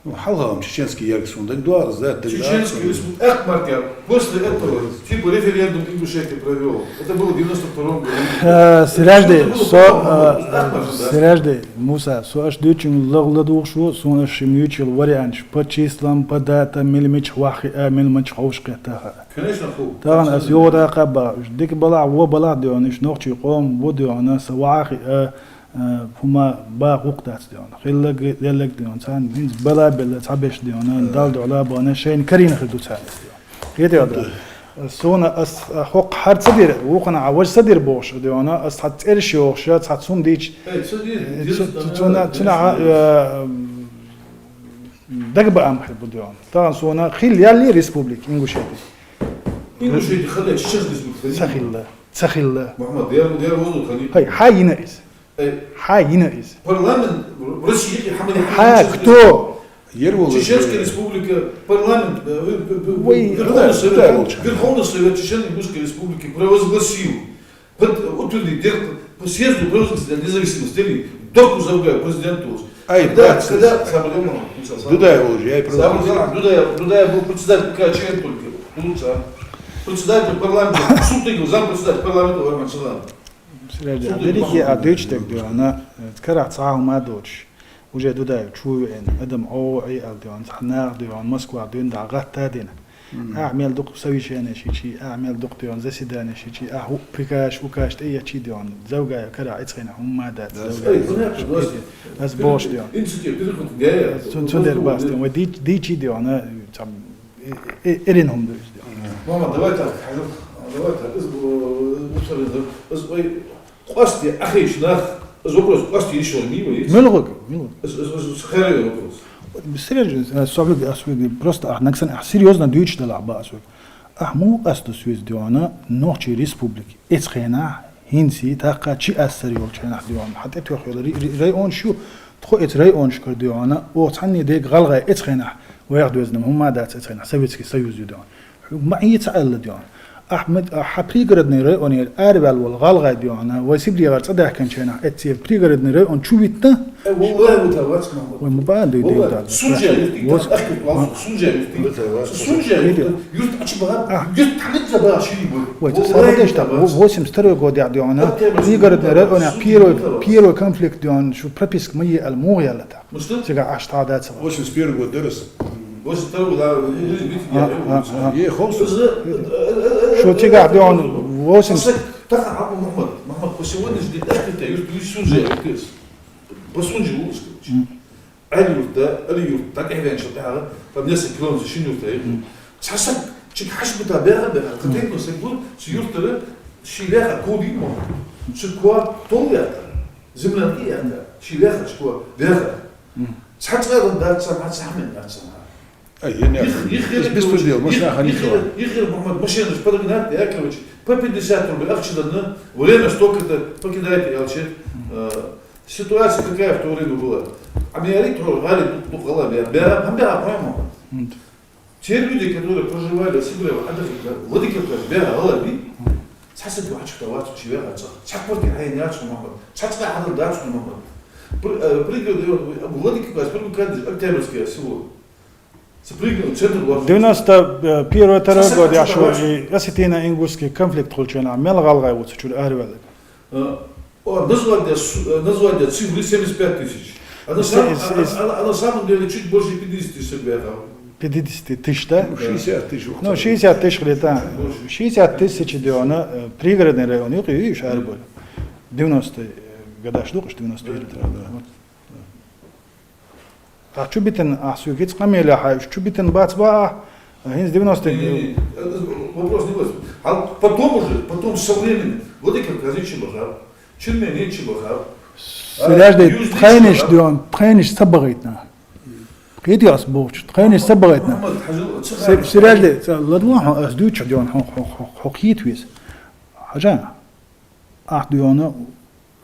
Ну, хьалха-м чеченский яхаш, он дагадоагӀа, да, дагадоагӀа. Чеченская Республика. Ах, марки, после этого, типа, референдум Ингушетия провёл. Это было в девяносто втором году. Э, Сиражди, со, э, Сиражди, Муса, со аш дуьйцучунга лагӀ ладугӀуш ву, суна аш шимма юьйцуш йолу варианташ по числам, по датам, мила мича ваххиа, мила мича ховш кхетта хаьа. Конечно, ху. Тахан ас юха дакъа баха, уьш дика балахь, во балахь, ду, ана, уьш нохчий къом ву, ду, ана, са ваххиа, э, хӀума баха гӀуллакх дац, ду, ана. Хилларг, лелларг, ду, ана, царна хӀинца бала белла, цхьаберш, ду, ана, Далла дуьхьал бахана, шайна карийна хир ду царна, ду. Кхетий, ду. Суна ас, а, хӀокху хӀара ца дира, вукхана а важа ца дира бохуш, ду, ана, ас цхьа цӀераш йохуш, цхьа цунна дийча, э, цу-, цу-, цунна, цунна, э, дагабаам хир ба, дий хьона. Тахан сона хилла яллий республика Ингушети? Ингушети хилла, чеченски республика хилла. Ца хилла, ца хилла. Мухьаммад, дера, дера воздух хилла. Хай, хьа йина из. Э, хьа йина из. Парламент в России, хьа мани, хьа хьа йина кто? Ер волаш, чеченская республика, парламент, э, э, э, вай, Верховный Совет, да, волча. Верховный Совет Чечено-Ингушской Республики провозгласил, под, утвердил, дер-, по съезду провозгласил независимость, дели, дохку завгаю президенту. Ай, когда, братцы, когда, сабрема, Дудаев волаш, я и провозгласил. Сабрема, Дудаев, Дудаев был председатель П К Ч Н только, лучше, а? Председатель парламента, Султыгов, зампредседатель парламента, Варман Салам. Сиражди, а деррига а дуйчу дерг, дий хьона, э, карахь цхьа хӀума доцуш, уже Дудаев чу веана, адам Ӏо Ӏе аьлла, дий хьона, цхьа наха, дий хьона, Москва дуьйна дӀа гӀатта а дина. Мгм. Ахь мел дукха совещанеш йичий, ахь мел дукха, дий хьона, заседанеш йичий, ахь хӀу-, прикажаш, укажаш тӀеэцчий, дий хьона, Завгаев карахь цхьана хӀума дац, да, Завгаев. Ай, понятно, да. Аз бохуш, дий хьона. Инициатива переход, я, я. Цун, цундела бахьан, вай дий-, дийчий, дий хьона, цхьа э, э, эрина хӀума ду из, дий хьона. Мама, давай так, хьажал, давай так, из, э, из, из, ой, къоастаде Ӏохайша нах, из вопрос къоастаде йиш йолаш мила ма яц. Мила гӀо, мила гӀо. Из, из, из, из хӀара вопрос. Серьёзно, э, со вега, ас вега, просто ахь нагахь санна, ахь серьёзно дуйчу делахь ба ас вега. Ахь муха къастаду соьца, дий хьона, нохчий республика эцу хенахь, хӀинца, тӀаккха чи ассар йолчу хенахь, дий хьона, хьан тӀетоьхна йолу ри-, ри-, районаш ю, тхо эцу районашкара, дий хьона, оха цхьанне дега гӀалгӀай эцу хенахь, вайх доьзна хӀума дац эцу хенахь, Советский Союз ю, дий хьона. Хьуьга ма Ӏе ца аьлла, дий хьона. Ахь ма, ахь хьан пригородный районера араваьлла волу гӀалгӀай, дий хьона, вай Сибрегара цӀа даьхкинчу хенахь, эцу пригородный район чу витина. Э, валлахӀи, вута вац, Мухьаммад. Вай ма баьлла дуй, дуй, валлахӀи, да. Сунжа юрт, вос-, ахкут валлахӀи, вос-, Сунжа юрт. Вута вац. Сунжа юрт. Юрт ачу бахьа, а, юрт хьанца бахьа ши бу. Вай, ца валлахӀи, сабадеш вута та, вац. Восемьдесят второй год яхь, дий хьона, пригородный районехь первый, первый конфликт, дий хьона, шу прописка ма е аьлла, муха яьлла тӀаккха? Муста? Цигахь Ӏаш тӀадацара. Восемьдесят первый год дара аса. Восемьдесят второй год, а, э, э, а, а, а. Е, ховсу. Шу цигахь, дий хьона, восемьдесят. Тахан, Мухьаммад, Мухьаммад, по сегодняшний день ахкут юрт вуй Сунжа юрт. По Сунжа ву, короче. М. Али юрт, Али юрт, дӀатӀехвеанчул тӀехьагӀа, там несколько километров шина юрт ю. М. Цхьа саг чиг хьаш бита беха, беха, конкретно саг гур, цу юртара ши веха куди мо. Цу куа тол веха, землянки яха, ши веха, цу куа веха. М. Цхьа цӀа адам дац, цхьа хьамин дац, цхьа. Ай, я не. Их, их, их, беспредел, их, машина их, хани их, их, Мухьаммад, машинаш подогнать, я, короче, по пятьдесят рублей ахча дана, время столько-то покидайте, я вообще, э, ситуация какая в то время была. А меня рит, говорит, ну, ну, голова, я, я, я, я, по-моему. М. Те люди, которые проживали в Сибири, отдыхали, Владикавказ, бега гӀалгӀай, цхьа саг вац, цхьа квартира хьайна яц, Мухьаммад, цхьа цкъа хьанал дац, Мухьаммад. При-, э, пригород, э, Владикавказ, Прибрикадыш, Октябрьское село. Цу пригород, центр вац. Девяносто первый, второй год, я шо, и осетино-ингушский конфликт хулчу хенахь, мел гӀалгӀай ву цу чуьра араваьлларг? Э, о, назвать я с-, э, назвать я цифры семьдесят пять тысяч. А на самом, а, а, а, а на самом деле чуть больше пятидесяти тысяч саг беха. Пятидесяти тысяч, да? Ну, шестьдесят тысяч. Ну, шестьдесят тысяч хилийта. Больше. Шестьдесят тысяч, дий хьона, э, пригородный район юкъе ю уьш арабевлла. Девяностый, э, годаш ду-кх уьш, девяносто первый. Да, да. Вот. Ахь чу битина, ахь соьга хӀинца къамелехь, уьш чу битина бац баха, хӀинца девяностый. Не, не, не, это вопрос не в этом. А потом уже, потом со временем, Владикавказе чу бахар, Чермене чу бахар. Сиражди, тхайниш, дий хьона, тхайниш ца багӀийтина. Кхетий ас бохучу, тхайниш ца багӀийтина. Мухьаммад, хьажал, ца хаьа. Сиражди, ца ладувгӀа хьо, ас дуьйцу хьо, дий хьона, хьо, хьо, хьо, хьо кхета веза. Хьажа. Ахь, дий хьона,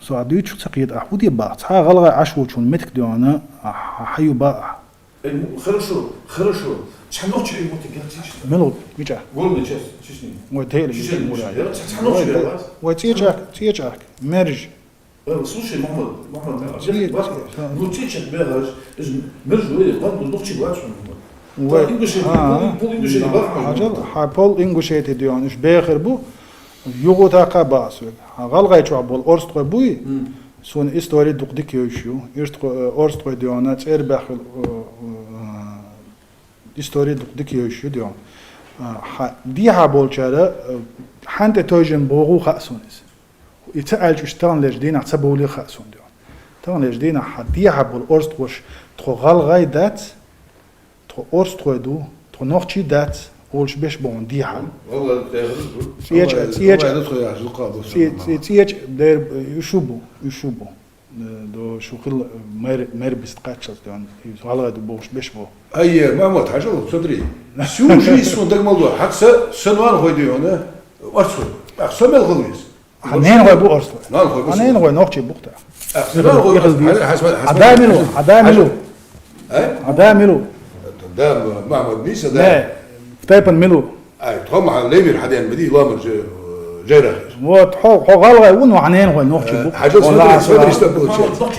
со ахь дуьйцуш ца кхета, ахь хӀун де баха? Цхьа гӀалгӀай Ӏаш волчун меттиг, дий хьона, ахь хьаю баха. Э, ну, хорошо, хорошо. Цхьа нохчи, э, вот я чечен. Мел ву, мича? Горная часть Чечни. Вай тела Чечен, мура. Чечен. Цхьа, цхьа нохчи, вай, я, вай цӀеча, цӀеча, мерж. Э, слушай, Мухьаммад, Мухьаммад, цӀе-, я, цӀе-, ну, цӀеча бегаш, из мерж вай, ван, ну, нохчи вац, Мухьаммад. Вай, пол Ингушетии, а, пол, пол Ингушетии бах, хьажал, хьа пол Ингушетии, дий хьона, уьш бехар бу, юха тӀаккха баха соьга. Хьа гӀалгӀай чохь болу орстхой буй? М. Суна истори дукха дика йовш ю. Ирстхо-, э, орстхой, дий хьона, цӀера баьхкина, э, э, истори дукха дика йовш ю, дий хьона. А, хьа, дехьа болчара, э, хьан тӀе тевжина богӀу хаьа суна иза. И ца аьлча уьш таханлерчу дийнахь ца бовлий хаьа суна, дий хьона. Таханлерчу дийнахь хьан дехьа болу орстхоша тхо гӀалгӀай дац, тхо орстхой ду, тхо нохчий дац, олуш беш бу хьуна дехьа. ГӀалгӀай тӀехьа ду. ЦӀеча, ГӀалгӀай, цӀеча, ГӀалгӀай ду тхо яхаш, зукха бу цӀе-, цӀе-, цӀеча дер, уьш шу бу, уьш шу бу. Э, до шухил мэр, мэр бист кхаччалц дён. И гӀалгӀай да бохуш беш бо. Ай, Махьмад, хьажал, смотри. Всю жизнь сона дагамал до. ХӀанз са, са ноанахой да хьона орстхой. Ах, со мел хала веза? Хьа наьнахой ба орстхой. Ноанахой ба. Хьа наьнахой нохчий ба-кх. Ах, са ноанахой ба. Хьажал, хьажал, хьажал. Хьа да мила ва, хьа да мила ва? А? Хьа да мила ва? Да, Махьмад Миса, да. Не, в тайпан мила ва? Ай, тхо-м хьа левир хьаден ма дий, лоамара жа-, жайрах. Вот, хьо, хьо гӀалгӀай ва, но хьа наьнахой нохчий ба. Хьажал, валлахӀи, смотри, что получается.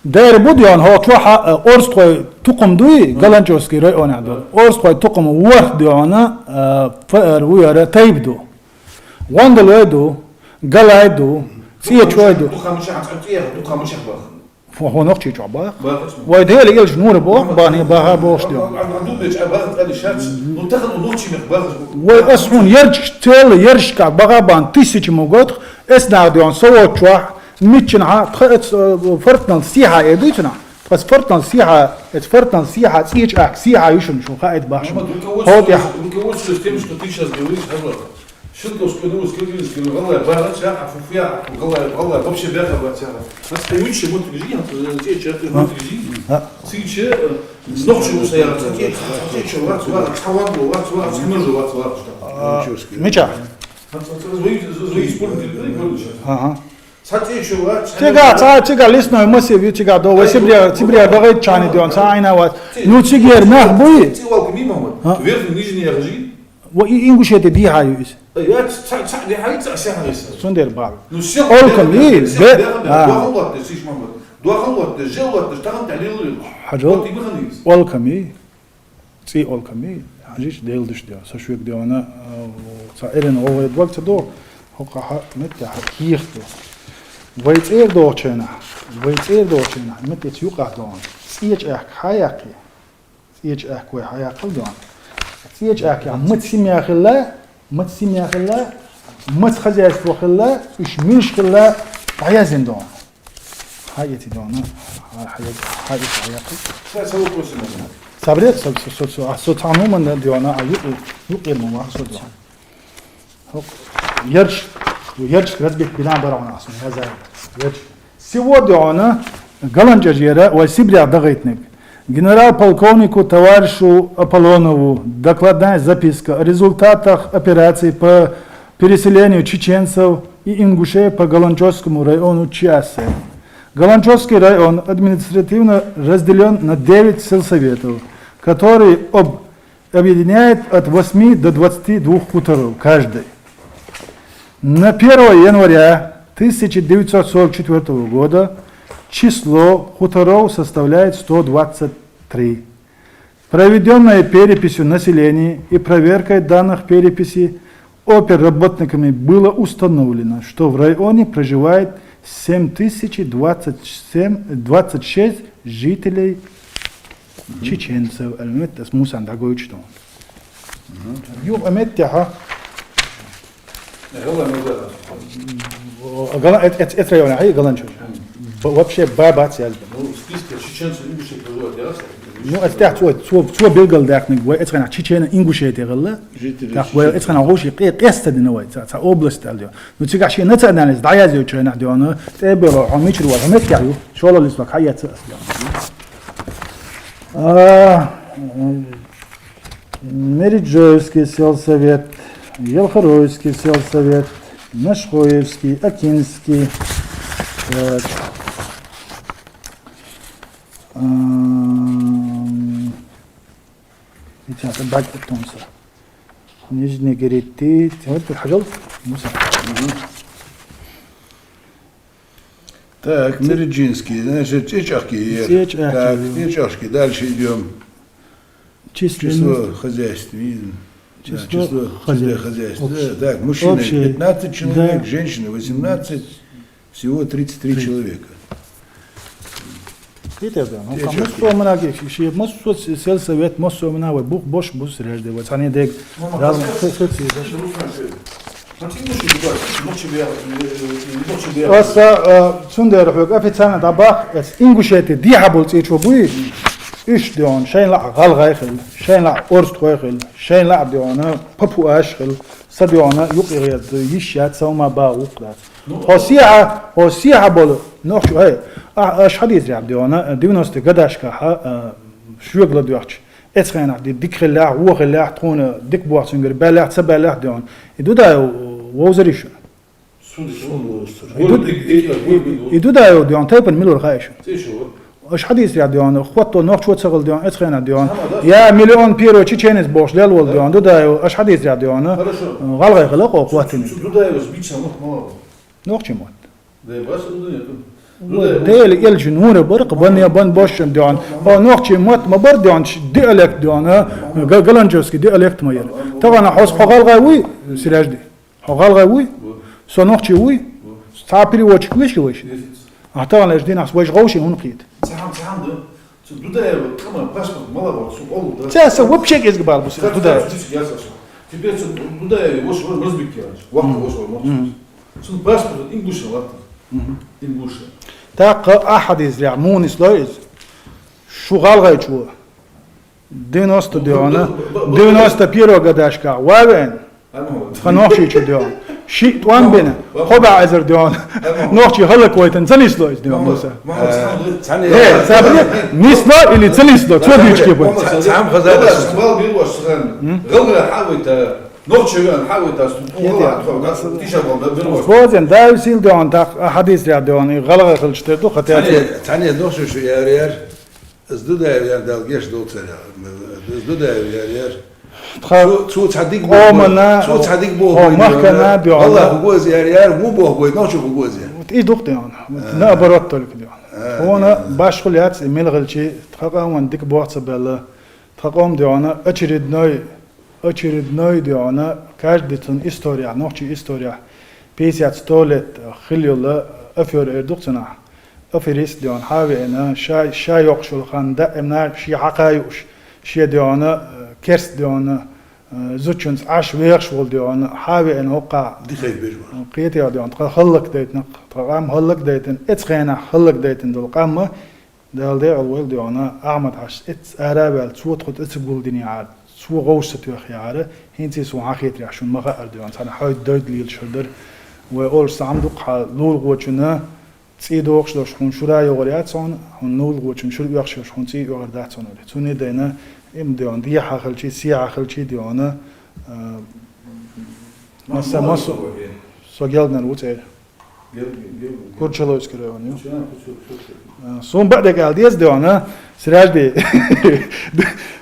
Дера ба дён, хьо чохь, э, орстхой тукхам дуй, Галанчожский районехь дола. Орстхой тукхам ворхӀ дён, э, ф-, э, вуяра тайп ду. ГӀондалой ду, галай ду, цӀечой ду. Дукха мичахь, цӀа цӀех, дукха мичахь баха. Фу, хьо нохчий чохь бах? Бахац. Вай Дела элча нура бох, бахне баха бохуш дел. Ан, ан, ан дубе ча бахац, али шац. Ну, тахан нохчий мех бахац. Вай ас хьуна ярчаш, цела ярчашка баха бан тысячи могот, эс нах дён, со вот чохь, миччина хьа, тха эц, э, фортнал сиха э дуйцу нах. Тха эц фортнал сиха, эц фортнал сиха, цӀеча ахка сиха юшун шу хаайт бахаш. Мама, руководствуясь, руководствуясь тем, что ты сейчас говоришь, Хазрат. Шелковскую новость, Киргизскую, гӀалгӀай бахац яха, фу-фу яха, гӀалгӀай, гӀалгӀай вообще баха бац яха. Ас аюч мотт гижи, ца еча мотт гижи. Ца еча, э, нохчий уса яха, ца еча, ца еча, вац, вац, цхьа вац, вац, вац, хӀама жо вац, вац. А, мича? Ца, ца, ца, зои, зои, зои использовать, да, и больше. Ага. Ца еча вац. Цига, ца, цига лесной массив, цига до, ва Сибре, Сибре багӀайт чани дён, ца айна вац. Ну, цигер нах буй? Ца валка ми, Махьмад. А? Верхний, нижний яхажи. Ва и Ингушетия дийхьа ю из. Э, я ца, ца дехьа, ца сехьа ю. Цундер бахьа. Ну, сел олкам бехьа, и, сел бе-, бехьа, а. Дуахал лоатташ, сиш Махьмад. Дуахал лоатташ, жел лоатташ, тахан тӀалил ю. Хьажал. Вот и бахьа ю из. Олкам и. ЦӀий олкам и. Хьажич, Дела душ де. Со шуьга де вана, а, ца эрен гӀовгӀа дог ца до. ХӀокха хьа, метте хьа кийх до. Вай цӀер дохчена. Вай цӀер дохчена. Метте цу юкъа до. ЦӀеча ахка хьа яккхи. ЦӀеча ахка вай хьа яккхал дон. ЦӀеча ахка, маца семья хилла, маца семья хилла, маца хозяйство хилла, уьш муьлш хилла, дӀаяздина дон. Хьа эти дон, хьа, хьа эти, хьа эти, хьа яккхал. Сейчас я вопросы могу. Сабре, со, со, со, со, а, со цхьа хӀуманна дон, а, ю-, ю-, юкъе ма ва, со дон. Ярча, ярча разбить бина барона сун, я зай. Ярча. Сегодня она, Галанчожера, вай Сибре дагӀийтниг. Генерал-полковнику товарищу Аполлонову докладная записка о результатах операции по переселению чеченцев и ингушей по Галанчожскому району Чиасы. Галанчожский район административно разделён на девять сельсоветов, которые об объединяет от восьми до двадцати двух хуторов каждый. На первое января тысяча девятьсот сорок четвёртого года число хуторов составляет сто двадцать три. Проведённой переписью населения и проверкой данных переписи оперработниками было установлено, что в районе проживает семь тысяч двадцать семь, двадцать шесть жителей чеченцев, аьлла, метте ас Мусан дӀагойчу тхуна. Юха а метте хьа. ГӀалгӀай мел баьха? ГӀала-, эц-, эц-, эц района хьа, ГӀаланчожа. Б-, вообще ба бац яздина. Ну, списка чеченцев, ингушей проживает, я раз. Ну, эц тӀехь цо, цо, цо билгал даьккхинарг вай эцхьанахь Чечена Ингушетия гӀалла. Жители. Так вай эцхьанахь вовши къе-, къеста дина вай, ца, ца область аьлла. Ну, цигахь шен национальность дӀаяздечу хенахь дона, цӀе бело, хьо мичара вара, хьо меттехь ю, шолаллис вак хьаэца ас дона. А, м, Мериджоевский сельсовет, Елхоровский сельсовет, Нашхоевский, Акинский, так. Ам, сейчас, бак, потом всё. Нижний Герити, вот, хьажал, Муса. Мгм. Так, Мериджинский, значит, ЦӀечахки. ЦӀечахки. Так, ЦӀечахки, дальше идём. Число хозяйств. Да, число хозяйств. Общее. Так, мужчины пятнадцать человек, женщины восемнадцать, всего тридцать три человека. Кхетар да, ну, массо а мана геш, массо а сельсовет, массо а мана вай бух бош бу срежде, вай цхьанне дег. Аса, а, цундела хьоьга официально дӀабаха, эц Ингушетия дехьа бола цӀечо буй, уьш дон, шайн лаьа гӀалгӀай хила, шайн лаьа орстхой хила, шайн лаьа дон, папуаш хила, Са дегӀана юкъе гӀерта йиш яц, сел ма багӀа гӀулакх дац. Ну, хьо сехьа, хьо сехьа бола нохчо, хӀай, а, аш хьадийцар дегӀана, девяностые годашкахьа, а, шуга ладоьгӀча, эцхенахь ди-, дика хиллехь, во хиллехь, тхона дика бохцунгара баьллехь, ца баьллехь дегӀана. И Дудаев вовзарий шуна? Сунда шуна вовзар. И Ду-, Гурбик, и, и, и Дудаев дегӀана, тайпан милур хаьий шуна? Ци шу вар? Аш хьадийцар дегӀана, хотто нохчо ца хилла дегӀана, эцхенахь дегӀана. Сама, да? Я миллион первый чеченец бохаш лелвол дегӀана, Дудаев, аш хьадийцар дегӀана. Хорошо. ГӀалгӀай хила кхо хӀоттийна. Цу Дудаевс бича мотт малагӀа ва? Нохчий мотт. Дай бас у дуне ту. Вот, Дудаев Дела элча нура бар-кх, бан я бан бошан дегӀана. О, нохчий мотт ма бар дегӀана, ш-, диалект дегӀана, га-, галанчевский диалект ма яр. Тахан хьо, хьо гӀалгӀай вуй, Сиражди? Хьо гӀалгӀай вуй? Ву. Со нохчи вуй? Ву. Цхьа переводчик веший вайша? Дезиц. А тахан леш динахьа вайша гӀовши хӀунда кхийтта? Цхьан, цхьан да. Цу Дудаева къаман паспорт малагӀа ва, цу олу да. Ца, ца вообще кӀезига бала бу, цу Дудаев. Цу дичи яц аша. Теперь цу Дудаева воша вар Мазбик яхаш. Вахта воша вар Мазбик. Мгм. Цун паспорт ингушан латтар. Мгм. Ингушан. ТӀаккха ахьадизря, мунис лой из. Шу гӀалгӀайчо. Девяносто дегӀана, девяносто первый годашка вавен, тха нохчийчо дегӀана. Шиъ тӀом бина, хӀо бӀаь эзар дегӀана. Нохчий хӀаллаквайтан ца нисло из дегӀана, Муса? Э, ца бли, нисло или ца нисло, цо дийчке бу. Цхьа хаза да. М? ГӀалгӀай хьавайта, нохчий вен хьавайта, тиша бал да бир. Бозен, дай сил дегӀана, так, а хьадис ряд дегӀана, и гӀалгӀай хилча тер ду, хотя. Цхьане, цхьане нохчий шу яр яр. Из Дудаев яр Дала гешт долда царех. Из Дудаев яр яр. Тха цу, цу цхьа дика къомана, боху, цу цхьа дика боху, о, махкана дегӀана. Аллах хӀу гоза яр яр, му боху гой, нохчо хӀу гоза яр. Вот и дукха дегӀана. Вот а, наоборот только дегӀана. А, хӀана дегӀана. Башхул яц, и мел гӀилчи, тха къоман дика бохца белла. Тха къом дегӀана, очередной Очередной дегӀана, каждый цун история, нохчий история, пятьдесят, сто лет хила йола афера эр ду-кх цунах. Аферист дегӀана хьавеана, ша, ша йоккхуш йола хан даимна ше хьакха юуш, ше дегӀана, керста дегӀана, зудчунца Ӏаш вехаш вола дегӀана, хьавеана хӀокхахьа. Дихай бежма. Кхетий дегӀана, тха хӀаллакдайтина, тха къам хӀаллакдайтина, эцхенахь хӀаллакдайтина дола къам ма, Дала декъала войла дегӀана, Ахьмад-Хьажас эцца ара а ваьлла, цо тхо тӀа ца гулдинехьара, цо гӀовш ца тоьхнехьара, хӀинца а сона хьахетарехь шуна ма хаьара дегӀана, цхьана хьойда-дойда лелаш хӀара дар. Вай олуш цхьа хӀама ду-кх хьа, лулахочунна цӀий дохуш долуш хьуна шура йогӀур яц хьуна, хьуна лулахочунна шура оьхуш йолуш хьуна цӀий оьхур дац хьуна олий. Цунна а дайна, им дегӀана, дехьа хилчий, сехьа хилчий дегӀана, а, масса, массо, со Гелгнара ву цӀера. Курчалойский район ю. А, сона бакъдерг ала деза дегӀана, Сиражди.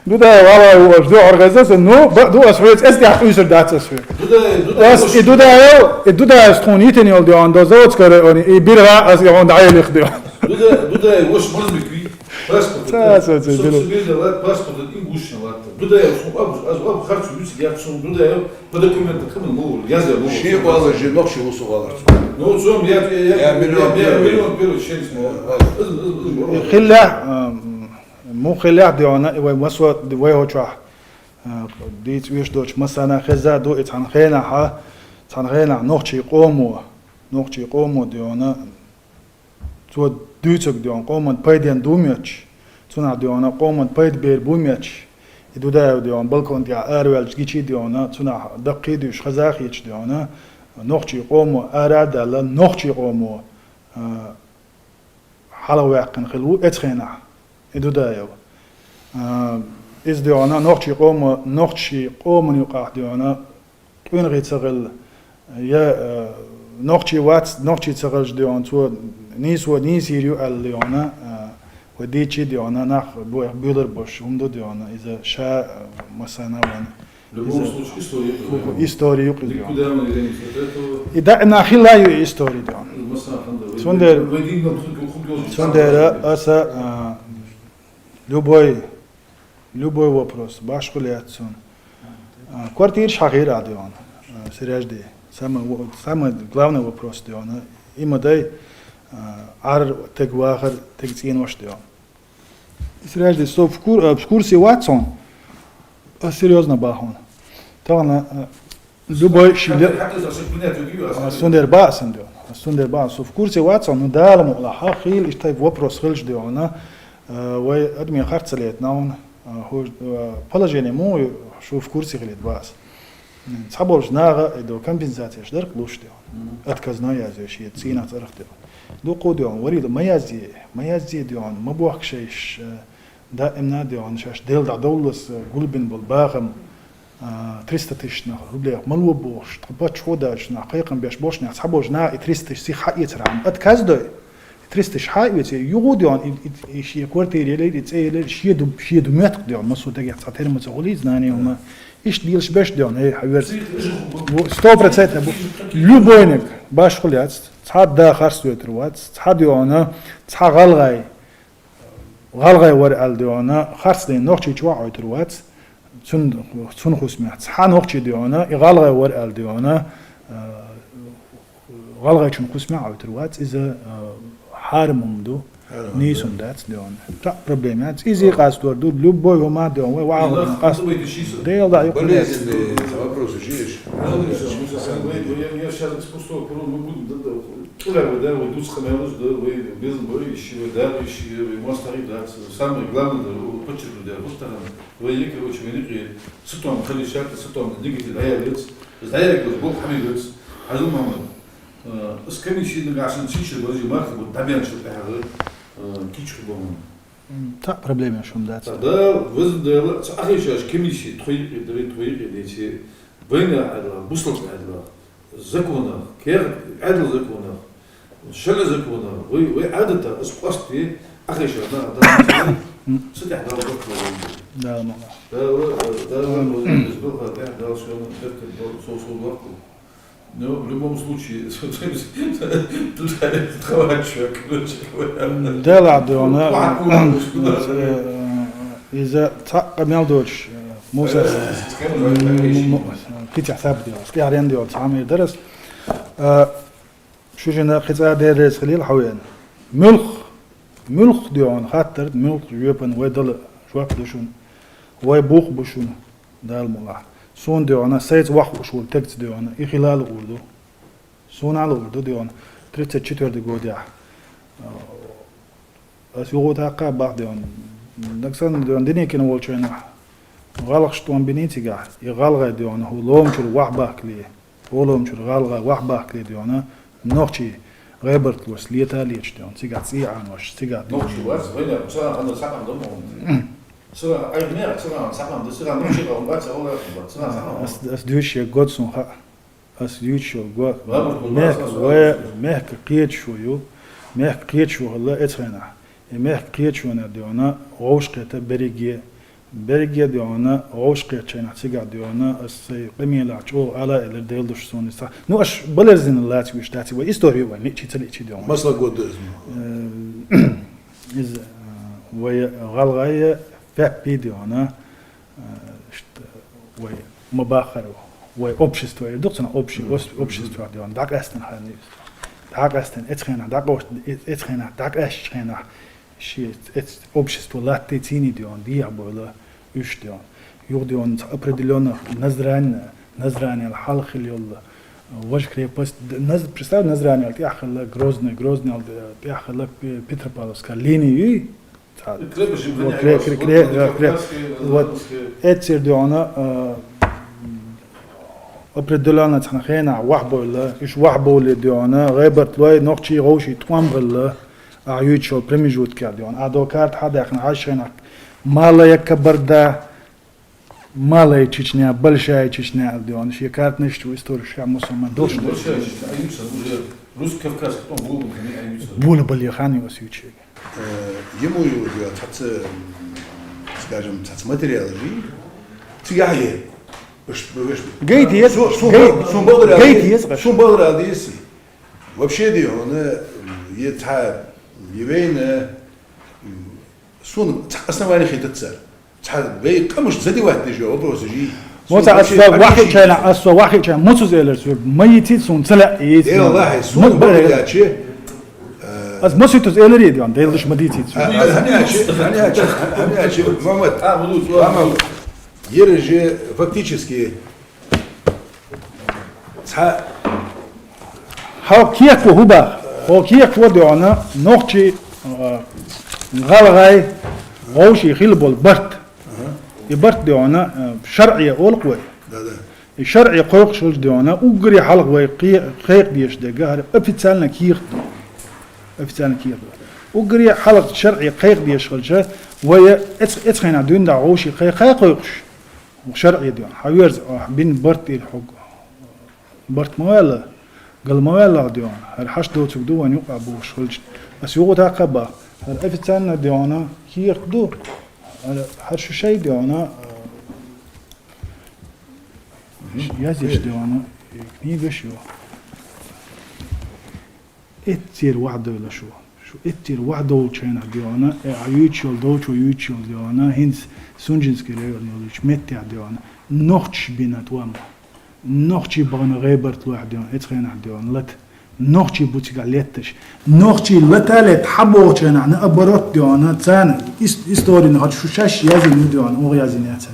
Дудаев валай ву аш, дуьхьара хеза сан, ну, бакъ ду ас хьоьца, эс тӀехь къуьйсур дац ас хьоьга. Ас и Дудаев, и Дудаев тхуна йитина йола дегӀана, до Заводской районе, и биргӀа ас и хьуна дӀаелих дегӀана. Дуда-, Дудаев воша Мазбик вий? Паспорт. Ца, ца, ца, со, биргӀа. Со биргӀа латт, паспорт ингушан латт. Дудаев сона аб-, аз аб харцо юци яц сона Дудаев. По документам къаман ма ву, язъяь ма ву. Ши гӀала жи нохчи ву со гӀаларца. Ну, цом я, я, я, я, миллион, я, миллион первый чеченец ма ву. Из, из, из, из. Хиллехь, ам, му хиллехь дегӀана, и вай массо а, вай хӀокху чохь, а, дийца веш доцуш массарна хеза ду, и цхьана хенахьа, цхьана хенахь нохчий къомо, нохчий къомо дегӀана, Цо дуьйцург дегӀана къоман пайденна ду моьттуш, цунах дегӀана къоман пайда бер бу моьттуш, и Дудаев дегӀана балкон тӀехь араваьлча гичий дегӀана, цунах даккхий дуьйш хаза а хеташ дегӀана, нохчий къомо ара а даьлла, нохчий къомо, а, хьалхаваьккхина хилла ву эцу хенахь, и Дудаев. А, иза дегӀана нохчий къомо, нохчий къоман юкъахь дегӀана, къуьнахий ца хилла, я, э, нохчий вац, нохчий ца хилча дегӀана, цо нийсо нийсийр ю аьлла дегӀана, э, вай дийцчий дегӀана, нах бу-, буьйлар беш хӀума ду дегӀана, иза ша, э, массарна ван. В любом случае, история юкъе. История юкъе дегӀана. Никуда мы не денемся от этого. И даимна хилла ю и история дегӀана. Массарна хӀама да, вай, цундела, вай дин нам хӀу-, хӀу-, хӀу-, цундела аса, э, Любой, любой вопрос, башхул яц цунна. А, квартираш хьахийра а дегӀана, а, Сиражди. Самый во-, самый главный вопрос дегӀана. И ма дай, а, Ӏар тега вахар, тега цӀенош дегӀана. Сиражди, со в кур-, а, в курсе вац хьуна. А, серьёзно бахьун. Тахан, а, Любой ши ле-, а, сундер баа сан дегӀана. Сундер баа. Со в курсе вац, ну, Дала мукъ лахь, хьан хила иштта тайпа вопрос хилча дегӀана, а, вай адаме харц ца летта наун, а, хӀу-, а, положение му ю, шу в курсе хилийта баа сан. Цхьаболча наха, э, до компенсацеш дар-кх луш, дий хьона. Отказной язъю шоай цӀенах, цӀерах, дий хьона. Дукха, дий хьона, варийла ма язъе, ма язъе, дий хьона, ма бохка шоаш, э, даим а, дий хьона, шоаш Даьла духьа довлалца, э, гулбенна бола бахам, а, триста тысяч нах рублех мало бохуш, тха паччахьо а даьлча, нах кхайкхам беш болча наьха, цхьаболча наха и триста тысяч сих хьаэцарах, ам отказ дой. Триста тысяч хьаэце, юха, дий хьона, и, и, и ший квартира яле, и цӀи яле, ший ду, ший ду моттиг, дий хьона, массо а дагех цхьа тера ма ца хулий, знание хӀама. Иштта лелаш беш, дий хьона, э, хьаверз. Бу-, сто процентов бу-, любойниг башхал яц, цхьа да харц дойтар вац, цхьа, дий хьона, цхьа гӀалгӀай, гӀалгӀай вар аьле, дий хьона, харцдайна нохчий чу а Ӏойтар вац, цун, цун хӀусамехь. Цхьа нохчи, дий хьона, и гӀалгӀай вар аьле, дий хьона, э, гӀалгӀайчун хӀусамехь Ӏойтар вац, иза, э, хьарам хӀама ду, нийса хӀама дац, дий хьона. Цхьа проблема яц. Иза къастор ду, любой хӀама, дий хьона, вай вахар къаст-, Даьла духьа юкъе. Болезненный вопрос, жиеш. Александр Александрович, я, я щас из пустого, мы будем, да, да, тӀулаьрвай да, вай дувца къамаьлаш да, вай безам ба, иши вай да, иши вай моастагӀий дац. Самое главное да, вот подчеркнуть да, вот тахан вай, короче, вайна юкъе сатоам хилийта, сатоам дигита дӀаяьлац, дӀаяьлац, болх хьабигац. Хьажал, Мухьаммад, э, из комисси нагахьа санна сийсара баржий марха бу дӀабаьнначул тӀехьагӀа, э, кийча хургба хьона. М, цхьа проблема шун дац. Цхьа да, везан Даьла, цхьа ахи шоаш комисси тхоай юкъе дара, тхоай юкъе деце, вайна Ӏаьдала, бусалба Ӏаьдала, законах, кер-, Ӏаьдала законах, шарӀа законах, вай, вай Ӏадатах из къоастаде, ахи шоаш нах а дац, цу тӀехьа Дала барт лой. Дала мукъ лой. Дала, Дала, Дала, Дала, Дала шоана беркат лой, сов, сов лакху. Ну, в любом случае, тховача, короче говоря. Дала, дий хьона, э, иза цхьаккха мел доацаш, э, Мусас, э, м-, м-, кицехь саб, дий хьона, тӀехьарен, дий хьона, цхьа мер дарас. Э, шу жина кхин цкъа деррес хилийла хьо вена. Муьлх, муьлх, дий хьона, хаттар, муьлх жоьпан вай дала жоп да шуна. Вай бух бу шуна. Дала мукъ лахь. Сона, дий хьона, сайца вахаш вола тегца, дий хьона, и хила луур ду. Сона а луур ду, дий хьона, тридцать четвёртый годехь. Ас юха тӀаккха бах, дий хьона. Дагсан, дий хьона, Деникин волча хенахь гӀалгӀашта тӀом бинний цигахь. И гӀалгӀай, дий хьона, хӀу ломачура вахьбахкале. Хьу ломачура гӀалгӀай вахьбахкале, дий хьона, нохчий гӀайбарт лош лета а леташ, дий хьона, цигахь цӀий Ӏанош, цигахь, дий хьона. Нохчий вац, вайна цхьа хана сакъам да ма хьона. Цхьа, ай, мех, цхьа сакъам да, цхьа нохчий къам бац, гӀалгӀай къам бац, цхьа сакъам. Ас, ас дуьйцуш я год сона хаьа. Ас дуьйцуш я год. Мехка, вай, мехка кхеташ ва ю. Мехка кхеташ ва хилла эцхенахь. И мехка кхеташ ванар, дий хьона, вовшахкхета берриге. Берриге, дий хьона, вовшахкхетача хенахь цигахь, дий хьона, ас сай къамелехь чӀоагӀа ала а элира, Даьла духьа сона из цхьа. Ну, аш балерзина лаца виш дац, вай истори вай личи ца личи, дий хьона. Масала год да из ма. Э, из, э, вай гӀалгӀай феппи, дий хьона, э, ишта вай ма баххара, вай общество, ир ду-кх цунах общий, ос-, общество, дий хьона, дӀакъаьстина ханна из. ДӀакъаьстина, эцхенахь дӀакъост-, э-, эцхенахь дӀакъаьстача хенахь, ши эц-, общество латтий цийний, дий хьона, дехьа бовла уьш, дий хьона. Юха, дий хьона, цхьа определённых Назрани, Назранел хьалха хила йола, э, важа крепость, д-, Наз-, представь, Назранел тӀехьа хилла Грозный, Грознел, э, тӀехьа хилла Пе-, Петропавловская линия юй, Цхьа. Крепость, вот, кре-, кре-, кре-, кре-, Кавказские, вот, Азербайджанские. Эццер, дий хьона, э, определённо цхьан хенахь вахьбовла, уьш вахьбовле, дий хьона, гӀайбарт лой, нохчий, вовший тӀом хилла, а юьйцуш йолу промежуткехь, дий хьона. А до карта хьадаьккхина, хьажа хенахь Малая Кабарда, Малая Чечня, Большая Чечня аьлла, дий хьона, шен картанаш чу, историш хьа мусульман долуш. Большая Чечня, а юьйцуш уже Русско-Кавказский тӀом гулгун хӀума а юьйцуш. Була бале хан ю ас юьйцуш. Э, ему и вот, э, цхьацца, м, скажем, цхьацца материал жи. Цигахь е. Уш, уш. Гайта еза, су-, су-, гай-, су-, су-, гайта еза, су-, су-, вообще, дий хьона, м, е цхьа, е вайна, м, суна цхьа основание хетац цара. Цхьа вай къамаш задевать деш йола вопросаш жи. Мо ца ас вахиъча хенахь, ас вахиъча хенахь, муцуз элира цуьрга, ма йицийта суна, ца лаьа йицийта. Э, валлахӀи, суна ма бара элира. Ас ма ситуз элира, дий хьона, Даьла духьа ма дийцийта суна. А, а, хӀана аьлча, хӀана аьлча, хӀана аьлча, Мухьаммад, Мухьаммад, ер же фактически Цхьа хьо кехат ву хӀу баха? Хьо кехат ву, дий хьона, нохчий, а, гӀалгӀай, вовший хила болу барт. Аха. И барт, дий хьона, а, шарӀе олу-кх вай. Да, да. ШарӀе кхойкхаш хилча, дий хьона, уггаре хьалха вай кхе-, кхайкадеш дерг хӀара официально кехат да. Официально кехат да. Уггаре хьалха шарӀе кхайкадеш хилча, вай эц-, эцхьаннахьа дийнахьа вӀаший кхайкха кхойкхаш, шарӀе, дий хьона, хьаверза, ахь бина барт ир хьога. Барт ма ваьлла, гал ма ваьлла, дий хьона, хӀара хьашт доцург да вайна юкъа бохаш хилча. Аз юха тӀаккха бах, хӀара официально, дий хьона, кехат да, хӀара, хӀара шу шоай, дий хьона, язъеш, дий хьона, книгаш я. Эццера вахьа довла шу. Шу эццера вахьа довлача хана, дий хьона, э, Ӏа ювцаш йола, Довчо ювцаш йола, дий хьона, хӀинца Сунженский район йолча меттехь, дий хьона, нохчаша бина тоам ба. Нохчий бахана гӀебарт лоьхь, дий хьона, эцхьаннахьа, дий хьона, лата. Нохчий ба цигахь летташ. Нохчий лата-летта хьабоагӀача хана, наоборот, дий хьона, царна ис-, историн хӀара шу шоаш язйина, дий хьона, оаха язйина яц, дий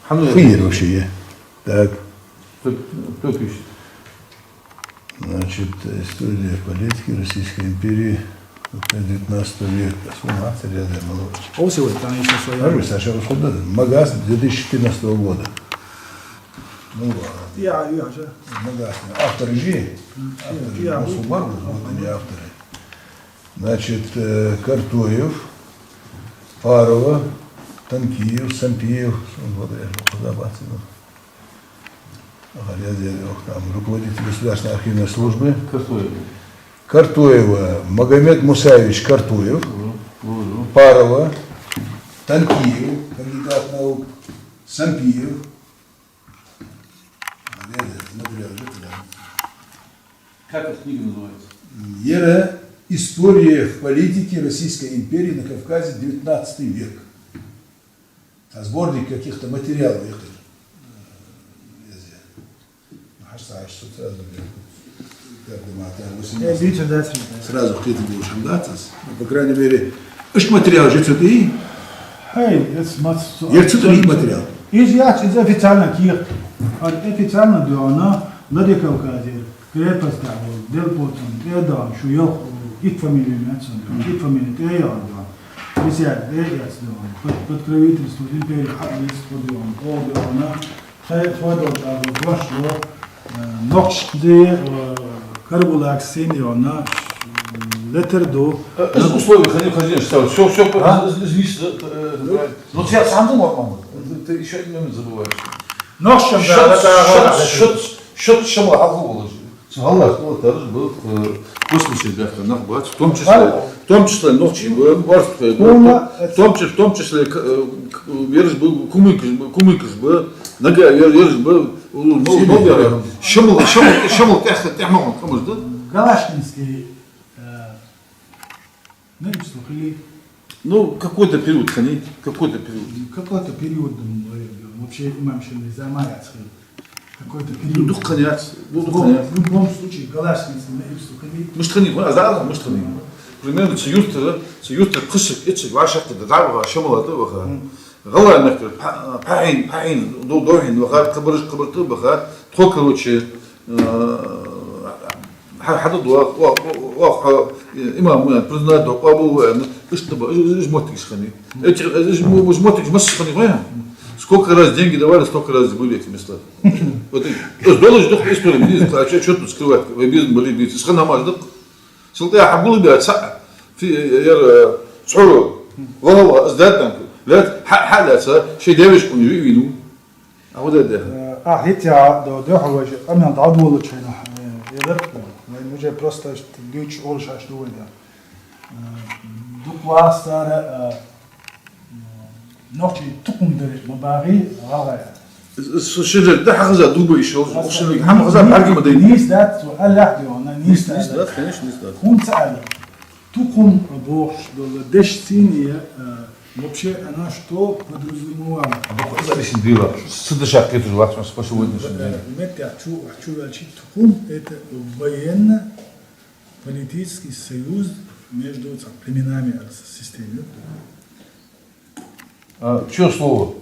хьона. Хьан вера вообще? Так. Кто, кто пишет? Значит, история политики Российской империи, девятнадцатого века. Сумма автория, да, мало. О, сегодня там ещё своя. Даже Саша Расхода, Магас две тысячи четырнадцатого года. Ну, ладно. Я, я же. Магас. Авторы же. М, Авторы я, же. Я, Мусульман, я, вот они авторы. Значит, э, Картоев, Парова, Танкиев, Сампиев, вот я же, куда бацину. Ага, я, я, ох, там, руководитель Государственной архивной службы. Картоев. Картоева, Магомед Мусаевич Картоев. Мгм. Мгм. Парова, Танкиев, кандидат наук, Сампиев. Ага, я, я, смотрел, да, да. Как эта книга называется? Ер «История в политике Российской империи на Кавказе, девятнадцатый век». А сборник каких-то материалов я хьажа. Э, я зе. Ну, хьажа, хьажа, сразу я. Как бы, ма, там, восемнадцать. Э, видите, да, цвет, да. Сразу кхетам болаш хӀама дац аз. Ну, по крайней мере, иштта материал же цу тӀа. Хьай, эц мац-, Ер цу тӀа материал. Из яц, из официально кехат. А официально, дий хьона, Владикавказе. Крепость тӀа вола, Делпотан тӀа а даьнна, шу йоах, итт фамили яц цун, итт фамили тӀа а яьнна даьнна. Висяр тӀа а яц даьнна. Под, под покровительство империи хьа а вест хӀу даьнна, о даьнна. Тхай тхо дол тӀа дошло, э, нохчашта, э, Карабулак сийна яьнна, э, летар ду. Э, из условия хани хозяин стал. Всё, всё, а? Из, из, из, из, э, э, ну, я сам думал, мама. Ты, ты ещё один момент забываешь. Нохчашта шот, да, да, шот, да, да. Шот, шот, шамал хьалха волаш. Цу хьалха, ну, тарж был, э, космический бяхка нах бац, в том числе, в том числе нохчий ба, орстхой ба, в том числе, в том числе, к-, э, к-, вераш ба, кумыкаш ба, кумыкаш ба, нага вер-, вераш ба, у, ну, ну, вера. Шамал, шамал, шамал тӀех-, тӀехьа ма гӀон, камаш да? Галашкинский, э, Ну, и что, или Ну, какой-то период хани, какой-то период. Какой-то период, м, э, вообще имам Шамиль замаяц хил. Какой-то период. Ну, дукха хани яц, ну, дукха хани яц. В любом случае, Галашкинский на Ипсу хани. Мишта хани, а зала мишта хани. Примерно, цу юртара, цу юртара кхышка, ицциг вӀашагӀкхийтта дӀаваха, шамала тӀа ваха. Мгм. ГӀалгӀай мехкара, пхьа-, пхьахьийна, пхьахьийна, до-, дохьийна ваха, кхыбараш, кхыбар тӀа ваха. Тхо, короче, э, хьа-, хьада ду, о, о, о, о, хьо, э, имам ваьнна, признать ду, къоабал ваьнна, иштта ба, иж, иж, иж моттигаш хани. Эти, иж мо-, иж моттигаш массаш хани, вай? Сколько раз деньги давали, столько раз были эти места. Вот и, то есть доллараш дукха история, не знаю, а чё, чё тут скрывать, вай безам бале бийца, из хана маж дукха. Султан хьагулбе ца, фи, яр, э, цхьоро, вала, вала, аз даьтанку, лет, хьа-, хьа лаьца, шей девиш кун ви-, вину. А вот это. Э, а, хӀетте а до, дехьа вай же, къаман дӀадолалуча хана, э, я лепта, вай уже просто ш-, дуьйцуш олуш аш ду вай да. Э, дукха вастара, э, нохчий тукхум даре ма багӀий, гӀалгӀай. С-, с-, ши жер да хьахаза дуба иш, охшалиг хӀама хаза бӀарга ма дайна. Нийса дац, цо аллахь де вана, нийса дац. Нийса дац, конечно, нийса дац. ХӀунда ца аьлла? Тукхум бохуш дола дешаца, э, вообще она что подразумевала? А бакъ из алисин дила. Ца дешах кхеташ вац, по сегодняшний день. Э, меттехь чу, чу ваьлчи тукхум, это военно-политический союз между, там, племенами, а, с-, системой. А чьё слово?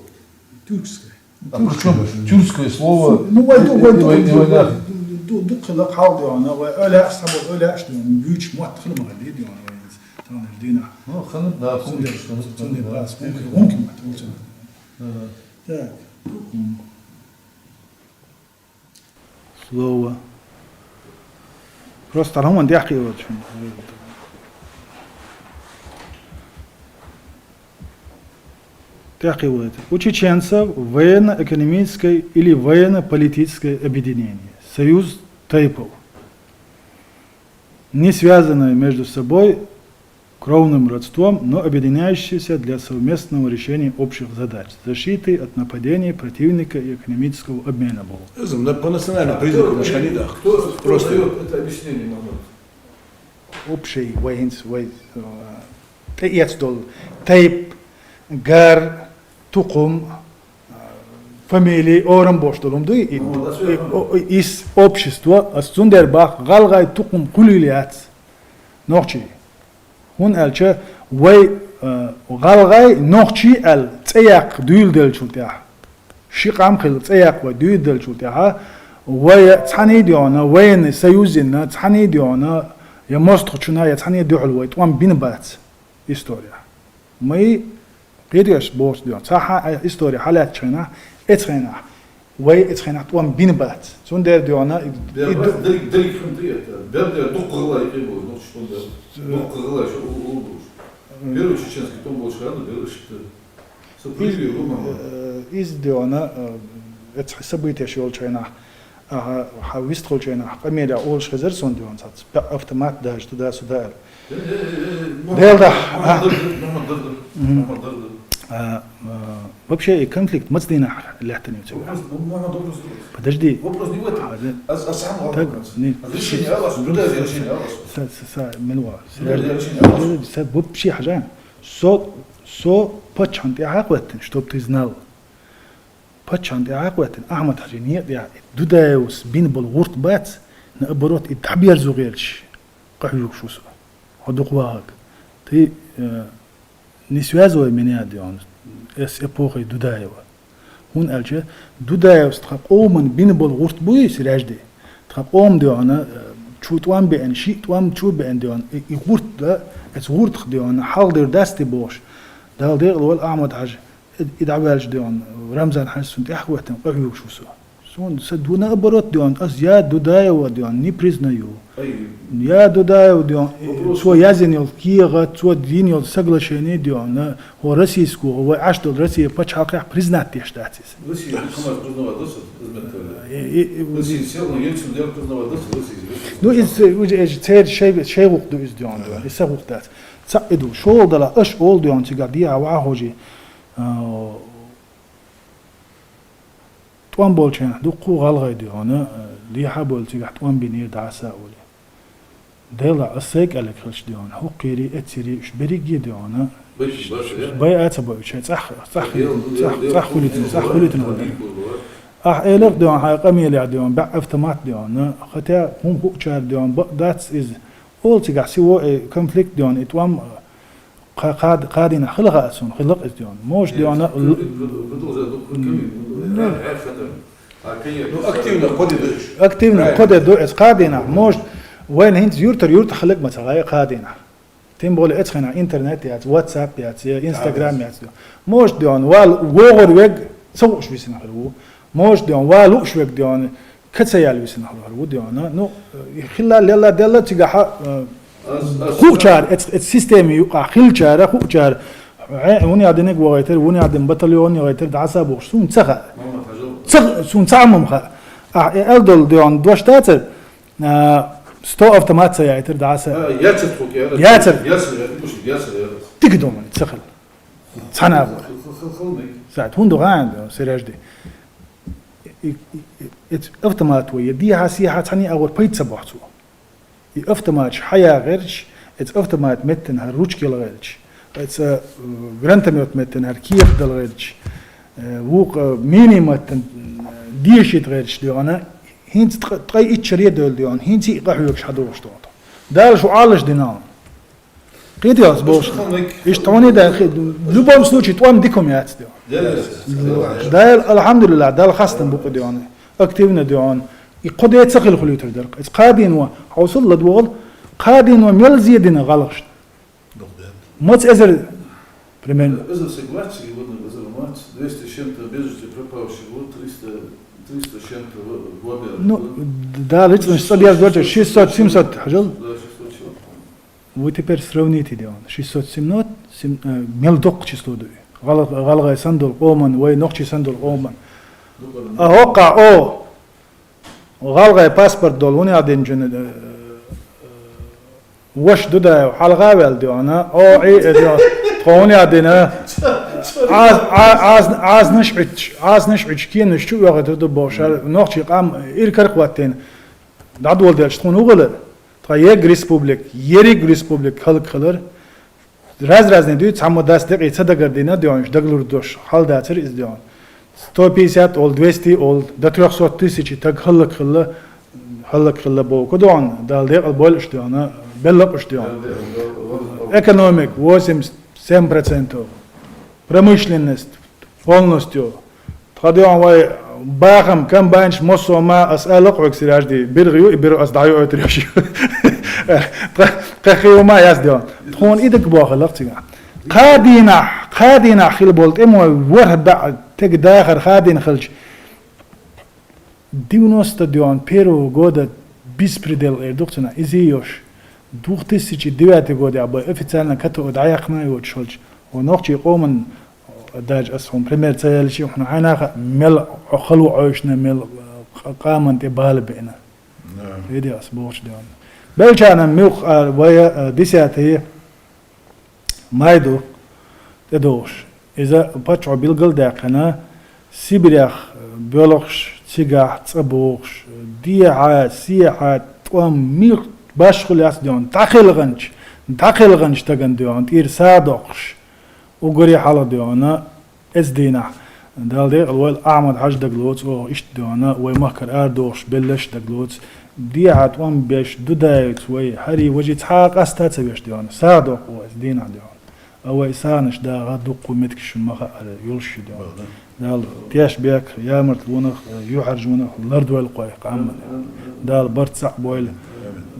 Тюркское. А при чём тюркское слово? Ну, вай ду-, вай ду-, и вай-, и вайна? Ду-, ду-, ду-, дукха хила хьал де вана, вай ала ас хьабо, ала аш де вана, гуьч мотт хила ма де вана, вай из, там, дина. Ну, хана, да, цунде, хана, цунде, хана, да, да. Цунде, гонки мотт, гонки мотт. Ага. Так. Слово. Просто хӀаман тӀехьа кхийоч. ТӀехьа кхийоч. У чеченцев военно-экономическое или военно-политическое объединение, союз тейпов, не связанное между собой кровным родством, но объединяющееся для совместного решения общих задач, защиты от нападений противника и экономического обмена было. Из на-, по национальному признаку мишхани да. Кто, кто Просто даёт это объяснение, Махмуд? Общий вайнц, вай, э, тӀаэцдола тайп, гар, тукхум, э, фамили, орам бош долум дуй, и, Ну, да, и, всё. о-, и, ис общество, аз цундер бах, гӀалгӀай тукхум хулил яц. Нохчий. ХӀунда аьлча вай, э, гӀалгӀай нохчий аьлла цӀе яккха дуйла делчул тӀехьа, ши къам хилла цӀе яккха вай дуйла делчул тӀехьа, вай цхьанне а дегӀана, военный союз енна, цхьанне а дегӀана, я мостагӀчунна, я цхьанне а духьал вай тӀом бина бац история. Май кхеташ боц дегӀана. Цхьа хьа-, история хьалаьцача хенахь, эцхенахь, вай эцхенахь тӀом бина бац. Цундер дегӀана, и, Бер и ду- бац, дерриг, дерриг хӀама тӀаэтта. Бер, бер дукха гӀалгӀай юкъе бола, нохчий фонд бер. Дукха гӀалгӀай шу у, у, у. Первый чеченский тӀом болча хана бер иштта. Со Из, привет, Рома. э, из дегӀана, э, эцхьа событеш йолча хенахь, Аха, хьа вистхулча хенахь, къамеле олуш хезар сона дегӀана цхьацца. ПаьӀ автомат даже туда-сюда аьлла. Э, э, э, э, Мухьаммад, Дел да, Мухьаммад а. Даргар, Мухьаммад Даргар, Мухьаммад Даргар. А, а, вообще, и конфликт маца дийнахьа лаьттанав цига? Вопрос, ну, Мухьаммад, вопрос не в этом. Подожди. Вопрос не в этом. А, да. Аз, аз сам Так, вопрос. не. Аз решение а вас, туда я решение а вас. Са, са, са, мила ва. Туда я решение а вас. Са, вообще, хьажа. Со, со паччахьан тӀехьа хӀоттина, чтоб ты знал. Паччахьан тӀехьа хӀоттина, Ахьмад-Хьажий некъа тӀехьа, Дудаевс бина бола гӀурт бац, наоборот, и дӀаберзо гӀерташ къахьоьгуш ва со. Хьо дукха вахарг. Ты, э, не связывай меня, дегӀана, с эпохой Дудаева. ХӀунда аьлча Дудаевс тха къоман бина бола гӀурт буй, Сиражди? Тха къома дегӀана, э, чу тӀом беана, шиъ тӀом чу беана дегӀана, и, и гӀурт да, эцу гӀуртах дегӀана хьалхадер дац те бохуш. Дала декъала войла Ахьмад-Хьажа. И, и дӀаваьлча дегӀана, Рамзан-Хьажа сона тӀехьа хӀоттина къахьоьгуш ва со. Сона са ду наоборот дегӀана, аз я Дудаева дегӀана не признаю. Ай. Я Дудаева дегӀана, Вопрос цо язйина йолу кехат, цо дина йолу соглашение дегӀана, хӀо российско, хӀо вай Ӏаш долу Россия пачхьалкхехь признать деш дац иза. Россия ХӀамас признавать дац, изметтали. И, и, и, Россия всё равно Ельцин дер признавать дац, Россия. Ну, иза, иза, иза церан шай, шай гӀуллакх ду иза дегӀана, дегӀана, иза са гӀуллакх дац. Цхьаъ и ду, шолгӀа дала, аша олу дегӀана цигахь дехьа ваха хьожий, а, тӀом болчарна дуккха а гӀалгӀай дегӀана, а, дехьа а бовла цигахь тӀом бинера дӀаса а олий. Делахь, ас сайга аьлларг хилча дегӀана, хӀокхуьйрий, эццерий, уьш берриге а дегӀана, Бай, бай, бай. Бай а ца бай уьш, цӀахь, цӀахь хили-, Дел, цӀахь, Дел, цӀахь Дел, хуьлийтина, Дел, цӀахь Дел, хуьлийтина Дел, гӀуллакх. Дел, Ахь элира дегӀана, хьайн къамелехь дегӀана, баьӀ автомат дегӀана, хотя хӀума хуучара дегӀана бакъ дац иза. Олу цигахь сиво, э, конфликт дегӀана, и тӀом, э, кха-, кха-, кхадийнахь хила хаьа суна, хилла-кх иза дегӀана. Может, дегӀана, Нет, л-, продолжай, ну, Ну, ну, активно кхо де ду уьш. Активно кхо де ду, эцу кхадийнахь, может, вайна хӀинца юьртара юьртахь хиларг ма ца гӀай кхадийнахь. Тем более, эцу хенахь интернет яц, WhatsApp яц, я Instagram яц. Может, дегӀана, вала вогӀур верг ца хууш висина хир ву. Может, дегӀана, вала лууш верг дегӀана, ка ца яьлла висина хир ву дегӀана. Ну, хилла, лелла, делла цигахь, э, Аз, аз хуучара, эц-, эц системе юкъахь хилчара, хуучара, э, вуна яхь динарг вогӀийтар, вуна яхь дина батальон йогӀийтар, дӀаса а бохуш, суна ца хаьа. Мама, хьажал. Ца, суна цхьа а ма хаьа. Ахь, э, аьлла долу дегӀана дош дацара, а, сто автомат ца яйтар дӀаса. А, яцар тхо кӀера. Яцар. Яцар, яцар, яцар, яцар. Дика ду-м ца хила. Цхьана а вара. Хил, хил, хил, хил, мег. Зайд, хӀунда гӀан, Сиражди? И, и, и, эц автомат вай, я дехьа-сехьа цхьаьна а агӀор пайда ца бохьу цо. И автоматаш хьаяхарч, эц автомат меттана хӀара ручка ялгӀерч, эц, э, гранатомёт меттана хӀара кехат далгӀерч, э, вукху, э, мини меттана, э, дешийта гӀерч дегӀана, хӀинца ткъа-, ткъе итт шаре а девлла дегӀана, хӀинца а къахьоьгуш хьадогӀуш догӀу. Дала шу Ӏалаш дина хьуна. Кхетий ас бохуш? Иштта хьуна и даьхи, в любом случае, тӀом дика-м яц дегӀана. Дала, алхьамдулиллахӀ, Дала хастам бу-кх дегӀана. Активно дегӀана. И кхо де ца хила хуьлуьйтур дара-кх. Иза кхадийнахь, хьовсал ладогӀал, кхадийнахь мел зе дина гӀалгӀашна. Маца эзар, примерно? Эзар саг вац, и вот эзар вац, двести с чем-то без вести пропавших, вот триста Триста с чем-то года. Ну, да, лично, что я говорю, шестьсот, семьсот, хьажал. Да, шестьсот с чем-то. Вы теперь сравните, да, он, шестьсот семьсот, сем-, э, мел доккха число да. Гӏал-, гӏалгӏай санна дола къаман, вай нохчий санна дола къаман. А хӏокха, о, гӏалгӏай паспорт дола, хӏана аьлча, э, воша Дудаев хьалха а ваьлла, да он, о, и, э, да он, тхона а дина, аз, аз, аз, аз наш Ӏуч, аз наш Ӏуч кенаш чу оьхийтар да бохуш, нохчий къам иракарахоттийна дӏадоладелча тхона хӏу хилар, тха егга республика, ерригача республика хӏалакхилар, раз-разни дуй, цхьаммо дас декъий ца дагардина, да он, дагалуш дош хьал дацар из, да он. Сто пятьдесят ол, двести ол, до трёхсот тысяч таг хӏалакхилла, хӏалакхилла боху, да он, Дала декъала бойла уж, да он, белла уж, да он. Экономика восемьдесят семь процентов, промышленность полностью. Тха, да он, вай бахам, комбайнаш, массо а ма, аз ала хьога, Сиражди, биргӏа ю, и биргӏа аз дӏайойтар йош. Тха, тха хи ма яц, да он. Тхона и дагабоахалахь цига. Кхаа дийнахь, кхаа дийнахь хила бола тӏема вай ворхӏ бӏаь тега дахар кхаа дийнахь хилча, девяносто, да он, первого года беспредел эр ду-кх цунах, из йош. Две тысячи девятый год яха бай официально катоа дӏаяьккхина йоцуш хилча, о, нохчий къаман, даже аз хьуна пример ца яьлча, хьуна хьайнаха мел хало Ӏойшна, мел къа-, къаман тӏе бала беъна. Да. Види аз бохуш, да он. Белчана муьлхха а вай, э, десятый май ду тӏедогӏуш. Иза паччахьо билгалдаьккхина, Сибрех боьлхуш, цигахь цӏа бохуш, дехьа, сехьа, тӏом муьлхха башхалла яц, да он, дӏакхелхинча, дӏакхелхинча стагана, да он, тӏера сагӏа доккхуш, уггаре хьалха, да он, эцу дийнахь, Дала декъала войла, Ахьмад-Хьажа дагалоцу оха, иштта, да он, вай махкара арадохуш беллараш дагалоцу, дехьа тӏом беш, Дудаевца вай хӏарий-важий цхьа а къаста ца веш, да он, сагӏа доккху оха эцу дийнахь, да он. А вай сагӏанаш дагӏа дуккха меттигаш ма хаьара йолуш ю, да он. Дала тешнабехк, ямартлонах, юьхьӀаьржонах лардойла кхойх къаман. Дала барт цхьаъ бойла.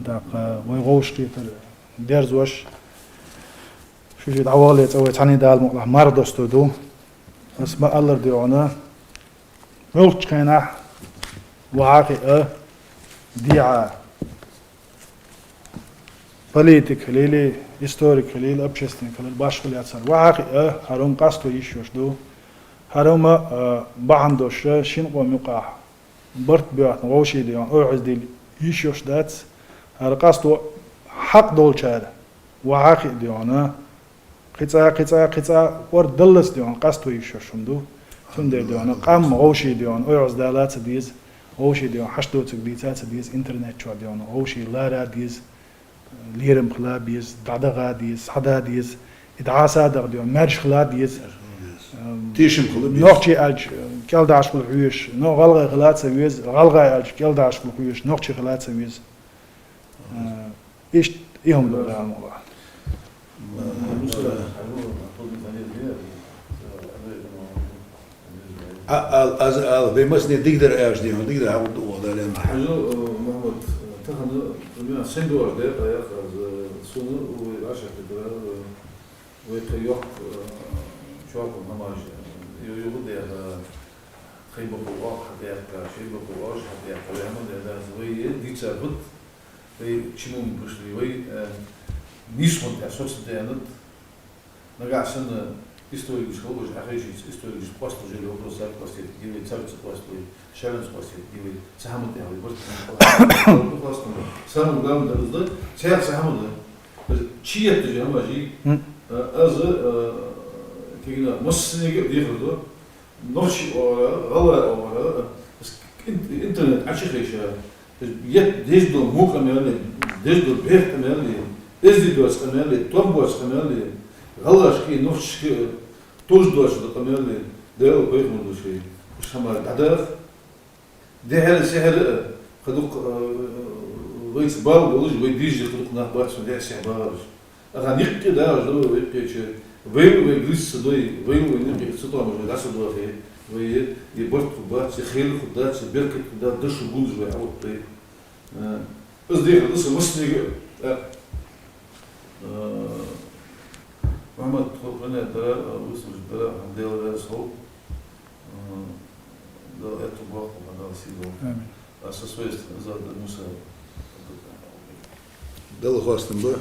ТӀаккха вай вовшахкхетар дерзош, шу ши дӀавахале цкъа вай цхьаьний Дала мукъалахь марха достур ду. Ас ма аллара, да хьона, муьлххачу хенахь вахьа а хиъа, дехьа политик хилийла, историк хилийла, общественник хилийла, башха хила яцар. Вахьа а хиъа, хӀара хӀума къасто йиш йолуш ду. ХӀара хӀума, а, бахьана долуш шин къоман юкъахь барт боьхна вовший, да хьона, ойхьаза дийла йиш йолуш дац. ХӀара къасто хьакъ долчара вахьа а хиъа, да хьона, кхин цкъа, кхин цкъа, кхин цкъа кӀордаллалц, да хьона, къасто йиш йолуш хӀума ду. Цундела, да хьона, къам вовший, да хьона, ойхьаза дала ца деза, вовший, да хьона, хьашт доцург дийца ца деза интернет чохь, да хьона, вовший лара деза, лерам хила беза, дӀадагӀа деза, схьада деза, и дӀаса а дагӀа, да хьона, маьрша хила деза. Тешам хила беза. Нохчий аьлча кӀелдахьаш хила хьоьжуш, но гӀалгӀай хила ца веза, гӀалгӀай аьлча кӀелдахьаш хила хьоьжуш, нохчий хила ца веза. Э, иштта и хӀума ду, Дала мукъалахь. А, ал-, аз ала, вай массане дикадар аьлча, да хьона, дикадар хьакъ ду оха, Дала мукъалахь. Хьажал, э, Мухьаммад, тахан, э, сен доагӀаш да, яхаш, э, сона вай вӀашагӀтехар, э, вай кхы йоккха, э, чокхун хӀамаш, э, ю-, юха дехар, э, кхин бакъо оха хьадаьккха, шен бакъо оаш хьадаьккха, вай хӀама дехар, вай дийцар хӀуд, вай чимун пушли, вай, э, нийсхун тӀе соцадаьннад. Нагахь санна историкаш хила уж, ахешийца историкаш къоасталуш йолу вопрос цар къоастийта дийла, цар ца къоасталуй, шаьланца къоастийта дийла, цхьа хӀама тӀехь вай барт къоасталуш. Самое главное, да, цхьа хӀама да. Чиетташ хӀама жий, а, аз, а, кегина массанега а дехар ду, нохчий оагӀора, гӀалгӀай оагӀора, ин-, интернет Ӏочухайша, ет деза долу мукъа мел ле, деза долу бехк къа мел ле, эздий доцу къа мел ле, тӀом боцу къа мел ле, гӀалгӀашка а, нохчашка а, товш доцу къа мел ле, Дала пайхамар ду шайн. Уьш хӀамаш дӀадаха, дехьара-сехьара а, кхы дукха, а, вайца бала болуш, вай дийжа кхы дукха нах бац, вай дехьа-сехьа багӀараш. Аха, никъ тӀе дагӀаш ду вай кхечу, вай, вай гуш ца дой, вай, вай никъ ца тоамаш, вай дӀа ца дохе, вай, и барт хӀу бац, и хел хӀу дац, и беркат хӀу дац, дашу гунза вай хьалуьттуй. Э, аз дехар ду сан массанега, э, Мухьаммад, тхо къинхетара, э, вусалш дара, хьан Дела веза хов. Э, Дала аьттув боаккхалба, Дала сий долда. Амин. А со своей стороны из-за Муса. Дала хоастам ба.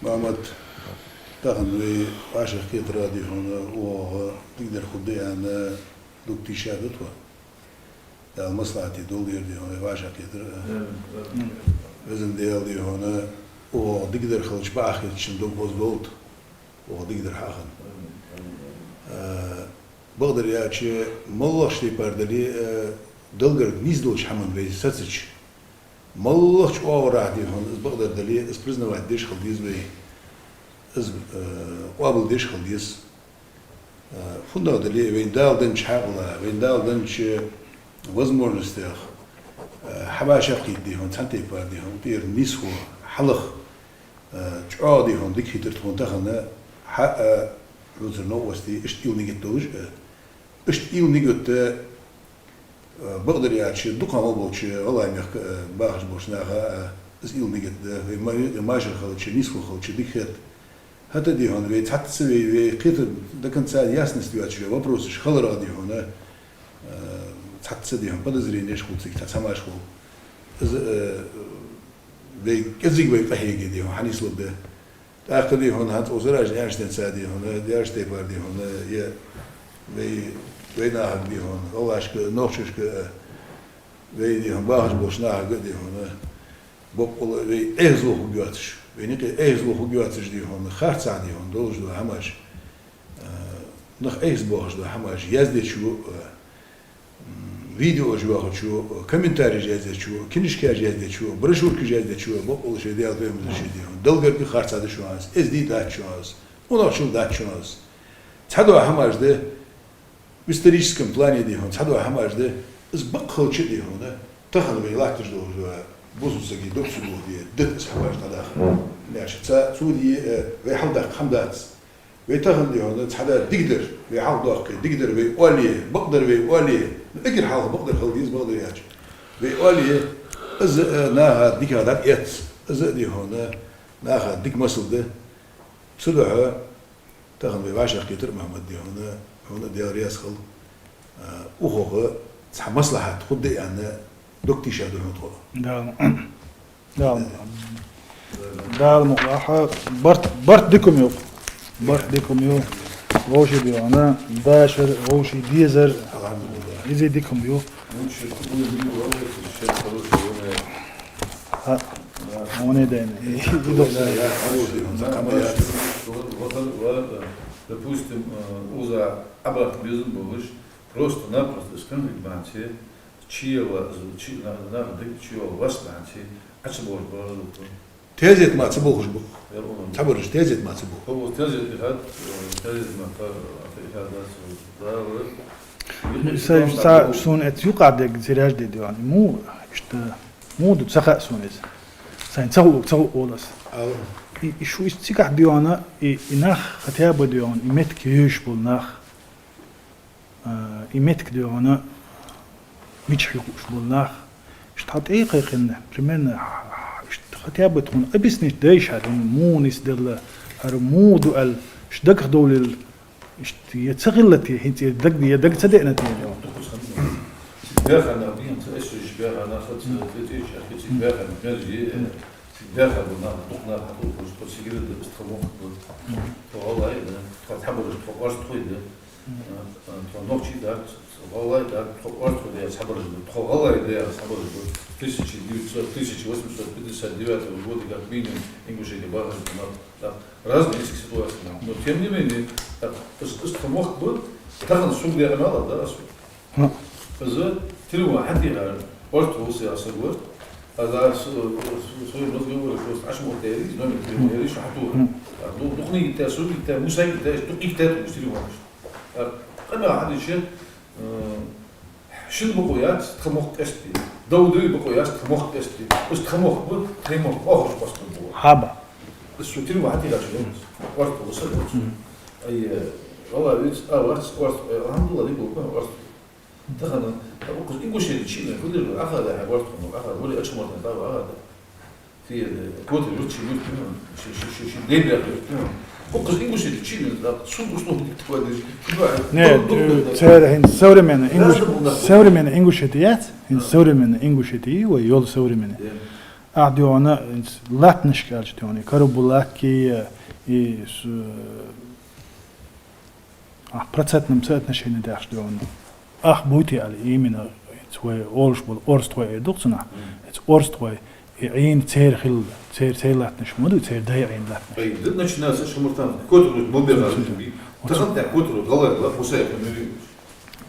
Мухьаммад, тахан вай вӀашагӀкхетар, дий хьона, оаха дикадар хургда аьнна, дукха тийша да тхо. Дала маслахьате долда ер, дий хьона, вай вӀашагӀкхетар. Везан Даьла, дий хьона, оаха дикадар хилча бакъахьа хетачун дог хоза долда, оаха дикадар хьахинна. А, бакъдар аьлча, моллагӀча тайпара дале а, Далла гарга нийсдолча хӀаман вай сецача, моллагӀча оагӀорахьа, дий хьона, из бакъдар дале а, из признавать деш хила деза вай, из, э, къоабалдеш хила деза. Э, фуннагӀа дале а, вайна Дала деннача хьаькъала, вайна Дала деннача возможностех, э, хьабӀаь шаккхийта, дий хьона, цхьан тайпара, дий хьона, тӀера нийсхо, хьалха, э, чӀоагӀа, дий хьона, дика хийтар тхона тахан, хьа, э, хӀанзара новкъостий, иштта уйла-нигат долаш, э, иштта уйла-нигат, э, Э, бакъдар аьлча, дукха хьалха болча гӀалгӀай мехка, э, бахаш болча наха, э, из уйла-нигат да. Вай ма-, машар хилча, нийсхо хилча, дика хет. ХӀаьта, дий хьона, вай цхьацца вай, вай кхетар до конца ясность йоацаш, вай вопросаш хиларах, дий хьона, э, цхьацца, дий хьона, подозренеш хул цига, цхьа хӀамаш хул. Из, э, вай кӀезига вай къахьега, дий хьона, хьанийслургда. ТӀаккха, дий хьона, хӀанз укх саражна аьннача денз, дий хьона, даьржа тайпара, дий хьона, е вай, вай нахага, дий хьона, гӀалгӀашка, нохчашка, вай, дий хьона, бахаш болча нахага, дий хьона, боккъала вай Ӏехазло хургйоацаш, вайна юкъе Ӏехазло хургйоацаш, дий хьона, харцахьа, дий хьона, долаш дола хӀамаш, а, нах Ӏехабоахаш дола хӀамаш яздечо, а, м, видеош йоахачо, комментареш яздечо, книжкаш яздечо, брошюркаш яздечо, боккъала шоай Даьла пайхамара ший, дий хьона, Далла гарга харцахьа да шоана из, эздий дац шоана из, унахчал дац шоана из. Цхьадола хӀамаш да, в историческом плане, дий хьона, цхьадола хӀамаш да, из бакъ хилча а, дий хьона, тахан вай латташ долаш дола бусалба сага дог ца дохаде, дит из хӀамаш дӀадаха. Нешаца цу ди, э, вай хьалдаккха хӀама дац. Вай тахан, дий хьона, цхьа дар дикадар вай хьалхадоаккхе, дикадар вай оале, бакъдар вай оале, ну, эггара хьалха бакъдар хила деза, бакъдар аьлча. Вай оале, из, э, наха дикагӀа дӀатӀаэц, из, дий хьона, наха дика масал да. Цудухьа тахан вай вӀашагӀкхетар, Мухьаммад, дий хьона, хьона Даьла раьза хилва, э, укхох цхьа маслахьат хургда аьнна, дог тийша да хьона тхо. Да. Дала, Дала мукъалахь, барт, барт дика хӀама я. Барт дика хӀама я. Вовший, дий хьона, дашар, вовший дезар. Из дика хӀама я. А, он и дайна. И, и дохса. Допустим, э, уза абах безам болаш, просто-напросто из конфликт бахьанца, чуяла, чу-, на-, на-, дика чуяла вас бахьанца, Ӏа ца болхаш ба результат. Тезет мара ца болхаш ба. Цхьабараш тезет мара ца болхаш. Хо, тезет ихад, э, тезет мара, а, ихад дац, да, да. Са, са, сона эц юкъа дег зираж де диван. Му, иштта, му ду ца хаьа сона из. Сайна ца ху-, ца ху олас. Ала. И, и шу из цигахь дивана, и, и нах хотя бы диван, и метка йоьш бол нах. А, и метка догӀана мичахь юхуш бола нах. Иштта хьа тӀекхайкхина, примерно, иштта хотя бы тхона объяснить дайша, хӀара му нийсделла, хӀара му ду аьлла, иштта дагах довлийла, иштта е ца хилла те, хӀинца е даг, е даг ца деана те, догӀана. Бяхана, бин, ца эсуш бяхана, ца, ца, ца, ца, ца, бяхана, мерзи, ца бяхана, нах, дух нах, дух, ца сигира, ца мохк, ца гӀалай, ца хабараш, ца къост хуй, тхо нохчий дац, тхо гӀалгӀай дац, тхо орстхой дац, хабараш ба, тхо гӀалгӀай дац, хабараш ба. Тысяча девятьсот, тысяча восемьсот пятьдесят девятого года как минимум Ингушетия бахаш, да, разные есть ситуации. Но тем не менее, так, из, из тхо мохк ба, тахан суг дегӀа мала, да, асу. Из телефон хьатӀехьа, орстхой вуса асагор, а за с-, с-, своим разговором просто аш мохк дери, номер телефона дери, шо хьатуха. А, ду-, духни гитта, суг гитта, муса гитта, духни гитта, телефон. Къамаьл хьадича, э, шин бакъо яц тха мохк къестий. Дов-дов бакъо яц тха мохк къестий. Из тха мохк ба, тха мохк охуш къоастабу. Хьаба. Из со тирва хьатӀехьа чу донас. Орстхой вуса донас. Мгм. Ай, э, вала виц, а, вац, орст-, э, алхьамдулиллахӀ, дика болба, орст. Тахан, а, укхаза Ингушетия чина, кудир, аха да, хьа орстхой, аха, вали ачморта, да, аха да. Те, э, вот, вот, вот, вот, ши, ши, ши, ши, дай бог, вот, вот. Боккъала ингушеташ чу вена, да, сона условно такое даже. Не, э, цар хӀанз современный ингуш-, современный ингушети яц, хӀанз современный ингушети, вай йола современный. Ахь дий хьона, хӀанз латтанашка аьлча дий хьона, Карабулаки, и с-, а, процентном соотношении деш дий хьона. Ах бути аьле, именно, эц вай олуш бола орстхой эр ду-кх цунах. Эц орстхой, и Ӏийна церан хилла, церан, церан латтанаш ма ду, церан дай Ӏийна латтанаш. Ай, да, начинается шамартан, котро мобера. Тахан тӀа котро гӀалгӀай ла, Хусай,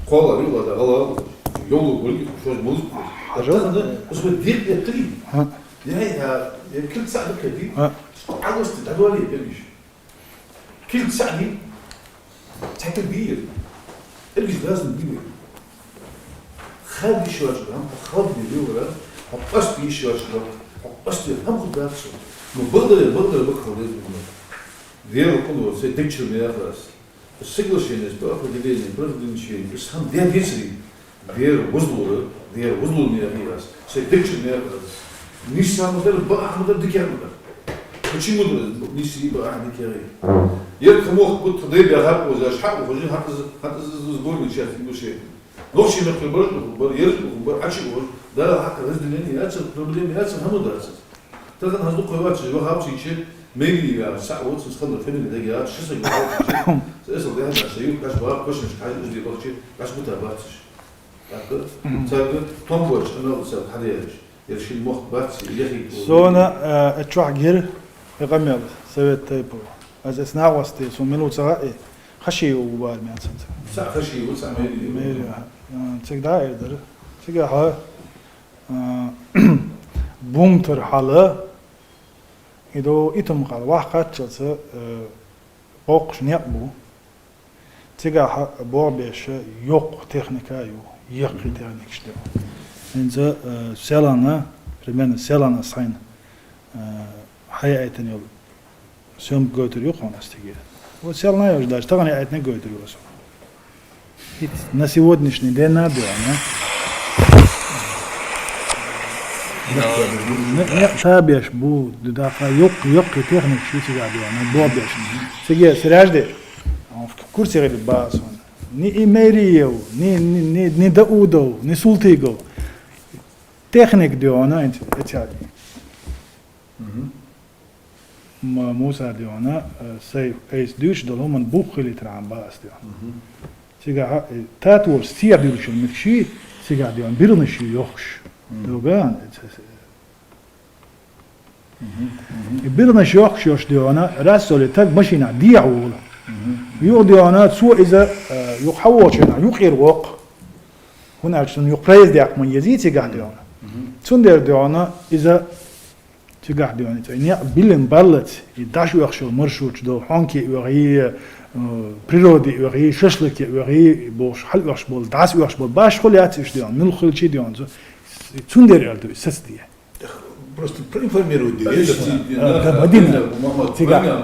кхола ю ла да гӀалгӀа, йолу гулги, шоз музыку. Тахан да, усбе дир эттри. Ха. Яй, я, я кил цаӀ дакхади. Ха. Агости дадвали бегиш. Кил цаӀ ди, цхьа кил бийр. Эргиш дазна бийр. Хадиш вач гам, хадни вилра, хьо къаст йиш вач гам, хьо къаст йир хӀама хӀу дац со. Ну, багдаре, багдаре бакхал деза ма. Вера куло, се декчур ме яхарас. Соглашение, по определению, по разграничению, то есть хӀама де децари. Вера вузлура, вера вузлура ме яхий аз. Се декчур ме яхий аз. Нийса ма дар, бакъахьа ма дар, дикагӀа ма дар. Почему дар нийса и бакъахьа, дикагӀа? Ер кхамох бут дай бя хьакъ вазаш, хьакъ вахожи, хьакъ з-, хьакъ з-, з-, сборный часть ингушей. Нохчий мехкар бар, бар, ераш бар, ачи бар. Да, хьакъ разделение яцар, проблема яцар, хӀама дацар. Тахан хӀанз дукха вац, вахавцичи, мегий вац, саӀ вац, ханна фамилия дагац, ши саг вац, эсал дехьа дац, юх каш бах, кошнаш каш, уж ди бахчи, каш бута бацаш. ТӀаккха царга том боч, анал царга хьадаьраш. Ер шин мохк бац, яхи. Сона, э, чохь гир, и къамел, совет тайпа. Аз эс нагӀвасте, сона мила ца хаьа, хаши у бар мянцанца. Ца хаши у, ца мери. Мери, а, цига да эр дара. Цигахьа, а, бумтар хьала, и до итум хьала, вахкхаччалца, э, боккхуш некъ бу. Цигахьа бохбеш йоккха техника а ю, йоккхий техникаш ду. ХӀинца, э, селана, примерно селана сайна, э, хьаяйтан йолу съёмка гойтур ю хьуна ас тиге. Вот селана йолуш даьлча, тахана яйтна гойтур ю ас. Ит на сегодняшний день надо, а? Не, не, табеш бу, даха йоккха, йоккхий техникаш ю цигахь ду, на бохбеш. Циге сражде. А, в курсе гӀели база. Ни и Мериев, ни, ни, ни, ни Даудов, ни Султыгов. Техник дий хьона, эц-, эцаьлла. М-, Муса дий хьона, э, сай айса дуьйцуш долу хӀуман бух хилийтархьама баха ас дий хьона. Цигахьа, э, тата волуш сехьа дуьллуш йолу меттигаш, цигахь дий хьона биргӀанаш ю йохуш. Доган, эц-, эц-, И биргӀанаш йохкуш йолуш дий хьона, раз соли таг машинахь дехьа волу. Юха дий хьона, цо иза, э, юха хьаволчу хенахь юкъера воккху. ХӀунда аьлча цунна юха проезд яккха ма езий цигахь дий хьона. Цундела дий хьона, иза цигахь дий хьона, цӀе некъ биллина баллац, и дӀаш оьхуш йолу маршруташ долу, хьонке оьхий, э, природе оьхий, шашлыке оьхий, бохуш, хьал оьхуш болу, дӀас оьхуш болу, башхо яц уьш дий хьона, муьлхха хилчий дий хьона, цу-, цундела аьлла ду и сацаде. Просто проинформировать де. Ага, да, Мадина. Цига.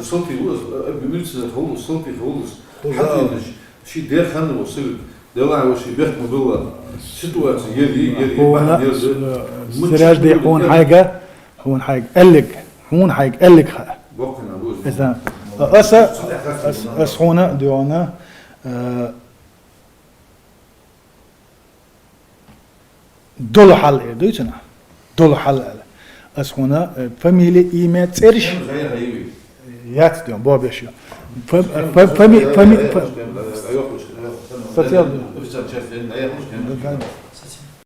Салти волос, а, милиция волос, салти волос. Хатинаш, ши дер ханна волос, сивик. Дела ва ши бехк ма билла. Ситуация ери, ери, хьона, бахьан ери. Сражде хьона хьайга, хьона хьайга эллиг, хьона хьайга эллиг ха. Боккхина буз. Эса, аса, ас, ас хьона, дий хьона, э, Долу хьал эр дуй цунах? Долу хьал аьлла. Ас хьуна, э, фамилия, имя, цӀераш? Яц ден, бобеш ю. Фа-, фа-, фами-, фами-, фа-, Социал.